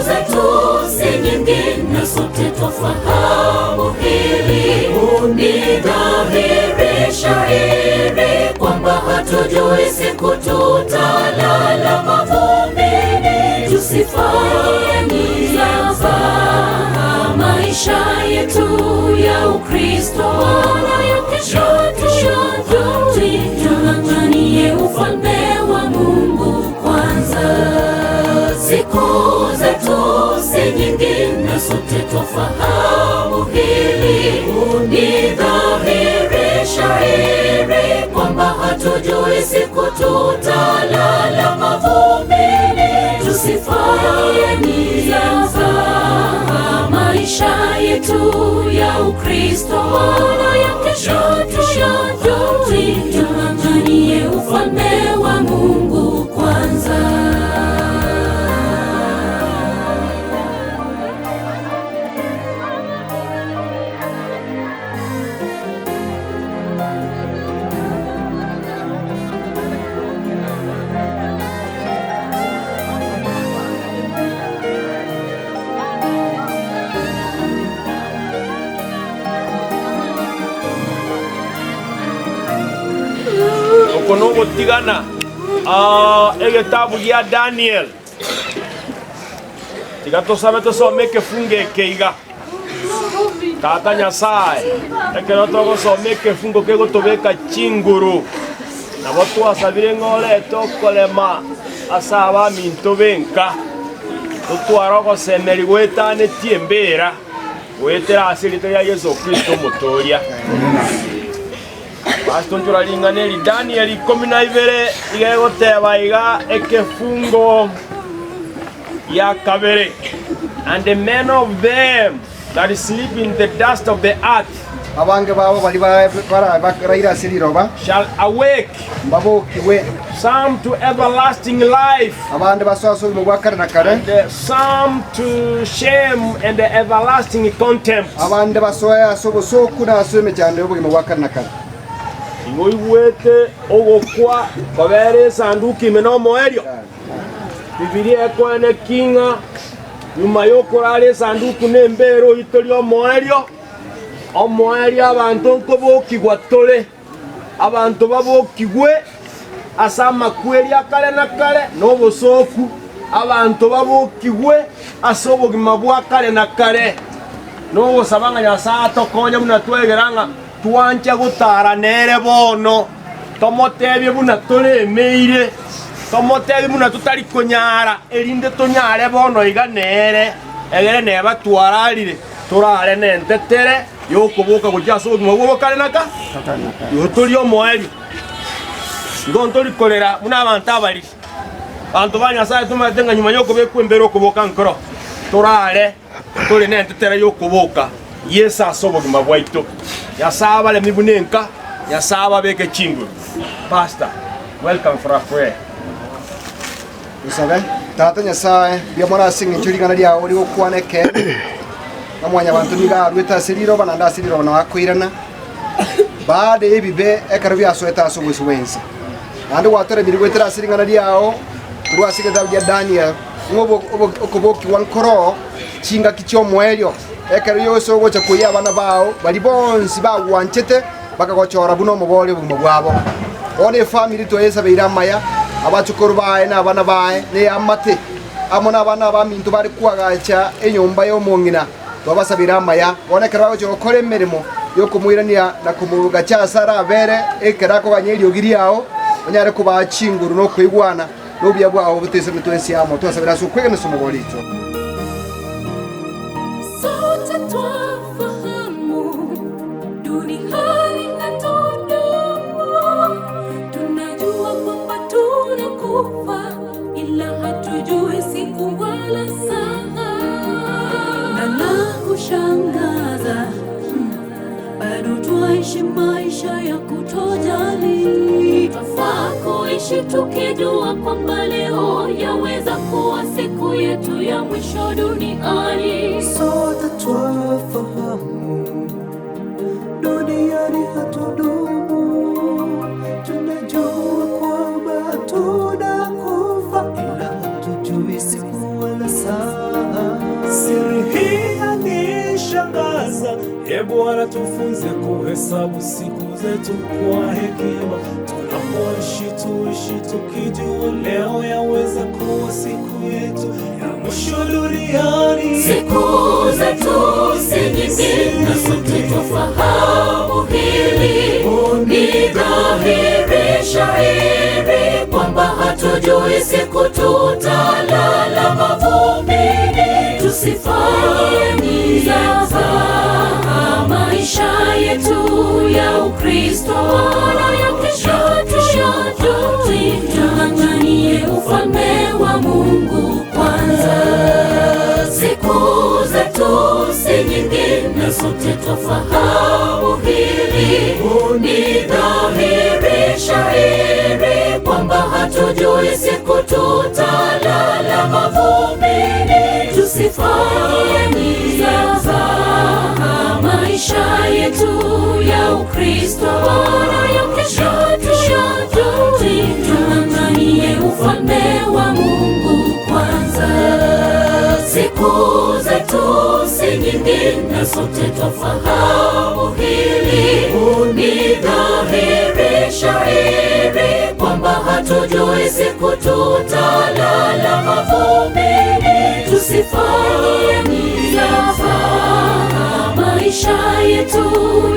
zetu si nyingi na sote twafahamu hili. Ni dhahiri shahiri kwamba hatujui siku tutalala mavumbini. Tusifanye mzaha maisha yetu ya Ukristo, wala ya kesho tuyajui. Tung'ang'anie ufalme wa Mungu kwanza. Siku zetu si nyingi na sote twafahamu hili. Ni dhahiri shahiri kwamba hatujui siku tutalala mavumbini. Tusifanye mzaha maisha yetu ya Ukristo, wala ya kesho tuyajui. Tung'ang'anie ufalme wa Mungu kwanza. Okono gotigana egetabu ya Daniel. Tiga tosabe tosome kefunge keiga. Tata Nyasaye ekero togosoma ekefungo kegotobeka chinguru nabo twasabire ng'ore tokolema ase abaminto benka totwara ogosemeri gwetanetie embera gwetera ase rito rya Yesu Kristo omotoria. Pastor nchoraling'ana Daniel 12 iga egoteba iga ekefungo ya kabere. And the men of them that sleep in the dust of the earth abange babo bali baraira siriroba shall awake babokiwe some to everlasting life abandi basoso bwa kare na kare and some to shame and everlasting contempt abandi basoya sobosoku na asome cyane obugima bwa kare na kare. Ingoigwete ogokwa kobere sanduki meno moerio Bibilia ekwane kinga nyuma yokorare sanduku nembero itori omoerio omoerio abantu nkobokigwa tore abantu babokigwe ase amakweri akare na kare n'obosoku abantu babokigwe ase obogima bwa kare na kare n'ogosaba Nyasaye atokonya buna twegeranga twancha gotara nere bono tomotebie buna toremeire tomotebi muna tutari konyara erinde tonyare bono iga nere egere neba twararire turare nentetere yokoboka gocha ase obogima bwo kare naka yo tori omoeri igo ntori korera muna abantu abari bantu ba Nyasaye tumatenga nyuma yokobekwa embere okoboka nkoro turare tore nentetere yokoboka Yesu ase obogima bwaito. Nyasaye abaremi bunenka Nyasaye ababeke chinguru. Pastor, welcome for a prayer. Usabe tata Nyasaye byamora singe nchurigana lya uri gokwaneke namwanya bantu niga rweta siriro bananda siriro na akwirana baade ebibe ekaro byasoeta aso wense andi watore biri gwetera siringana lyao turwasige ya Daniel ngobo okoboki wankoro chinga kicho mwelyo ekero yose ogocha kuya abana bao bali bonsi bagwanchete bakagochora buno mubole bugimo bwabo one family toyesa beiramaya abachukuru bae n'abana bae ne amate amo n'abana baminto bari kwagacha enyomba y'omong'ina twabasabira amaya bonekera bagocha gokora emirimo yokumwirania na kumugacha asara abere ekera koganya eriogi riao onyare kubaha chinguru n'okwigwana n'obuya bwabo butese mitwensi amo twasabira ase okwegena ase omogoro ito. Sote twafahamu duniani hatudumu, tunajua kwamba tunakufa, ila hatujui siku wala saa. Na la kushangaza, bado twaishi maisha ya kutojali. Twafaa kuishi tukijua kwamba leo yaweza kuwa siku yetu ya mwisho duniani. Sote twafahamu duniani hatudumu, tunajua kwamba tunakufa, ila hatujui siku wala saa. Siri hii yanishangaza, e Bwana tufunze kuhesabu siku zetu kwa hekima. Tunapoishi tuishi tukijua leo yaweza kuwa siku yetu ya mwisho duniani. Siku zetu si nyingi na sote twafahamu hili, ni dhahiri shahiri kwamba hatujui siku tutalala mavumbini. Tusifanye mzaha maisha yetu ya Ukristo, wala ya kesho tuyajui. Tung'ang'anie ufalme wa Mungu kwanza. Siku zetu si nyingi na sote twafahamu hili, ni dhahiri shahiri kwamba hatujui siku tutalala mavumbini. Tusifanye mzaha maisha yetu ya Ukristo, wala ya kesho tuyajui. Tung'ang'anie ufalme wa Mungu kwanza. Siku zetu si nyingi na sote twafahamu hili, ni dhahiri shahiri hatujui siku tutalala mavumbini. Tusifanye mzaha maisha yetu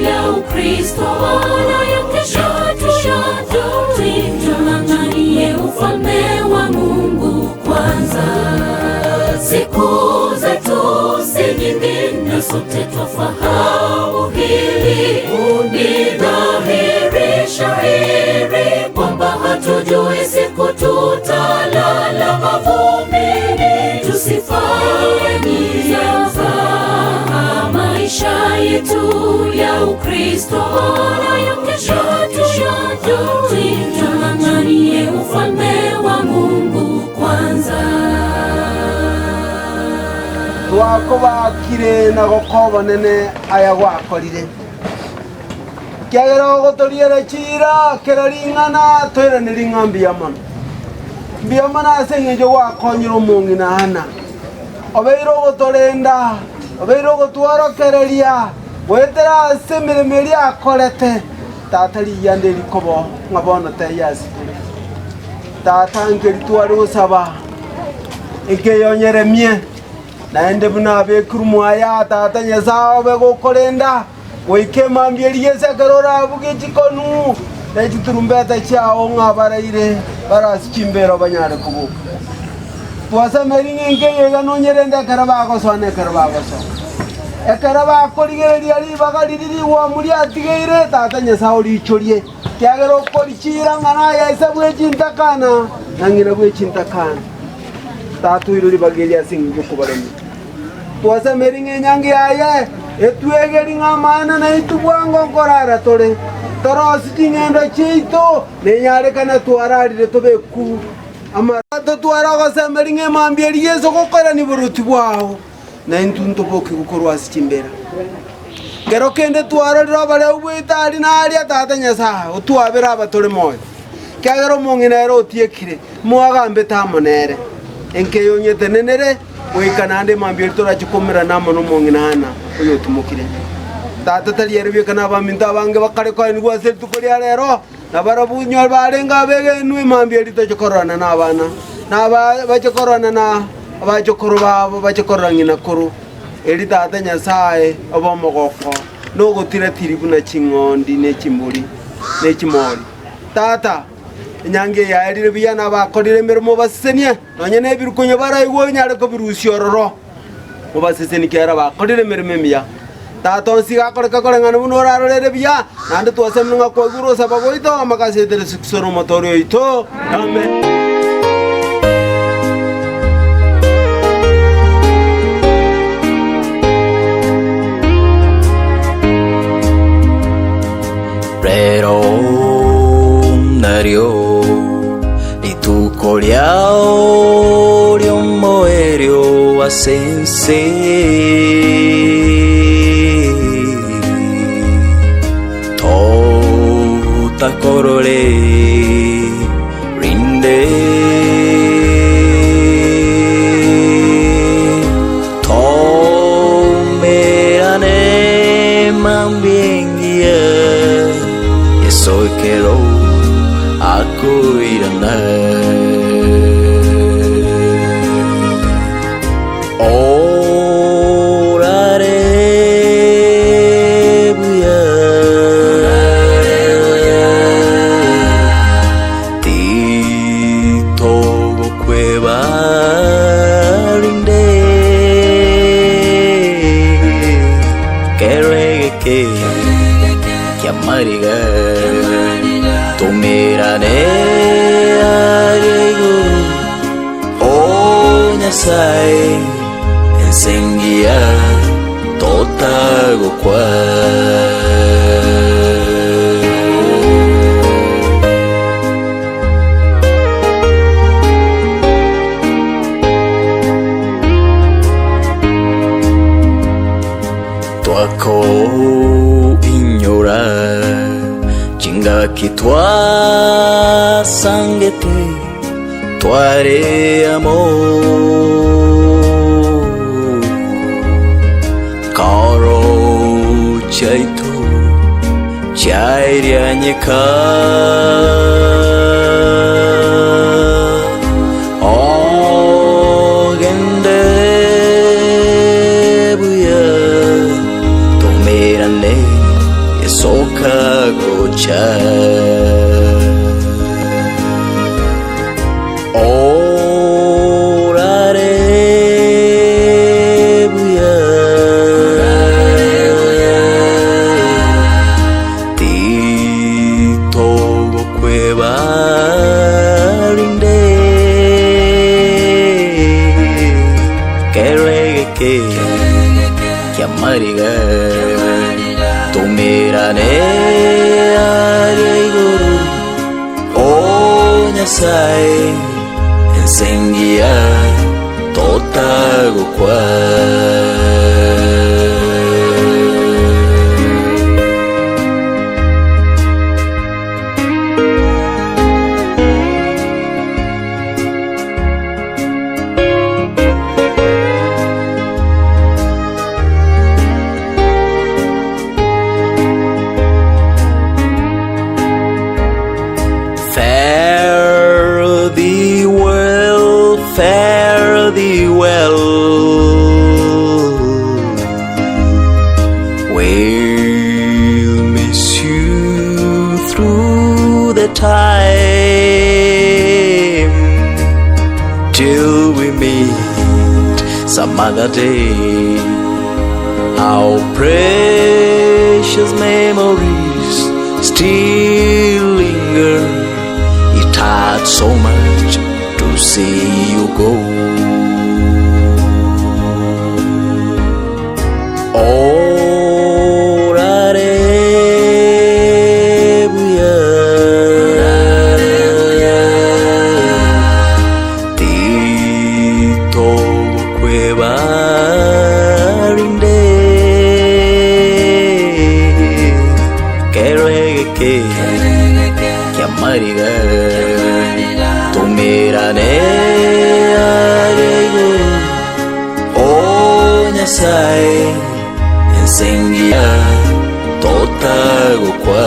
ya Ukristo, maana ya kesho hatuyajui. Tung'ang'anie ufalme wa Mungu kwanza. Siku zetu si nyingi na sote twafahamu hili. Ni dhahiri shahiri kwamba hatujui siku tutalala mavumbini. Tusifanye mzaha maisha yetu ya Ukristo, maana ya kesho hatuyajui. Tung'ang'anie ufalme wa Mungu kwanza. Twakobakire na gokobonene aya gwakorire kiagera gotoriere chira kera ring'ana twirane ring'a mbuya mono mbuya mono ase eng'encho gwakonyire omong'ina ana obeire ogotorenda obeire ogotworokereria gwetera ase emeremo eria akorete tata riyande rikobo ng'a bono teyasitore tata nkeri tware gosaba ekeyonyeremie naende buna abekuru mwaya tata Nyasaye obe gokorenda goike mambia eriese ekero orabuge chikonu na chiturumbeta chiao ng'a baraire barasi chimbero banyare koboka twasameri ng'enke yega nonyerende ekero bagosona ekero bagosona ekero bakorigereria ribaga riri rigwamu riatigeire tata Nyasaye orichorie kiagera okorichira ng'ana yaisa bwechintakana na ng'ina bwechintakana tata oiro ribaga ase eng'encho okobaremia twasameri ng'enyangi yaye etwegeri ng'amana naitu bwango nkorara tore torosi ching'endo chiaito nenyarekana twararire tobeku amarato twaragosemeri ng'emambia eri Yeso gokorani boruti bwao naintu ntoboke gokorwa ase chimbera kero kende twarorire obare obwetari naria tata Nyasaye otwabere aba tore moyo kiagera omong'ina ere otiekire mwagambete amo nere enkeyonyete nenere goikanande mambia torachikomera amo nomong'ina ana oyo otumokire tata tari biekana abaminto abange bakare koenigwa ase rituko ria rero nabarabunywa barenga abegenwe mambia ritochikorana na abana na bachikorana na abachokoro babo bachikorora ng'ina koro eri tata Nyasaye obe omogoko nogotira tiri buna ching'ondi ne chimbori ne chimori tata enyange yaerire buya nabakorire emeremo basesenie nonye na ebirukonyo baraigwa onyare kobirusia ororo mubaseseni kiara bakorire emeremo emiya tata onsi gakoreka koreng'ana buna orarorere buya naende twasemire ng'a kwaigure osaba gwaito amakasetere sikusoro omotori oito amen. Rero nario rituko riao riomoerio asense totakorore rinde tomerane mambiengia Yeso ekero akoirana Orare buya Tito gokweba rinde Keregeke Kiamariga Tomerane arego O Nyasaye ensengia totagokwa Twako inyora chingaki twasangete tware amor Karo chaitu chairianyeka gocha Orare buya Tito kwebarinde Keregeke Kiamariga Tumirane aria igoro O Nyasaye Ensengia totagokwa. Fare thee well, fare thee well. We'll miss you through the time till we meet some other day. Our precious memories still linger. It hurts so much to see you go. Orare buya Tito kwebarinde Keregeke Kiamariga Tumirane aria igoro O Nyasaye Ensengia totagokwa.